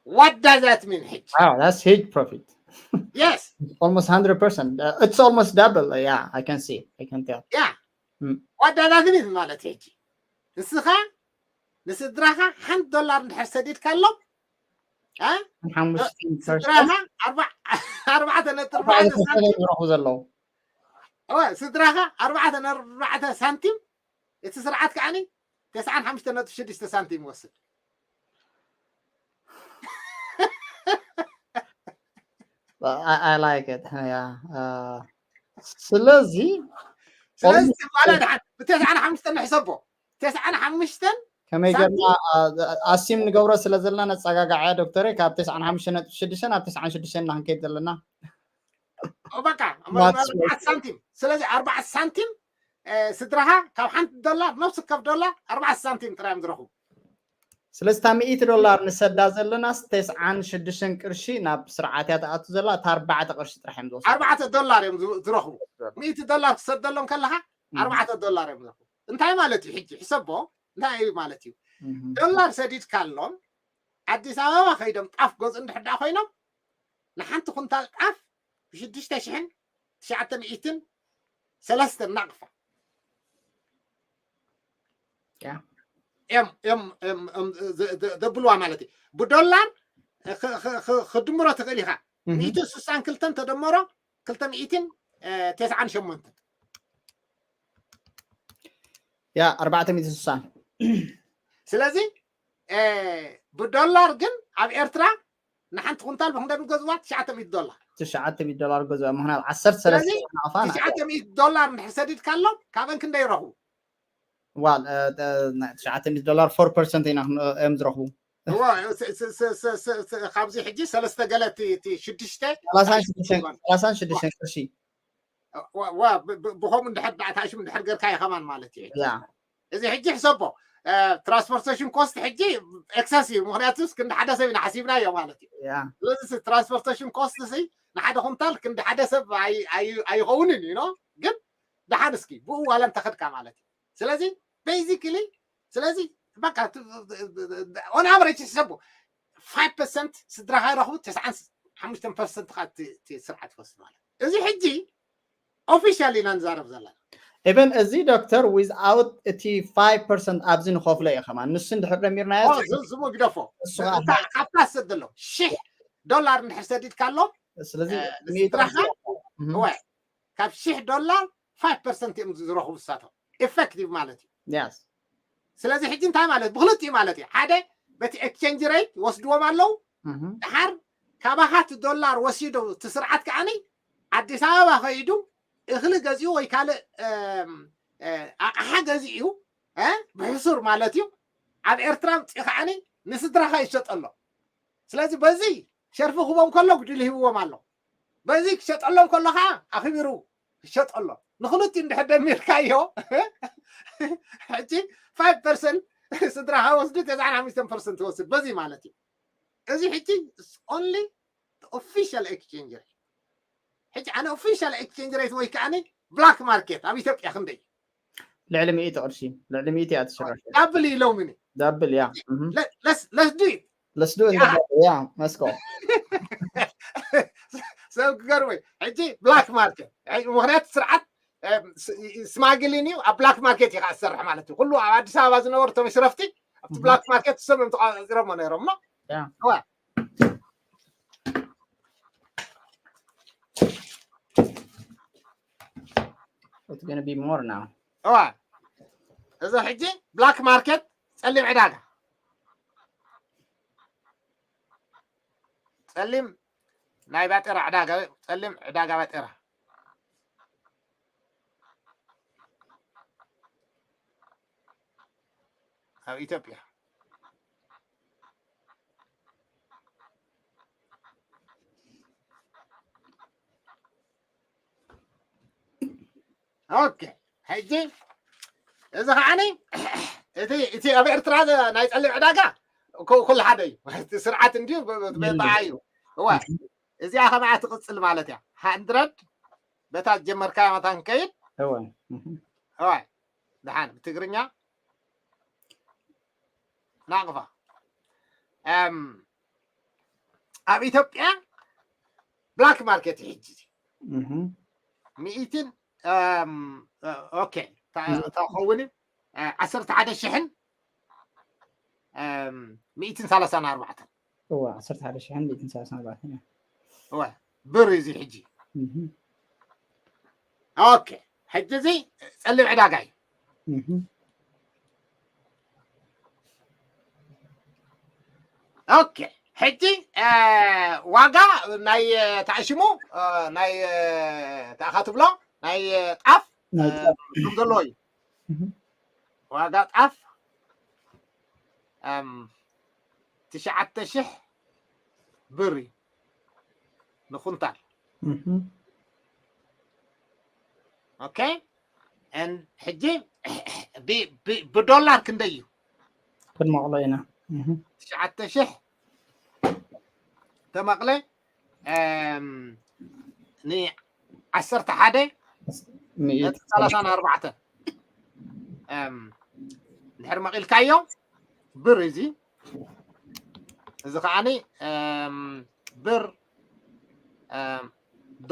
What does that mean? ሕጂ Wow, that's huge profit. Yes Almost hundred percent. Uh, it's almost double. Uh, yeah, I can see. I can tell. yeah Mm. What does that mean ማለት እዩ? ሕጂ ንስኻ ንስድራኻ ሓንቲ ዶላር እንድሕር ሰዲድካሎም እ? ሓሙሽተ ስድራኻ ኣርባ- ኣርባዕተ ነጥቢ ኣርባዕተ ሳንቲም ዝረኽቡ ዘለዉ እወ፣ ስድራኻ ኣርባዕተ ነጥቢ ኣርባዕተ ሳንቲም እቲ ስርዓት ከዓኒ ተስዓን ሓሙሽተ ነጥቢ ሽዱሽተ ሳንቲም ይወስድ። I, I like it. Yeah. Uh, ስለዚ ስለዚ በኋላ ድሓን ብተስዓን ሓሙሽተን ንሕሰቦ። ተስዓን ሓሙሽተን ከመይ ገርና ኣሲም ንገብሮ ስለ ዘለና ነፀጋጋዓ ዶክተር ካብ ተስዓን ሓሙሽተ ነጥቢ ሽዱሽተ ናብ ተስዓን ሽዱሽተ ኢና ክንከይድ ዘለና። በቃ ኣርባዕተ ሳንቲም። ስለዚ ኣርባዕተ ሳንቲም ስድራኻ ካብ ሓንቲ ዶላር ነፍሲ ከፍ ዶላር ኣርባዕተ ሳንቲም ጥራይ እዮም ዝረኽቡ። ስለዚ እታ ሚእቲ ዶላር ንሰዳ ዘለናስ ተስዓን ሽዱሽተን ቅርሺ ናብ ስርዓት እያ ትኣቱ ዘላ። እታ ኣርባዕተ ቅርሺ ጥራሕ እዮም ዝወስዱ። ኣርባዕተ ዶላር እዮም ዝረኽቡ። ሚእቲ ዶላር ክሰደሎም ከለኻ ኣርባዕተ ዶላር እዮም ዝረኽቡ። እንታይ ማለት እዩ? ሕጂ ሕሰቦ። እንታይ እዩ ማለት እዩ? ዶላር ሰዲድካሎም ኣዲስ ኣበባ ከይዶም ጣፍ ገዝኡ እንድሕር ደኣ ኮይኖም ንሓንቲ ኩንታል ጣፍ ብሽዱሽተ ሽሕን ትሽዓተ ሚእትን ሰለስተን ናቕፋ እዮም ዘብልዋ ማለት እዩ። ብዶላር ክድምሮ ትኽእል ኢኻ። ሚእትን ስሳን ክልተን ተደመሮ ክልተ ሚእትን ተስዓን ሸሞንተን ያ ኣርባዕተ ሚእትን ስሳን ስለዚ ብዶላር ግን ኣብ ኤርትራ ንሓንቲ ኩንታል ብክንደይ ገዝዋ? ትሽዓተ ሚእቲ ዶላር። ትሽዓተ ሚእቲ ዶላር ገዝዋ። ምክንያቱ ዓሰርተ ሰለስተ ናቕፋ ትሽዓተ ሚእቲ ዶላር እንድሕር ሰዲድካሎም ካብአን ክንደይ ይረኽቡ? ዋል ትሽዓተ ሚእቲ ዶላር ፎር ፐርሰንት ኢና እዮም ዝረኽቡ። ካብዚ ሕጂ ሰለስተ ገለ እቲ ሽዱሽተ ሰላሳን ሽዱሽተን ቅርሺ ብኸምኡ እንድሕር ተኣታሽም እንድሕር ገርካዮ ከማን ማለት እዩ። እዚ ሕጂ ሕሰቦ ትራንስፖርቴሽን ኮስት ሕጂ ኤክሰስ እዩ። ምክንያቱ ክንዲ ሓደ ሰብ ኢና ሓሲብናዮ ማለት እዩ። ስለዚ ትራንስፖርቴሽን ኮስት ንሓደ ኩንታል ክንዲ ሓደ ሰብ ኣይኸውንን እዩ ግን ደሓን እስኪ ብኡ ዋላ እንተኸድካ ማለት እዩ። ስለዚ ቤዚክሊ ስለዚ በቃ ኦን ኣቨሬጅ ሕሰቦ ፋይቭ ፐርሰንት ስድራኻ ይረኽቡ፣ ተስዓን ሓሙሽተን ፐርሰንት ከዓ እቲ ስርዓት ይወስድ ማለት እዩ። እዚ ሕጂ ኦፊሻል ኢና ንዛረብ ዘለና። ኢቨን እዚ ዶክተር ዊዝኣውት እቲ ፋይቭ ፐርሰንት ኣብዚ ንኸፍሎ እዩ ከማን ንሱ እንድሕር ደሚርናዮ ዝሙ ግደፎ ካብታ ሰደሎም ሽሕ ዶላር እንድሕር ሰዲድካሎም ስለዚ ንስድራኻ ካብ ሽሕ ዶላር ፋይቭ ፐርሰንት እዮም ዝረኽቡ ንሳቶም ኢፌክቲቭ ማለት እዩ። ስለዚ ሕጂ እንታይ ማለት ብክልቲኡ ማለት እዩ። ሓደ በቲ ኤክስቼንጅ ሬት ይወስድዎም ኣለዉ። ድሓር ካባኻ እቲ ዶላር ወሲዱ እቲ ስርዓት ከዓኒ ኣዲስ ኣበባ ከይዱ እኽሊ ገዚኡ ወይ ካልእ ኣቕሓ ገዚኡ ብሕሱር ማለት እዩ ኣብ ኤርትራ ምፅኡ ከዓኒ ንስድራኻ ይሸጠሎ። ስለዚ በዚ ሸርፊ ክቦም ከሎ ጉድል ሂብዎም ኣሎ። በዚ ክሸጠሎም ከሎ ከዓ ኣኽቢሩ ክሸጠሎ። ንክልቲኡ እንድሕር ደሚርካዮ ሕጂ ፋይቭ ፐርሰንት ስድራኻ ወስዱ ተስዓን ሓሙሽተን ፐርሰንት ትወስድ በዚ ማለት እዩ። እዚ ሕጂ ኦንሊ ኦፊሻል ኤክስቼንጅ ሬት። ሕጂ ኣነ ኦፊሻል ኤክስቼንጅ ሬት ወይ ከዓ ብላክ ማርኬት ኣብ ኢትዮጵያ ክንደይ እዩ? ልዕሊ ሚእቲ ቅርሺ ልዕሊ ሚእቲ እያ ትሽረፍ። ዳብል እዩ ሎሚ። ዳብል ያ። ለስዱ እዩ ለስዱ ያ መስኮ ሰብ ክገርመ ሕጂ ብላክ ማርኬት ምክንያቱ ስርዓት ስማግሊን እዩ ኣብ ብላክ ማርኬት እዩ ዝሰርሕ ማለት እዩ። ኩሉ ኣብ ኣዲስ ኣበባ ዝነበሩ ቶም ሽረፍቲ ኣብቲ ብላክ ማርኬት ሰም እዮም ተቋፂሮሞ ነይሮም ሞ It's gonna be more now. እዋ እዚ ሕጂ ብላክ ማርኬት ጸሊም ዕዳጋ ጸሊም ናይ ባጤራ ዕዳጋ ጸሊም ዕዳጋ ባጤራ ኣብ ኢትዮጵያ ኦኬ ሕጂ እዚ ከዓኒ እቲ እቲ ኣብ ኤርትራ ናይ ጸሊም ዕዳጋ ኩሉ ሓደ እዩ። እቲ ስርዓት እንድዩ በዓ እዩ። እዋ እዚኣ ከማያ ትቕጽል ማለት እያ። ሃንድረድ በታ ዝጀመርካያ መታን ከይድ እዋ ድሓን ብትግርኛ ናቕፋ ኣብ ኢትዮጵያ ብላክ ማርኬት እዩ ሕጂ እዚ ሚእትን ኦኬ እንታይ ክኸውን ዓሰርተ ሓደ ሽሕን ሚእትን ሰላሳን ኣርባዕተን እዋ ዓሰርተ ሓደ ሽሕን ሚእትን ሰላሳን ኣርባዕተን እዋ ብር እዚ ሕጂ ኦኬ ሕጂ እዚ ጸሊም ዕዳጋ እዩ ኦኬ ሕጂ ዋጋ ናይ ተኣሽሙ ናይ ተኣኻ ትብሎ ናይ ጣፍ ከም ዘለዎ እዩ። ዋጋ ጣፍ ትሽዓተ ሽሕ ብር እዩ ንኩንታል። ኦኬ። ሕጂ ብዶላር ክንደይ እዩ? ክንመቕሎ ኢና። ትሽዓተ ሽሕ ተመቕለ ንዓሰርተ ሓደ ነጥቢ ሰላሳን ኣርባዕተን ድሕር መቒልካዮ ብር እዚ እዚ ከዓኒ ብር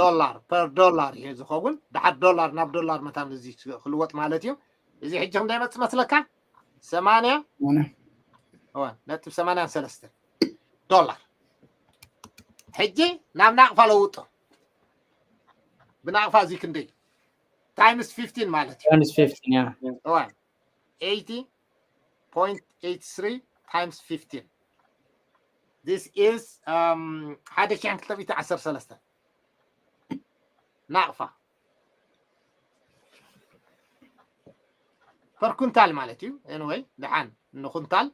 ዶላር ፐር ዶላር እዩ ዝኸውን። ድሓር ዶላር ናብ ዶላር መታን እዚ ክልወጥ ማለት እዩ። እዚ ሕጂ ክንደይ መፅ መስለካ? ሰማንያ ነጥብ ሰማንያን ሰለስተ ዶላር። ሕጂ ናብ ናቕፋ ለውጦ። ብናቕፋ እዚ ክንደይ ታይምስ ፊፍቲን ማለት እዩ። Times fifteen, yeah. እዋን eighty point eight three times fifteen. This is ሓደ ሽሕን ክልተ ሚእትን ዓሰርተ ሰለስተ ናቕፋ per ኩንታል ማለት እዩ። Anyway ድሓን ንኩንታል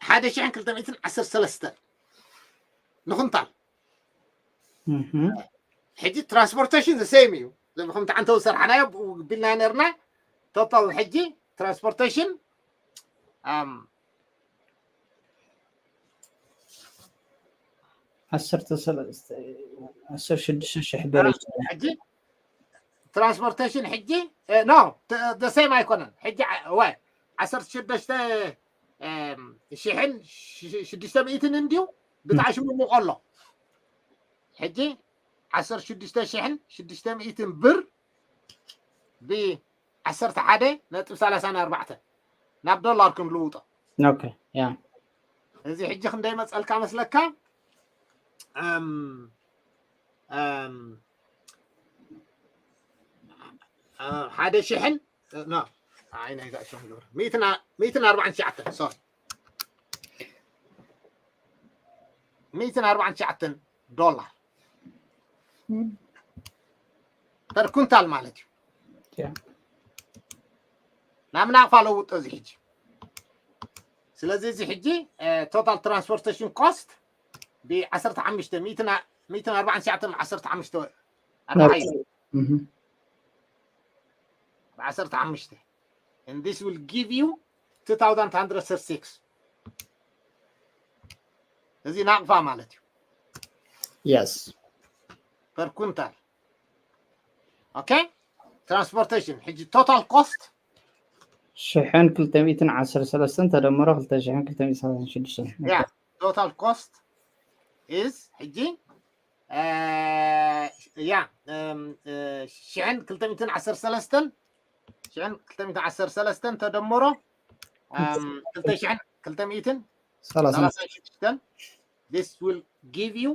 ሓደ ሽሕን ክልተ ሚእትን ዓሰርተ ሰለስተ ንኩንታል። ሕጂ ትራንስፖርቴሽን the same እዩ። ከምቲ ዓንተው ዝሰርሓናዮ ቢልና ነርና። ቶታል ሕጂ ትራንስፖርቴሽን ዓሰርተ ሰለስተ ዓሰርተ ሽዱሽተ ሽሕ ብር እዩ። ሕጂ ትራንስፖርቴሽን ሕጂ no the same ኣይኮነን። ሕጂ ወይ ዓሰርተ ሽዱሽተ ሽሕን ሽዱሽተ ሚእትን እንድዩ ብጣዕሚ ሽሙ ሙቆሎ። ሕጂ ዓሰርተ ሽዱሽተ ሽሕን ሽዱሽተ ሚእትን ብር ብ ዓሰርተ ሓደ ነጥቢ ሰላሳን ኣርባዕተን ናብ ዶላር ክንልውጦ። Okay, yeah. እዚ ሕጂ ክንደይ መፀልካ መስለካ? ሓደ ሽሕን no ኣይ ናይ ጋእሽም ግብር ሚእትን ኣርባዕን ትሽዓተን sorry ሚእትን ኣርባዕን ትሽዓተን ዶላር per ኩንታል ማለት እዩ። ናብ ናቕፋ ለውጦ እዚ ሕጂ። ስለዚ እዚ ሕጂ total transportation cost ብዓሰርተ ሓሙሽተ ሚእትን ኣርባዕን ትሽዓተን ዓሰርተ ሓሙሽተ ኣርባዓ እዩ። ብዓሰርተ ሓሙሽተ and this will give you two thousand hundred thirty-six እዚ ናቕፋ ማለት እዩ። Yes. Per ኩንታል okay። Transportation ሕጂ total cost ሽሕን ክልተ ሚእትን ዓሰርተ ሰለስተን ተደምሮ ክልተ ሽሕን ክልተ ሚእትን ሰላሳን ሽዱሽተን yeah total cost is ሕጂ yeah ሽሕን ክልተ ሚእትን ዓሰርተ ሰለስተን ሽሕን ክልተ ሚእትን ዓሰርተ ሰለስተን ተደምሮ ክልተ ሽሕን ክልተ ሚእትን ሰላሳን ሽዱሽተን this will give you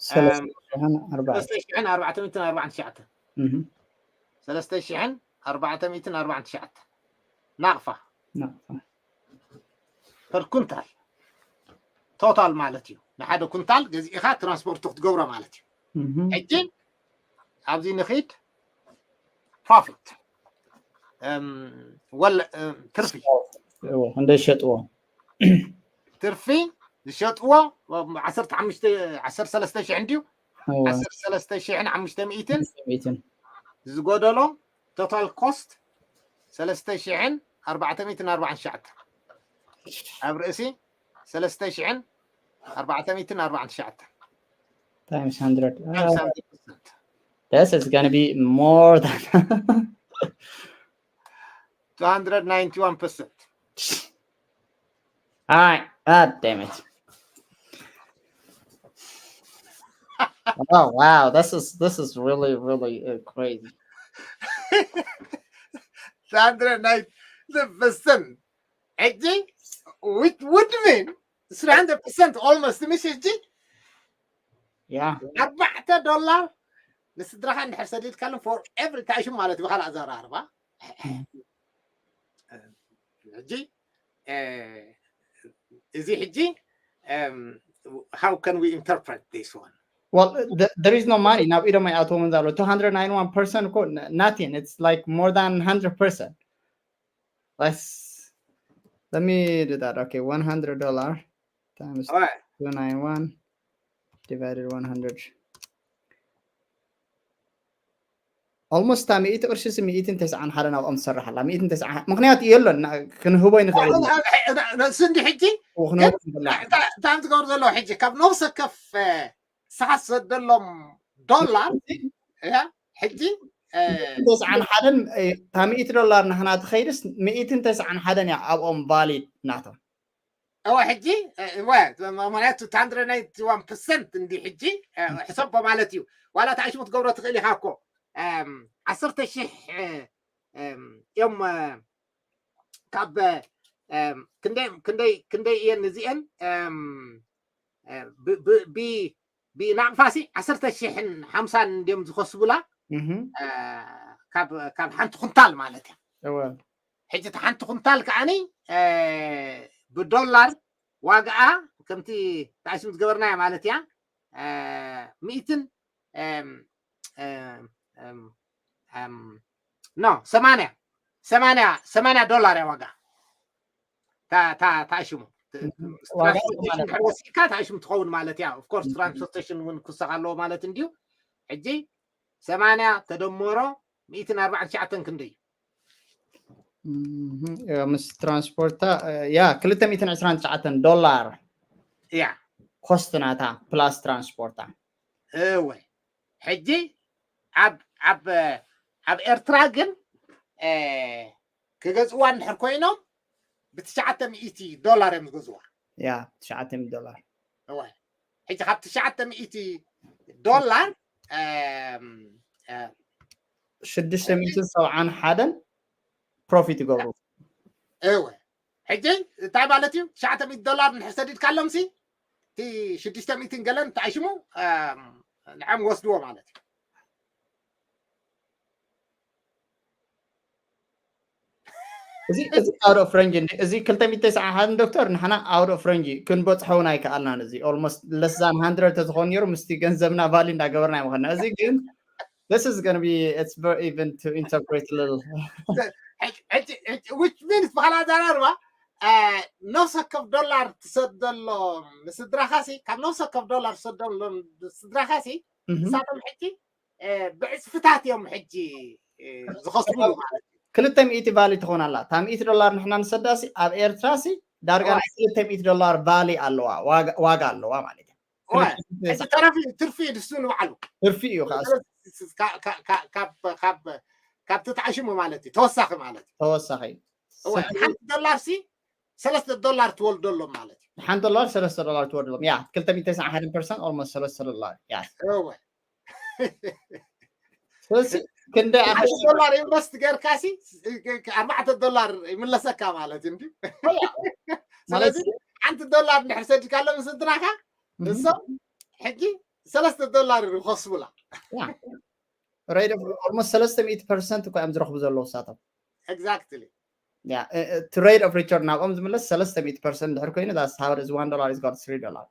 ሰለስተ ሽሕን ኣርባዕተ ሰለስተ ሽሕን ኣርባዕተ ሚእትን ኣርባዕን ትሽዓተን ሰለስተ ሽሕን ኣርባዕተ ሚእትን ኣርባዕን ትሽዓተን ናቕፋ per ኩንታል total ማለት እዩ። ንሓደ ኩንታል ገዚእኻ ትራንስፖርት ክትገብሮ ማለት እዩ። ሕጂ ኣብዚ ንኺድ profit ወለ ትርፊ እንደ ሸጥዎ ትርፊ ዝሸጥዎ ዓሰርተ ሓሙሽተ ዓሰርተ ሰለስተ ሽሕ እንድዩ ዓሰርተ ሰለስተ ሽሕን ሓሙሽተ ሚእትን ዝጎደሎ total cost ሰለስተ ሽሕን ኣርባዕተ ሚእትን ኣርባዕን ትሽዓተን ኣብ ርእሲ ሰለስተ ሽሕን ኣርባዕተ ሚእትን ኣርባዕን ትሽዓተን times hundred. Times hundred percent. This is gonna be more than two hundred ninety-one percent. All right. God damn it. Oh wow, this is this is really really uh, crazy. Two hundred ninety percent. ሕጂ which would mean three hundred percent almost ምሽ ሕጂ Yeah. ኣርባዕተ ዶላር ንስድራኻ እንድሕር ሰዲድካሎም for every ታይሽም ማለት ብካልእ ኣዘራርባ ሕጂ እዚ ሕጂ how can we interpret this one? Well, there is no money. ናብ ኢዶም ኣይኣተዎም ዘሎ two hundred ninety-one percent እኮ nothing. It's like more than one hundred percent. Let's let me do that. Okay, one hundred dollar times two ninety-one divided one hundred. Almost እታ ሚእቲ ቅርሺ ሲ ሚእትን ተስዓን ሓደ ናብኦም ትሰርሕ ኣላ። ሚእትን ተስዓን ምክንያቱ የሎን፣ ክንህቦ ይንኽእል ኢና። ንሱ እንዲ ሕጂ እዎ፣ ክንህቦ ንኽእል ኢና። እንታይ እንታይ ትገብሩ ዘለዉ ሕጂ ካብ ነብሰ ከፍ ንስኻ ትሰደሎም ዶላር እያ ሕጂ ሚእትን ተስዓን ሓደን እታ ሚእቲ ዶላር ንሕና ትኸይድስ ሚእትን ተስዓን ሓደን እያ ኣብኦም ቫሊድ ናቶም። እወ ሕጂ እወ ምክንያቱ two hundred ninety-one percent እንዲ ሕጂ ሕሰቦ ማለት እዩ። ዋላ ተኣሽሙ ትገብሮ ትኽእል ኢኻ እኮ ዓሰርተ ሽሕ እዮም ካብ ክንደይ እየን እዚአን ብናቕፋሲ ዓሰርተ ሽሕን ሓምሳን እንዲዮም ዝኸስቡላ ካብ ሓንቲ ኩንታል ማለት እያ። ሕጂ እቲ ሓንቲ ኩንታል ከዓኒ ብዶላር ዋጋኣ ከምቲ ተኣሽሙ ዝገበርናዮ ማለት እያ ሚእትን ኖ ሰማንያ ሰማንያ ሰማንያ ዶላር እያ ዋጋ ተኣሽሙ ወሲድካ ተኣሽሙ ትኸውን ማለት እያ። ኦፍኮርስ ትራንስፖርቴሽን እውን ክውሰኽ ኣለዎ ማለት እንድዩ። ሕጂ ሰማንያ ተደመሮ ሚእትን ኣርባዕን ትሽዓተን ክንደይ እዩ? ምስ ትራንስፖርታ ያ ክልተ ሚእትን ዕስራን ትሽዓተን ዶላር እያ ኮስት ናታ ፕላስ ትራንስፖርታ። እወ ሕጂ ኣብ ኣብ ኣብ ኤርትራ ግን ክገዝእዋ እንድሕር ኮይኖም ብትሽዓተ ሚእቲ ዶላር እዮም ዝገዝዋ። ያ ትሽዓተ ሚእቲ ዶላር እወ ሕጂ ካብ ትሽዓተ ሚእቲ ዶላር ሽዱሽተ ሚእትን ሰብዓን ሓደን ፕሮፊት ይገብሩ። እወ ሕጂ እንታይ ማለት እዩ? ትሽዓተ ሚእቲ ዶላር እንድሕር ሰዲድካሎም ሲ እቲ ሽዱሽተ ሚእትን ገለን ተኣሽሙ ንዓም ወስድዎ ማለት እዩ። እዚ እዚ out of range እንዲ እዚ ክልተ ሚእቲ ተስዓን ሓደን ዶክተር ንሕና out of range ክንበጽሖ እውን ኣይከኣልናን። እዚ almost less than hundred ተዝኾን ነይሩ ምስቲ ገንዘብና ቫሊ እንዳገበርና ይምኸና። እዚ ግን this is gonna be it's very even to interpret little which means ብኻልእ ኣዘራርባ ነፍሲ ወከፍ ዶላር ትሰደሎም ንስድራኻሲ ካብ ነፍሲ ወከፍ ዶላር ትሰደሎም ስድራኻሲ ንሳቶም ሕጂ ብዕፅፍታት እዮም ሕጂ ዝኸስብሉ ማለት እዩ። ክልተ ሚእቲ ቫሊ ትኾን ኣላ። እታ ሚእቲ ዶላር ንሕና ንሰዳሲ ኣብ ኤርትራሲ ዳርጋ ናይ ክልተ ሚእቲ ዶላር ቫሊ ኣለዋ፣ ዋጋ ኣለዋ ማለት እዩ። ሕጂ ተረፊ ትርፊ እዩ ንሱ ንባዕሉ ትርፊ እዩ። ካብ ተታዕሽሙ ማለት እዩ ተወሳኺ ማለት እዩ። ተወሳኺ ሓንቲ ዶላር ሲ ሰለስተ ዶላር ትወልደሎም ማለት እዩ። ሓንቲ ዶላር ሰለስተ ዶላር ትወልደሎም ያ ክልተ ሚእቲ ተስዓን ሓደን ፐርሰንት almost ሰለስተ ዶላር ያ እወ ስለዚ ክንደይ ሓንቲ ዶላር ኢንቨስት ጌርካሲ ኣርባዕተ ዶላር ይምለሰካ ማለት እዩ። እንዲ ስለዚ ሓንቲ ዶላር እንድሕር ሰዲካሎም ስድራኻ እሶም ሕጂ ሰለስተ ዶላር ይኸስቡላ። ሬት ኦፍ ኦልሞስት ሰለስተ ሚእቲ ፐርሰንት እኮ እዮም ዝረኽቡ ዘለዉ እሳቶም። ኤግዛክትሊ እቲ ሬት ኦፍ ሪተርን ናብኦም ዝምለስ ሰለስተ ሚእቲ ፐርሰንት ድሕር ኮይኑ that's how it is one dollar is got three dollar።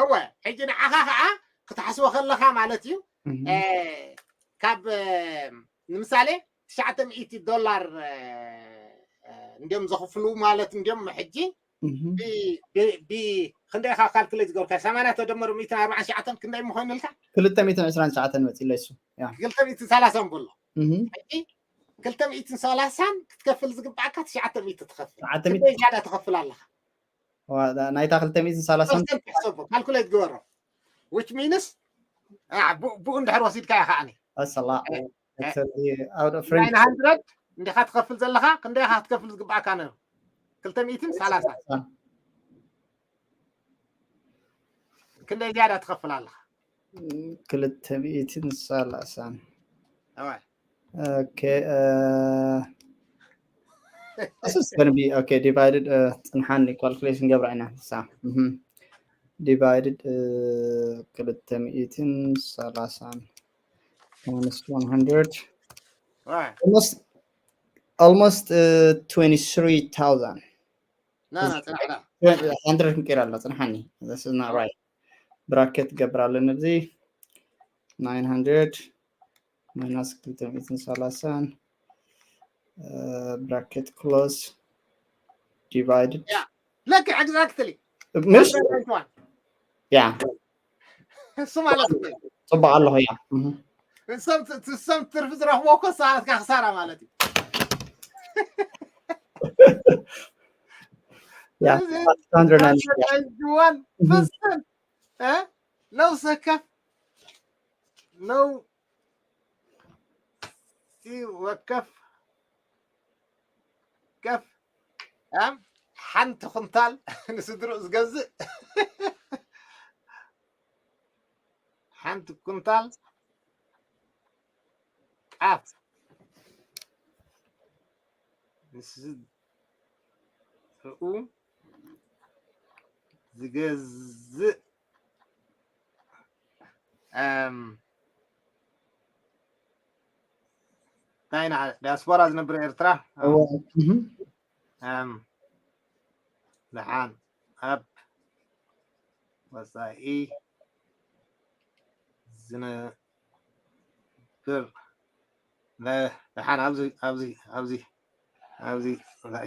እወ ሕጂ ንዓኻ ከዓ ክትሓስቦ ከለኻ ማለት እዩ ካብ ንምሳሌ ትሽዓተ ሚእቲ ዶላር እንዲዮም ዘኽፍሉ ማለት እንዲዮም ሕጂ ብክንደይ ኢኻ ካልኩሌት ዝገብርካ ሰማንያ ተደመሩ ሚእትን ኣርባዓን ትሽዓተን ክንደይ ምኾይኑልካ? ክልተ ሚእትን ዕስራን ትሽዓተን መፂለይ እሱ ክልተ ሚእትን ሰላሳን በሎ ሕጂ ክልተ ሚእትን ሰላሳን ክትከፍል ዝግባኣካ ትሽዓተ ሚእቲ ትኸፍል። ትሽዓተ ሚእቲ። ክንደይ ዝያዳ ትኸፍል ኣለኻ? ናይታ ክልተ ሚእትን ሰላሳን ፐርሰንት ሕሰቦ ካልኩሌት ግበሮ። ዊች ሚንስ ብኡ እንድሕር ወሲድካ ኢኻ ኣነ ኣሰላ ናይን ሃንድረድ እንዲኻ ትኸፍል ዘለኻ ክንደይ ኢኻ ክትከፍል ዝግባኣካ ነሩ? ክልተ ሚእትን ሰላሳን ክንደይ ዝያዳ ትኸፍል ኣለኻ? ክልተ ሚእትን ሰላሳን እወ Okay. Uh, this is going to be okay. Divided. Uh, ፅንሓኒ ካልኩሌሽን ገብራ ኢና ንሳ divided ክልተ ሚእትን ሰላሳን minus one hundred. Right. Almost almost uh, twenty-three thousand. ና ና ጽናሕና hundred ክንቀይር ኣሎ ጽንሓኒ። This is not right. Bracket ገብር ኣለኒ ኣብዚ nine hundred minus ክልተ ሚእትን ሰላሳን bracket close divided Yeah. Look, exactly. ምሽ ያ እሱ ማለት እኮ እዩ። ጽቡቅ ኣለኹ ያ እህ። ንሶም ንሶም ትርፊ ዝረኽቦ እኮ ሰዓትካ ክሳራ ማለት እዩ። ያ እዚ hundred and ጅዋን ፍስን እ? ነብሰ ከፍ ነብሲ ወከፍ ከፍ እ? ሓንቲ ኩንታል ንስድርኡ ዝገዝእ ሓንቲ ኩንታል ጣፍ ንስድርኡ ዝገዝእ እም፣ እንታይ ኢና ዲያስፖራ ዝነብር ኤርትራ እወ፣ እህ። እም፣ ደሓን ኣብ ወፃኢ ዝነብር ነ- ደሓን ኣብዚ ኣብዚ ኣብዚ ኣብዚ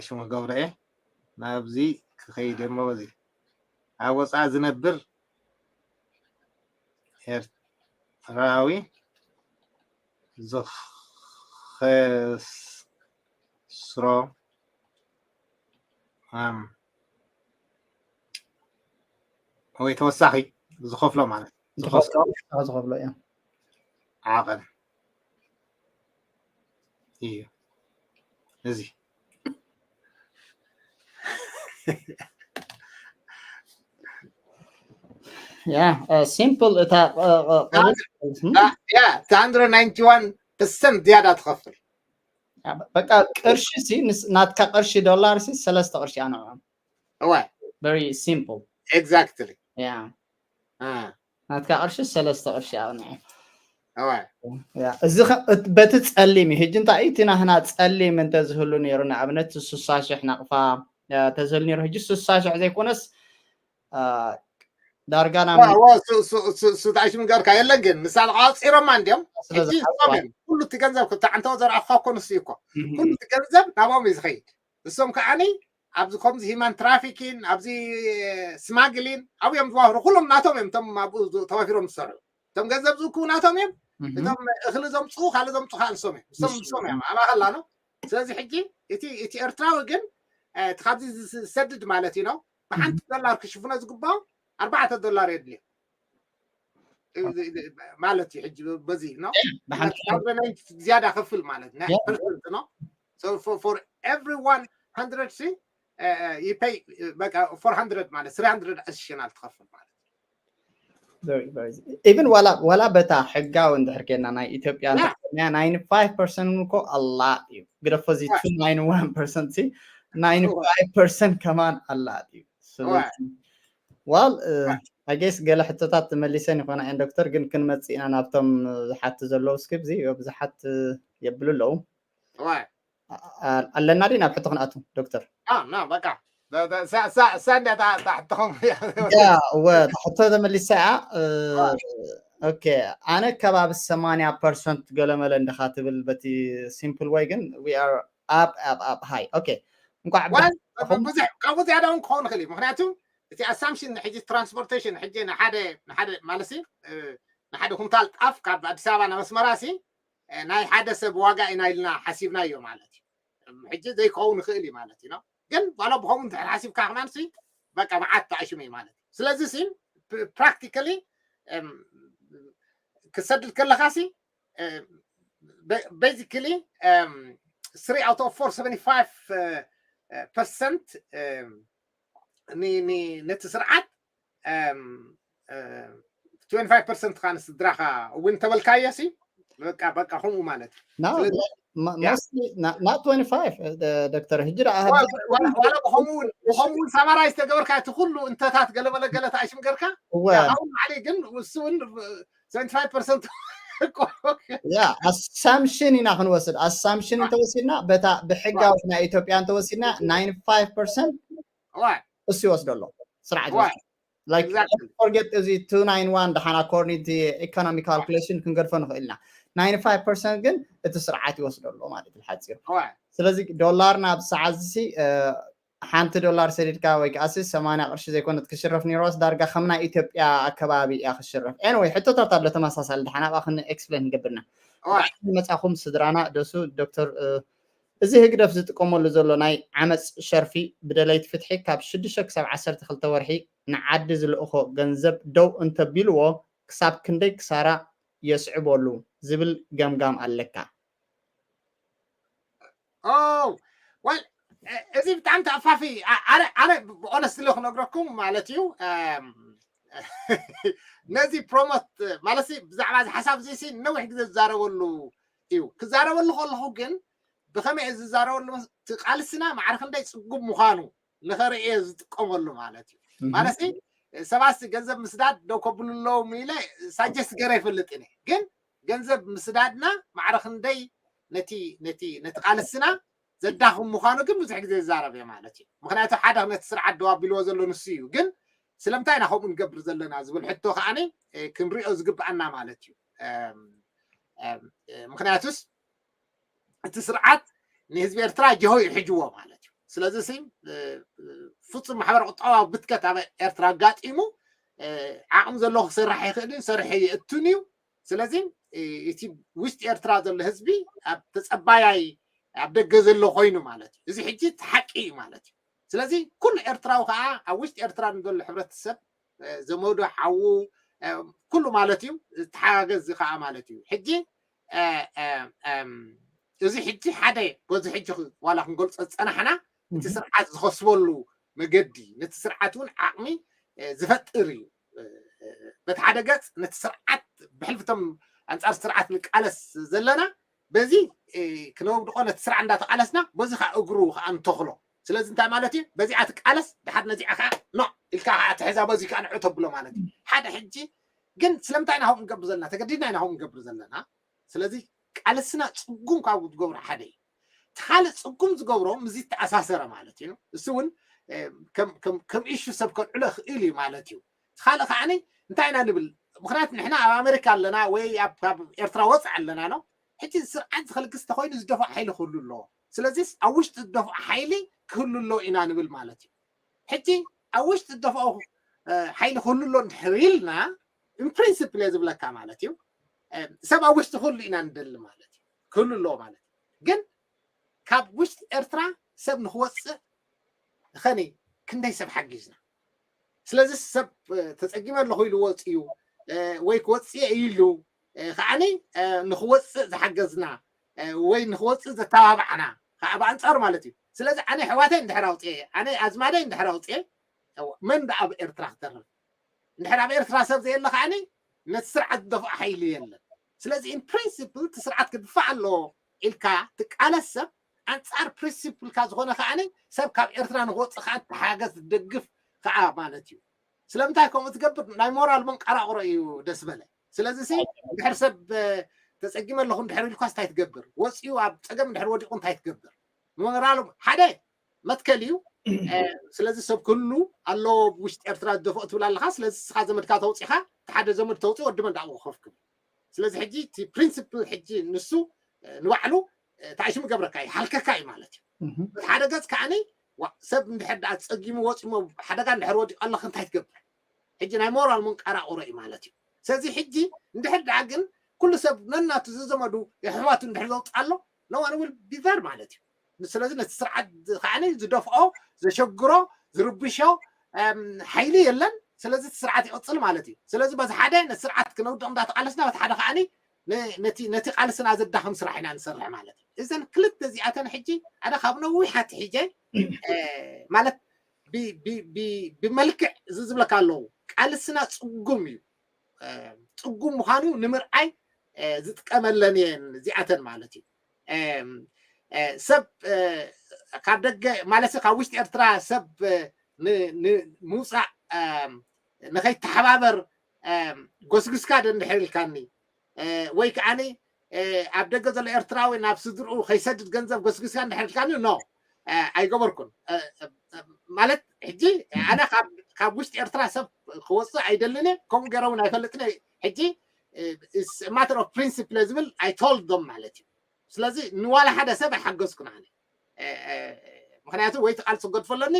ሽሙ ገብረ እየ ናብዚ ክኸይድ እሞ በዚ ኣብ ወፃኢ ዝነብር ኤርትራዊ ዝኸስሮ እም፣ ወይ ተወሳኺ ዝኸፍሎ ማለት ዝኸስሮ ዝኸፍሎ እዮም። ዓቐን እዩ እዚ ያ ሲምፕል እታ እ፣ እ፣ እ፣ ያ እታ hundred ninety one percent ዝያዳ ትኸፍል ያ፣ በቃ ቅርሺ ሲ ንስ- ናትካ ቅርሺ ዶላር ሲ ሰለስተ ቅርሺ ኣንዖም እወ very simple exactly ያ እ፣ ናትካ ቅርሺ ሰለስተ ቅርሺ ኣቕንዐ እወ ያ፣ እዚ ኸ- እት- በቲ ጸሊም እዩ። ሕጂ እንታይ እቲ ናህና ጸሊም እንተዝህሉ ነይሩ ንኣብነት ስሳ ሽሕ ናቕፋ እ፣ ተዝህሉ ነይሩ ሕጂ ስሳ ሽሕ ዘይኮነስ እ፣ ዳርጋ ናብ ዋ፣ ዋ፣ ሱ- ሱ- ሱ- ሱ ታሽም ገርካ የለን ግን ንሳ ተቃፂሮማ እንዲዮም ስለ ሕጂ ዝሓስባ። እሶም እዮም ኩሉ እቲ ገንዘብ ክልተ ዓንተው ዘርኣኻ እኮ ንሱ እዩ እኮ እህ፣ ኩሉ እቲ ገንዘብ ናብኦም እዩ ዝኸይድ እሶም ከዓኒ ኣብዚ ከምዚ ሂማን ትራፊኪን ኣብዚ ስማግሊን ኣብኡ እዮም ዝዋፍሩ ኩሎም ናቶም እዮም እቶም ኣብኡ ዝ- ተዋፊሮም ዝሰርሑ እቶም ገንዘብ ዝእክቡ ናቶም እዮም እህ፣ እቶም እኽሊ ዘምፅኡ ካልእ ዘምፅኡ ከዓ ንሶም እዮም እሶም ንሶም እዮም ኣብ ኣኸላ ነው ስለዚ ሕጂ እቲ እቲ ኤርትራዊ ግን እ፣ እቲ ካብዚ ዝሰድድ ማለት እዩ ነው ብሓንቲ ዶላር ክሽፍኖ ዝግባኦ ኣርባዕተ ዶላር የድልዮ እ፣ እ፣ ማለት እዩ ሕጂ በዚ ነው ብሓንቲ ዝያዳ ከፍል ማለት ናይ ያ። ፐርሰንት ነው So for- for every one hundred ሲ you pay በቃ four hundred ማለት three hundred additional ትኸፍል ማለት ኢቨን ዋላ ዋላ በታ ሕጋዊ እንድሕር ኬና ናይ ኢትዮጵያ ያ። እንተኾንና ninety five percent እኮ ኣላ እዩ ግደፎ እዚ two ninety one percent ሲ ninety five percent ከማን ኣላ እዩ ስለዚ ዋል ኣጌስ ገለ ሕቶታት ተመሊሰን ይኾና እየን ዶክተር ግን ክንመፅእ ኢና ናብቶም ዝሓቱ ዘለዉ እስኪ እዚ ብዙሓት የብሉ ኣለዉ ዋይ ኣለና ዲ ናብ ሕቶ ክንኣቱ ዶክተር ና በቃ ሳንዳ ታሕተኹም ያ እወ ሕቶ ተመሊሳ እያ ኦኬ ኣነ ከባቢ ሰማንያ ፐርሰንት ገለመለ እንደኻ ትብል በቲ ሲምፕል ወይ ግን we are up up up high okay እንኳዕ ብዙሕ ካብኡ ዝያዳ እውን ክኸውን ይኽእል እዩ ምክንያቱ እቲ ኣሳምሽን ሕጂ ትራንስፖርቴሽን ሕጂ ንሓደ ንሓደ ማለት ንሓደ ኩንታል ጣፍ ካብ ኣዲስ ኣበባ ናብ ኣስመራ ሲ ናይ ሓደ ሰብ ዋጋ ኢና ኢልና ሓሲብናዮ ማለት እዩ ሕጂ ዘይከውን ይኽእል እዩ ማለት እዩ ግን ዋላ ብኸምኡ እንድሕር ሓሲብካ ከማን ሲ በቃ መዓት ተኣሽሙ እዩ ማለት እዩ ስለዚ ሲ ፕራክቲካሊ ክሰድድ ከለካ ሲ basically three out of four seventy five percent ነቲ ስርዓት twenty five percent ካ ንስድራኻ እውን ተበልካዮ ሲ በቃ በቃ ከምኡ ማለት not twenty five ዶክተር ሕጂ ደኣ ዋላ ብኸምኡ እውን ሳማራይዝ ተገበርካ እቲ ኩሉ እንተታት ገለመለገለ ተኣሽም ገርካ እውን ማዕለይ ግን እሱ እውን seventy five percent ያ ኣሳምሽን ኢና ክንወስድ ኣሳምሽን እንተወሲድና በታ ብሕጋዊ ናይ ኢትዮጵያ እንተወሲድና ninety five percent እዋ እሱ ይወስዶ ኣሎ ስርዓት እዋ ይወስዶ። Like exactly forget እዚ two nine one ደሓን according to economic calculation ክንገድፎ ንኽእል ኢና። Ninety five percent ግን እቲ ስርዓት ይወስዶ ኣሎ ማለት እዩ ሓፂሩ። እዋ ስለዚ ዶላር ናብ ሰዓት እዚ ሓንቲ ዶላር ሰዲድካ ወይ ከዓ ሰማንያ ቅርሺ ዘይኮነት ክሽረፍ ነይሮስ ዳርጋ ከም ናይ ኢትዮጵያ ኣከባቢ እያ ክሽረፍ። Anyway ሕቶታት ኣሎ ተመሳሳሊ ደሓን ኣብኣ ክን explain ንገብርና። እዋ መጻኹም ስድራና ደሱ ዶክተር እዚ ህግደፍ ዝጥቀመሉ ዘሎ ናይ ዓመፅ ሸርፊ ብደለይቲ ፍትሒ ካብ ሽዱሽተ ክሳብ ዓሰርተ ክልተ ወርሒ ንዓዲ ዝልእኾ ገንዘብ ደው እንተቢልዎ ክሳብ ክንደይ ክሳራ የስዕበሉ ዝብል ገምጋም ኣለካ? ኦ well እዚ ብጣዕሚ ተኣፋፊ ኣነ ኣነ ብኦነስትሊ ክነግረኩም ማለት እዩ። ነዚ ፕሮሞት ማለት ብዛዕባ እዚ ሓሳብ እዚ ነዊሕ ግዜ ዝዛረበሉ እዩ። ክዛረበሉ ከለኹ ግን ብኸመይ እየ ዝዛረበሉ? ቃልስና ማዕረ ክንደይ ፅጉም ምዃኑ ንኸርኢ እየ ዝጥቀመሉ ማለት እዩ። ማለት ሰባት ገንዘብ ምስዳድ ደው ከብሉ ኣለዎም ኢለ ሳጀስት ገረ ይፈልጥ እየ። ግን ገንዘብ ምስዳድና ማዕረ ክንደይ ነቲ ነቲ ነቲ ቃልስና ዘዳኽም ምዃኑ ግን ብዙሕ ግዜ ዝዛረብ እየ ማለት እዩ። ምክንያቱ ሓደ ነቲ ስርዓት ደው ኣቢልዎ ዘሎ ንሱ እዩ። ግን ስለምንታይ ኢና ከምኡ ንገብር ዘለና ዝብል ሕቶ ከዓኒ ክንሪኦ ዝግብኣና ማለት እዩ። ምክንያቱስ እቲ ስርዓት ንህዝቢ ኤርትራ ጀሆ ይሕጅዎ ማለት እዩ። ስለዚ ሲ ፍፁም ማሕበረ ቁጠባዊ ብትከት ኣብ ኤርትራ ኣጋጢሙ ዓቕሚ ዘለዎ ክሰርሕ ይኽእል እዩ፣ ሰርሐ ይእቱን እዩ። ስለዚ እቲ ውሽጢ ኤርትራ ዘሎ ህዝቢ ኣብ ተፀባያይ ኣብ ደገ ዘሎ ኮይኑ ማለት እዩ። እዚ ሕጂ እቲ ሓቂ እዩ ማለት እዩ። ስለዚ ኩሉ ኤርትራዊ ከዓ ኣብ ውሽጢ ኤርትራ ንዘሎ ሕብረተሰብ ዘመዱ ሓዉ ኩሉ ማለት እዩ ዝተሓጋገዝ ከዓ ማለት እዩ። ሕጂ እዚ ሕጂ ሓደ በዚ ሕጂ ዋላ ክንገልፆ ዝፀናሕና እቲ ስርዓት ዝኸስበሉ መገዲ ነቲ ስርዓት እውን ዓቕሚ ዝፈጥር እዩ። በቲ ሓደ ገፅ ነቲ ስርዓት ብሕልፍቶም ኣንፃር ስርዓት ንቃለስ ዘለና በዚ ክነውድቆ ነቲ ስርዓት እንዳተቃለስና በዚ ከዓ እግሩ ከዓ ንተኽሎ። ስለዚ እንታይ ማለት እዩ? በዚኣ ትቃለስ ድሓር ነዚኣ ከዓ ኖ ኢልካ ከዓ ትሕዛ በዚ ከዓ ንዑ ተብሎ ማለት እዩ። ሓደ ሕጂ ግን ስለምንታይ ኢና ከምኡ ንገብር ዘለና? ተገዲድና ኢና ከምኡ ንገብር ዘለና። ስለዚ ቃልስና ፅጉም ካብ ዝገብሮ ሓደ እዩ። እቲ ካልእ ፅጉም ዝገብሮ ምስዚ ተኣሳሰረ ማለት እዩ። እሱ እውን ከም ኢሹ ሰብ ከልዕሎ ይኽእል እዩ ማለት እዩ። እቲ ካልእ ከዓ እንታይ ኢና ንብል? ምክንያቱ ንሕና ኣብ ኣሜሪካ ኣለና ወይ ኣብ ኤርትራ ወፅእ ኣለና ነው። ሕጂ ስርዓት ዝኸልግስ ተኮይኑ ዝደፍኦ ሓይሊ ክህሉ ኣለዎ። ስለዚ ኣብ ውሽጢ ዝደፍኦ ሓይሊ ክህሉ ኣለዎ ኢና ንብል ማለት እዩ። ሕጂ ኣብ ውሽጢ ዝደፍኦ ሓይሊ ክህሉ ኣሎ እንድሕር ኢልና ኢንፕሪንስፕል እየ ዝብለካ ማለት እዩ። ሰብ ኣብ ውሽጢ ክህሉ ኢና ንደሊ ማለት እዩ። ክህሉ ኣለዎ ማለት እዩ። ግን ካብ ውሽጢ ኤርትራ ሰብ ንክወፅእ ኸኒ ክንደይ ሰብ ሓጊዝና? ስለዚ ሰብ ተፀጊመ ኣለኹ ኢሉ ወፅኡ ወይ ክወፅእ ኢሉ ከዓኒ ንክወፅእ ዝሓገዝና ወይ ንክወፅእ ዘተባባዕና ከዓ ብኣንፃሩ ማለት እዩ። ስለዚ ኣነ ኣሕዋተይ እንድሕር ኣውፅኤ ኣነ ኣዝማደይ እንድሕር ኣውፅኤ መን ደኣ ኣብ ኤርትራ ክተርፍ? እንድሕር ኣብ ኤርትራ ሰብ ዘየለ ከዓኒ ነቲ ስርዓት ዝደፍኦ ሓይሊ የለን። ስለዚ ኢን ፕሪንሲፕል እቲ ስርዓት ክድፋእ ኣለዎ ኢልካ ትቃለስ ሰብ ኣንፃር ፕሪንሲፕልካ ዝኾነ ከዓኒ ሰብ ካብ ኤርትራ ንክወፅእ ከዓ ተሓገዝ ትደግፍ ከዓ ማለት እዩ። ስለምንታይ ከምኡ ትገብር? ናይ ሞራል መንቀራቕሮ እዩ ደስ በለ። ስለዚ ሲ እንድሕር ሰብ ተፀጊመ ኣለኹ እንድሕር ኢልኳስ እንታይ ትገብር? ወፂኡ ኣብ ፀገም እንድሕር ወዲቑ እንታይ ትገብር? ሞራል ሓደ መትከል እዩ። ስለዚ ሰብ ክህሉ ኣለዎ ውሽጢ ኤርትራ ዝደፍኦ ትብል ኣለኻ። ስለዚ ንስኻ ዘመድካ ተውፂኻ ሓደ ዘመድ ተውፅእ ወዲ መን ዳኣ ወኸፍ ክብል። ስለዚ ሕጂ እቲ ፕሪንስፕል ሕጂ ንሱ ንባዕሉ እንታይ ሽሙ ገብረካ እዩ ሓልከካ እዩ ማለት እዩ። በቲ ሓደ ገፅ ከዓኒ ሰብ እንድሕር ደኣ ፀጊሙ ወፂሞ ሓደጋ እንድሕር ወዲቑ ኣለኽ እንታይ ትገብር? ሕጂ ናይ ሞራል መንቀራቕሮ እዩ ማለት እዩ። ስለዚ ሕጂ እንድሕር ደኣ ግን ኩሉ ሰብ ነናቱ ዝዘመዱ የሕዋቱ እንድሕር ዘውፅእ ኣሎ no one will be there ማለት እዩ። ስለዚ ነቲ ስርዓት ከዓኒ ዝደፍኦ ዘሸግሮ ዝርብሾ ሓይሊ የለን። ስለዚ እቲ ስርዓት ይቕፅል ማለት እዩ። ስለዚ በዚ ሓደ ነቲ ስርዓት ክነውድቕ እንዳተቃለስና በቲ ሓደ ከዓኒ ነቲ ቃልስና ዘዳኽም ስራሕ ኢና ንሰርሕ ማለት እዩ። እዘን ክልተ እዚኣተን ሕጂ ኣነ ካብ ነዊሕ ኣትሒጀ ማለት ብመልክዕ እዚ ዝብለካ ኣለዉ ቃልስና ፅጉም እዩ። ፅጉም ምዃኑ ንምርኣይ ዝጥቀመለን እየን እዚኣተን ማለት እዩ። ሰብ ካብ ደገ ማለት ካብ ውሽጢ ኤርትራ ሰብ ንምውፃእ ንኸይተሓባበር ጎስግስካ ዶ እንድሕር ኢልካኒ ወይ ከዓኒ ኣብ ደገ ዘሎ ኤርትራዊ ናብ ስድርኡ ከይሰድድ ገንዘብ ጎስግስካ እንድሕር ኢልካኒ ኖ ኣይገበርኩን። ማለት ሕጂ ኣነ ካብ ውሽጢ ኤርትራ ሰብ ክወፅእ ኣይደልን እየ፣ ከምኡ ገይረውን ኣይፈልጥን። ሕጂ ማተር ኦፍ ፕሪንሲፕል ዝብል ኣይቶልዶም ማለት እዩ። ስለዚ ንዋላ ሓደ ሰብ ኣይሓገዝኩን ኣነ። ምክንያቱ ወይ ትቃልሲ ክገድፎ ኣለኒ፣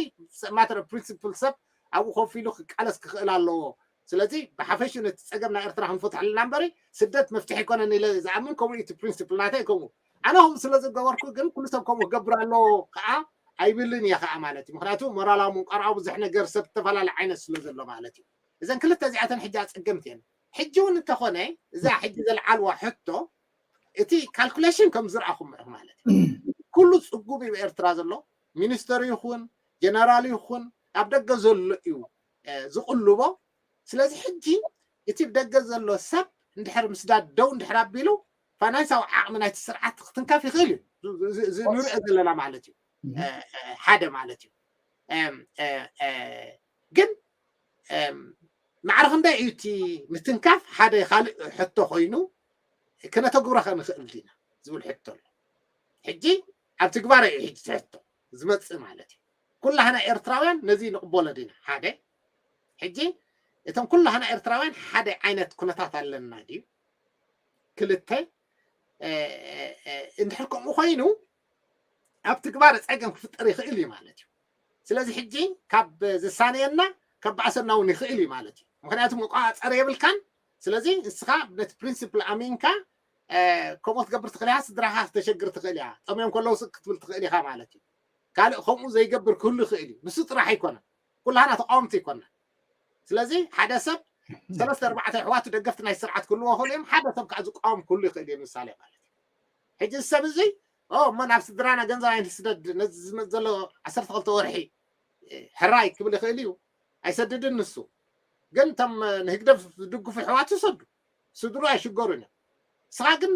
ማተር ኦፍ ፕሪንሲፕል ሰብ ኣብኡ ኮፍ ኢሉ ክቃለስ ክኽእል ኣለዎ። ስለዚ ብሓፈሹ ነቲ ፀገም ናይ ኤርትራ ክንፈትሐልና እምበሪ ስደት መፍትሒ ኣይኮነን ኢለ ዝኣምን፣ ከምኡ እቲ ፕሪንሲፕል ናተይ ከምኡ። ኣነ ከምኡ ስለ ዝገበርኩ ግን ኩሉ ሰብ ከምኡ ክገብር ኣለዎ ከዓ ኣይብልን እየ ከዓ ማለት እዩ። ምክንያቱ ሞራላዊ ምንቋርቋር ብዙሕ ነገር ሰብ ዝተፈላለየ ዓይነት ስለ ዘሎ ማለት እዩ። እዘን ክልተ እዚኣተን ሕጂ ኣፀገምቲ እየን። ሕጂ እውን እንተኾነ እዛ ሕጂ ዘልዓልዋ ሕቶ እቲ ካልኩሌሽን ከም ዝረኣኹም ኢኹም ማለት እዩ። ኩሉ ፅጉም እዩ ኤርትራ ዘሎ፣ ሚኒስተር ይኹን ጀነራል ይኹን ኣብ ደገ ዘሎ እዩ ዝቕልቦ። ስለዚ ሕጂ እቲ ደገ ዘሎ ሰብ እንድሕር ምስዳድ ደው እንድሕር ኣቢሉ ፋይናንሳዊ ዓቕሚ ናይቲ ስርዓት ክትንካፍ ይኽእል እዩ። ንሪኦ ዘለና ማለት እዩ። ሓደ ማለት እዩ። ግን ማዕረ ክንደይ እዩ እቲ ምትንካፍ ሓደ ካልእ ሕቶ ኮይኑ ክነተግብሮ ከ ንኽእል ዲና ዝብል ሕቶ ኣሎ። ሕጂ ኣብ ትግባረ እዩ ሕጂ ሕቶ ዝመፅእ ማለት እዩ። ኩላህና ኤርትራውያን ነዚ ንቕበሎ ዲና? ሓደ ሕጂ እቶም ኩላህና ኤርትራውያን ሓደ ዓይነት ኩነታት ኣለና ድዩ? ክልተ እንድሕር ከምኡ ኮይኑ ኣብ ትግባረ ፀገም ክፍጠር ይኽእል እዩ ማለት እዩ። ስለዚ ሕጂ ካብ ዝሳነየና ከባእሰና እውን ይኽእል እዩ ማለት እዩ። ምክንያቱ መቋፀሪ የብልካን። ስለዚ ንስኻ ነቲ ፕሪንሲፕል ኣሚንካ ከምኡ ክትገብር ትኽእል ኢኻ፣ ስድራኻ ክተሸግር ትኽእል ኢኻ፣ ጠምዮም ከለዉ ስቅ ክትብል ትኽእል ኢኻ ማለት እዩ። ካልእ ከምኡ ዘይገብር ክህሉ ይኽእል እዩ። ንሱ ጥራሕ ኣይኮነን፣ ኩላህና ተቃወምቲ ኣይኮና። ስለዚ ሓደ ሰብ ሰለስተ ኣርባዕተ ኣሕዋቱ ደገፍቲ ናይ ስርዓት ክህልዎ ይኽእሉ እዮም። ሓደ ሰብ ከዓ ዝቃወም ክህሉ ይኽእል እዩ። ምሳሌ ማለት እዩ። ሕጂ እዚ ሰብ እዚ እሞ ናብ ስድራና ገንዘብ ኣይንስደድ፣ ነዚ ዝመፅ ዘሎ ዓሰርተ ክልተ ወርሒ ሕራይ ክብል ይኽእል እዩ። ኣይሰድድን ንሱ። ግን እቶም ንህግደፍ ዝድግፉ ኣሕዋቱ ይሰዱ፣ ስድሩ ኣይሽገሩን እዮም። ንስኻ ግን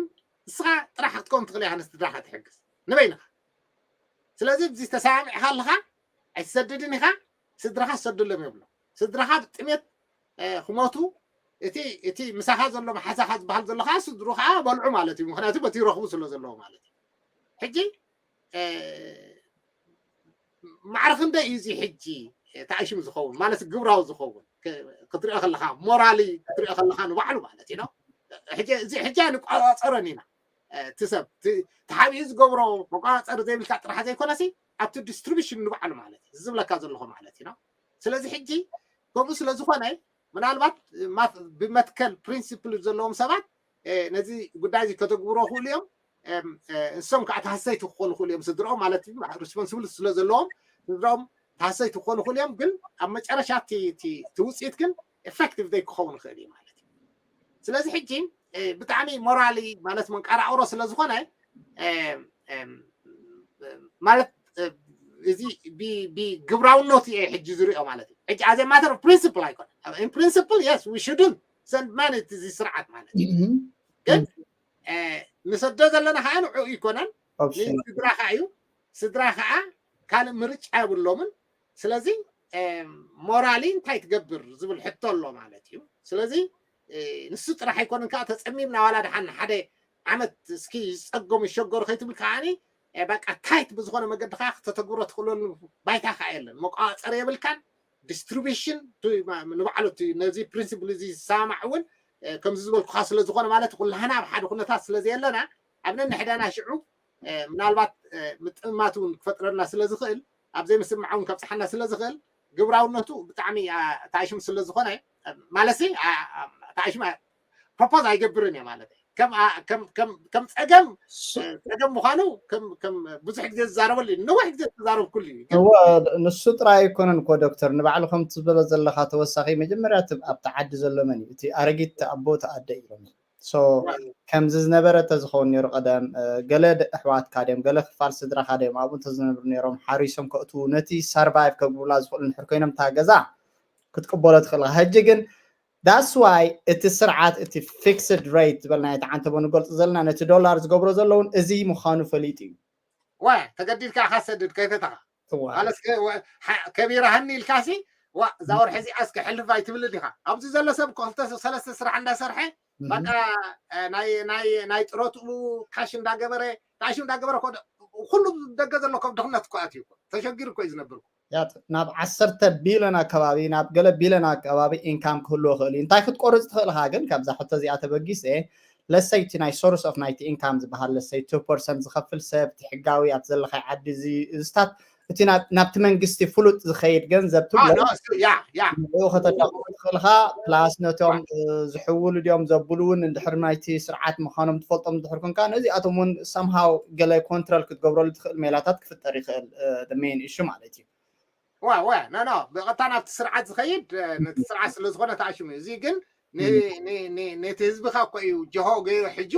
ንስኻ ጥራሕ ክትከውን ትኽእል ኢኻ ንስድራኻ ትሕግዝ ንበይንኻ። ስለዚ እዚ ተሰማሚዕካ ኣለኻ ኣይትሰድድን ኢኻ፣ ስድራኻ ትሰደሎም የብሎ። ስድራኻ ብጥሜት ክሞቱ እቲ እቲ ምሳኻ ዘሎ መሓዛኻ ዝበሃል ዘሎ ከዓ ስድሩ ከዓ በልዑ ማለት እዩ። ምክንያቱ በቲ ይረኽቡ ስለ ዘለዎ ማለት እዩ። ሕጂ ማዕረ ክንደይ እዩ እዚ ሕጂ ተኣሽሙ ዝኸውን ማለት ግብራዊ ዝኸውን ክትሪኦ ከለኻ ሞራሊ ክትሪኦ ከለኻ ንባዕሉ ማለት እዩ። ሕጂ ኣይንቆፃፀሮን ኢና። እቲ ሰብ ተሓቢኡ ዝገብሮ መቆፃፀሪ ዘይብልካ ጥራሕ ዘይኮነሲ ኣብቲ ዲስትሪቢሽን ንባዕሉ ማለት እዩ ዝብለካ ዘለኹ ማለት እዩ። ስለዚ ሕጂ ከምኡ ስለ ዝኾነ ምናልባት ብመትከል ፕሪንሲፕል ዘለዎም ሰባት ነዚ ጉዳይ እዚ ከተግብሮ ክእሉ እዮም። ንሶም ከዓ ተሃሰይቲ ክኾኑ ክእሉ እዮም፣ ስድርኦም ማለት እዩ። ሪስፖንስብል ስለ ዘለዎም ስድርኦም ተሃሰይቲ ክኾኑ ክእሉ እዮም። ግን ኣብ መጨረሻ እቲ ውፅኢት ግን ኤፌክቲቭ ዘይክኸውን ይኽእል እዩ ማለት እዩ። ስለዚ ሕጂ ብጣዕሚ ሞራሊ ማለት መንቀራቕሮ ስለ ዝኾነ ማለት እዚ ብግብራውነቱ እየ ሕጂ ዝሪኦ ማለት እዩ። ሕጂ ኣዘ ማተር ኦፍ ፕሪንስፕል ኣይኮነን። ፕሪንስፕል የስ ዊ ሹድንት ሰንድ ማኒ እዚ ስርዓት ማለት እዩ። ግን ንሰዶ ዘለና ከዓ ንዕኡ ይኮነን፣ ንስድራ ከዓ እዩ። ስድራ ከዓ ካልእ ምርጫ የብሎምን። ስለዚ ሞራሊ እንታይ ትገብር ዝብል ሕቶ ኣሎ ማለት እዩ። ስለዚ ንሱ ጥራሕ ኣይኮነን ከዓ ተፀሚምና ዋላ ደሓን ሓደ ዓመት እስኪ ዝፀገሙ ይሸገሩ ከይትብል ከዓኒ በቃ ታይት ብዝኾነ መገዲ ከዓ ክተተግብሮ ትኽእለሉ ባይታ ከዓ የለን። መቋፀሪ የብልካን። ዲስትሪቢሽን ንባዕሉ ነዚ ፕሪንሲፕል እዚ ዝሰማማዕ እውን ከምዚ ዝበልኩካ ስለ ዝኾነ ማለት ኩላህና ኣብ ሓደ ኩነታት ስለ ዘየለና ኣብ ነንሕዳና ሽዑ ምናልባት ምጥምማት እውን ክፈጥረልና ስለ ዝኽእል ኣብ ዘይምስምማዕ እውን ከብፅሓና ስለ ዝኽእል ግብራውነቱ ብጣዕሚ ተኣሽሙ ስለ ዝኾነ ማለት ተኣሽሙ ፕሮፖዝ ኣይገብርን እየ ማለት ከም ፀገም ፀገም ምዃኑ ብዙሕ ግዜ ዝዛረበሉ እዩ። ነዊሕ ግዜ ዝተዛረብኩሉ እዩ። ንሱ ጥራይ ኣይኮነን እኮ ዶክተር፣ ንባዕሉ ከምቲ ዝበሎ ዘለካ ተወሳኺ መጀመርያ ኣብቲ ዓዲ ዘሎ መን እዩ እቲ ኣረጊት ኣቦ እቲ ኣደ ኢሎም ከምዚ ዝነበረ እንተዝኸውን ነይሩ ቀደም ገለ ኣሕዋትካ ድዮም ገለ ክፋል ስድራካ ድዮም ኣብኡ እንተዝነብሩ ነይሮም ሓሪሶም ከእትዉ ነቲ ሰርቫይቭ ከግብሩላ ዝኽእሉ እንድሕር ኮይኖም እታ ገዛ ክትቅበሎ ትኽእል ኢኻ። ሕጂ ግን that's why እቲ ስርዓት እቲ ፊክስድ ሬት ዝበልናዮ እቲ ዓንተቦ ንገልፁ ዘለና ነቲ ዶላር ዝገብሮ ዘለውን እዚ ምዃኑ ፈሊጡ እዩ። ዋ ተገዲድካ ኢኻ ሰድድ ከይፈተኻ ማለት ከቢራሃኒ ኢልካሲ ዋ እዛ ወርሒ እዚኣስ ክሕልፍ ኣይትብልን ኢኻ። ኣብዚ ዘሎ ሰብ ክልተ ሰለስተ ስራሕ እንዳሰርሐ በቃ ናይ ጥረትኡ ካሽ እንዳገበረ ታሽ እንዳገበረ ኩሉ ደገ ዘሎ ከም ድኽነት እኮ ኣትዩ እኮ ተሸጊሩ እኮ እዩ ዝነብር እኮ። ናብ ዓሰርተ ቢልዮን ኣከባቢ ናብ ገለ ቢልዮን ኣከባቢ ኢንካም ክህልዎ ይኽእል እዩ። እንታይ ክትቆርፅ ትኽእል ኢኻ ግን ካብዛ ሕቶ እዚኣ ተበጊሰ ለሰይ እቲ ናይ ሶርስ ኦፍ ናይቲ ኢንካም ዝበሃል ለሰይ ቱ ፐርሰንት ዝኸፍል ሰብ እቲ ሕጋዊ ኣብቲ ዘለኻይ ዓዲ እዚ እዝታት እቲ ናብቲ መንግስቲ ፍሉጥ ዝኸይድ ገንዘብ ትብሎ ንኡ ከተዳቑ ትኽእልካ ፕላስ ነቶም ዝሕውሉ ድዮም ዘብሉ እውን እንድሕር ናይቲ ስርዓት ምዃኖም ትፈልጦም እንድሕር ኮንካ ነዚኣቶም እውን ሰምሃው ገለ ኮንትሮል ክትገብረሉ ትኽእል ሜላታት ክፍጠር ይኽእል ሜን ኢሹ ማለት እዩ። ዋ ዋ ኖ ኖ ብቐጥታ ናብቲ ስርዓት ዝኸይድ ነቲ ስርዓት ስለ ዝኾነ ተኣሽሙ እዩ። እዚ ግን ነቲ ህዝብኻ እኮ እዩ ጀሆ ገይሩ ሕጂ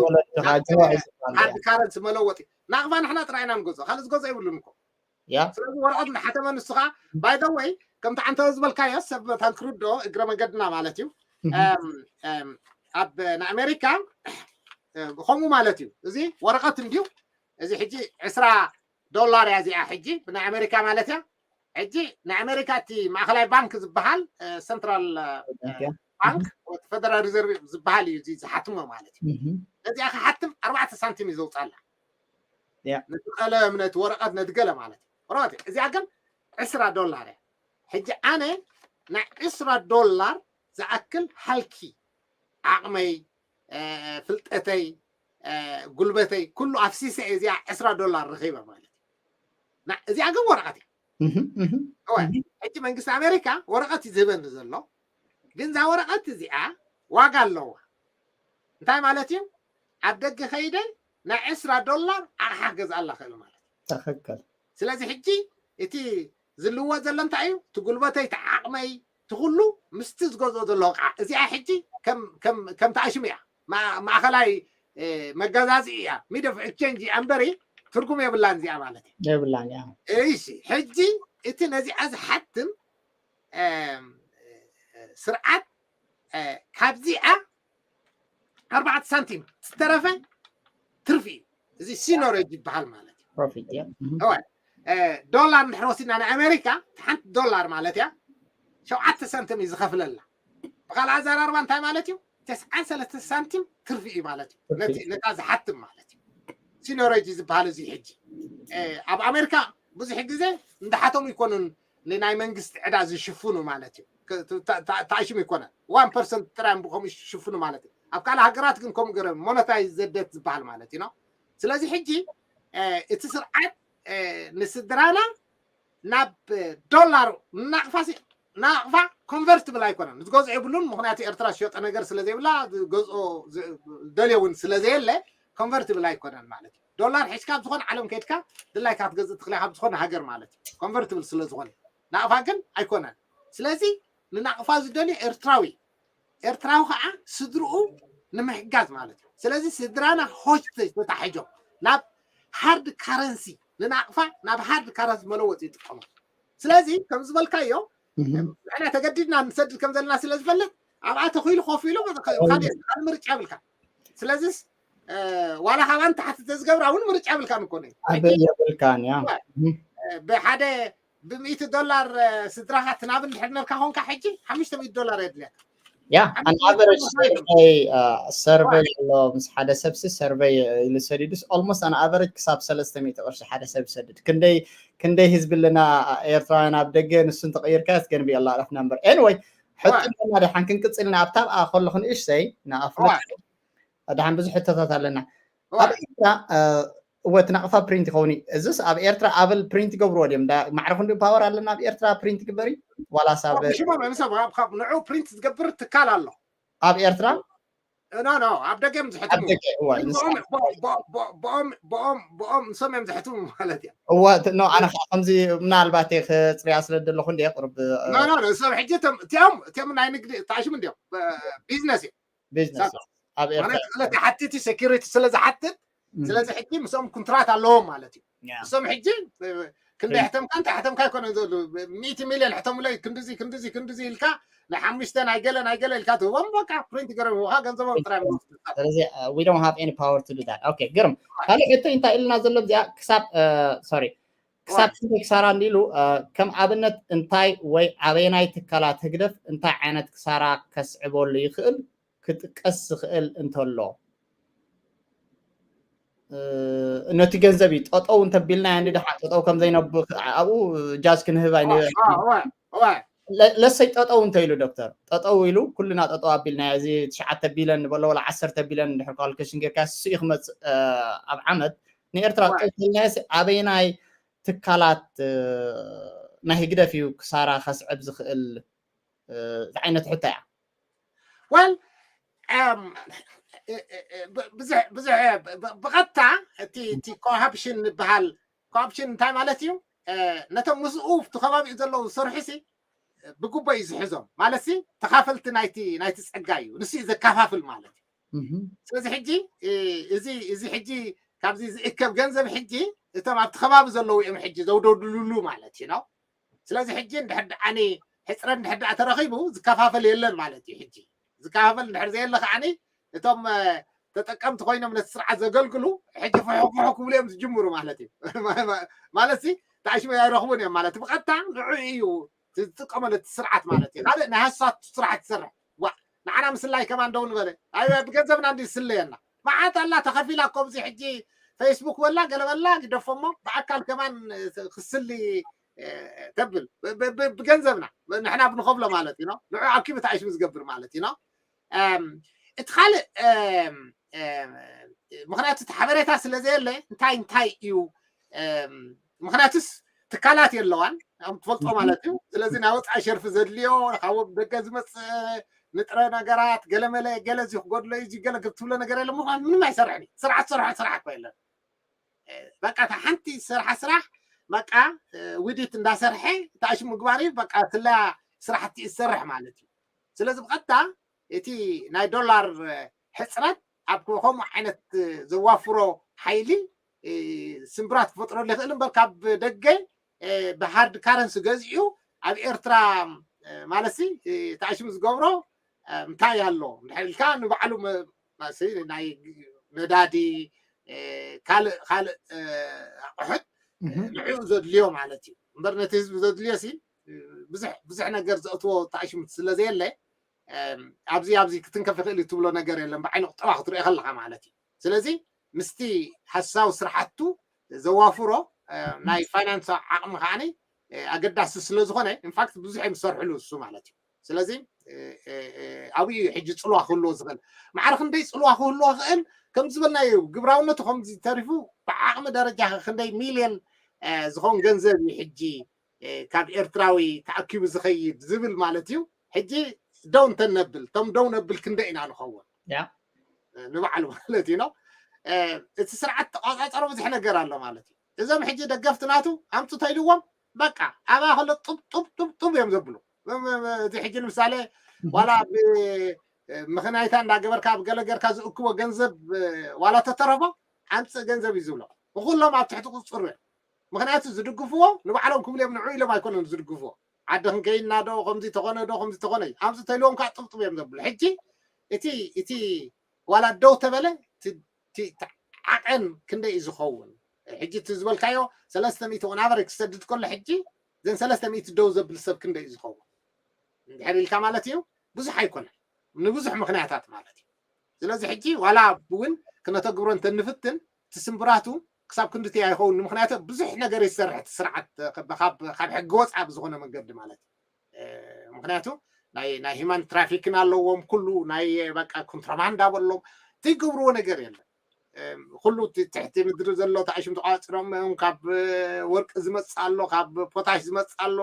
ሃርድ ካረንሲ መለወጢ ናቕፋ ንሕና ጥራይና ንገዝኦ ካልእ ዝገዝኦ የብሉን እኮ። ስለዚ ወረቐት እንዳሓተመ ንስኻ ባይ ዘ ወይ ከምቲ ዓንተወ ዝበልካዮ ሰብ መታን ክርድኦ እግረ መንገድና ማለት እዩ። ኣብ ንኣሜሪካ ከምኡ ማለት እዩ። እዚ ወረቐት እንድዩ እዚ ሕጂ ዕስራ ዶላር እያ እዚኣ ሕጂ ብናይ ኣሜሪካ ማለት እያ። ሕጂ ናይ ኣሜሪካ እቲ ማእኸላይ ባንክ ዝበሃል ሰንትራል ባንክ ፈደራል ሪዘርቭ ዝበሃል እዩ እዚ ዝሓትሞ ማለት እዩ። ነዚኣ ክሓትም ኣርባዕተ ሳንቲም እዩ ዘውፃላ ነቲ ቀለም ነቲ ወረቐት ነቲ ገለ ማለት እዩ። እዚኣ ግን ዕስራ ዶላር እያ። ሕጂ ኣነ ናይ ዕስራ ዶላር ዝኣክል ሃልኪ ዓቕመይ ፍልጠተይ ጉልበተይ ኩሉ ኣፍሲሰ እዚኣ ዕስራ ዶላር ረኺበ ማለት እዩ። እዚኣ ግን ወረቐት እያ። ሕጂ መንግስቲ ኣሜሪካ ወረቐት እዩ ዝህበኒ ዘሎ ግን እዛ ወረቐት እዚኣ ዋጋ ኣለዋ። እንታይ ማለት እዩ? ኣብ ደገ ከይደ ናይ ዕስራ ዶላር ኣቕሓ ገዝኣላ ክእል ማለት እዩ። ስለዚ ሕጂ እቲ ዝልወጥ ዘሎ እንታይ እዩ? እቲ ጉልበተይ፣ እቲ ዓቕመይ፣ እቲ ኩሉ ምስቲ ዝገዝኦ ዘሎ ቃ እዚኣ ሕጂ ከም ተኣሽሙ እያ። ማእኸላይ መገዛዚ እያ። ሚድ ኦፍ ኤክስቼንጅ እያ እምበሪ ትርጉም የብላን እዚኣ ማለት እዩ። የብላን እያ። እሺ ሕጂ እቲ ነዚኣ ዝሓትም ስርዓት ካብዚኣ ኣርባዕተ ሳንቲም ዝተረፈ ትርፊ እዩ። እዚ ሲኖሬጅ ይበሃል ማለት እዩ። ዶላር እንድሕር ወሲድና ናይ ኣሜሪካ ሓንቲ ዶላር ማለት እያ ሸውዓተ ሳንቲም እዩ ዝኸፍለላ። ብካልእ ኣዘራርባ እንታይ ማለት እዩ? ተስዓን ሰለስተ ሳንቲም ትርፊ እዩ ማለት እዩ። ነታ ዝሓትም ማለት እዩ። ሲኖሬጅ ዝበሃል እዚ ሕጂ ኣብ ኣሜሪካ ብዙሕ ግዜ እንዳሓተሙ ይኮኑን ንናይ መንግስቲ ዕዳ ዝሽፍኑ ማለት እዩ። ተኣሽሙ ይኮነን ዋን ፐርሰንት ጥራይ ብከምኡ ዝሽፍኑ ማለት እዩ። ኣብ ካልእ ሃገራት ግን ከምኡ ገረ ሞነታይዝ ዘደት ዝበሃል ማለት እዩ። ስለዚ ሕጂ እቲ ስርዓት ንስድራና ናብ ዶላር ናቕፋ ናቕፋ ኮንቨርትብል ኣይኮነን ዝገዝኦ የብሉን። ምክንያቱ ኤርትራ ዝሸጠ ነገር ስለዘይብላ ዝገዝኦ ደልዮ እውን ስለዘየለ ኮንቨርትብል ኣይኮነን ማለት እዩ። ዶላር ሒዝካ ኣብ ዝኾነ ዓለም ከድካ ድላይካ ክትገዝእ ትኽእል ካብ ዝኾነ ሃገር ማለት እዩ ኮንቨርትብል ስለዝኾነ። ናቕፋ ግን ኣይኮነን። ስለዚ ንናቕፋ ዝደልዮ ኤርትራዊ ኤርትራዊ ከዓ ስድርኡ ንምሕጋዝ ማለት እዩ። ስለዚ ስድራና ሆስቴጅ ተታሒዞም ናብ ሃርድ ካረንሲ ንናቕፋ ናብ ሃርድ ካረንሲ መለወጢ ይጥቀሙ። ስለዚ ከም ዝበልካዮ ንሕና ተገዲድና ንሰድድ ከም ዘለና ስለ ዝፈልጥ ኣብኣ ተኽኢሉ ኮፍ ኢሉ ካልእ ምርጫ የብልካ። ስለዚስ ዋላ ካባን ታሕቲ ተዝገብራ እውን ምርጫ የብልካን እኮ የብልካን። ብሓደ ብሚእቲ ዶላር ስድራኻ ትናብ እንድሕር ነርካ ኮንካ ሕጂ ሓሙሽተ ሚእቲ ዶላር የድልያካ። ያ ኣን ኣቨረጅ ሰርቨይ ኣሎ ምስ ሓደ ሰብሲ ሰርቨይ ኢሉ ሰዲዱስ ኦልሞስት ኣን ኣቨረጅ ክሳብ ሰለስተ ሚእቲ ቅርሺ ሓደ ሰብ ይሰድድ። ክንደይ ክንደይ ህዝቢ ኣለና ኤርትራውያን ኣብ ደገ ንሱ እንተቀይርካ ስገን ቢ ላፍ ነምበር ኤንወይ ሕቶ ኣለና። ደሓን ክንቅፅልና ኣብታ ኣብኣ ከለኹ ንእሽተይ ንኣፍልጥ ደሓን ብዙሕ ሕቶታት ኣለና ኣብ ኤርትራ እወ እቲ ናቕፋ ፕሪንት ይኸውን እዩ። እዚስ ኣብ ኤርትራ ኣብል ፕሪንት ይገብርዎ ድዮም? ማዕረ ክንዲ ፓወር ኣለና ኣብ ኤርትራ ፕሪንት ይግበር እዩ ዋላስ ኣብ ሽሞም እዮም ሰብ ንዑ ፕሪንት ዝገብር ትካል ኣሎ ኣብ ኤርትራ ኖ ኖ ኣብ ደገ እዮም ዝሕትሙ። ብኦም ንሶም እዮም ዝሕትሙ ማለት እዮም። እወ ኖ ኣነ ከዓ ከምዚ ምናልባት ክፅርያ ስለ ዘለኹ እንደ ቅርብ ኖ ኖ ንሶም ሕጂ እቲኦም እቲኦም ናይ ንግዲ ተኣሽሙ እንዲኦም ቢዝነስ እዮም። ቢዝነስ ኣብ ኤርትራ ሓቲቲ ሴኪሪቲ ስለ ዝሓትት ስለዚ ሕጂ ምስኦም ኩንትራት ኣለዎም ማለት እዩ። እሶም ሕጂ ክንደይ ሕተምካ እንታይ ሕተምካ ይኮነ ዘሉ ሚእቲ ሚልዮን ሕተሙለይ ክንድዚ ክንድዚ ክንድዚ ኢልካ ናይ ሓሙሽተ ናይ ገለ ናይ ገለ ኢልካ ትህቦም በቃ ፕሪንት ገረብካ ገንዘቦም ጥራይ። ስለዚ we don't have any power to do that። ኦኬ ግርም ካልእ ሕቶ እንታይ ኢልና ዘሎ እዚኣ ክሳብ ሶሪ ክሳብ ክንደይ ክሳራ እንዲሉ ከም ኣብነት እንታይ ወይ ኣበየናይ ትካላት ህግደፍ እንታይ ዓይነት ክሳራ ከስዕበሉ ይኽእል ክጥቀስ ዝኽእል እንተሎ ነቲ ገንዘብ እዩ ጠጠው እንተቢልና እንዲ ደሓን ጠጠው ከም ዘይነብ ኣብኡ ጃዝ ክንህብ ኣይንህብ። ለሰይ ጠጠው እንተኢሉ ዶክተር ጠጠው ኢሉ ኩልና ጠጠው ኣቢልና እዚ ትሽዓተ ቢለን ንበሎ ወላ ዓሰርተ ቢለን እንድሕር ካልኩሌሽን ጌርካ እሱ እዩ ክመፅእ ኣብ ዓመት ንኤርትራ ጠጠው ኢልና ኣበይናይ ትካላት ናይ ህግደፍ እዩ ክሳራ ከስዕብ ዝኽእል ዝዓይነት ሕቶ እያ። ወል ብዙሕ ብቐጥታ እቲ ኮሃፕሽን ዝበሃል ኮሃፕሽን እንታይ ማለት እዩ? ነቶም ምስኡ እቲ ከባቢኡ ዘለዉ ዝሰርሑ ሲ ብግቦ እዩ ዝሕዞም ማለት ሲ ተኻፈልቲ ናይቲ ናይቲ ጸጋ እዩ። ንሱ እዩ ዘካፋፍል ማለት እዩ። ስለዚ ሕጂ እዚ እዚ ሕጂ ካብዚ ዝእከብ ገንዘብ ሕጂ እቶም ኣብቲ ከባቢ ዘለዉ እዮም ሕጂ ዘውደድልሉ ማለት እዩ ነው። ስለዚ ሕጂ እንድሕር ደኣኒ ሕፅረት እንድሕር ደኣ ተረኺቡ ዝከፋፈል የለን ማለት እዩ። ሕጂ ዝከፋፈል እንድሕር ዘየለ ከዓኒ እቶም ተጠቀምቲ ኮይኖም ነቲ ስርዓት ዘገልግሉ ሕጂ ፍሕፍሑ ክብሉ እዮም ዝጅምሩ ማለት እዩ። ማለት ሲ ተኣሽመ ኣይረኽቡን እዮም ማለት ብቐጥታ ንዑ እዩ ዝጥቀመሉ እቲ ስርዓት ማለት እዩ። ካልእ ናይ ሃሳት ስራሕ ትሰርሕ ዋ ንዓና ምስላይ ከማን ደው ንበለ ኣይ ብገንዘብና እንዲ ዝስለየና መዓት ኣላ ተኸፊላ እኮ ብዚ ሕጂ ፌስቡክ በላ ገለ በላ ግደፎሞ ብኣካል ከማን ክስሊ ተብል ብገንዘብና ንሕና ብንኸፍሎ ማለት እዩ ንዑ ኣኪቡ ተኣሽሙ ዝገብር ማለት እዩ። እቲ ካልእ ምክንያቱ እቲ ሓበሬታ ስለ ዘየለ እንታይ እንታይ እዩ ምክንያቱስ ትካላት የለዋን ትፈልጦ ማለት እዩ። ስለዚ ናይ ወፃኢ ሸርፊ ዘድልዮ ካብ ደገ ዝመፅእ ንጥረ ነገራት ገለመለ ገለ እዚ ክጎድሎ እዩ ገለ ክትብሎ ነገር የለ ምኳን ምንም ኣይሰርሕን እዩ። ስራሕ ትሰርሖ ስራሕ እኮ የለን። በቃ እታ ሓንቲ ዝሰርሓ ስራሕ በቃ ውዲት እንዳሰርሐ ተኣሽ ምግባር እዩ። በቃ ስላ ስራሕቲ ዝሰርሕ ማለት እዩ። ስለዚ ብቐጥታ እቲ ናይ ዶላር ሕፅረት ኣብ ከምኡ ዓይነት ዘዋፍሮ ሓይሊ ስምብራት ክፈጥረሉ ይኽእል እምበር ካብ ደገ ብሃርድ ካረንሲ ገዚኡ ኣብ ኤርትራ ማለት ተኣሽሙ ዝገብሮ እንታይ ኣሎ እንድሕር ኢልካ ንባዕሉ ናይ ነዳዲ ካልእ ካልእ ኣቑሑት ንዕኡ ዘድልዮ ማለት እዩ እምበር ነቲ ህዝቢ ዘድልዮ ሲ ብዙሕ ብዙሕ ነገር ዘእትዎ ተኣሽሙ ስለ ዘየለ ኣብዚ ኣብዚ ክትንከፍ ይኽእል እዩ ትብሎ ነገር የለን ብዓይኒ ቁጠባ ክትሪኦ ከለካ ማለት እዩ። ስለዚ ምስቲ ሓሳዊ ስራሕቱ ዘዋፍሮ ናይ ፋይናንስ ዓቕሚ ከዓኒ ኣገዳሲ ስለ ዝኾነ ኢንፋክት ብዙሕ እዮም ዝሰርሕሉ እሱ ማለት እዩ። ስለዚ ኣብኡ እዩ ሕጂ ፅልዋ ክህልዎ ዝኽእል ማዕረ ክንደይ ፅልዋ ክህልዎ ክእል ከም ዝበልናዮ ግብራውነቱ ከምዚ ተሪፉ ብዓቕሚ ደረጃ ክንደይ ሚልዮን ዝኸውን ገንዘብ እዩ ሕጂ ካብ ኤርትራዊ ተኣኪቡ ዝኸይድ ዝብል ማለት እዩ። ሕጂ ደው እንተነብል እቶም ደው ነብል ክንደ ኢና ንኸውን ንባዕሉ ማለት እዩ ነው። እቲ ስርዓት ተቋፃፀሮ ብዙሕ ነገር ኣሎ ማለት እዩ። እዞም ሕጂ ደገፍቲ ናቱ ኣምፁ ተኢልዎም በቃ ኣባ ከሎ ጡብ ጡብ ጡብ ጡብ እዮም ዘብሉ። እዚ ሕጂ ንምሳሌ ዋላ ምክናይታ እንዳገበርካ ኣብ ገለ ገርካ ዝእክቦ ገንዘብ ዋላ ተተረፎ ኣምፅእ ገንዘብ እዩ ዝብሎ። ንኩሎም ኣብ ትሕቲ ቁፅሩ እዮም ምክንያቱ ዝድግፍዎ ንባዕሎም ክብሉ እዮም ንዑ ኢሎም ኣይኮነን ዝድግፍዎ። ዓዲ ክንከይድና ዶ ከምዚ ተኾነ ዶ ከምዚ ተኾነ ኣብዚ ተልዎም ከዓ ጥብጥብ እዮም ዘብሉ። ሕጂ እቲ እቲ ዋላ ደው ተበለ ዓቐን ክንደይ እዩ ዝኸውን? ሕጂ እቲ ዝበልካዮ ሰለስተ ሚእቲ on average ክሰድድ ከሎ ሕጂ ዘን ሰለስተ ሚእቲ ደው ዘብል ሰብ ክንደይ እዩ ዝኸውን? እንድሕር ኢልካ ማለት እዩ ብዙሕ ኣይኮነን። ንብዙሕ ምክንያታት ማለት እዩ። ስለዚ ሕጂ ዋላ እውን ክነተግብሮ እንተንፍትን እቲ ስምብራቱ ክሳብ ክንድቲ ኣይኸውን ንምክንያቱ ብዙሕ ነገር ይሰርሕ እቲ ስርዓት ካብ ሕጊ ወፃ ብዝኾነ መንገዲ ማለት እዩ። ምክንያቱ ናይ ናይ ሂማን ትራፊክን ኣለዎም ኩሉ ናይ በቃ ኮንትራባንድ ኣበሎም ትገብርዎ ነገር የለን። ኩሉ ትሕቲ ምድሪ ዘሎ ተኣሽም ተቋፅሮም እዮም ካብ ወርቂ ዝመፅ ኣሎ ካብ ፖታሽ ዝመፅ ኣሎ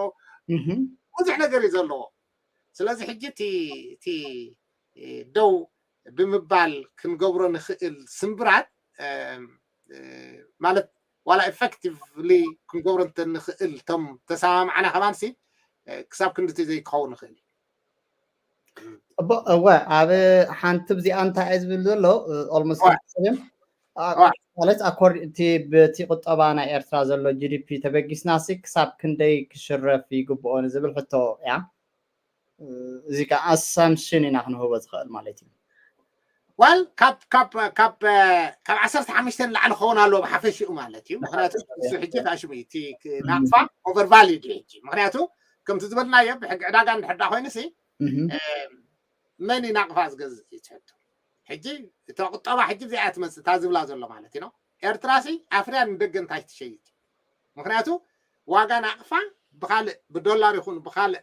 ብዙሕ ነገር እዩ ዘለዎ። ስለዚ ሕጂ እቲ ደው ብምባል ክንገብሮ ንኽእል ስምብራት ማለት ዋላ effectively ክንገብሮ እንተንኽእል እቶም ተሰማማዕና ከማንሲ ክሳብ ክንድቲ ዘይክኸውን ንኽእል እዩ። እወ ኣብ ሓንቲ ብዚኣ እንታይ እየ ዝብል ዘሎ almost ማለት እቲ ብቲ ቁጠባ ናይ ኤርትራ ዘሎ ጂዲፒ ተበጊስናሲ ክሳብ ክንደይ ክሽረፍ ይግብኦ ንዝብል ሕቶ እያ። እዚ ከዓ ኣሳምሽን ኢና ክንህቦ ዝኽእል ማለት እዩ። ዋል ካብ ካብ ካብ ካብ ዓሰርተ ሓሙሽተ ንላዕሊ ክኸውን ኣለዎ ብሓፈሽኡ ማለት እዩ። ምክንያቱ እሱ ሕጂ ታሽሙ እዩ እቲ ናቕፋ ኦቨር ቫሊድ እዩ ሕጂ ምክንያቱ ከምቲ ዝበልናዮ ብሕጊ ዕዳጋ እንድሕር ዳ ኮይኑ ሲ መን እዩ ናቕፋ ዝገዝእ እዩ ትሕቶ ሕጂ እታ ቁጠባ ሕጂ ብዚኣ ትመፅእ እታ ዝብላ ዘሎ ማለት እዩ ነው ኤርትራሲ ኣፍርያ ንደገ እንታይ ትሸይጥ? ምክንያቱ ዋጋ ናቕፋ ብካልእ ብዶላር ይኹን ብካልእ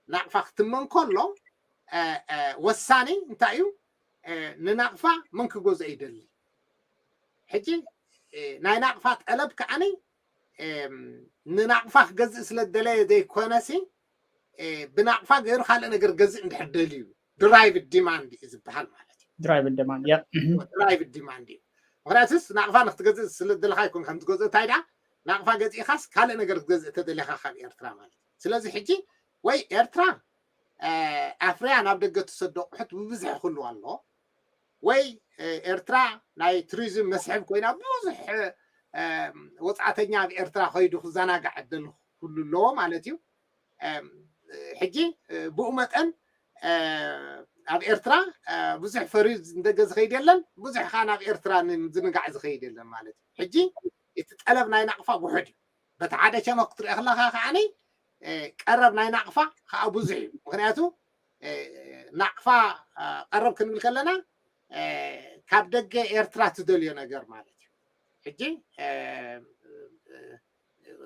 ናቕፋ ክትመን ከሎ ወሳኒ እንታይ እዩ? ንናቕፋ መን ክገዝኦ ይደሊ? ሕጂ ናይ ናቕፋ ጠለብ ከዓኒ ንናቕፋ ክገዝእ ስለ ደለየ ዘይኮነሲ ብናቕፋ ገይሩ ካልእ ነገር ገዝእ እንድሕር ደልዩ ድራይቭ ዲማንድ እዩ ዝበሃል ማለት እዩ። ድራይቭ ዲማንድ ያ ድራይቭ ዲማንድ እዩ። ምክንያቱስ ናቕፋ ንክትገዝእ ስለ ደለካ ይኮን ከም ትገዝእ እንታይ ደኣ ናቕፋ ገዚእካስ ካልእ ነገር ክትገዝእ ተደሊካ ካብ ኤርትራ ማለት እዩ። ስለዚ ሕጂ ወይ ኤርትራ ኣፍርያ ናብ ደገ ትሰዶ ኣቑሑት ብብዝሒ ክህልዋ ኣለዎ ወይ ኤርትራ ናይ ቱሪዝም መስሕብ ኮይና ብዙሕ ወፃእተኛ ኣብ ኤርትራ ከይዱ ክዘናጋዕ ዕድል ኩሉ ኣለዎ ማለት እዩ። ሕጂ ብኡ መጠን ኣብ ኤርትራ ብዙሕ ፈርዩ ንደገ ዝኸይድ የለን፣ ብዙሕ ከዓ ናብ ኤርትራ ንምዝንጋዕ ዝኸይድ የለን ማለት እዩ። ሕጂ እቲ ጠለብ ናይ ናቕፋ ውሑድ እዩ። በቲ ሓደ ሸነኽ ክትሪኦ ከለካ ከዓኒ ቀረብ ናይ ናቕፋ ከዓ ብዙሕ እዩ። ምክንያቱ ናቕፋ ቀረብ ክንብል ከለና ካብ ደገ ኤርትራ ትደልዮ ነገር ማለት እዩ። ሕጂ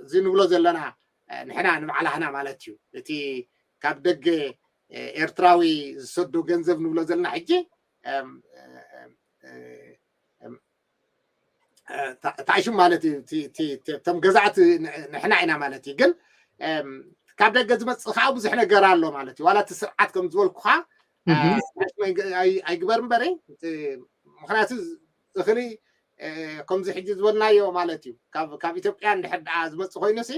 እዚ ንብሎ ዘለና ንሕና ንባዕላህና ማለት እዩ። እቲ ካብ ደገ ኤርትራዊ ዝሰዶ ገንዘብ ንብሎ ዘለና ሕጂ ተኣሽም ማለት እዩ። እቶም ገዛእቲ ንሕና ኢና ማለት እዩ። ግን ካብ ደገ ዝመፅእ ከዓ ብዙሕ ነገር ኣሎ ማለት እዩ። ዋላ እቲ ስርዓት ከም ዝበልኩካ ኣይግበር እምበሪ ምክንያቱ እኽሊ ከምዚ ሕጂ ዝበልናዮ ማለት እዩ። ካብ ኢትዮጵያ እንድሕር ደኣ ዝመፅእ ኮይኑ ሲ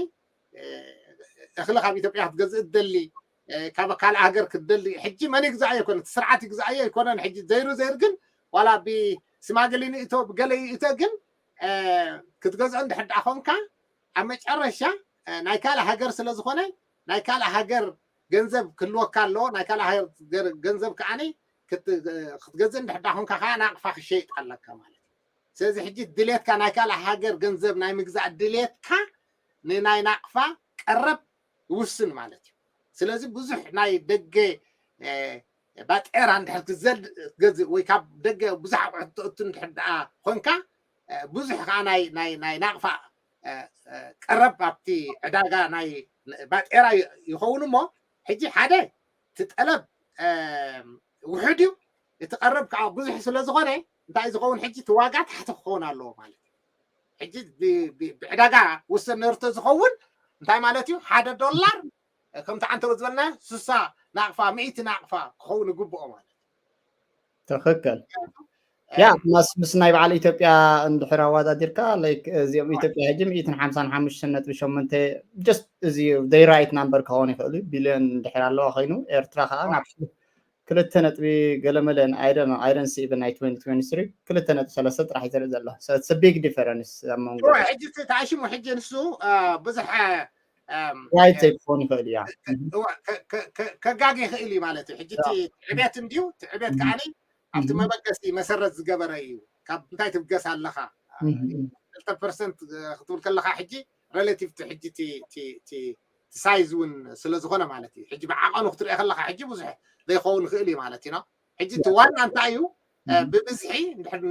እኽሊ ካብ ኢትዮጵያ ክትገዝእ ትደሊ ካብ ካልእ ሃገር ክትደሊ ሕጂ መን ይግዛኣዮ ኣይኮነ እቲ ስርዓት ይግዛኣዮ ኣይኮነን። ሕጂ ዘይሩ ዘይር ግን ዋላ ብስማግሊ ንእቶ ብገለ ይእቶ ግን ክትገዝኦ እንድሕር ደኣ ኮንካ ኣብ መጨረሻ ናይ ካልእ ሃገር ስለ ዝኾነ ናይ ካልእ ሃገር ገንዘብ ክህልወካ ኣለዎ። ናይ ካልእ ሃገር ገንዘብ ከዓኒ ክትገዝእ እንድሕር ደኣ ኮንካ ከዓ ናቕፋ ክሸይጥ ኣለካ ማለት እዩ። ስለዚ ሕጂ ድሌትካ ናይ ካልእ ሃገር ገንዘብ ናይ ምግዛእ ድሌትካ ንናይ ናቕፋ ቀረብ ይውስን ማለት እዩ። ስለዚ ብዙሕ ናይ ደገ ባጤራ እንድሕር ክትገዝእ ወይ ካብ ደገ ብዙሕ ኣቑሑት ተእቱ እንድሕር ደኣ ኮንካ ብዙሕ ከዓ ናይ ናቕፋ ቀረብ ኣብቲ ዕዳጋ ናይ ባጤራ ይኸውን እሞ ሕጂ ሓደ እቲ ጠለብ ውሑድ እዩ፣ እቲ ቀረብ ከዓ ብዙሕ ስለ ዝኾነ እንታይ ዝኸውን ሕጂ እቲ ዋጋ ታሕቲ ክኸውን ኣለዎ ማለት እዩ። ሕጂ ብዕዳጋ ውሰን ነርቶ ዝኸውን እንታይ ማለት እዩ? ሓደ ዶላር ከምቲ ዓንተሮ ዝበልና ስሳ ናቕፋ ሚእቲ ናቅፋ ክኸውን ይግብኦ ማለት እዩ። ትኽክል። ያ ምስ ምስ ናይ በዓል ኢትዮጵያ እንድሕር ኣወዳዲርካ like እዚኦም ኢትዮጵያ ሕጂ ሚእትን ሓምሳን ሓሙሽተን ነጥቢ ሸሞንተ just እዚ they right number ክኸውን ይኽእል እዩ። ቢልዮን እንድሕር ኣለዋ ኮይኑ ኤርትራ ከዓ ናብ ክልተ ነጥቢ ገለመለን I don't know I don't see even ናይ twenty twenty-three ክልተ ነጥቢ ሰለስተ ጥራሕ እዩ ዘርኢ ዘሎ። So it's a big difference ኣብ መንጎ ሕጂ ተኣሽሙ ሕጂ ንሱ ብዙሕ right ክኾን ይኽእል እዩ። ከጋግ ይኽእል እዩ ማለት እዩ። ሕጂ ዕቤት እንድዩ ዕቤት ከዓኒ ኣብቲ መበገሲ መሰረት ዝገበረ እዩ። ካብ እንታይ ትብገስ ኣለኻ ክልተ ፐርሰንት ክትብል ከለካ ሕጂ relative to ሕጂ size እውን ስለ ዝኾነ ማለት እዩ። ሕጂ ብዓቐኑ ክትሪኦ ከለካ ሕጂ ብዙሕ ዘይኸውን ይኽእል እዩ ማለት እዩ። ሕጂ እቲ ዋና እንታይ እዩ? ብብዝሒ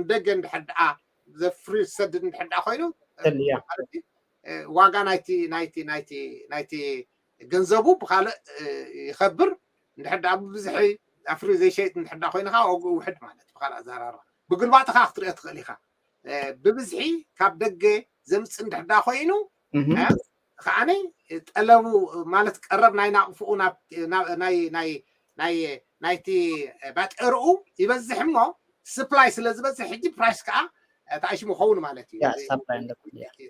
ንደገ እንድሕር ደኣ ዘፍሪ ዝሰድድ እንድሕር ደኣ ኮይኑ ዋጋ ናይቲ ናይቲ ናይቲ ናይቲ ገንዘቡ ብካልእ ይኸብር። እንድሕር ደኣ ብብዝሒ ኣፍሪ ዘይሸይጥ እንድሕር ደኣ ኮይኑ ከዓ ዋግኡ ውሕድ ማለት ብካልእ ኣዘራርባ ብግልባጥካ ክትሪኦ ትኽእል ኢኻ። ብብዝሒ ካብ ደገ ዘምፅእ እንድሕር ደኣ ኮይኑ ከዓኒ ጠለቡ ማለት ቀረብ ናይ ናቕፍኡ ናይቲ ባጤርኡ ይበዝሕ እሞ supply ስለ ዝበዝሕ ሕጂ price ከዓ ተኣሽሙ ይኸውን ማለት እዩ።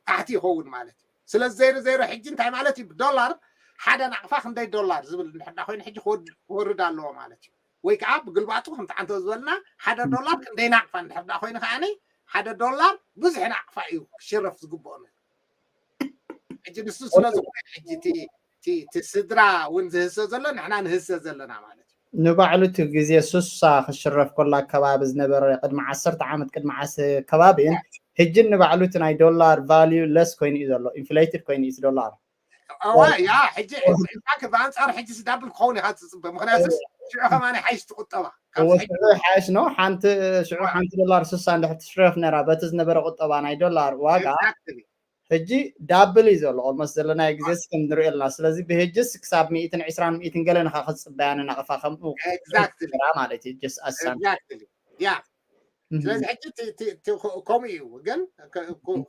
ታሕቲ ይኸውን ማለት እዩ። ስለ ዘይሩ ዘይሩ ሕጂ እንታይ ማለት እዩ? ብዶላር ሓደ ናቕፋ ክንደይ ዶላር ዝብል እንድሕር ደኣ ኮይኑ ሕጂ ክወርድ ኣለዎ ማለት እዩ። ወይ ከዓ ብግልባጡ ከምቲ ዓንቶ ዝበልና ሓደ ዶላር ክንደይ ናቕፋ እንድሕር ደኣ ኮይኑ ከዓኒ ሓደ ዶላር ብዙሕ ናቕፋ እዩ ክሽረፍ ዝግብኦ። ሕጂ ንሱ ስለ ዝኾነ ሕጂ እቲ ስድራ እውን ዝህሰ ዘሎ ንሕና ንህሰ ዘለና ማለት እዩ። ንባዕሉ እቲ ግዜ ሱሳ ክሽረፍ ከሎ ኣከባቢ ዝነበረ ቅድሚ ዓሰርተ ዓመት ቅድሚ ዓስ ከባቢን ሕጂ ንባዕሉ እቲ ናይ ዶላር value less ኮይኑ እዩ ዘሎ፣ inflated ኮይኑ እዩ ዶላር። እዋ ያ ሕጂ ብኣንፃር ሕጂ ስዳብል ክኸውን ኢካ ትፅበ ምክንያቱ ሽዑ ከማን ሓይሽ ትቁጠባ እወ ሽዑ ሓይሽ ነው። ሓንቲ ሽዑ ሓንቲ ዶላር ስሳ እንድሕር ትሽረፍ ነራ በቲ ዝነበረ ቁጠባ ናይ ዶላር ዋጋ ሕጂ ዳብል እዩ ዘሎ። ኦልሞስት ዘለናዮ ግዜ እስከ ንሪኦ ኣለና። ስለዚ ብህጅስ ክሳብ ሚእትን ዕስራን ሚእትን ገለ ንኻ ክትፅበያ ንናቕፋ ከምኡ ማለት እዩ። ጀስ ኣሳን ያ ስለዚ ሕጂ ከምኡ እዩ። ግን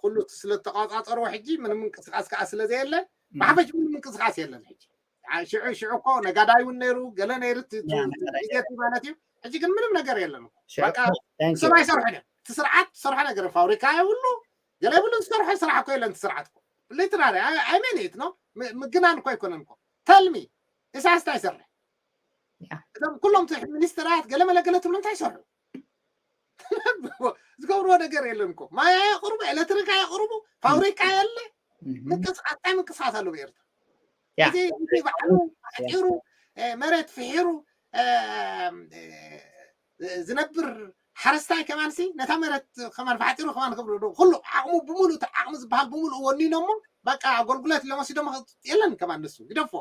ኩሉ ስለተቋፃፀርዎ ሕጂ ምንም ምንቅስቃስ ከዓ ስለዘየለ ብሓፈሽ ምንም ምንቅስቃስ የለን። ሕጂ ሽዑ ሽዑ እኮ ነጋዳይ እውን ነይሩ ገለ ነይሩ ግዜቲ ማለት እዩ። ሕጂ ግን ምንም ነገር የለን። በቃ ንሶም ኣይሰርሑ እዮም። እቲ ስርዓት ዝሰርሖ ነገር ፋብሪካ የብሉ ገለ የብሉ ዝሰርሖ ስራሕ እኮ የለን። እቲ ስርዓት እኮ ሊትራሪ ኣይሜኔት ነው ምግናን እኮ ኣይኮነን እኮ ተልሚ እሳስታ ይሰርሕ እዞም ኩሎም ሚኒስትራት ገለ መለ ገለ ትብሉ እንታይ ይሰርሑ ዝገብርዎ ነገር የለን እኮ። ማይ ኣየቕርቡ፣ ኤሌክትሪክ ኣየቕርቡ፣ ፋብሪካ የለ። ምንቅስቃስ እንታይ ምንቅስቃስ ኣሎ ብኤርትራ? እዚ ባዕሉ ሓፂሩ መሬት ፍሒሩ ዝነብር ሓረስታይ ከማንሲ ነታ መሬት ከማን ፋሕጢሩ ከማን ክብሉ ኩሉ ዓቕሙ ብምሉእ ዓቕሚ ዝበሃል ብምሉእ ወኒኖሞ በቃ ኣገልግሎት ኢሎም ወሲዶሞ የለን ከማን ንሱ ግደፎ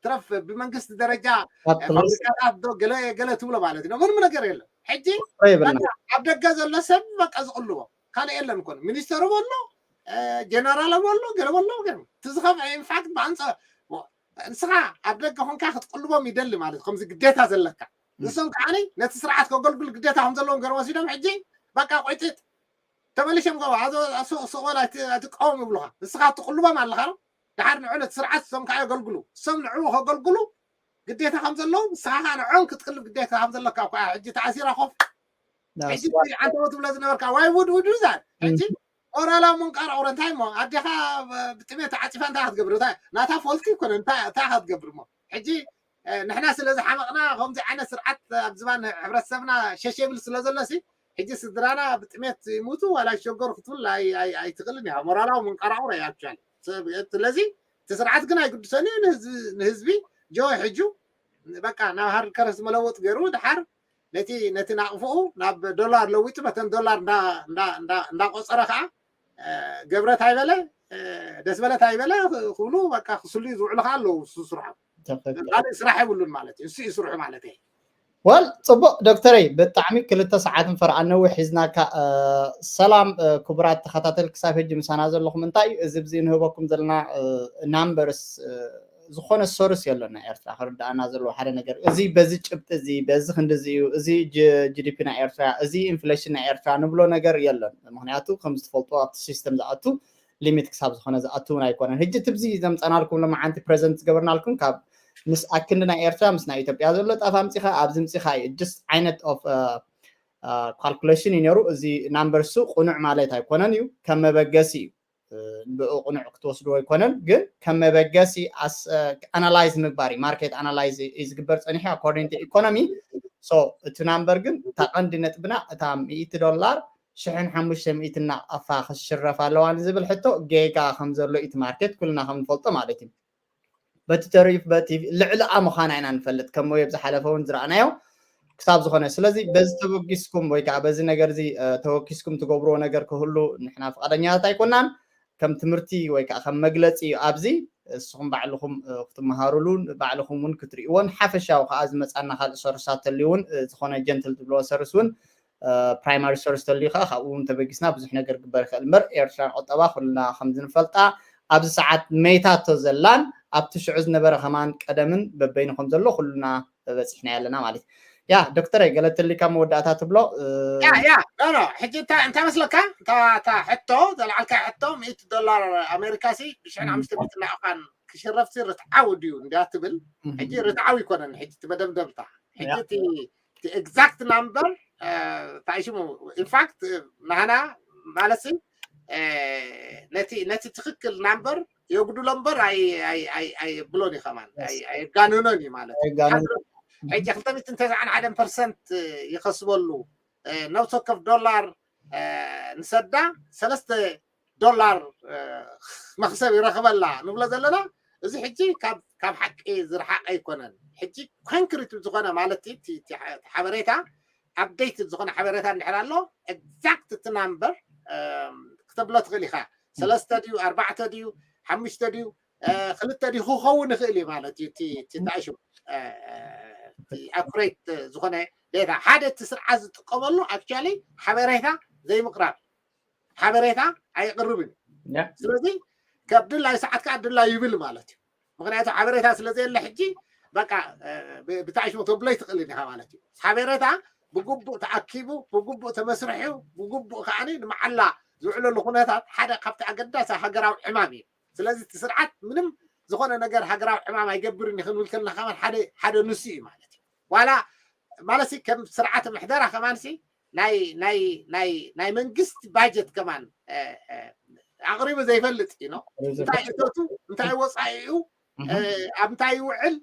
ትረፍ ብመንግስቲ ደረጃ ፋብሪካታት ዶ ገለ ገለ ትብሎ ማለት ነው። ምንም ነገር የለም። ሕጂ ኣብ ደገ ዘሎ ሰብ በቃ ዝቕልቦ ካልእ የለን እኮ ሚኒስተሩ በሎ ጀነራል በሎ ገለ በሎ ግን ትዝኸፍ ኢንፋክት ብኣንፃ ንስኻ ኣብ ደገ ኮንካ ክትቅልቦም ይደሊ ማለት ከምዚ ግዴታ ዘለካ ንሶም ከዓኒ ነቲ ስርዓት ከገልግል ግዴታ ከም ዘለዎም ገይሮም ወሲዶም ሕጂ በቃ ቆይጢጥ ተመሊሾም ገባ ሱቕ በል ኣይትቃወም ይብሉኻ ንስኻ ትቅልቦም ኣለኻ ድሓር ንዑ ነቲ ስርዓት እሶም ከዓ የገልግሉ እሶም ንዕኡ ከገልግሉ ግዴታ ከም ዘለዎም ንስኻ ከዓ ንዕኦም ክትቅልብ ግዴታ ከም ዘለካ እኳ ሕጂ ተኣሲራ ኮፍ ሕጂ ዓንተቦ ትብለ ዝነበርካ ዋይ ውድ ውድ ዛ ሕጂ ኦራላ ምንቃር ኦረ እንታይ ሞ ኣዴኻ ብጥሜት ተዓፂፋ እንታይ ክትገብር ናታ ፎልቲ ይኮነ እንታይ ክትገብር ሞ ሕጂ ንሕና ስለ ዝሓመቕና ከምዚ ዓይነት ስርዓት ኣብ ዝባን ሕብረተሰብና ሸሸ ይብል ስለ ዘሎ ሲ ሕጂ ስድራና ብጥሜት ይሙቱ ዋላ ይሸገሩ ክትብል ኣይትኽእልን እያ። ሞራላዊ ምንቀራቑር እያ ኣክቹዋሊ። ስለዚ እቲ ስርዓት ግን ኣይግድሰን እዩ ንህዝቢ ጆ ሕጁ በቃ ናብ ሃርድ ከረንሲ መለወጥ ገይሩ ድሓር ነቲ ነቲ ናቕፍኡ ናብ ዶላር ለዊጡ በተን ዶላር እንዳቆፀረ ከዓ ገብረት ኣይበለ ደስ በለት ኣይበለ ክብሉ በቃ ክስልዩ ዝውዕሉ ከዓ ኣለዉ ስስርሖም ካልእ ስራሕ የብሉን ማለት እዩ። እሱ እዩ ስርሑ ማለት እዩ። ወል ፅቡቅ ዶክተረይ ብጣዕሚ ክልተ ሰዓት ንፈርዓ ነዊሕ ሒዝናካ። ሰላም ክቡራት ተኸታተል ክሳብ ሕጂ ምሳና ዘለኹም እንታይ እዩ እዚ ብዚ ንህበኩም ዘለና ናምበርስ ዝኾነ ሶርስ የሎና ኤርትራ ክርዳኣና ዘለዎ ሓደ ነገር እዚ በዚ ጭብጢ እዚ በዚ ክንዲዚ እዩ እዚ ጂዲፒ ናይ ኤርትራ እዚ ኢንፍሌሽን ናይ ኤርትራ ንብሎ ነገር የለን። ምክንያቱ ከም ዝትፈልጦ ኣብቲ ሲስተም ዝኣቱ ሊሚት ክሳብ ዝኾነ ዝኣትውን ኣይኮነን። ሕጂ ትብዚ ዘምፀናልኩም ሎማዓንቲ ፕሬዘንት ዝገበርናልኩም ካብ ምስ ኣክንዲ ናይ ኤርትራ ምስ ናይ ኢትዮጵያ ዘሎ ጣፍ ኣምፂኻ ኣብዚ ምፂኻ እዩ ጅስት ዓይነት ኦፍ ካልኩሌሽን እዩ ነሩ። እዚ ናምበርሱ ቁኑዕ ማለት ኣይኮነን እዩ ከም መበገሲ እዩ ብኡ ቁኑዕ ክትወስድዎ ኣይኮነን ግን ከም መበገሲ ኣናላይዝ ምግባር እዩ። ማርኬት ኣናላይዝ እዩ ዝግበር ፀኒሑ ኣኮርዲንግ ቱ ኢኮኖሚ። ሶ እቲ ናምበር ግን እታ ቀንዲ ነጥብና እታ ሚእቲ ዶላር ሽሕን ሓሙሽተ ሚእትን ናቕፋ ክሽረፍ ኣለዋ ንዝብል ሕቶ ጌጋ ከም ዘሎ እቲ ማርኬት ኩልና ከም ንፈልጦ ማለት እዩ። በቲ ተሪፍ በቲ ልዕሊኣ ምዃና ኢና ንፈልጥ ከም ዌብ ዝሓለፈ እውን ዝረኣናዮ ክሳብ ዝኾነ ስለዚ በዚ ተበጊስኩም ወይ ከዓ በዚ ነገር እዚ ተወኪስኩም ትገብርዎ ነገር ክህሉ ንሕና ፍቃደኛታት ኣይኮናን። ከም ትምህርቲ ወይ ከዓ ከም መግለፂ እዩ ኣብዚ እስኹም ባዕልኹም ክትመሃሩሉን ባዕልኹም እውን ክትርእይዎን ሓፈሻዊ ከዓ ዝመፃና ካልእ ሰርሳት ተልዩ እውን ዝኾነ ጀንትል ትብልዎ ሰርስ እውን ፕራይማሪ ሶርስ ተልዩ ከዓ ካብኡ እውን ተበጊስና ብዙሕ ነገር ግበር ይኽእል እምበር ኤርትራን ቁጠባ ኩልና ከምዝንፈልጣ ኣብዚ ሰዓት መይታቶ ዘላን ኣብቲ ሽዑ ዝነበረ ከማን ቀደምን በበይኑ ከም ዘሎ ኩልና በፂሕና ኣለና ማለት እዩ። ያ ዶክተር ገለ ተልካ መወዳእታ ትብሎ ያ ያ ኖ ኖ ሕጂ እንታይ እንታይ መስለካ እታ ሕቶ ዘልዓልካ ሕቶ ሚእቲ ዶላር ኣሜሪካ ሲ ብሽሕን ሓሙሽተ ሚእቲ ናቕፋን ክሽረፍሲ ርትዓዊ ድዩ እንዲያ ትብል ሕጂ ርትዓዊ ይኮነን ሕጂ ትመደምደምታ ሕጂ እቲ ኤግዛክት ናምበር እንታይ ሽሙ ኢንፋክት ናህና ማለት ነቲ ነቲ ትክክል ናምበር የጉድሎ እምበር ኣይብሎን እዩ ከማን ኣየጋንኖን እዩ ማለት ሕጂ ክልተ ሚእትን ተስዓን ሓደን ፐርሰንት ይኸስበሉ ነብሲ ወከፍ ዶላር ንሰዳ ሰለስተ ዶላር መክሰብ ይረክበላ ንብሎ ዘለና እዚ ሕጂ ካብ ሓቂ ዝረሓቀ ኣይኮነን። ሕጂ ኮንክሪት ዝኾነ ማለት ሓበሬታ ኣፕዴት ዝኾነ ሓበሬታ እንድሕር ኣሎ ኤግዛክት እቲ ናምበር ክተብሎ ትኽእል ኢኻ። ሰለስተ ድዩ ኣርባዕተ ድዩ ሓሙሽተ ድዩ ክልተ ድዩ ክኸውን ይኽእል እዩ ማለት እዩ። እቲ እንታይ ሽሙ ኣኩሬት ዝኾነ ዴታ ሓደ እቲ ስርዓት ዝጥቀመሉ ኣክቹዋሊ ሓበሬታ ዘይምቕራብ ሓበሬታ ኣይቕርብን እዩ። ስለዚ ካብ ድላይ ሰዓት ከዓ ድላይ ይብል ማለት እዩ። ምክንያቱ ሓበሬታ ስለ ዘየለ ሕጂ በቃ ብታሽሙ ተብሎ ይትኽእልን ኢኻ ማለት እዩ። ሓበሬታ ብግቡእ ተኣኪቡ ብግቡእ ተመስርሑ ብግቡእ ከዓ ንመዓላ ዝውዕለሉ ኩነታት ሓደ ካብቲ ኣገዳሲ ሃገራዊ ዕማም እዩ። ስለዚ እቲ ስርዓት ምንም ዝኾነ ነገር ሃገራዊ ዕማም ኣይገብርን እዩ ክንብል ከለና ከማን ሓደ ሓደ ንሱ እዩ ማለት እዩ። ዋላ ማለት ከም ስርዓት ምሕደራ ከማን ሲ ናይ ናይ ናይ ናይ መንግስቲ ባጀት ከማን ኣቕሪቡ ዘይፈልጥ እዩ። እንታይ እቶቱ እንታይ ወፃኢኡ ኣብ እንታይ ይውዕል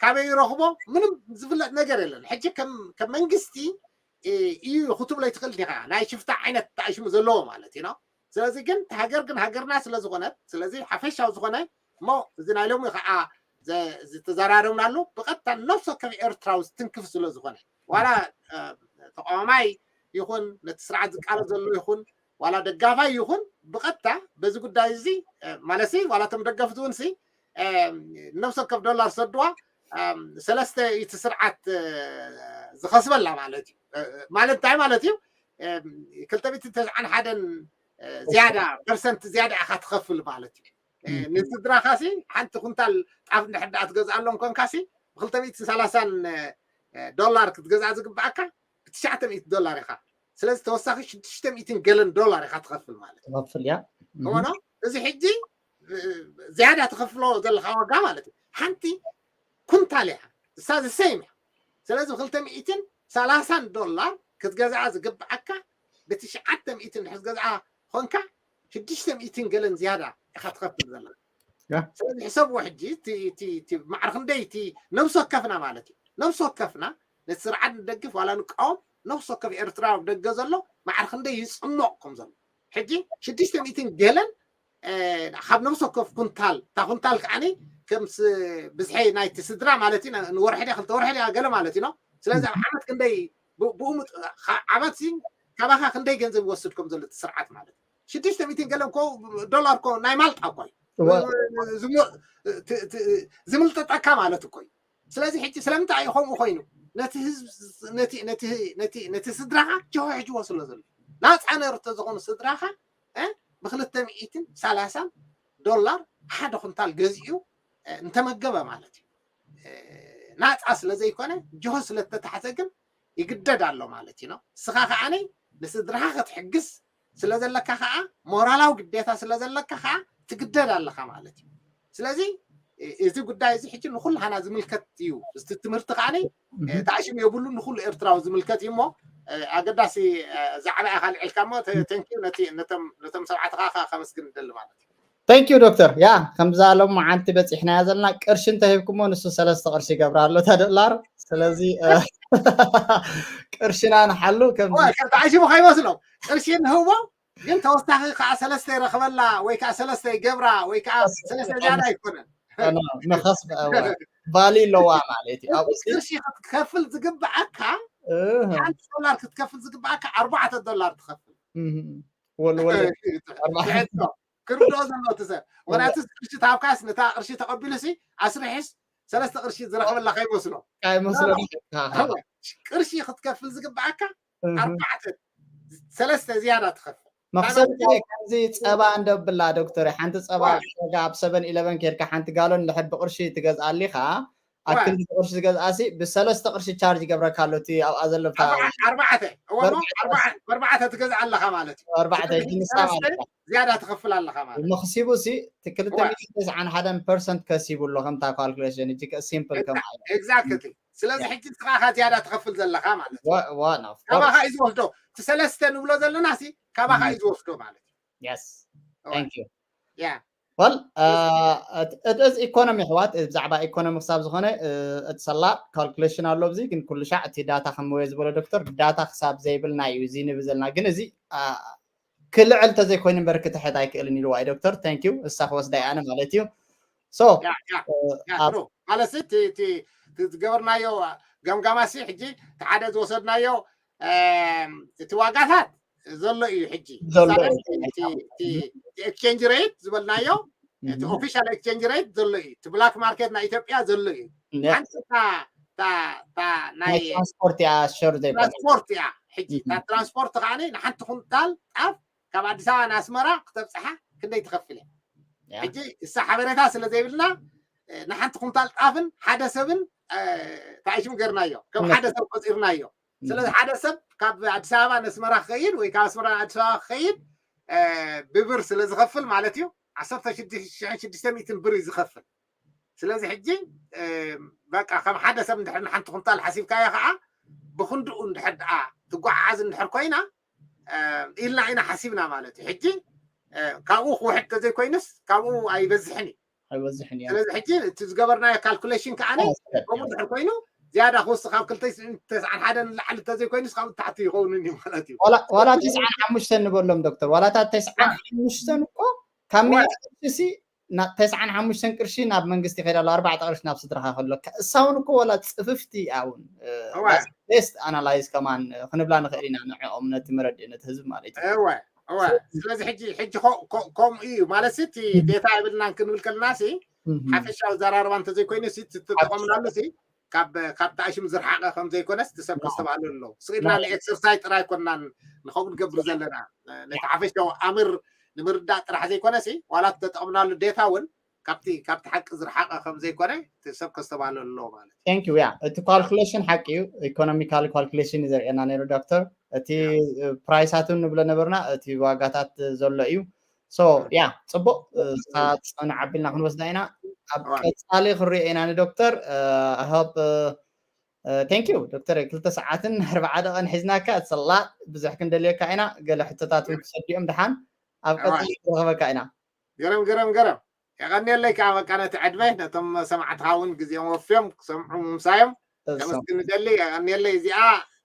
ካበይ ይረኽቦ ምንም ዝፍለጥ ነገር የለን። ሕጂ ከም መንግስቲ እዩ ክትብሎ ይትኽእል ዲኻ? ናይ ሽፍታ ዓይነት ተኣሽሙ ዘለዎ ማለት እዩ። ስለዚ ግን ሃገር ግን ሃገርና ስለ ዝኾነት ስለዚ ሓፈሻዊ ዝኾነ እሞ እዚ ናይ ሎሚ ከዓ ዝተዘራረብናሉ ብቐጥታ ነፍሲ ወከፍ ኤርትራዊ ዝትንክፍ ስለ ዝኾነ ዋላ ተቃዋማይ ይኹን ነቲ ስርዓት ዝቃለስ ዘሎ ይኹን ዋላ ደጋፋይ ይኹን ብቐጥታ በዚ ጉዳይ እዚ ማለትሲ ዋላ እቶም ደገፍቲ እውን ሲ ነፍሲ ወከፍ ዶላር ሰድዋ ሰለስተ እቲ ስርዓት ዝኸስበላ ማለት እዩ። ማለት እንታይ ማለት እዩ? ክልተ ሚእትን ተስዓን ሓደን ዝያዳ ፐርሰንት ዝያዳ ኢኻ ትኸፍል ማለት እዩ። ንስድራኻ ሲ ሓንቲ ኩንታል ጣፍ እንድሕር ደኣ ትገዝኣሎም ኮንካ ሲ ብክልተ ሚእትን ሰላሳን ዶላር ክትገዝኣ ዝግብኣካ ብትሽዓተ ሚእቲ ዶላር ኢኻ። ስለዚ ተወሳኺ ሽዱሽተ ሚእትን ገለን ዶላር ኢኻ ትኸፍል ማለት እዩ። ትኸፍል እያ። እወ ነው። እዚ ሕጂ ዝያዳ ትኸፍሎ ዘለኻ ዋጋ ማለት እዩ። ሓንቲ ኩንታል እያ እሳ ዝሰይም እያ። ስለዚ ክልተ ሚእትን ሰላሳን ዶላር ክትገዝኣ ዝግብኣካ ብትሽዓተ ሚእትን ድሕር ዝገዝኣ ኮንካ ሽዱሽተ ሚእትን ገለን ዝያዳ ኢኻ ትኸፍል ዘለካ። ስለዚ ሕሰብዎ ሕጂ ማዕረ ክንደይ እቲ ነብሲ ወከፍና ማለት እዩ። ነብሲ ወከፍና ነቲ ስርዓት ንደግፍ ዋላ ንቃወም ነብሲ ወከፍ ኤርትራዊ ኣብ ደገ ዘሎ ማዕረ ክንደይ ይፅሞቕ ከም ዘሎ ሕጂ ሽዱሽተ ሚእትን ገለን ካብ ነብሲ ወከፍ ኩንታል እታ ኩንታል ከዓኒ ከም ብዝሒ ናይቲ ስድራ ማለት እዩ። ንወርሒ ድያ ክልተ ወርሒ ድያ ገለ ማለት እዩ። ስለዚ ኣብ ዓመት ክንደይ ብኡ ዓመት ሲ ካባኻ ክንደይ ገንዘብ ይወስድ ከም ዘሎ እቲ ስርዓት ማለት እዩ። ሽዱሽተ ሚእትን ገለ እኮ ዶላር እኮ ናይ ማልጣ እኮ እዩ ዝምልጠጠካ ማለት እኮ እዩ። ስለዚ ሕጂ ስለምንታይ እዩ ከምኡ ኮይኑ ነቲ ህዝብ ነቲ ነቲ ነቲ ነቲ ስድራኻ ጀሆ ሕጅዎ ስለ ዘሎ ናፃ ነርቶ ዝኾኑ ስድራኻ ብክልተ ሚእትን ሰላሳን ዶላር ሓደ ኩንታል ገዚኡ እንተመገበ ማለት እዩ። ናፃ ስለ ዘይኮነ ጅሆ ስለ ተታሕዘ ግን ይግደድ ኣሎ ማለት እዩ። ንስኻ ከዓኒ ንስድራኻ ክትሕግዝ ስለ ዘለካ ከዓ ሞራላዊ ግዴታ ስለ ዘለካ ከዓ ትግደድ ኣለካ ማለት እዩ። ስለዚ እዚ ጉዳይ እዚ ሕጂ ንኩላህና ዝምልከት እዩ። እዚ ትምህርቲ ከዓኒ ተኣሽም የብሉ ንኩሉ ኤርትራዊ ዝምልከት እዩ እሞ ኣገዳሲ ዛዕባ ኢኻ ልዕልካ እሞ ተንኪዩ ነቶም ሰብዓትኻ ከመስግን ይደሊ ማለት እዩ። Thank you ዶክተር። ያ ከምዛ ሎም መዓልቲ በፂሕናያ ዘለና ቅርሺ እንተሂብኩሞ ንሱ ሰለስተ ቅርሺ ይገብራ ኣሎ እታ ዶላር። ስለዚ ቅርሽና ንሓሉ ከም ተዓሺሙ ከይመስሎም ቅርሺ ንህቦ ግን ተወሳኺ ከዓ ሰለስተ ይረኽበላ ወይ ከዓ ሰለስተ ይገብራ ወይ ከዓ ሰለስተ ዝያዳ ኣይኮነን። መኸስ ቫሊ ኣለዋ ማለት እዩ። ኣብኡ ቅርሺ ክትከፍል ዝግብዓካ ሓንቲ ዶላር ክትከፍል ዝግብዓካ ኣርባዕተ ዶላር ትኸፍል። ወልወል ክርድኦ ዘለዎ እቲ ሰብ ምክንያቱ ቅርሺ ተሃብካስ ነታ ቅርሺ ተቐቢሉ ሲ ኣስርሒስ ሰለስተ ቅርሺ ዝረኸበላ ከይመስሎ ከይመስሎ ቅርሺ ክትከፍል ዝግብኣካ ኣርባዕተ ሰለስተ ዝያዳ ትኸፍል መክሰብ ከምዚ ፀባ እንደብላ ዶክተር ሓንቲ ፀባ ዋጋ ኣብ ሰቨን ኢለቨን ኬድካ ሓንቲ ጋሎን እንድሕር ብቅርሺ ትገዝኣሊኻ ኣብ ክንዲ ብቅርሺ ዝገዝኣሲ ብሰለስተ ቅርሺ ቻርጅ ይገብረካ ኣሎ እቲ ኣብኣ ዘሎ ኣርባዕተ ብኣርባዕተ ትገዝእ ኣለኻ ማለት እዩ ኣርባዕተ ንሳ ማለት ዝያዳ ትኸፍል ኣለኻ ማለት መክሲቡ ሲ ክልተ ሚእትን ተስዓን ሓደን ፐርሰንት ከሲቡ ኣሎ ከምታ ካልኩሌሽን እጅ ሲምፕል ከም ኤግዛክትሊ ስለዚ ሕጂ ንስኻ ኢኻ ዝያዳ ትኸፍል ዘለኻ ማለት እዩ ዋና ካባኻ እዩ ዝወስዶ እቲ ሰለስተ ንብሎ ዘለና ሲ ካባኻ እዩ ዝወስዶ ማለት እዩ yes thank you yeah well it is economy ኣሕዋት ብዛዕባ ኢኮኖሚ ክሳብ ዝኾነ እቲ ሰላ ካልኩሌሽን ኣሎ ኣብዚ ግን ኩሉ ሻዕ እቲ ዳታ ከምወየ ዝበሎ ዶክተር ዳታ ክሳብ ዘይብልና እዩ እዚ ንብል ዘለና ግን እዚ ክልዕል ተዘይኮይኑ እምበር ክትሕት ኣይክእልን ኢልዋ እዩ ዶክተር thank you እሳ ክወስዳ ኣነ ማለት እዩ so ማለት ዝገበርናዮ ገምጋማሲ ሕጂ ሓደ ዝወሰድናዮ እቲ ዋጋታት ዘሎ እዩ ሕጂ exchange rate ዝበልናዮ እቲ official exchange rate ዘሎ እዩ እቲ black market ናይ ኢትዮጵያ ዘሎ እዩ ሓንቲ እታ ናይ ትራንስፖርት እያ ሸር ዘይኮነ ትራንስፖርት እያ። ሕጂ እታ ትራንስፖርት ከዓ ንሓንቲ ኩንታል ጣፍ ካብ ኣዲስ ኣበባ ንኣስመራ ክተብፅሓ ክንደይ ትኸፍል እያ? ሕጂ እሳ ሓበሬታ ስለ ዘይብልና ንሓንቲ ኩንታል ጣፍን ሓደ ሰብን ተኣሽሙ ገርናዮ፣ ከም ሓደ ሰብ ቆፂርናዮ። ስለዚ ሓደ ሰብ ካብ ኣዲስ ኣበባ ነስመራ ክኸይድ ወይ ካብ ኣስመራ ኣዲስ ኣበባ ክኸይድ ብብር ስለ ዝኸፍል ማለት እዩ፣ ዓሰርተ ሽዱሽተ ሚእትን ብር እዩ ዝኸፍል። ስለዚ ሕጂ በቃ ከም ሓደ ሰብ እንድሕር ንሓንቲ ኩንታል ሓሲብካዮ ከዓ ብክንድኡ እንድሕር ደኣ ትጓዓዓዝ እንድሕር ኮይና ኢልና ኢና ሓሲብና ማለት እዩ። ሕጂ ካብኡ ክውሕድ ተዘይኮይኑስ ካብኡ ኣይበዝሕን እዩ። ኣይበዝሕን እዩ። ስለዚ ሕጂ እቲ ዝገበርናዮ ካልኩሌሽን ከዓ ከምኡ እንድሕር ኮይኑ ዝያዳ ክወስኽ ካብ ክልተ ሽሕን ተስዓን ሓደን ንላዕሊ ተዘይኮይኑስ ካብኡ ታሕቲ ይኸውንን እዩ ማለት እዩ። ዋላ ተስዓን ሓሙሽተን ንበሎም ዶክተር፣ ዋላታት ተስዓን ሓሙሽተን እኮ ካብ ሚኒስትሪ ተስዓን ሓሙሽተን ቅርሺ ናብ መንግስቲ ይኸይድ ኣሎ፣ ኣርባዕተ ቅርሺ ናብ ስድራኻ ከሎ። እሳ እውን እኮ ዋላ ፅፍፍቲ እውን ቤስት ኣናላይዝ ከማን ክንብላ ንኽእል ኢና ንዕኦም፣ ነቲ መረድእ ነቲ ህዝቢ ማለት እዩ። እወ እወ። ስለዚ ሕጂ ሕጂ ከምኡ እዩ ማለት እቲ ዴታ የብልናን ክንብል ከለና ሲ ሓፈሻዊ ዘራርባ እንተዘይኮይኑ ሲ ትጠቐምናሉ ሲ ካብ ካብ ተኣሽሙ ዝረሓቐ ከም ዘይኮነስ እቲ ሰብ ከስተባህሉ ኣለዎ። ስኢልና ንኤክሰርሳይዝ ጥራይ ኮናን ንኸምኡ ንገብር ዘለና ነቲ ሓፈሻዊ ኣምር ንምርዳእ ጥራሕ ዘይኮነ ሲ ዋላ ተጠቕምናሉ ዴታ እውን ካብቲ ካብቲ ሓቂ ዝረሓቐ ከም ዘይኮነ እቲ ሰብ ከስተባህሉ ኣለዎ ማለት እዩ። Thank you። ያ እቲ ካልኩሌሽን ሓቂ እዩ። ኢኮኖሚካል ካልኩሌሽን እዩ ዘርእየና ነይሩ ዶክተር። እቲ ፕራይሳት እውን ንብሎ ነበርና፣ እቲ ዋጋታት ዘሎ እዩ። So ያ ፅቡቅ እሳ ፅንዕ ኣቢልና ክንወስዳ ኢና። ኣብ ቀፃሊ ክንሪኦ ኢና ንዶክተር። I hope thank you ዶክተር። ክልተ ሰዓትን ኣርባዓ ደቀን ሒዝናካ፣ it's a lot፣ ብዙሕ ክንደልየካ ኢና። ገለ ሕቶታት እውን ክሰድዮም ድሓን ኣብ ቀፃሊ ክረኽበካ ኢና። ገረም ገረም ገረም። የቐንየለይ ከዓ በቃ ነቲ ዕድመ ነቶም ሰማዕትኻ እውን ግዜኦም ወፍዮም ክሰምዑ ምምሳዮም ከመስግን ንደሊ። የቐንየለይ። እዚኣ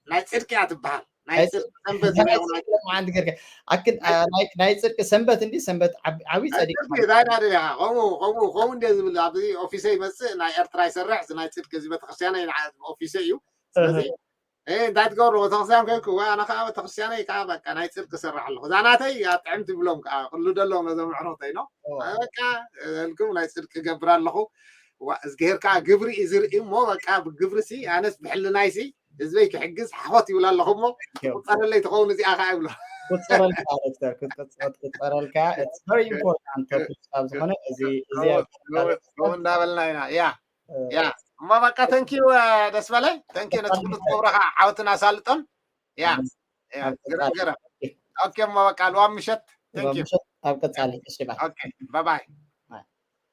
ናይ ፅድቂ እያ ትበሃል። ናይ ፅድቂ ሰንበት ኣክል ናይ ፅድቂ ሰንበት እንዲ ሰንበት ዓብዪ ፀዲቅ ከምኡ ከምኡ ከምኡ እንደ ዝብል ኣብዚ ኦፊሰ ይመፅእ ናይ ኤርትራ ይሰርሕ እዚ ናይ ፅድቂ እዚ ቤተክርስትያነ ኦፊሰ እዩ። ስለዚ እንታይ ትገብሩ ቤተክርስትያን ኮይንኩ ወይ ኣነ ከዓ ቤተክርስትያነይ ከዓ በቃ ናይ ፅድቂ ሰርሕ ኣለኹ። እዛ ናተይ እያ ጥዕምቲ ብሎም ከዓ ክሉ ደለዎም ነዞም ኣዕሩኽተይ ነው። በቃ እልኩም ናይ ፅድቂ ገብር ኣለኹ። እዝግሄር ከዓ ግብሪ እዩ ዝርኢ እሞ በቃ ብግብሪ ሲ ኣነስ ብሕልናይ ሲ ህዝበይ ክሕግዝ ሓኾት ይብል ኣለኹ እሞ ትቁፀረለይ ትኸውን እዚኣ ከዓ ይብሎ። ክትቁፀረልካ ዶክተር ክትቁፀረልካ ኢትስ ቨሪ ኢምፖርታንት ቶፒክ ካብ ዝኾነ እዚ እዚ እንዳበልና ኢና። ያ ያ እሞ በቃ ተንኪዩ ደስ በለ ተንኪዩ ነቲ ኩሉ ትገብሮ ከዓ ዓወትን ኣሳልጦን። ያ ግረም ግረም። ኦኬ እሞ በቃ ልዋም ምሸት። ኣብ ቀፃሊ እሺ ባይ። ባይ ባይ።